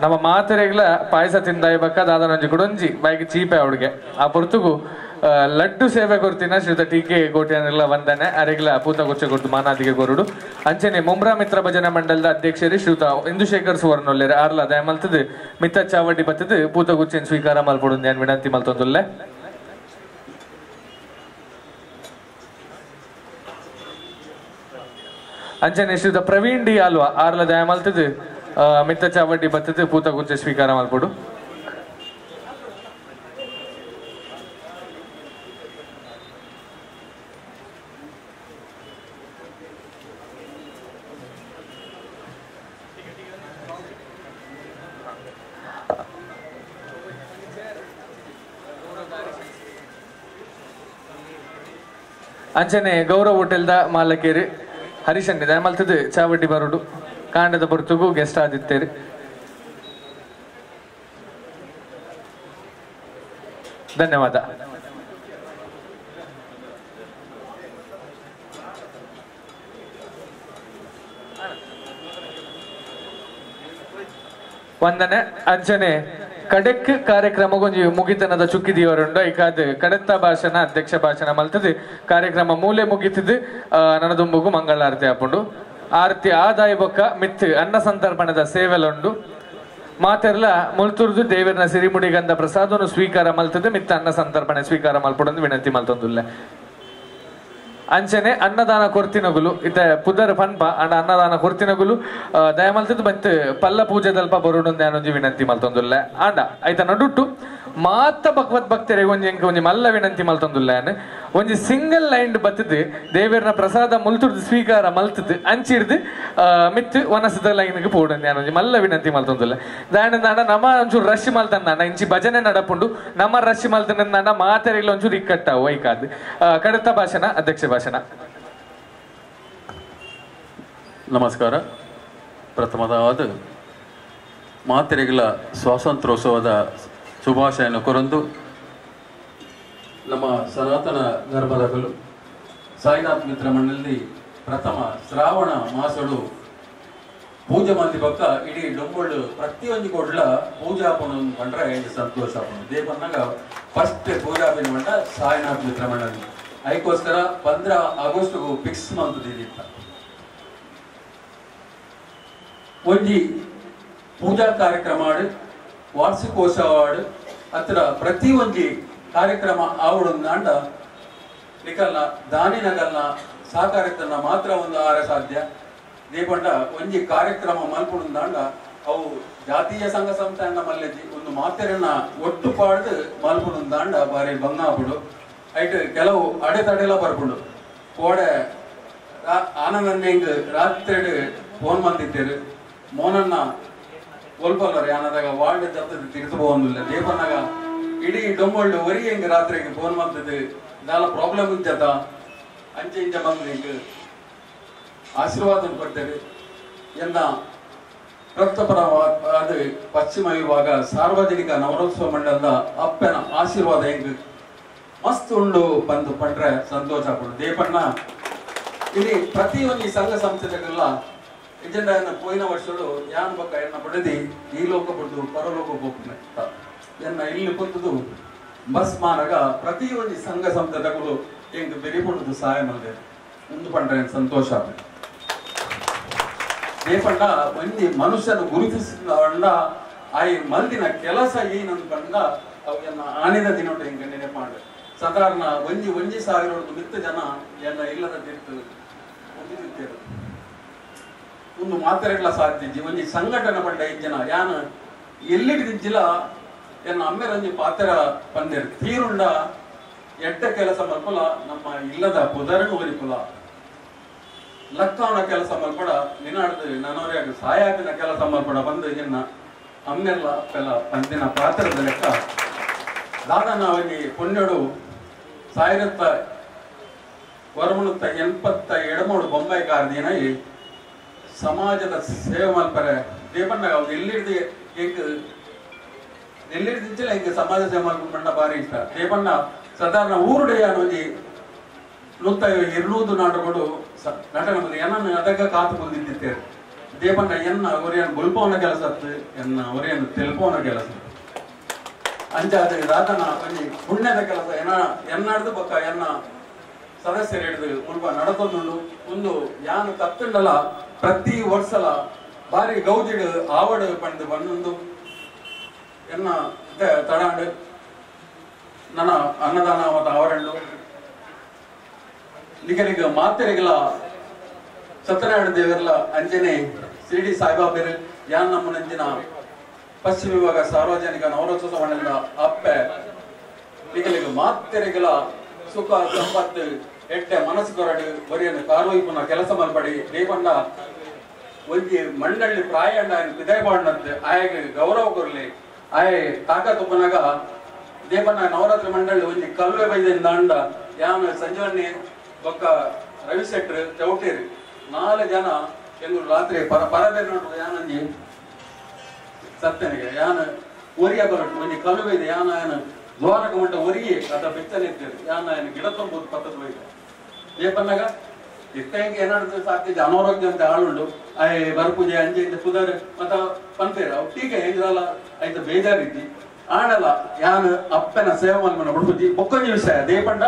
ನಮ್ಮ ಮಾತೆರೆಗ್ಲ ಪಾಯಸ ತಿಂದಾಯ ಬಕ್ಕ ದಾದನೊಂಜಿ ಕೊಡೊಂಜಿ ಬೈಕ್ ಚೀಪೆ ಅವಳಿಗೆ ಆ ಪೊರ್ತುಗು ಲಡ್ಡು ಸೇವೆ ಕೊರ್ತಿನ ಶ್ರೀಯುತ ಟಿ ಕೆ ಕೋಟ್ಯಾನೆಲ್ಲ ವಂದನೆ ಅರೆಗ್ಲ ಪೂತಗುಚ್ಚೆ ಕೊಟ್ಟು ಮಾನಾದಿಗೆ ಕೊರುಡು. ಅಂಚನೆ ಮುಮ್ರಾ ಮಿತ್ರ ಭಜನಾ ಮಂಡಲದ ಅಧ್ಯಕ್ಷರು ಶ್ರೀಯುತ ಇಂದುಶೇಖರ್ ಸುವರ್ಣೊಲ್ಲೆರ್ ಆರ್ಲ ದಯಮಲ್ತದ ಮಿತ್ತ ಚಾವಡಿ ಬತ್ತದ ಪೂತಗುಚ್ಚೆನ್ ಸ್ವೀಕಾರ ಮಲ್ಪೊಡು ನಾನು ವಿನಂತಿ ಮಲ್ತೊಂದುಲ್ಲೆ. ಅಂಚನೆ ಶ್ರೀಯುತ ಪ್ರವೀಣ್ ಡಿ ಆಲ್ವಾ ಆರ್ಲ ದಯಮಲ್ತದ ಮಿತ್ತ ಚಾವಡ್ಡಿ ಬತ್ತದ ಪೂತಗುಚ್ಚೆ ಸ್ವೀಕಾರ ಮಲ್ಪೊಡು. ಅಂಚನೆ ಗೌರವ್ ಹೋಟೆಲ್ದ ಮಾಲಕೇರಿ ಹರೀಶನ್ ದಯಮಲ್ತದ ಚಾವಡ್ಡಿ ಬರುಡು ಕಾಂಡದ ಪೊರ್ತುಗು ಗೆಸ್ಟ್ ಆದಿತ್ತೇರಿ. ಧನ್ಯವಾದ. ವಂದನೆ. ಅಂಚನೆ ಕಡೆಕ್ ಕಾರ್ಯಕ್ರಮಗೊಂಜಿ ಮುಗಿತನದ ಚುಕ್ಕಿದಿಯವರುಂಡು ಐಕಾದ್ ಕಡೆತ್ತ ಭಾಷಣ ಅಧ್ಯಕ್ಷ ಭಾಷಣ ಮಲ್ತದೆ ಕಾರ್ಯಕ್ರಮ ಮೂಲೆ ಮುಗಿತದೆ ನನದುಂಬುಗು ಮಂಗಳಾರತಿ ಆಪುಂಡು. ಆರತಿ ಆದಾಯ ಬೊಕ್ಕ ಮಿತ್ ಅನ್ನ ಸಂತರ್ಪಣದ ಸೇವೆಲುಂಡು. ಮಾತೆರ್ಲ ಮುಲ್ತುರ್ದು ದೇವರನ ಸಿರಿಮುಡಿಗಂಧ ಪ್ರಸಾದವನ್ನು ಸ್ವೀಕಾರ ಮಲ್ತದೆ ಮಿತ್ತ ಅನ್ನ ಸಂತರ್ಪಣೆ ಸ್ವೀಕಾರ ಮಲ್ಪೊಡೊಂದು ವಿನಂತಿ ಮಲ್ತೊಂದುಲ್ಲೆ. ಅಂಚನೆ ಅನ್ನದಾನ ಕೊರ್ತಿನಗುಲು ಇತ್ತ ಪುದರ್ ಪನ್ಪ ಅಂಡ ಅನ್ನದಾನ ಕೊರ್ತಿನಗುಲು ದಯಮಲ್ತದ ಬತ್ ಪಲ್ಲ ಪೂಜೆದಲ್ಪ ಬರುಡೊಂದು ಯಾನೊಂಜಿ ವಿನಂತಿ ಮಲ್ತೊಂದುಲ್ಲೆ. ಆಂಡ ಐತ ನಡುಟ್ಟು ಮಾತ ಭಗವದ್ ಭಕ್ತರಿಗೆ ಒಂಜಿ ಎಂಕ್ ಒಂಜಿ ಮಲ್ಲ ವಿನಂತಿ ಮಲ್ತೊಂದುಲ್ಲೆ. ಒಂಜಿ ಸಿಂಗಲ್ ಲೈನ್ ಬತ್ತದು ದೇವರನ ಪ್ರಸಾದ ಮುಲ್ತುರ್ದು ಸ್ವೀಕಾರ ಮಲ್ತದು ಅಂಚಿಡ್ದು ಮಿತ್ ವನಸದ ಲೈನ್ಗೆ ಪೋಡೊಂದು ಯಾನೊಂಜಿ ಮಲ್ಲ ವಿನಂತಿ ಮಲ್ತೊಂದುಲ್ಲೆ. ದಾಂಡ ನಮ್ಮ ಒಂಚೂರು ರಶ್ ಮಲ್ತಂದಾಂಡ ಇಂಚಿ ಭಜನೆ ನಡಪುಂಡು ನಮ್ಮ ರಶ್ ಮಲ್ತಂದಾಂಡ ಮಾತೆರೆಗ್ಲ ಒಂಚೂರು ಇಕ್ಕಟ್ಟಾವು ಐಕಾದ್. ಕಡತ ಭಾಷಣ ಅಧ್ಯಕ್ಷ ಭಾಷಣ. ನಮಸ್ಕಾರ. ಪ್ರಥಮವಾದ ಮಾತೆರೆಗಳ ಸ್ವಾತಂತ್ರ್ಯೋತ್ಸವದ ಶುಭಾಶಯನ್ನು ಕೊರಂದು ನಮ್ಮ ಸನಾತನ ಧರ್ಮದಗಳು ಸಾಯಿನಾಥ್ ಮಿತ್ರ ಮಂಡಳಿ ಪ್ರಥಮ ಶ್ರಾವಣ ಮಾಸಡು ಪೂಜೆ ಮಂದಿ ಪಕ್ಕ ಇಡೀ ಡೊಂಬೊಳ್ಳು ಪ್ರತಿಯೊಂದು ಕೊಡ್ಲ ಪೂಜಾ ಪಂಡ್ರೆ ಸಂತೋಷ ದೇವನ್ನಾಗ ಫಸ್ಟ್ ಪೂಜಾ ಮಂಡ ಸಾಯಿನಾಥ್ ಮಿತ್ರ ಮಂಡಳಿ ಅದಕ್ಕೋಸ್ಕರ 15 ಆಗಸ್ಟ್ ಫಿಕ್ಸ್ ಮಂತದಿತ್ತ ಒಂಜಿ ಪೂಜಾ ಕಾರ್ಯಕ್ರಮ ವಾರ್ಷಿಕೋತ್ಸವ ಅತ್ರ ಪ್ರತಿ ಒಂಜಿ ಕಾರ್ಯಕ್ರಮ ಆವಡೊಂದಾಂಡ ನಿಕಲ್ನ ದಾನಿನಗಲ್ನ ಸಹಕಾರತನ್ನ ಮಾತ್ರ ಒಂದು ಆರ ಸಾಧ್ಯ. ದೇಪಂಡ ಒಂಜಿ ಕಾರ್ಯಕ್ರಮ ಮಲ್ಪುಂದಾಂಡ ಅವು ಜಾತೀಯ ಸಂಘ ಸಂಸ್ಥೆ ಮಲ್ಲೆಜಿ ಒಂದು ಮಾತೆರನ್ನ ಒಟ್ಟು ಪಾಡ್ದು ಮಲ್ಪುಂದಾಂಡ ಬಾರಿ ಬಂಗಾಪುಡು ಐಟ್ ಕೆಲವು ಅಡೆತಡೆಲ ಬರ್ಪುಂಡು. ಕೋಡೆ ಆನಂದ ರಾತ್ರಿ ಫೋನ್ ಬಂದಿದ್ದೇರು ಮೋನನ್ನ ಒಲ್ಪಲ್ಲರು ಯಾನದಾಗ ವಾರ್ಡ್ ಜತ್ತದ ತಿರುತು ಹೋಗಂದಿಲ್ಲ ದೇವನಾಗ ಇಡೀ ಡೊಂಬೊಳ್ಳು ಒರಿ ಹೆಂಗೆ ರಾತ್ರಿಗೆ ಫೋನ್ ಬಂದದ್ದು ದಾಲ ಪ್ರಾಬ್ಲಮ್ ಇದ್ದದ ಅಂಚೆ ಇಂಚ ಬಂದು ಹಿಂಗೆ ಆಶೀರ್ವಾದ ಕೊಡ್ತೇವೆ ಎನ್ನ ರಕ್ತಪರವಾದ ಪಶ್ಚಿಮ ವಿಭಾಗ ಸಾರ್ವಜನಿಕ ನವರೋತ್ಸವ ಮಂಡಲದ ಅಪ್ಪನ ಆಶೀರ್ವಾದ ಹೆಂಗೆ ಮಸ್ತ್ ಉಂಡು ಬಂದು ಪಂಡ್ರೆ ಸಂತೋಷ ಪಡು ದೇಪಣ್ಣ. ಇಲ್ಲಿ ಪ್ರತಿಯೊಂದು ಸಂಘ ಸಂಸ್ಥೆಗಳೆಲ್ಲ ಎಜೆಂಡಾ ಪೋಯಿನ ವರ್ಷಗಳು ಯಾನ್ ಬೊಕ್ಕ ಎನ್ನ ಬಡದಿ ಈ ಲೋಕ ಬಡ್ದು ಪರಲೋಕ ಬೋಪುನೆ ಎನ್ನ ಇಲ್ಲಿ ಪೊತ್ತದು ಬಸ್ ಮಾನಗ ಪ್ರತಿಯೊಂದು ಸಂಘ ಸಂಸ್ಥೆಗಳು ಎಂಕ್ ಬೆರಿಪುಂಡು ಸಹಾಯ ಮಲ್ದೆ ಉಂದು ಪಂಡ್ರೆ ಸಂತೋಷ ದೇಪಂಡ ಒಂಜಿ ಮನುಷ್ಯನ ಗುರುತಿಸಿದ ಆಯಿ ಮಲ್ದಿನ ಕೆಲಸ ಏನಂದು ಪಂಡ ಅವು ಎನ್ನ ಆನಿದ ದಿನೋಟ ಎಂಕ್ ನೆನಪಾಂಡ ಸಾಧಾರಣ ಒಂಜಿ ಒಂಜಿ ಸಾವಿರ ಮಿತ್ತ ಜನ ಎನ್ನ ಇಲ್ಲದ ತಿರ್ತು ಒಂದು ಒಂದು ಮಾತೆರೆಗ್ಲ ಸಾಧ್ಯ ಒಂಜಿ ಸಂಘಟನೆ ಪಂಡ ಐದು ಜನ ಯಾನ್ ಎಲ್ಲಿಡಿದಿಜ್ಜಿಲ ಎನ್ನ ಅಮ್ಮೆರಂಜಿ ಪಾತ್ರ ಪಂದೇರು ತೀರುಂಡ ಎಡ್ಡ ಕೆಲಸ ಮಲ್ಪಲ ನಮ್ಮ ಇಲ್ಲದ ಪುದರನು ಒರಿಪುಲ ಲಕ್ಕವನ ಕೆಲಸ ಮಲ್ಪಡ ನಿನಾಡ್ದು ನನೋರಿಯಾಗ ಸಹಾಯಕಿನ ಕೆಲಸ ಮಲ್ಪಡ ಬಂದು ಎನ್ನ ಅಮ್ಮೆಲ್ಲ ಅಪ್ಪೆಲ್ಲ ಪಂದಿನ ಪಾತ್ರದ ಲೆಕ್ಕ ದಾದನ ಅವನಿ ಪುಣ್ಯಡು 1987 ಬೊಂಬೈ ಕಾರ್ದಿನ ಸಮಾಜದ ಸೇವೆ ಮಲ್ಪರೆ ದೇಪಣ್ಣ ಎಲ್ಲಿಡ್ದು ಎಂಕ್ ಎಲ್ಲಿಡ್ದಿಂಚಲ ಎಂಕ್ ಸಮಾಜ ಸೇವೆ ಮಲ್ಪಂಡ ಭಾರಿ ಇಷ್ಟ ದೇಪಣ್ಣ ಸಾಧಾರಣ ಊರುಡೆಯ ಒಂಜಿ 102 ನಾಟಕಗಳು ನಟನೆ ಎನ್ನ ಅದಕ್ಕ ಕಾತು ಬಂದಿದ್ದೇವೆ ದೇಪಣ್ಣ ಎನ್ನ ಒರಿಯನ್ ಬುಲ್ಪವನ ಕೆಲಸ ಎನ್ನ ಒರಿಯನ್ ತೆಲ್ಪವನ ಕೆಲಸ ಅಂಚಾದ ದಾದನ ಒಂಜಿ ಪುಣ್ಯದ ಕೆಲಸ ಎನ್ನ ಎನ್ನಾಡ್ದು ಬೊಕ್ಕ ಎನ್ನ ಸದಸ್ಯರು ಹಿಡಿದು ಮುಲ್ಪ ನಡತೊಂದುಂಡು ಒಂದು ಯಾನು ತತ್ತುಂಡಲ ಪ್ರತಿ ವರ್ಷಲ ಬಾರಿ ಗೌಜಿಡು ಆವಡು ಪಂಡು ಬಂದೊಂದು ಎನ್ನ ತಡಾಂಡು ನನ್ನ ಅನ್ನದಾನ ಮತ್ತು ಆವರಂಡು ನಿಗಲಿಗ ಮಾತೆರಿಗಲ ಸತ್ಯನಾರಾಯಣ ದೇವರ್ಲ ಅಂಜನೆ ಶಿರಡಿ ಸಾಯಿಬಾಬೆರು ಯಾನ್ ನಮ್ಮ ನಂಜಿನ ಪಶ್ಚಿಮ ವಿಭಾಗ ಸಾರ್ವಜನಿಕ ನವರೋತ್ಸವ ಮಂಡಲದ ಅಪ್ಪೆ ನಿಗಲಿಗ ಮಾತೆರಿಗಲ ಸುಖ ಸಂಪತ್ತು ಎಟ್ಟೆ ಮನಸ್ಸು ಕೊರಡು ಬರಿಯನ್ನು ಕಾರೋಯ್ಪುನ ಕೆಲಸ ಮಲ್ಪಡಿ ದೇಪಂಡ ಒಂಜಿ ಮಂಡಳಿ ಪ್ರಾಯಂಡ ಪಿದಾಯ್ಪಾಡ್ನಂತೆ ಆಯಗ್ ಗೌರವ ಕೊರ್ಲಿ ಆಯ್ ತಾಕತ್ ಉಪ್ಪನಾಗ ದೇಪಣ್ಣ ನವರಾತ್ರಿ ಮಂಡಳಿ ಒಂಜಿ ಕಲ್ವೆ ಬೈದಿಂದ ಅಂಡ ಯಾನ ಸಂಜೀವಣ್ಣಿ ಬೊಕ್ಕ ರವಿ ಶೆಟ್ರು ಚೌಟೇರಿ 4 ಜನ ಎಂಗುಲು ರಾತ್ರಿ ಪರ ಪರಬೇರು ನೋಡು ಯಾನಂಜಿ ಸತ್ತನಿಗೆ ಯಾನ ಒರಿಯ ಬರಟು ಒಂಜಿ ಕಲ್ವೆ ಇದೆ ಯಾನ ಯಾನ ದ್ವಾರಕ ಮಂಟ ಒರಿಯೇ ಅದ ಬೆಚ್ಚನೆ ಇದ್ದೇವೆ ಯಾನ ಏನು ಗಿಡ ತೊಂಬೋದು ಪತ್ತದ ಬೈದ ದೇಪನ್ನಾಗ ಇತ್ತಂಗೆ ಏನಾದ್ರು ಸಾಧ್ಯ ಅನಾರೋಗ್ಯ ಅಂತ ಆಳುಂಡು ಆಯ್ ಬರಪೂಜೆ ಅಂಜೆ ಇಂದ ಪುದರ್ ಮತ್ತ ಪನ್ಪೇರು ಅವು ಟೀಕೆ ಹೆಂಗಲ್ಲ ಆಯ್ತು ಬೇಜಾರಿದ್ದಿ ಆಣಲ್ಲ ಯಾನು ಅಪ್ಪನ ಸೇವೆ ಮಲ್ಮನ ಬುಡ್ಪುಜಿ ಬೊಕ್ಕೊಂಜಿ ವಿಷಯ ದೇಪಂಡ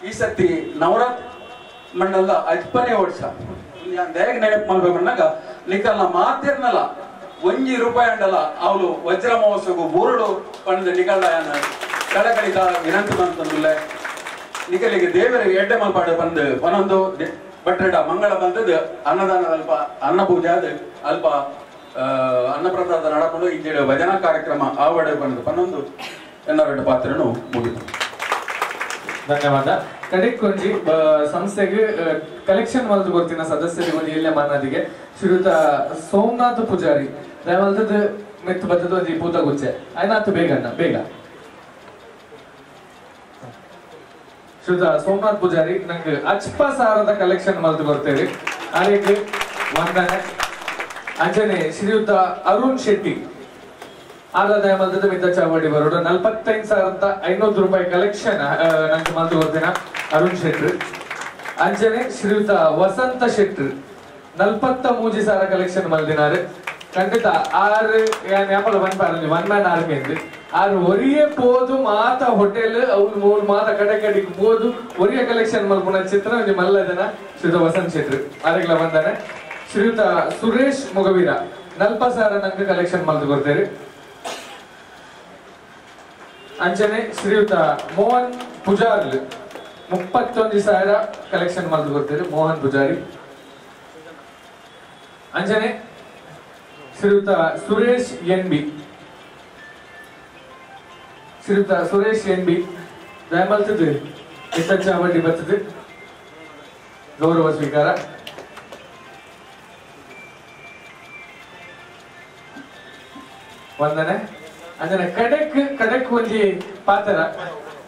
ಈ ಸತಿ ನವರಾತ್ ಮಂಡಲದ 5ನೇ ವರ್ಷ ದೇಗ ನೆನಪು ಮಲ್ಬೇಕನ್ನಾಗ ನಿಕಲ್ನ ಮಾತಿರ್ನಲ್ಲ 1 ರೂಪಾಯಿ ಅಂಡಲ್ಲ ಅವಳು ವಜ್ರ ಮಹೋತ್ಸವಕ್ಕೂ ಬೋರಡು ಪಂಡ ನಿಕಲ್ನ ಯಾನ ಕಳಕಳಿತ ವಿನಂತಿ ಬಂತಂದುಲ್ಲೆ ನಿಕಲಿಗೆ ದೇವರಿಗೆ ಎಡ್ಡೆ ಮಲ್ಪಾಡು ಬಂದು ಒಂದೊಂದು ಬಟ್ರೆಡ ಮಂಗಳ ಬಂದದ್ದು ಅನ್ನದಾನ ಅಲ್ಪ ಅನ್ನ ಪೂಜೆ ಅದು ಅಲ್ಪ ಅನ್ನಪ್ರಸಾದ ನಡಕೊಂಡು ಇಂಜೇಡು ಭಜನಾ ಕಾರ್ಯಕ್ರಮ ಆವಡೆ ಬಂದು ಪನ್ನೊಂದು ಎನ್ನರೆಡ್ಡು ಪಾತ್ರನು ಮುಗಿತು. ಧನ್ಯವಾದ. ಕಡೆಕೊಂಜಿ ಸಂಸ್ಥೆಗೆ ಕಲೆಕ್ಷನ್ ಮಲ್ದು ಗೊತ್ತಿನ ಸದಸ್ಯರಿಗೆ ಒಂದು ಎಲ್ಲೆ ಮಾನದಿಗೆ ಶ್ರೀಯುತ ಸೋಮನಾಥ್ ಪೂಜಾರಿ ದಯಮಲ್ದದ್ದು ಮೆತ್ತು ಬತ್ತದ ಒಂಜಿ ಪೂತ ಗುಚ್ಚೆ ಆಯ್ನಾತು ಬೇಗಣ್ಣ ಬೇಗ ಶ್ರೀಯುತ ಸೋಮನಾಥ್ ಪೂಜಾರಿ ನಂಗೆ ಅಚ್ಪ ಸಾರದ ಕಲೆಕ್ಷನ್ ಮಲ್ದು ಬರ್ತೇವೆ ಅದಕ್ಕೆ ವಂದನೆ. ಅಂಜನೆ ಶ್ರೀಯುತ ಅರುಣ್ ಶೆಟ್ಟಿ ಆರಾಧನೆ ಮಲ್ದದ ಮಿತ್ತ ಚಾವಡಿ ಬರೋಡು 45,500 ರೂಪಾಯಿ ಕಲೆಕ್ಷನ್ ನಂಗೆ ಮಲ್ದು ಬರ್ತೀನ ಅರುಣ್ ಶೆಟ್ರು. ಅಂಜನೆ ಶ್ರೀಯುತ ವಸಂತ ಶೆಟ್ರು 43,000 ಕಲೆಕ್ಷನ್ ಮಲ್ದಿನಾರು. ಖಂಡಿತ ಆರು ಯಾಪಲ ಒನ್ ಒನ್ ಮ್ಯಾನ್ ಆರ್ಮಿ ಅಂದು ಆರು ಒರಿಯೇ ಪೋದು ಮಾತ ಹೋಟೆಲ್ ಅವ್ರು ಮೂರು ಮಾತ ಕಡೆ ಕಡೆಗೆ ಪೋದು ಒರಿಯ ಕಲೆಕ್ಷನ್ ಮಲ್ಪುನ ಚಿತ್ರ ಒಂಜಿ ಮಲ್ಲ ಜನ ಶ್ರೀಯುತ ವಸಂತ ಶೆಟ್ರು ಆರೆಗ್ಲ ಬಂದಾನೆ. ಶ್ರೀಯುತ ಸುರೇಶ್ ಮೊಗವೀರ 40,000 ನಂಗೆ ಕಲೆಕ್ಷನ್ ಮಲ್ದು ಕೊಡ್ತೇವೆ. ಅಂಚನೆ ಶ್ರೀಯುತ ಮೋಹನ್ ಪೂಜಾರ್ಲು 31,000 ಕಲೆಕ್ಷನ್ ಮಲ್ದು ಕೊಡ್ತೇವೆ ಮೋಹನ್ ಪೂಜಾರಿ. ಅಂಚನೆ ಶ್ರೀಯುತ ಸುರೇಶ್ ಎನ್ ಬಿ ಶ್ರೀಯುತ ಸುರೇಶ್ ಎನ್ ಬಿ ದಯಮಲ್ತದ್ದು ಚಾವಡಿ ಬರ್ತದೆ ಗೌರವ ಸ್ವೀಕಾರ. ವಂದನೆ. ಅಂಜನೆ ಕಡೆಕ್ ಕಡೆಕ್ ಒಂಜಿ ಪಾತ್ರ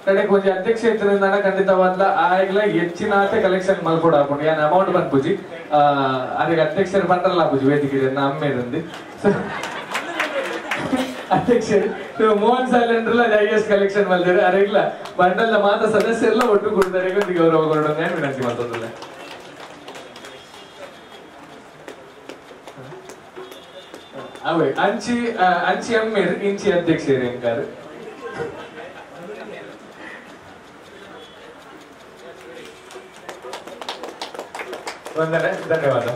ಕಡೆಕ್ ಒಂಜಿ ಅಧ್ಯಕ್ಷ ಇತ್ತರಿಂದ ಖಂಡಿತವಾದ್ಲ ಆಯ್ಗ್ಲ ಹೆಚ್ಚಿನಾತೆ ಕಲೆಕ್ಷನ್ ಮಲ್ಪೊಡು ಹಾಕೊಂಡು ಯಾನ್ ಅಮೌಂಟ್ ಬಂದ್ಪುಜಿ ಅದಕ್ಕೆ ಅಧ್ಯಕ್ಷರು ಬಂದ್ರಲ್ಲ ಪೂಜಿ ವೇದಿಕೆ ಅಮ್ಮೇರಂದು ಅಧ್ಯಕ್ಷರು ಮೋಹನ್ ಸಾಲೆಂಡ್ರಲ್ಲ ಹೈಯೆಸ್ಟ್ ಕಲೆಕ್ಷನ್ ಮಲ್ತಾರೆ ಅರೆಗ್ಲ ಬಂಡಲ್ದ ಮಾತ್ರ ಸದಸ್ಯರೆಲ್ಲ ಒಟ್ಟು ಕೊಡ್ತಾರೆ ಒಂದು ಗೌರವ ಕೊಡೋಣ ವಿನಂತಿ ಮಾಡ್ತದಲ್ಲ. ಅವೇ ಅಂಚಿ ಅಂಚಿ ಅಮ್ಮೇರ್ ಇಂಚಿ ಅಧ್ಯಕ್ಷರು ಎಂಕಾರು. ವಂದನೆ, ಧನ್ಯವಾದ.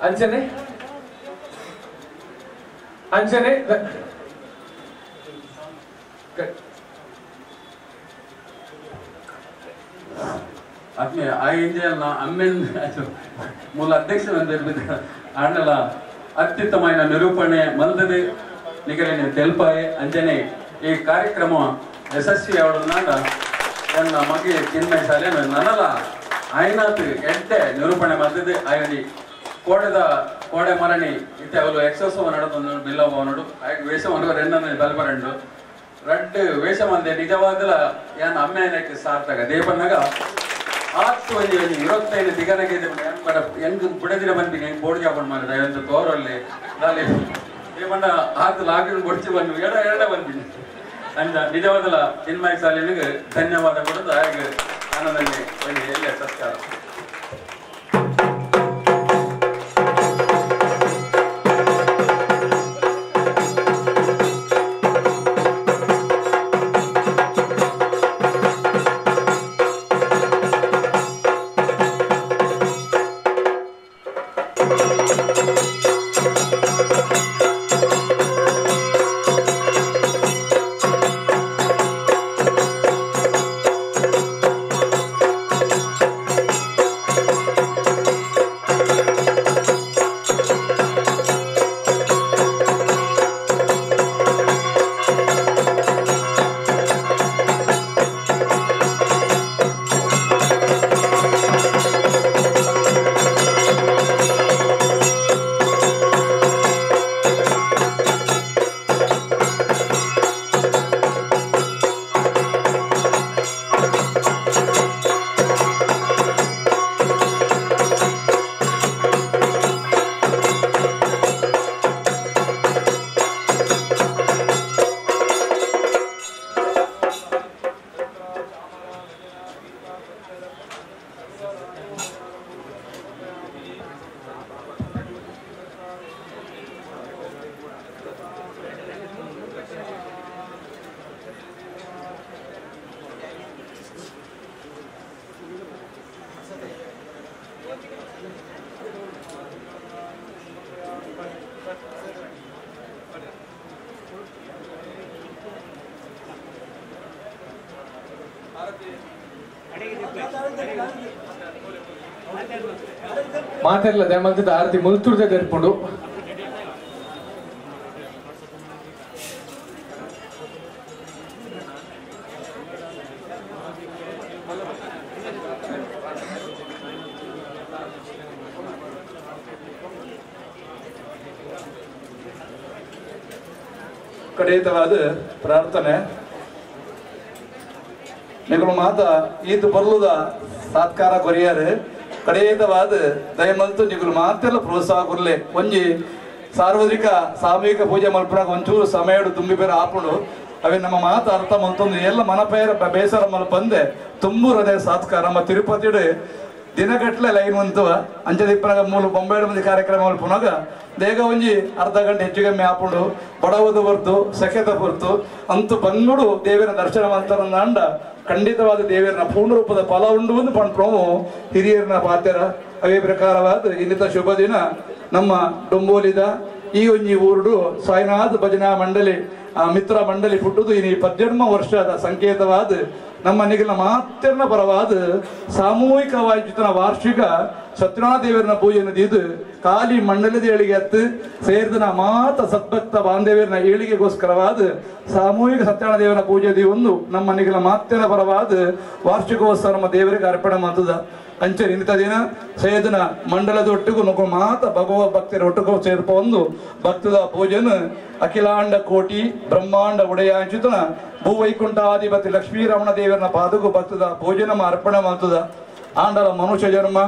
ಅಂಜನೆ ಅಂಜನೆ ಆತ್ಮೀಯ ಆ ಇಂಜಿಯನ್ನ ಅಮ್ಮೆನ್ ಮೂಲ ಅಧ್ಯಕ್ಷ ಆಂಡಲ ಅತ್ಯುತ್ತమైన ನಿರೂಪಣೆ ಮಲ್ದದೆ ನಿಗಲಿನ ತೆಲ್ಪಾಯೆ. ಅಂಜನೆ ಈ ಕಾರ್ಯಕ್ರಮ ಯಶಸ್ವಿ ಅವಳನ್ನಾಗ ನನ್ನ ಮಗೆ ಚಿನ್ಮಯ ಶಾಲೆ ನನಲ ಆಯ್ನಾತ್ ಎಡ್ಡೆ ನಿರೂಪಣೆ ಮಲ್ದದೆ ಆಯನಿ ಕೋಡೆದ ಕೋಡೆ ಮರಣಿ ಇತ್ತೆ ಅವಳು ಎಕ್ಸೋತ್ಸವ ನಡೆದು ಬಿಲ್ಲವನೋಡು ಆಯ್ಕೆ ವೇಷ ಮನುವ ರೆಣ್ಣನ ಬಲ್ಬರಂಡು ರಡ್ಡು ವೇಷ ಮಂದೆ ನಿಜವಾದಲ ಏನ್ ಅಮ್ಮೆನಕ್ಕೆ ಸಾರ್ಥಕ ದೇವನಾಗ ಆತ್ತು ಒಂಜಿ ಒಂಜಿ 25 ದಿಗನಗೆ ಹೆಂಗ್ ಬುಡದಿರ ಬಂದಿಗೆ ಹೆಂಗ್ ಬೋರ್ಡ್ ಜಾಪಂಡ್ ಮಾಡಿದ ಎಂತ ತೋರಲ್ಲಿ ದಾಲಿ ದೇವಣ್ಣ ಆತು ಲಾಗಿನ ಬೊಡ್ಚಿ ಬಂದು ಎಡ ಎರಡ ಬಂದಿನಿ ಅಂದ ನಿಜವಾದಲ ಚಿನ್ಮಯ ಸಾಲಿನಿಗೆ ಧನ್ಯವಾದ ಕೊಡೋದು. ಹಾಗೆ ಆನಂದಲ್ಲಿ ಒಂದು ಎಲ್ಲ ಸತ್ಕಾರ. ಮಾತಾಡಲ್ಲ ದಯಮಲ್ತದ ಆರತಿ ಮುಲ್ತುರ್ದೆ ತೆರ್ಪುಂಡು. ಕಡೆಯತವಾದ ಪ್ರಾರ್ಥನೆ ನಿಗಳು ಮಾತ ಈತ ಬರ್ಲುದ ಸಾತ್ಕಾರ ಕೊರಿಯಾರು ಕಡೆಯತವಾದ ದಯಮಲ್ತು ನಿಗಳು ಮಾತೆಲ್ಲ ಪ್ರೋತ್ಸಾಹ ಕೊರ್ಲೆ. ಒಂಜಿ ಸಾರ್ವಜನಿಕ ಸಾಮೂಹಿಕ ಪೂಜೆ ಮಲ್ಪನಾಗ ಒಂಚೂರು ಸಮಯಡು ತುಂಬಿ ಬೇರೆ ಆಪುಂಡು. ಅವೇ ನಮ್ಮ ಮಾತು ಅರ್ಥ ಮಲ್ತೊಂದು ಎಲ್ಲ ಮನಪೇರ ಬೇಸರ ಮಲ್ಪಂದೆ ತುಂಬೂರದೇ ಸಾತ್ಕಾರ. ನಮ್ಮ ತಿರುಪತಿಡು ದಿನಗಟ್ಟಲೆ ಲೈನ್ ಉಂತುವ ಅಂಚದಿಪ್ಪನಾಗ ಮೂಲ ಬೊಂಬೆ ಮಂದಿ ಕಾರ್ಯಕ್ರಮ ಮಲ್ಪುನಾಗ ದೇಗ ಒಂಜಿ ಅರ್ಧ ಗಂಟೆ ಹೆಚ್ಚು ಕಮ್ಮಿ ಆಪುಂಡು. ಬಡವದು ಹೊರ್ತು ಸಖೆತ ಹೊರ್ತು ಅಂತೂ ಬಂಗುಡು ದೇವರ ದರ್ಶನ ಮಂತರಂದಾಂಡ ಖಂಡಿತವಾದ ದೇವರನ ಪೂರ್ಣ ರೂಪದ ಫಲ ಉಂಡು ಒಂದು ಪಣ್ಪ್ರೋಮು ಹಿರಿಯರನ ಪಾತ್ರ. ಅವೇ ಪ್ರಕಾರವಾದ ಇನ್ನಿತ ಶುಭ ದಿನ ನಮ್ಮ ಡೊಂಬೋಲಿದ ಈ ಒಂಜಿ ಊರುಡು ಸಾಯಿನಾಥ್ ಭಜನಾ ಮಂಡಳಿ ಮಿತ್ರ ಮಂಡಳಿ ಪುಟ್ಟುದು ಇನಿ 18 ವರ್ಷದ ಸಂಕೇತವಾದ ನಮ್ಮ ನಿಗಲ ಮಾತ್ರನ ಪರವಾದ ಸಾಮೂಹಿಕವಾಗಿ ವಾರ್ಷಿಕ ಸತ್ಯನಾಥ ದೇವರನ ಪೂಜೆಯನ್ನು ಇದು ಖಾಲಿ ಮಂಡಲದ ಏಳಿಗೆ ಹತ್ತು ಸೇರಿದ ಮಾತ ಸದ್ಭಕ್ತ ಬಾಂಧವ್ಯರನ ಏಳಿಗೆಗೋಸ್ಕರವಾದ ಸಾಮೂಹಿಕ ಸತ್ಯನಾಥ ದೇವರ ಪೂಜೆ ಒಂದು ನಮ್ಮ ನಿಗಲ ಮಾತ್ರನ ಪರವಾದ ವಾರ್ಷಿಕೋತ್ಸವ ನಮ್ಮ ದೇವರಿಗೆ ಅರ್ಪಣೆ ಮಾಡ್ತದ. ಅಂಚೆ ಇಂಥ ದಿನ ಸೇದನ ಮಂಡಲದ ಒಟ್ಟಿಗೂ ನೊಕ ಮಾತ ಭಗವ ಭಕ್ತರ ಒಟ್ಟಿಗೂ ಸೇರ್ಪ ಒಂದು ಭಕ್ತದ ಪೂಜೆನ ಅಖಿಲಾಂಡ ಕೋಟಿ ಬ್ರಹ್ಮಾಂಡ ಒಡೆಯಾಂಚಿತನ ಭೂವೈಕುಂಠಾಧಿಪತಿ ಲಕ್ಷ್ಮೀರಮಣ ದೇವರನ ಪಾದಕ್ಕೂ ಭಕ್ತದ ಪೂಜೆನ ಅರ್ಪಣೆ ಮಾಡ್ತದ. ಆಂಡಲ ಮನುಷ್ಯ ಜನ್ಮ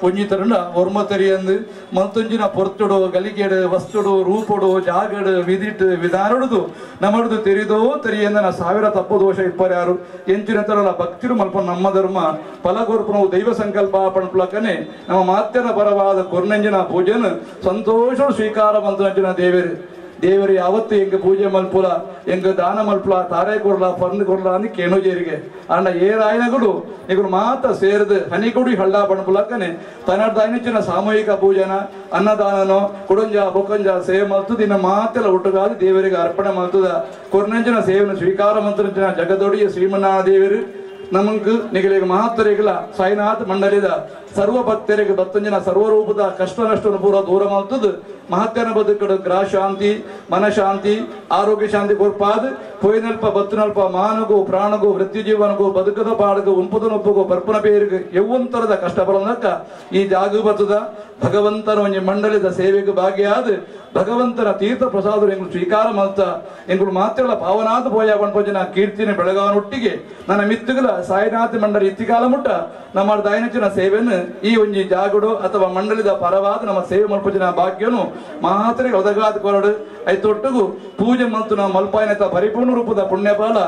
ಒಂಜಿತರುಂಡ ಒರ್ಮತರಿಯಂದು ಮಂತುಂಜಿನ ಪೊರ್ತುಡು ಗಲಿಗೆಡು ವಸ್ತುಡು ರೂಪುಡು ಜಾಗಡು ವಿದಿಟ್ಟು ವಿಧಾನಡುದು ನಮ್ಮದು ತೆರಿದೋ ತೆರಿಯಂದನ ಸಾವಿರ ತಪ್ಪು ದೋಷ ಇಪ್ಪರ್ಯಾರು ಎಂಚಿನ ತರಲ ಭಕ್ತಿರು ಮಲ್ಪ ನಮ್ಮ ಧರ್ಮ ಫಲಗೊರ್ಪುನವು ದೈವ ಸಂಕಲ್ಪ ಪಣಪ್ಲಕನೆ ನಮ್ಮ ಮಾತ್ಯನ ಪರವಾದ ಕೊರ್ನಂಜಿನ ಪೂಜೆನ ಸಂತೋಷ ಸ್ವೀಕಾರ ಮಂತುಂಜಿನ ದೇವರು ದೇವರು ಯಾವತ್ತು ಎಂಗ್ ಪೂಜೆ ಮಲ್ಪುಲ ಎಂಗ್ ದಾನ ಮಲ್ಪುಲ ತಾರೆ ಕೊರ್ಲ ಪಂದ್ ಕೊರ್ಲ ಅಂದ್ ಕೇಣುಜೇರಿಗೆ ಅಂಡ ಏರಾಯನಗಳು ನಿಗುಲು ಮಾತ ಸೇರಿದು ಹನಿಗುಡಿ ಹಳ್ಳ ಬಣ್ಪುಲಕ್ಕನೆ ತನ್ನದಾಯನಚಿನ ಸಾಮೂಹಿಕ ಪೂಜನ ಅನ್ನದಾನನೋ ಕುಡಂಜ ಬೊಕಂಜ ಸೇವೆ ಮಲ್ತು ದಿನ ಮಾತೆಲ್ಲ ಒಟ್ಟುಗಾದಿ ದೇವರಿಗೆ ಅರ್ಪಣೆ ಮಲ್ತದ ಕೊರ್ನಂಚಿನ ಸೇವೆಯನ್ನು ಸ್ವೀಕಾರ ಮಂತ್ರಂಚಿನ ಜಗದೊಡಿಯ ಶ್ರೀಮನ್ನಾರಾಯಣ ದೇವರು ನಮಗ್ ನಿಗಲಿಗೆ ಮಹತ್ತರಿಗಳ ಸಾಯಿನಾಥ್ ಮಂಡಲಿದ ಸರ್ವ ಭಕ್ತರಿಗೆ ಭಕ್ತಂಜನ ಸರ್ವರೂಪದ ಕಷ್ಟ ನಷ್ಟವನ್ನು ಪೂರ ದೂರ ಮಾಡ್ತದ ಮಹತ್ಯನ ಬದುಕಡು ಗ್ರಹ ಶಾಂತಿ ಮನಶಾಂತಿ ಆರೋಗ್ಯ ಶಾಂತಿ ಕೊರ್ಪಾದ್ ಪೊಯ್ನಲ್ಪ ಬತ್ತನಲ್ಪ ಮಾನಗು ಪ್ರಾಣಗು ವೃತ್ತಿ ಜೀವನಗು ಬದುಕದ ಪಾಡಗು ಉಂಪುದನೊಪ್ಪಗು ಬರ್ಪನ ಪೇರಿಗೆ ಯವ್ವಂತರದ ಕಷ್ಟ ಬರಲಕ್ಕ ಈ ಜಾಗ ಬರ್ತದ ಭಗವಂತನ ಒಂಜಿ ಮಂಡಲಿದ ಸೇವೆಗೆ ಭಾಗಿಯಾದ ಭಗವಂತನ ತೀರ್ಥ ಪ್ರಸಾದ ಎಂಗಳು ಸ್ವೀಕಾರ ಮಾಡ್ತ ಎಂಗಳು ಮಾತ್ರ ಪಾವನಾಥ ಪೋಯ ಪಂಪಜನ ಕೀರ್ತಿನ ಬೆಳಗಾವನೊಟ್ಟಿಗೆ ನನ್ನ ಮಿತ್ತುಗಳ ಸಾಯಿನಾಥ ಮಂಡಳಿ ಇತ್ತಿಕಾಲ ಮುಟ್ಟ ನಮ್ಮ ದೈನಚಿನ ಸೇವೆಯನ್ನು ಈ ಒಂಜಿ ಜಾಗಡು ಅಥವಾ ಮಂಡಳಿದ ಪರವಾದ ನಮ್ಮ ಸೇವೆ ಮಲ್ಪಜನ ಭಾಗ್ಯನು ಮಾತ್ರ ಒದಗಾದ ಕೊರಡು ಐತೊಟ್ಟುಗು ಪೂಜೆ ಮತ್ತು ನಾವು ಮಲ್ಪಾಯನತ ಪರಿಪೂರ್ಣ ರೂಪದ ಪುಣ್ಯಬಲ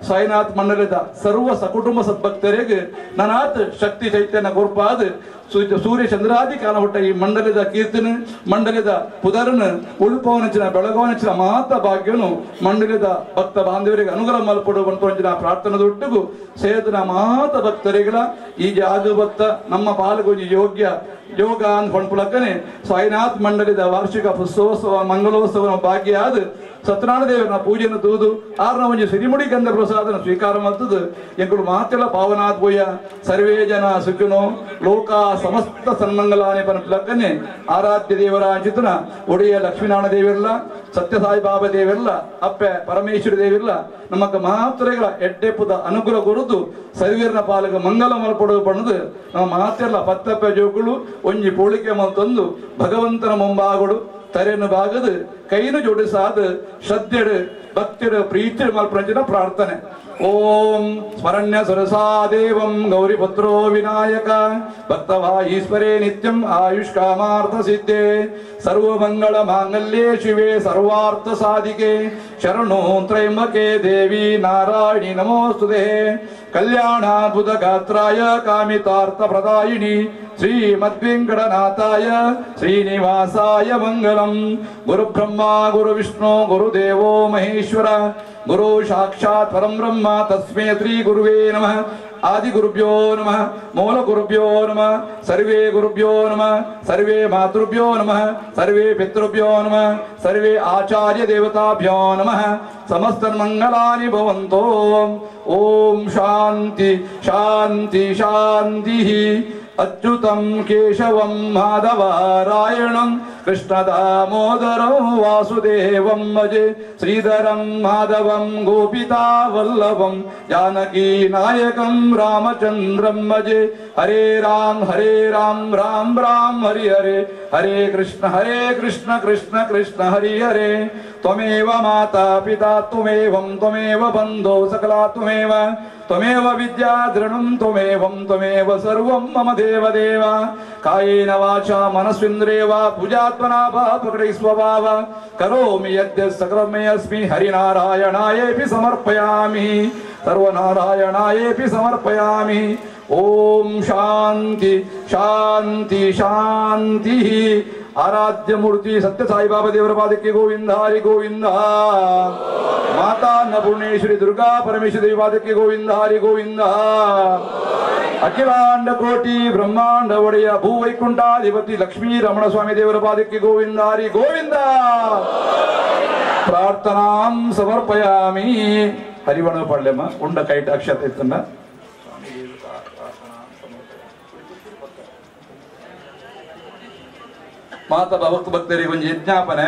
ಸಾಯಿನಾಥ್ ಮಂಡಳಿದ ಸರ್ವ ಸಕುಟುಂಬ ಸದ್ಭಕ್ತರಿಗೆ ನನಾತ್ ಶಕ್ತಿ ಚೈತನ್ಯ ಕೊರ್ಪಾದ ಸೂರ್ಯ ಚಂದ್ರಾದಿ ಕಾಲ ಹುಟ್ಟ ಈ ಮಂಡಲಿದ ಕೀರ್ತನ ಮಂಡಲಿದ ಪುದರನು ಉಳ್ಪವನಚಿನ ಬೆಳಗವನಚಿನ ಮಾತ ಭಾಗ್ಯನು ಮಂಡಲಿದ ಭಕ್ತ ಬಾಂಧವರಿಗೆ ಅನುಗ್ರಹ ಮಲ್ಪಡುವಂತ ಪ್ರಾರ್ಥನೆದೊಟ್ಟಿಗೂ ಸೇತನ ಮಾತ ಭಕ್ತರಿಗಳ ಈ ಜಾಗ ಭಕ್ತ ನಮ್ಮ ಪಾಲ್ಗೊಂಜಿ ಯೋಗ್ಯ ಯೋಗ ಅಂದ್ ಹೊಣ್ಪುಲಕ್ಕನೆ ಸಾಯಿನಾಥ್ ಮಂಡಲಿದ ವಾರ್ಷಿಕ ಪುಸ್ತೋತ್ಸವ ಮಂಗಲೋತ್ಸವ ಭಾಗ್ಯ ಆದ ಸತ್ಯನಾರಾಯಣ ದೇವರನ ಪೂಜೆಯನ್ನು ತೂದು ಆರ್ನ ಒಂಜಿ ಸಿರಿಮುಡಿ ಗಂಧ ಪ್ರಸಾದನ ಸ್ವೀಕಾರ ಮಾಡ್ತದ ಎಂಕುಲು ಮಾತೆಲ್ಲ ಪಾವನಾಥ್ ಪೂಯ ಸರ್ವೇ ಜನ ಸುಖಿನೋ ಲೋಕ ಸಮಸ್ತ ಸನ್ಮಂಗಲಾನಿ ಪನ್ಪುಲಕ್ಕನೆ ಆರಾಧ್ಯ ದೇವರ ಅಂಚಿತನ ಒಡೆಯ ಲಕ್ಷ್ಮೀನಾರಾಯಣ ದೇವಿರ್ಲ ಸತ್ಯಸಾಯಿ ಬಾಬಾ ದೇವಿರ್ಲ ಅಪ್ಪೆ ಪರಮೇಶ್ವರ ದೇವಿರ್ಲ ನಮಕ್ ಮಾತ್ರೆಗಳ ಎಡ್ಡೆಪುದ ಅನುಗ್ರಹ ಕೊರುದು ಸರ್ವೀರ್ನ ಪಾಲಕ ಮಂಗಲ ಮಲ್ಪಡು ಪಣದು ನಮ್ಮ ಮಾತೆಲ್ಲ ಪತ್ತಪ್ಪೆ ಜೋಕುಳು ಒಂಜಿ ಪೋಳಿಕೆ ಮಲ್ತೊಂದು ಭಗವಂತನ ಮುಂಬಾಗುಡು ತರೆಯನ್ನು ಬಾಗದು ಕೈನು ಜೋಡಿಸಾದ ಶ್ರದ್ಧೆಡು ಭಕ್ತಿಡು ಪ್ರೀತಿ ಮಲ್ಪಂಚಿನ ಪ್ರಾರ್ಥನೆ. ಓಂ ಸ್ಮರಣ್ಯ ಸರಸಾ ದೇವಂ ಗೌರಿಪುತ್ರೋ ವಿನಾಯಕ ಭಕ್ತವಾ ಈಶ್ವರೇ ನಿತ್ಯಂ ಆಯುಷ್ ಕಾಮಾರ್ಥ ಸಿದ್ಧೇ ಸರ್ವಮಂಗಳ ಮಾಂಗಲ್ಯೇ ಶಿವೆ ಸರ್ವಾರ್ಥ ಸಾಧಿಕೆ ಶರಣೋ ತ್ರಯಂಬಕೆ ದೇವಿ ನಾರಾಯಣಿ ನಮೋಸ್ತುತೆ. ಕಲ್ಯಾಣಾದ್ಭುತ ಗಾತ್ರಾಯ ಕಾಮಿತಾರ್ಥ ಪ್ರದಾಯಿನಿ ಶ್ರೀಮದ್ವೆಂಕಟನಾಥಾಯ ಶ್ರೀನಿವಾಸಾಯ ಮಂಗಲಂ. ಗುರು ಬ್ರಹ್ಮ ಗುರು ವಿಷ್ಣು ಗುರುದೇವೋ ಮಹೇಶ್ವರ ಗುರು ಸಾಕ್ಷಾತ್ ಪರಂ ಬ್ರಹ್ಮ ತಸ್ಮೈ ಶ್ರೀ ಗುರುವೇ ನಮಃ. ಆದಿ ಗುರುಭ್ಯೋ ನಮಃ, ಮೂಲ ಗುರುಭ್ಯೋ ನಮಃ, ಸರ್ವೇ ಗುರುಭ್ಯೋ ನಮಃ, ಸರ್ವೇ ಮಾತೃಭ್ಯೋ ನಮಃ, ಸರ್ವೇ ಪಿತೃಭ್ಯೋ ನಮಃ, ಸರ್ವೇ ಆಚಾರ್ಯ ದೇವತಾಭ್ಯೋ ನಮಃ. ಸಮಸ್ತ ಮಂಗಲಾನಿ ಭವಂತೋ. ಓಂ ಶಾಂತಿ ಶಾಂತಿ ಶಾಂತಿ. ಅಚ್ಯುತಂ ಕೇಶವಂ ಮಾಧವರಾಯಣಂ ಕೃಷ್ಣದಾಮೋದರಂ ವಾಸುದೇವಂ ಭಜೆ ಶ್ರೀಧರಂ ಮಾಧವಂ ಗೋಪಿತಾವಲ್ಲಭಂ ಜಾನಕೀ ನಾಯಕಂ ರಾಮಚಂದ್ರಂ ಭಜೆ. ಹರೇ ರಾಮ ಹರೇ ರಾಮ ರಾಮ ರಾಮ ಹರಿ ಹರೇ, ಹರೇ ಕೃಷ್ಣ ಹರೇ ಕೃಷ್ಣ ಕೃಷ್ಣ ಕೃಷ್ಣ ಹರಿ ಹರೇ. ತ್ವಮೇವ ಮಾತಾ ಪಿತಾ ತ್ವಮೇವಂ ತ್ವಮೇವ ಬಂಧೋ ಸಕಲಾ ತ್ವಮೇವ ತ್ವಮೇವ ವಿದ್ಯಾ ದೃಢಂ ತ್ವಮೇವಂ ತ್ವಮೇವ ಸರ್ವಂ ಮಮ ದೇವ ದೇವ. ಕಾಯೇನ ವಾಚಾ ಮನಸ್ವಿಂದ್ರೇವ ಪೂಜಾತ್ಮನಾ ಪ್ರಕಟೈ ಸ್ವಭಾವ ಕರೋಮಿ ಯದ್ಯ ಸಕಲಮೇ ಅಸ್ಮಿ ಹರಿನಾರಾಯಣಾಯೇಪಿ ಸಮರ್ಪಯಾಮಿ ಸರ್ವನಾರಾಯಣಾಯೇಪಿ ಸಮರ್ಪಯಾಮಿ. ಓಂ ಶಾಂತಿ ಶಾಂತಿ ಶಾಂತಿ. ಆರಾಧ್ಯ ಮೂರ್ತಿ ಸತ್ಯ ಸಾಯಿಬಾಬಾ ದೇವರ ಪಾದಕ್ಕೆ ಗೋವಿಂದ ಹರಿ ಗೋವಿಂದ. ಮಾತಾ ಅನ್ನಪೂರ್ಣೇಶ್ವರಿ ದುರ್ಗಾ ಪರಮೇಶ್ವರಿ ದೇವಿ ಪಾದಕ್ಕೆ ಗೋವಿಂದ ಹರಿ ಗೋವಿಂದ. ಅಖಿಲಾಂಡ ಕೋಟಿ ಬ್ರಹ್ಮಾಂಡ ಒಡೆಯ ಭೂ ವೈಕುಂಠಾಧಿಪತಿ ಲಕ್ಷ್ಮೀ ರಮಣ ಸ್ವಾಮಿ ದೇವರ ಪಾದಕ್ಕೆ ಗೋವಿಂದ ಹರಿ ಗೋವಿಂದ. ಪ್ರಾರ್ಥನಾಂ ಸಮರ್ಪಯಾಮಿ. ಹರಿವಣ ಪಡ್ಲೆಮ್ಮ ಉಂಡ ಕೈಟ ಅಕ್ಷತೆ ಇತ್ತನ್ನ. ಮಾತಾ ಭಕ್ತ ಭಕ್ತರಿಗೆ ಒಂಜಿ ಯಜ್ಞಾಪನೆ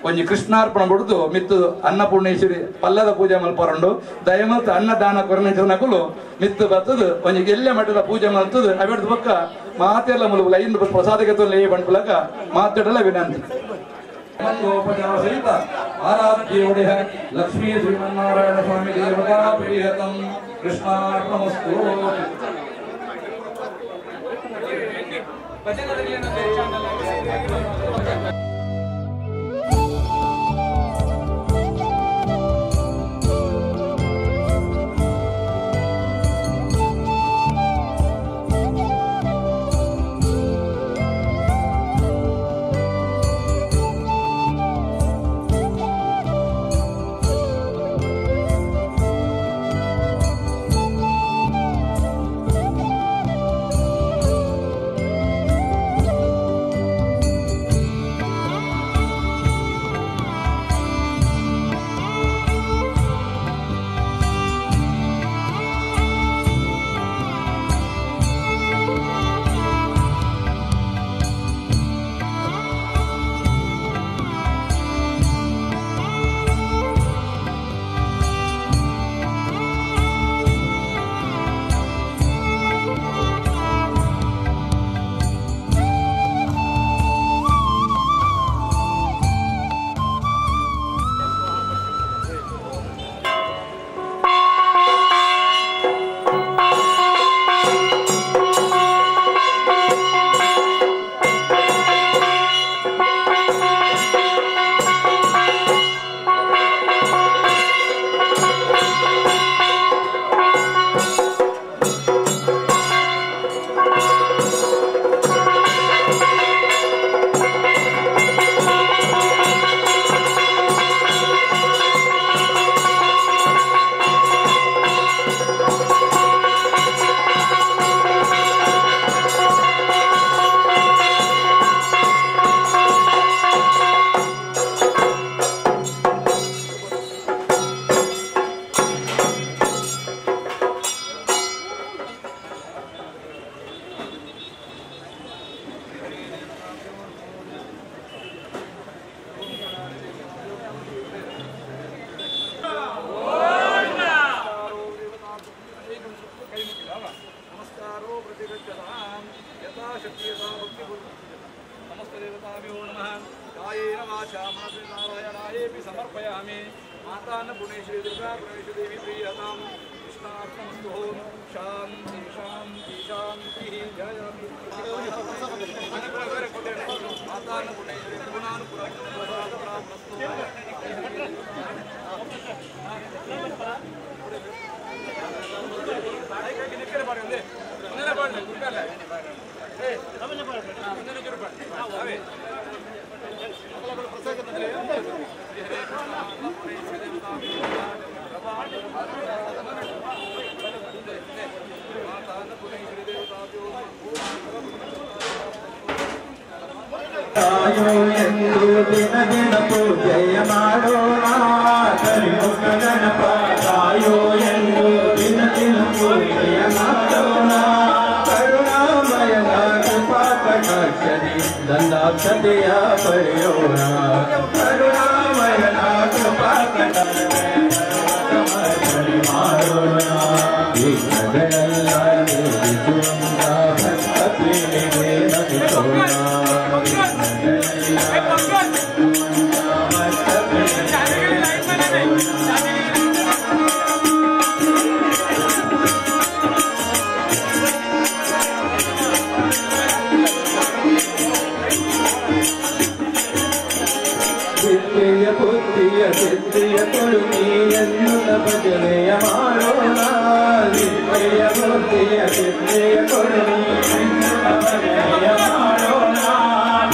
ಒಂಜಿ ಕೃಷ್ಣಾರ್ಪಣ ಬಿಡುದು ಮಿತ್ತು ಅನ್ನಪೂರ್ಣೇಶ್ವರಿ ಪಲ್ಲದ ಪೂಜೆ ಮಲ್ಪರಂಡು ದಯಮತ್ತು ಅನ್ನದಾನ ಕೊರನಕುಲು ಮಿತ್ತು ಬತ್ತದು ಒಂಜಿ ಎಲ್ಲೆ ಮಠದ ಪೂಜೆ ಮಲ್ತದು ಅವೆಡ್ದು ಪಕ್ಕ ಮಾತೆಲ್ಲ ಮುಲು ಐದು ಪ್ರಸಾದಕ್ಕೆ ತೊಲೆ ಬಂಡ್ಪುಲಕ ಮಾತಾಡಲ್ಲ ವಿನಂತಿ. ಸಹಿತ ಆರಾಧ್ಯ ಒಡೆಯ ಲಕ್ಷ್ಮೀ ಶ್ರೀಮನ್ನಾರಾಯಣ ಸ್ವಾಮಿ ದೇವತಾ ಪ್ರಿಯತಂ ಕೃಷ್ಣಾರ್ಪಣಮಸ್ತು. ಸಮರ್ಪಯಾಮಿ. ಮಾತಾನ್ನಪೂರ್ಣೇಶ್ವರಿ ದುರ್ಗಾ ಪರಮೇಶ್ವರಿ ದೇವಿ ಪ್ರೀಯತಾಂ ಕೃಷ್ಣಾರ್ಪಣಮಸ್ತು. ಶಾಂತಿ ಶಾಂತಿ ಶಾಂತಿ. ಜಯ ಮಾತಾನ್ನಪೂರ್ಣೇಶ್ವರಿ ಗುಣಾನುಪುರ ಪ್ರಾಪ್ತಮಸ್ತು. ಎಂದು ದಿನ ದಿನ ಪೂಜೆಯ ಮಾಡೋಣ ಕರಿಮುಖ ಗಣಪ ತಾಯೋ ಎಂದು ದಿನ ದಿನ ಪೂಜೆಯ ಮಾಡೋಣ. ಕರುಣಾಮಯನ ಕೃಪಾ ಕಟಾಕ್ಷದಿ ದಂದಾಕ್ಷತೆಯ ಪಡೆಯೋಣ. ಕರುಣಾಮಯನ ಕೃಪಾ ಕಟಾಕ್ಷ ಮಾಡೋಣ. ವಿಘ್ನಗಳೆಲ್ಲ ನೀಗಿಸುವಂತ ಭಕ್ತ ಪ್ರೇಮಿಗೆ ನಮಿಸೋಣ. ಸಿದ್ಧಿಯ ಬುದ್ಧಿಯ ಸಿದ್ಧಿಯ ಕೊಡುನಿ ಎನ್ನುತ್ತ ಭಜನೆಯ ಮಾಡೋಣ. ವಿದ್ಯೆಯ ಬುದ್ಧಿಯ ಸಿದ್ಧಿಯ ಕೊಡುನಿ ಎನ್ನುತ್ತ ಭಜನೆಯ ಮಾಡೋಣ.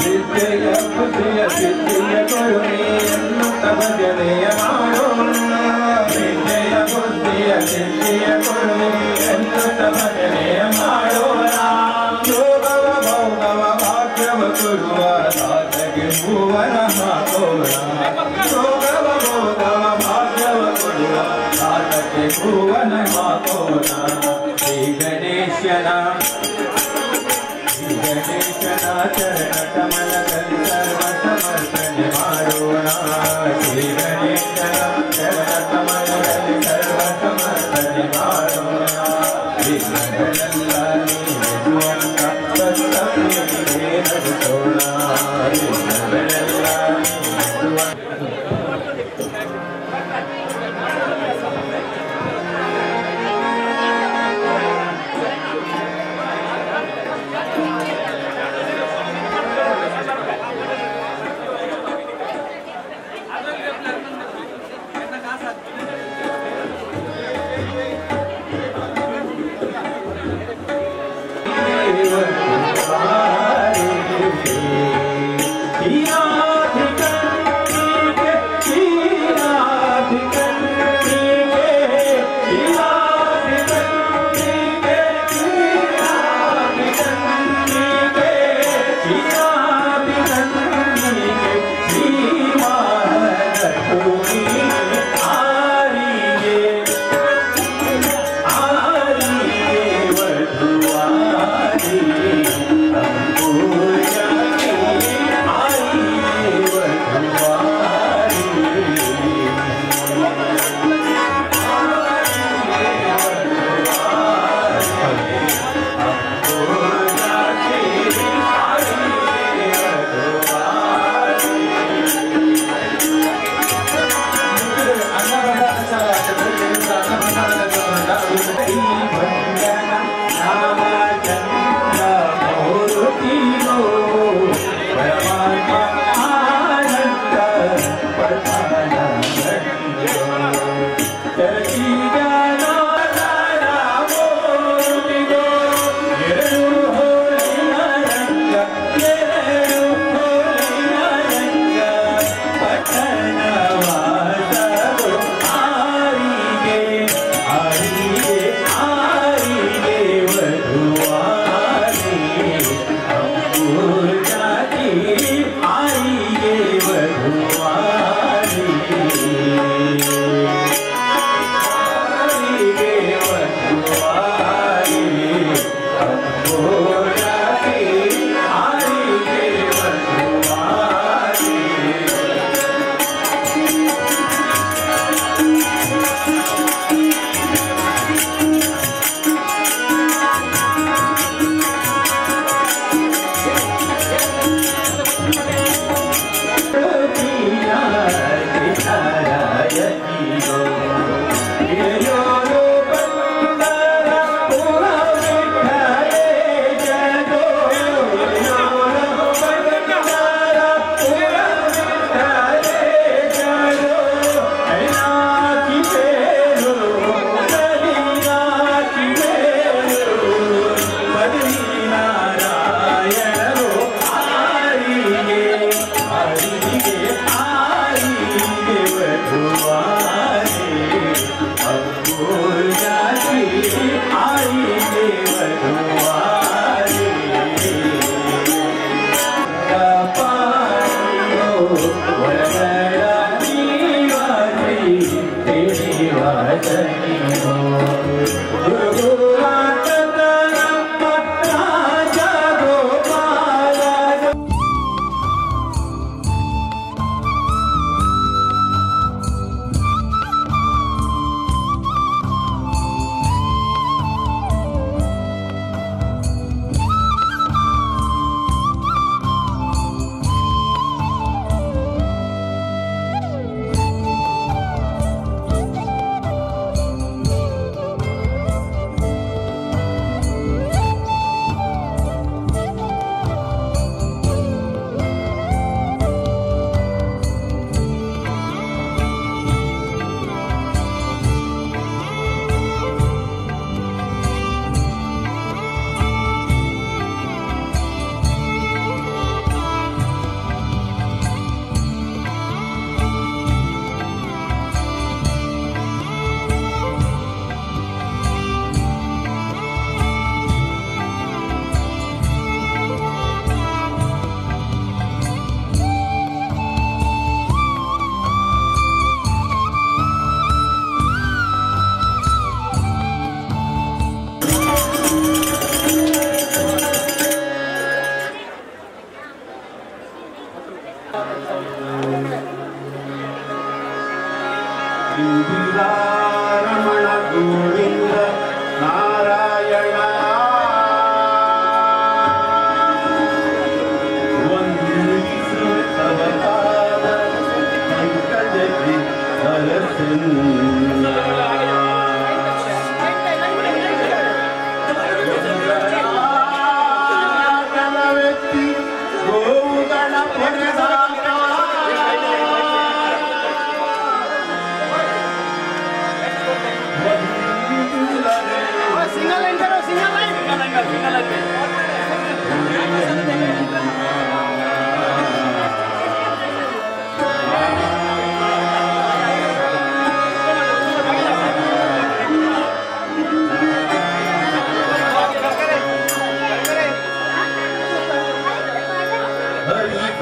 ವಿದ್ಯೆಯ ಬುದ್ಧಿಯ ಸಿದ್ಧಿಯ ಕೊಡುನಿ ಎನ್ನುತ್ತ ಭಜನೆಯ ಮಾಡೋಣ. ವಿದ್ಯೆಯ ಬುದ್ಧಿಯ ಸಿದ್ಧಿಯ ಕೊಡುನಿ ಎನ್ನುತ್ತ ಭಜನೆಯ ಮಾಡೋಣ. ಯೋಗವ ಭೋಗವ ಭಾಗ್ಯವ ಕೊಡುವ ದಾತಗೆ ಹೂವನ ಹಾಕೋಣ. ಯೋಗವ ಭೋಗವ ಭಾಗ್ಯವ ಕೊಡುವ ದಾತಗೆ ಹೂವನ ಹಾಕೋಣ. ಶ್ರೀ ಗಣೇಶನ ಶ್ರೀ ಗಣೇಶನ ಚರಣ ಕಮಲದಲ್ಲಿ ಸರ್ವ ಸಮರ್ಪಣೆ ಮಾಡೋಣ. ಶ್ರೀ ಗಣೇಶನ ಚರಣ ಕಮಲದಲ್ಲಿ ಸರ್ವ ಸಮರ್ಪಣೆ ಮಾಡೋಣ. ವಿಘ್ನಗಳೆಲ್ಲ ನೀಗಿಸುವಂತ ಭಕ್ತ ಪ್ರೇಮಿಗೆ ನಡೆಸೋಣ. ವಿಘ್ನಗಳೆಲ್ಲ ನೀಗಿಸುವಂತ ಆರಿಗೆ ವಧುವಾರಿ.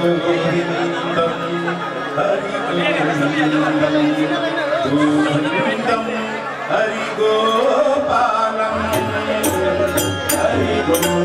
Govindam Hari Govindam Govindam Hari Gopalam Hari Govindam.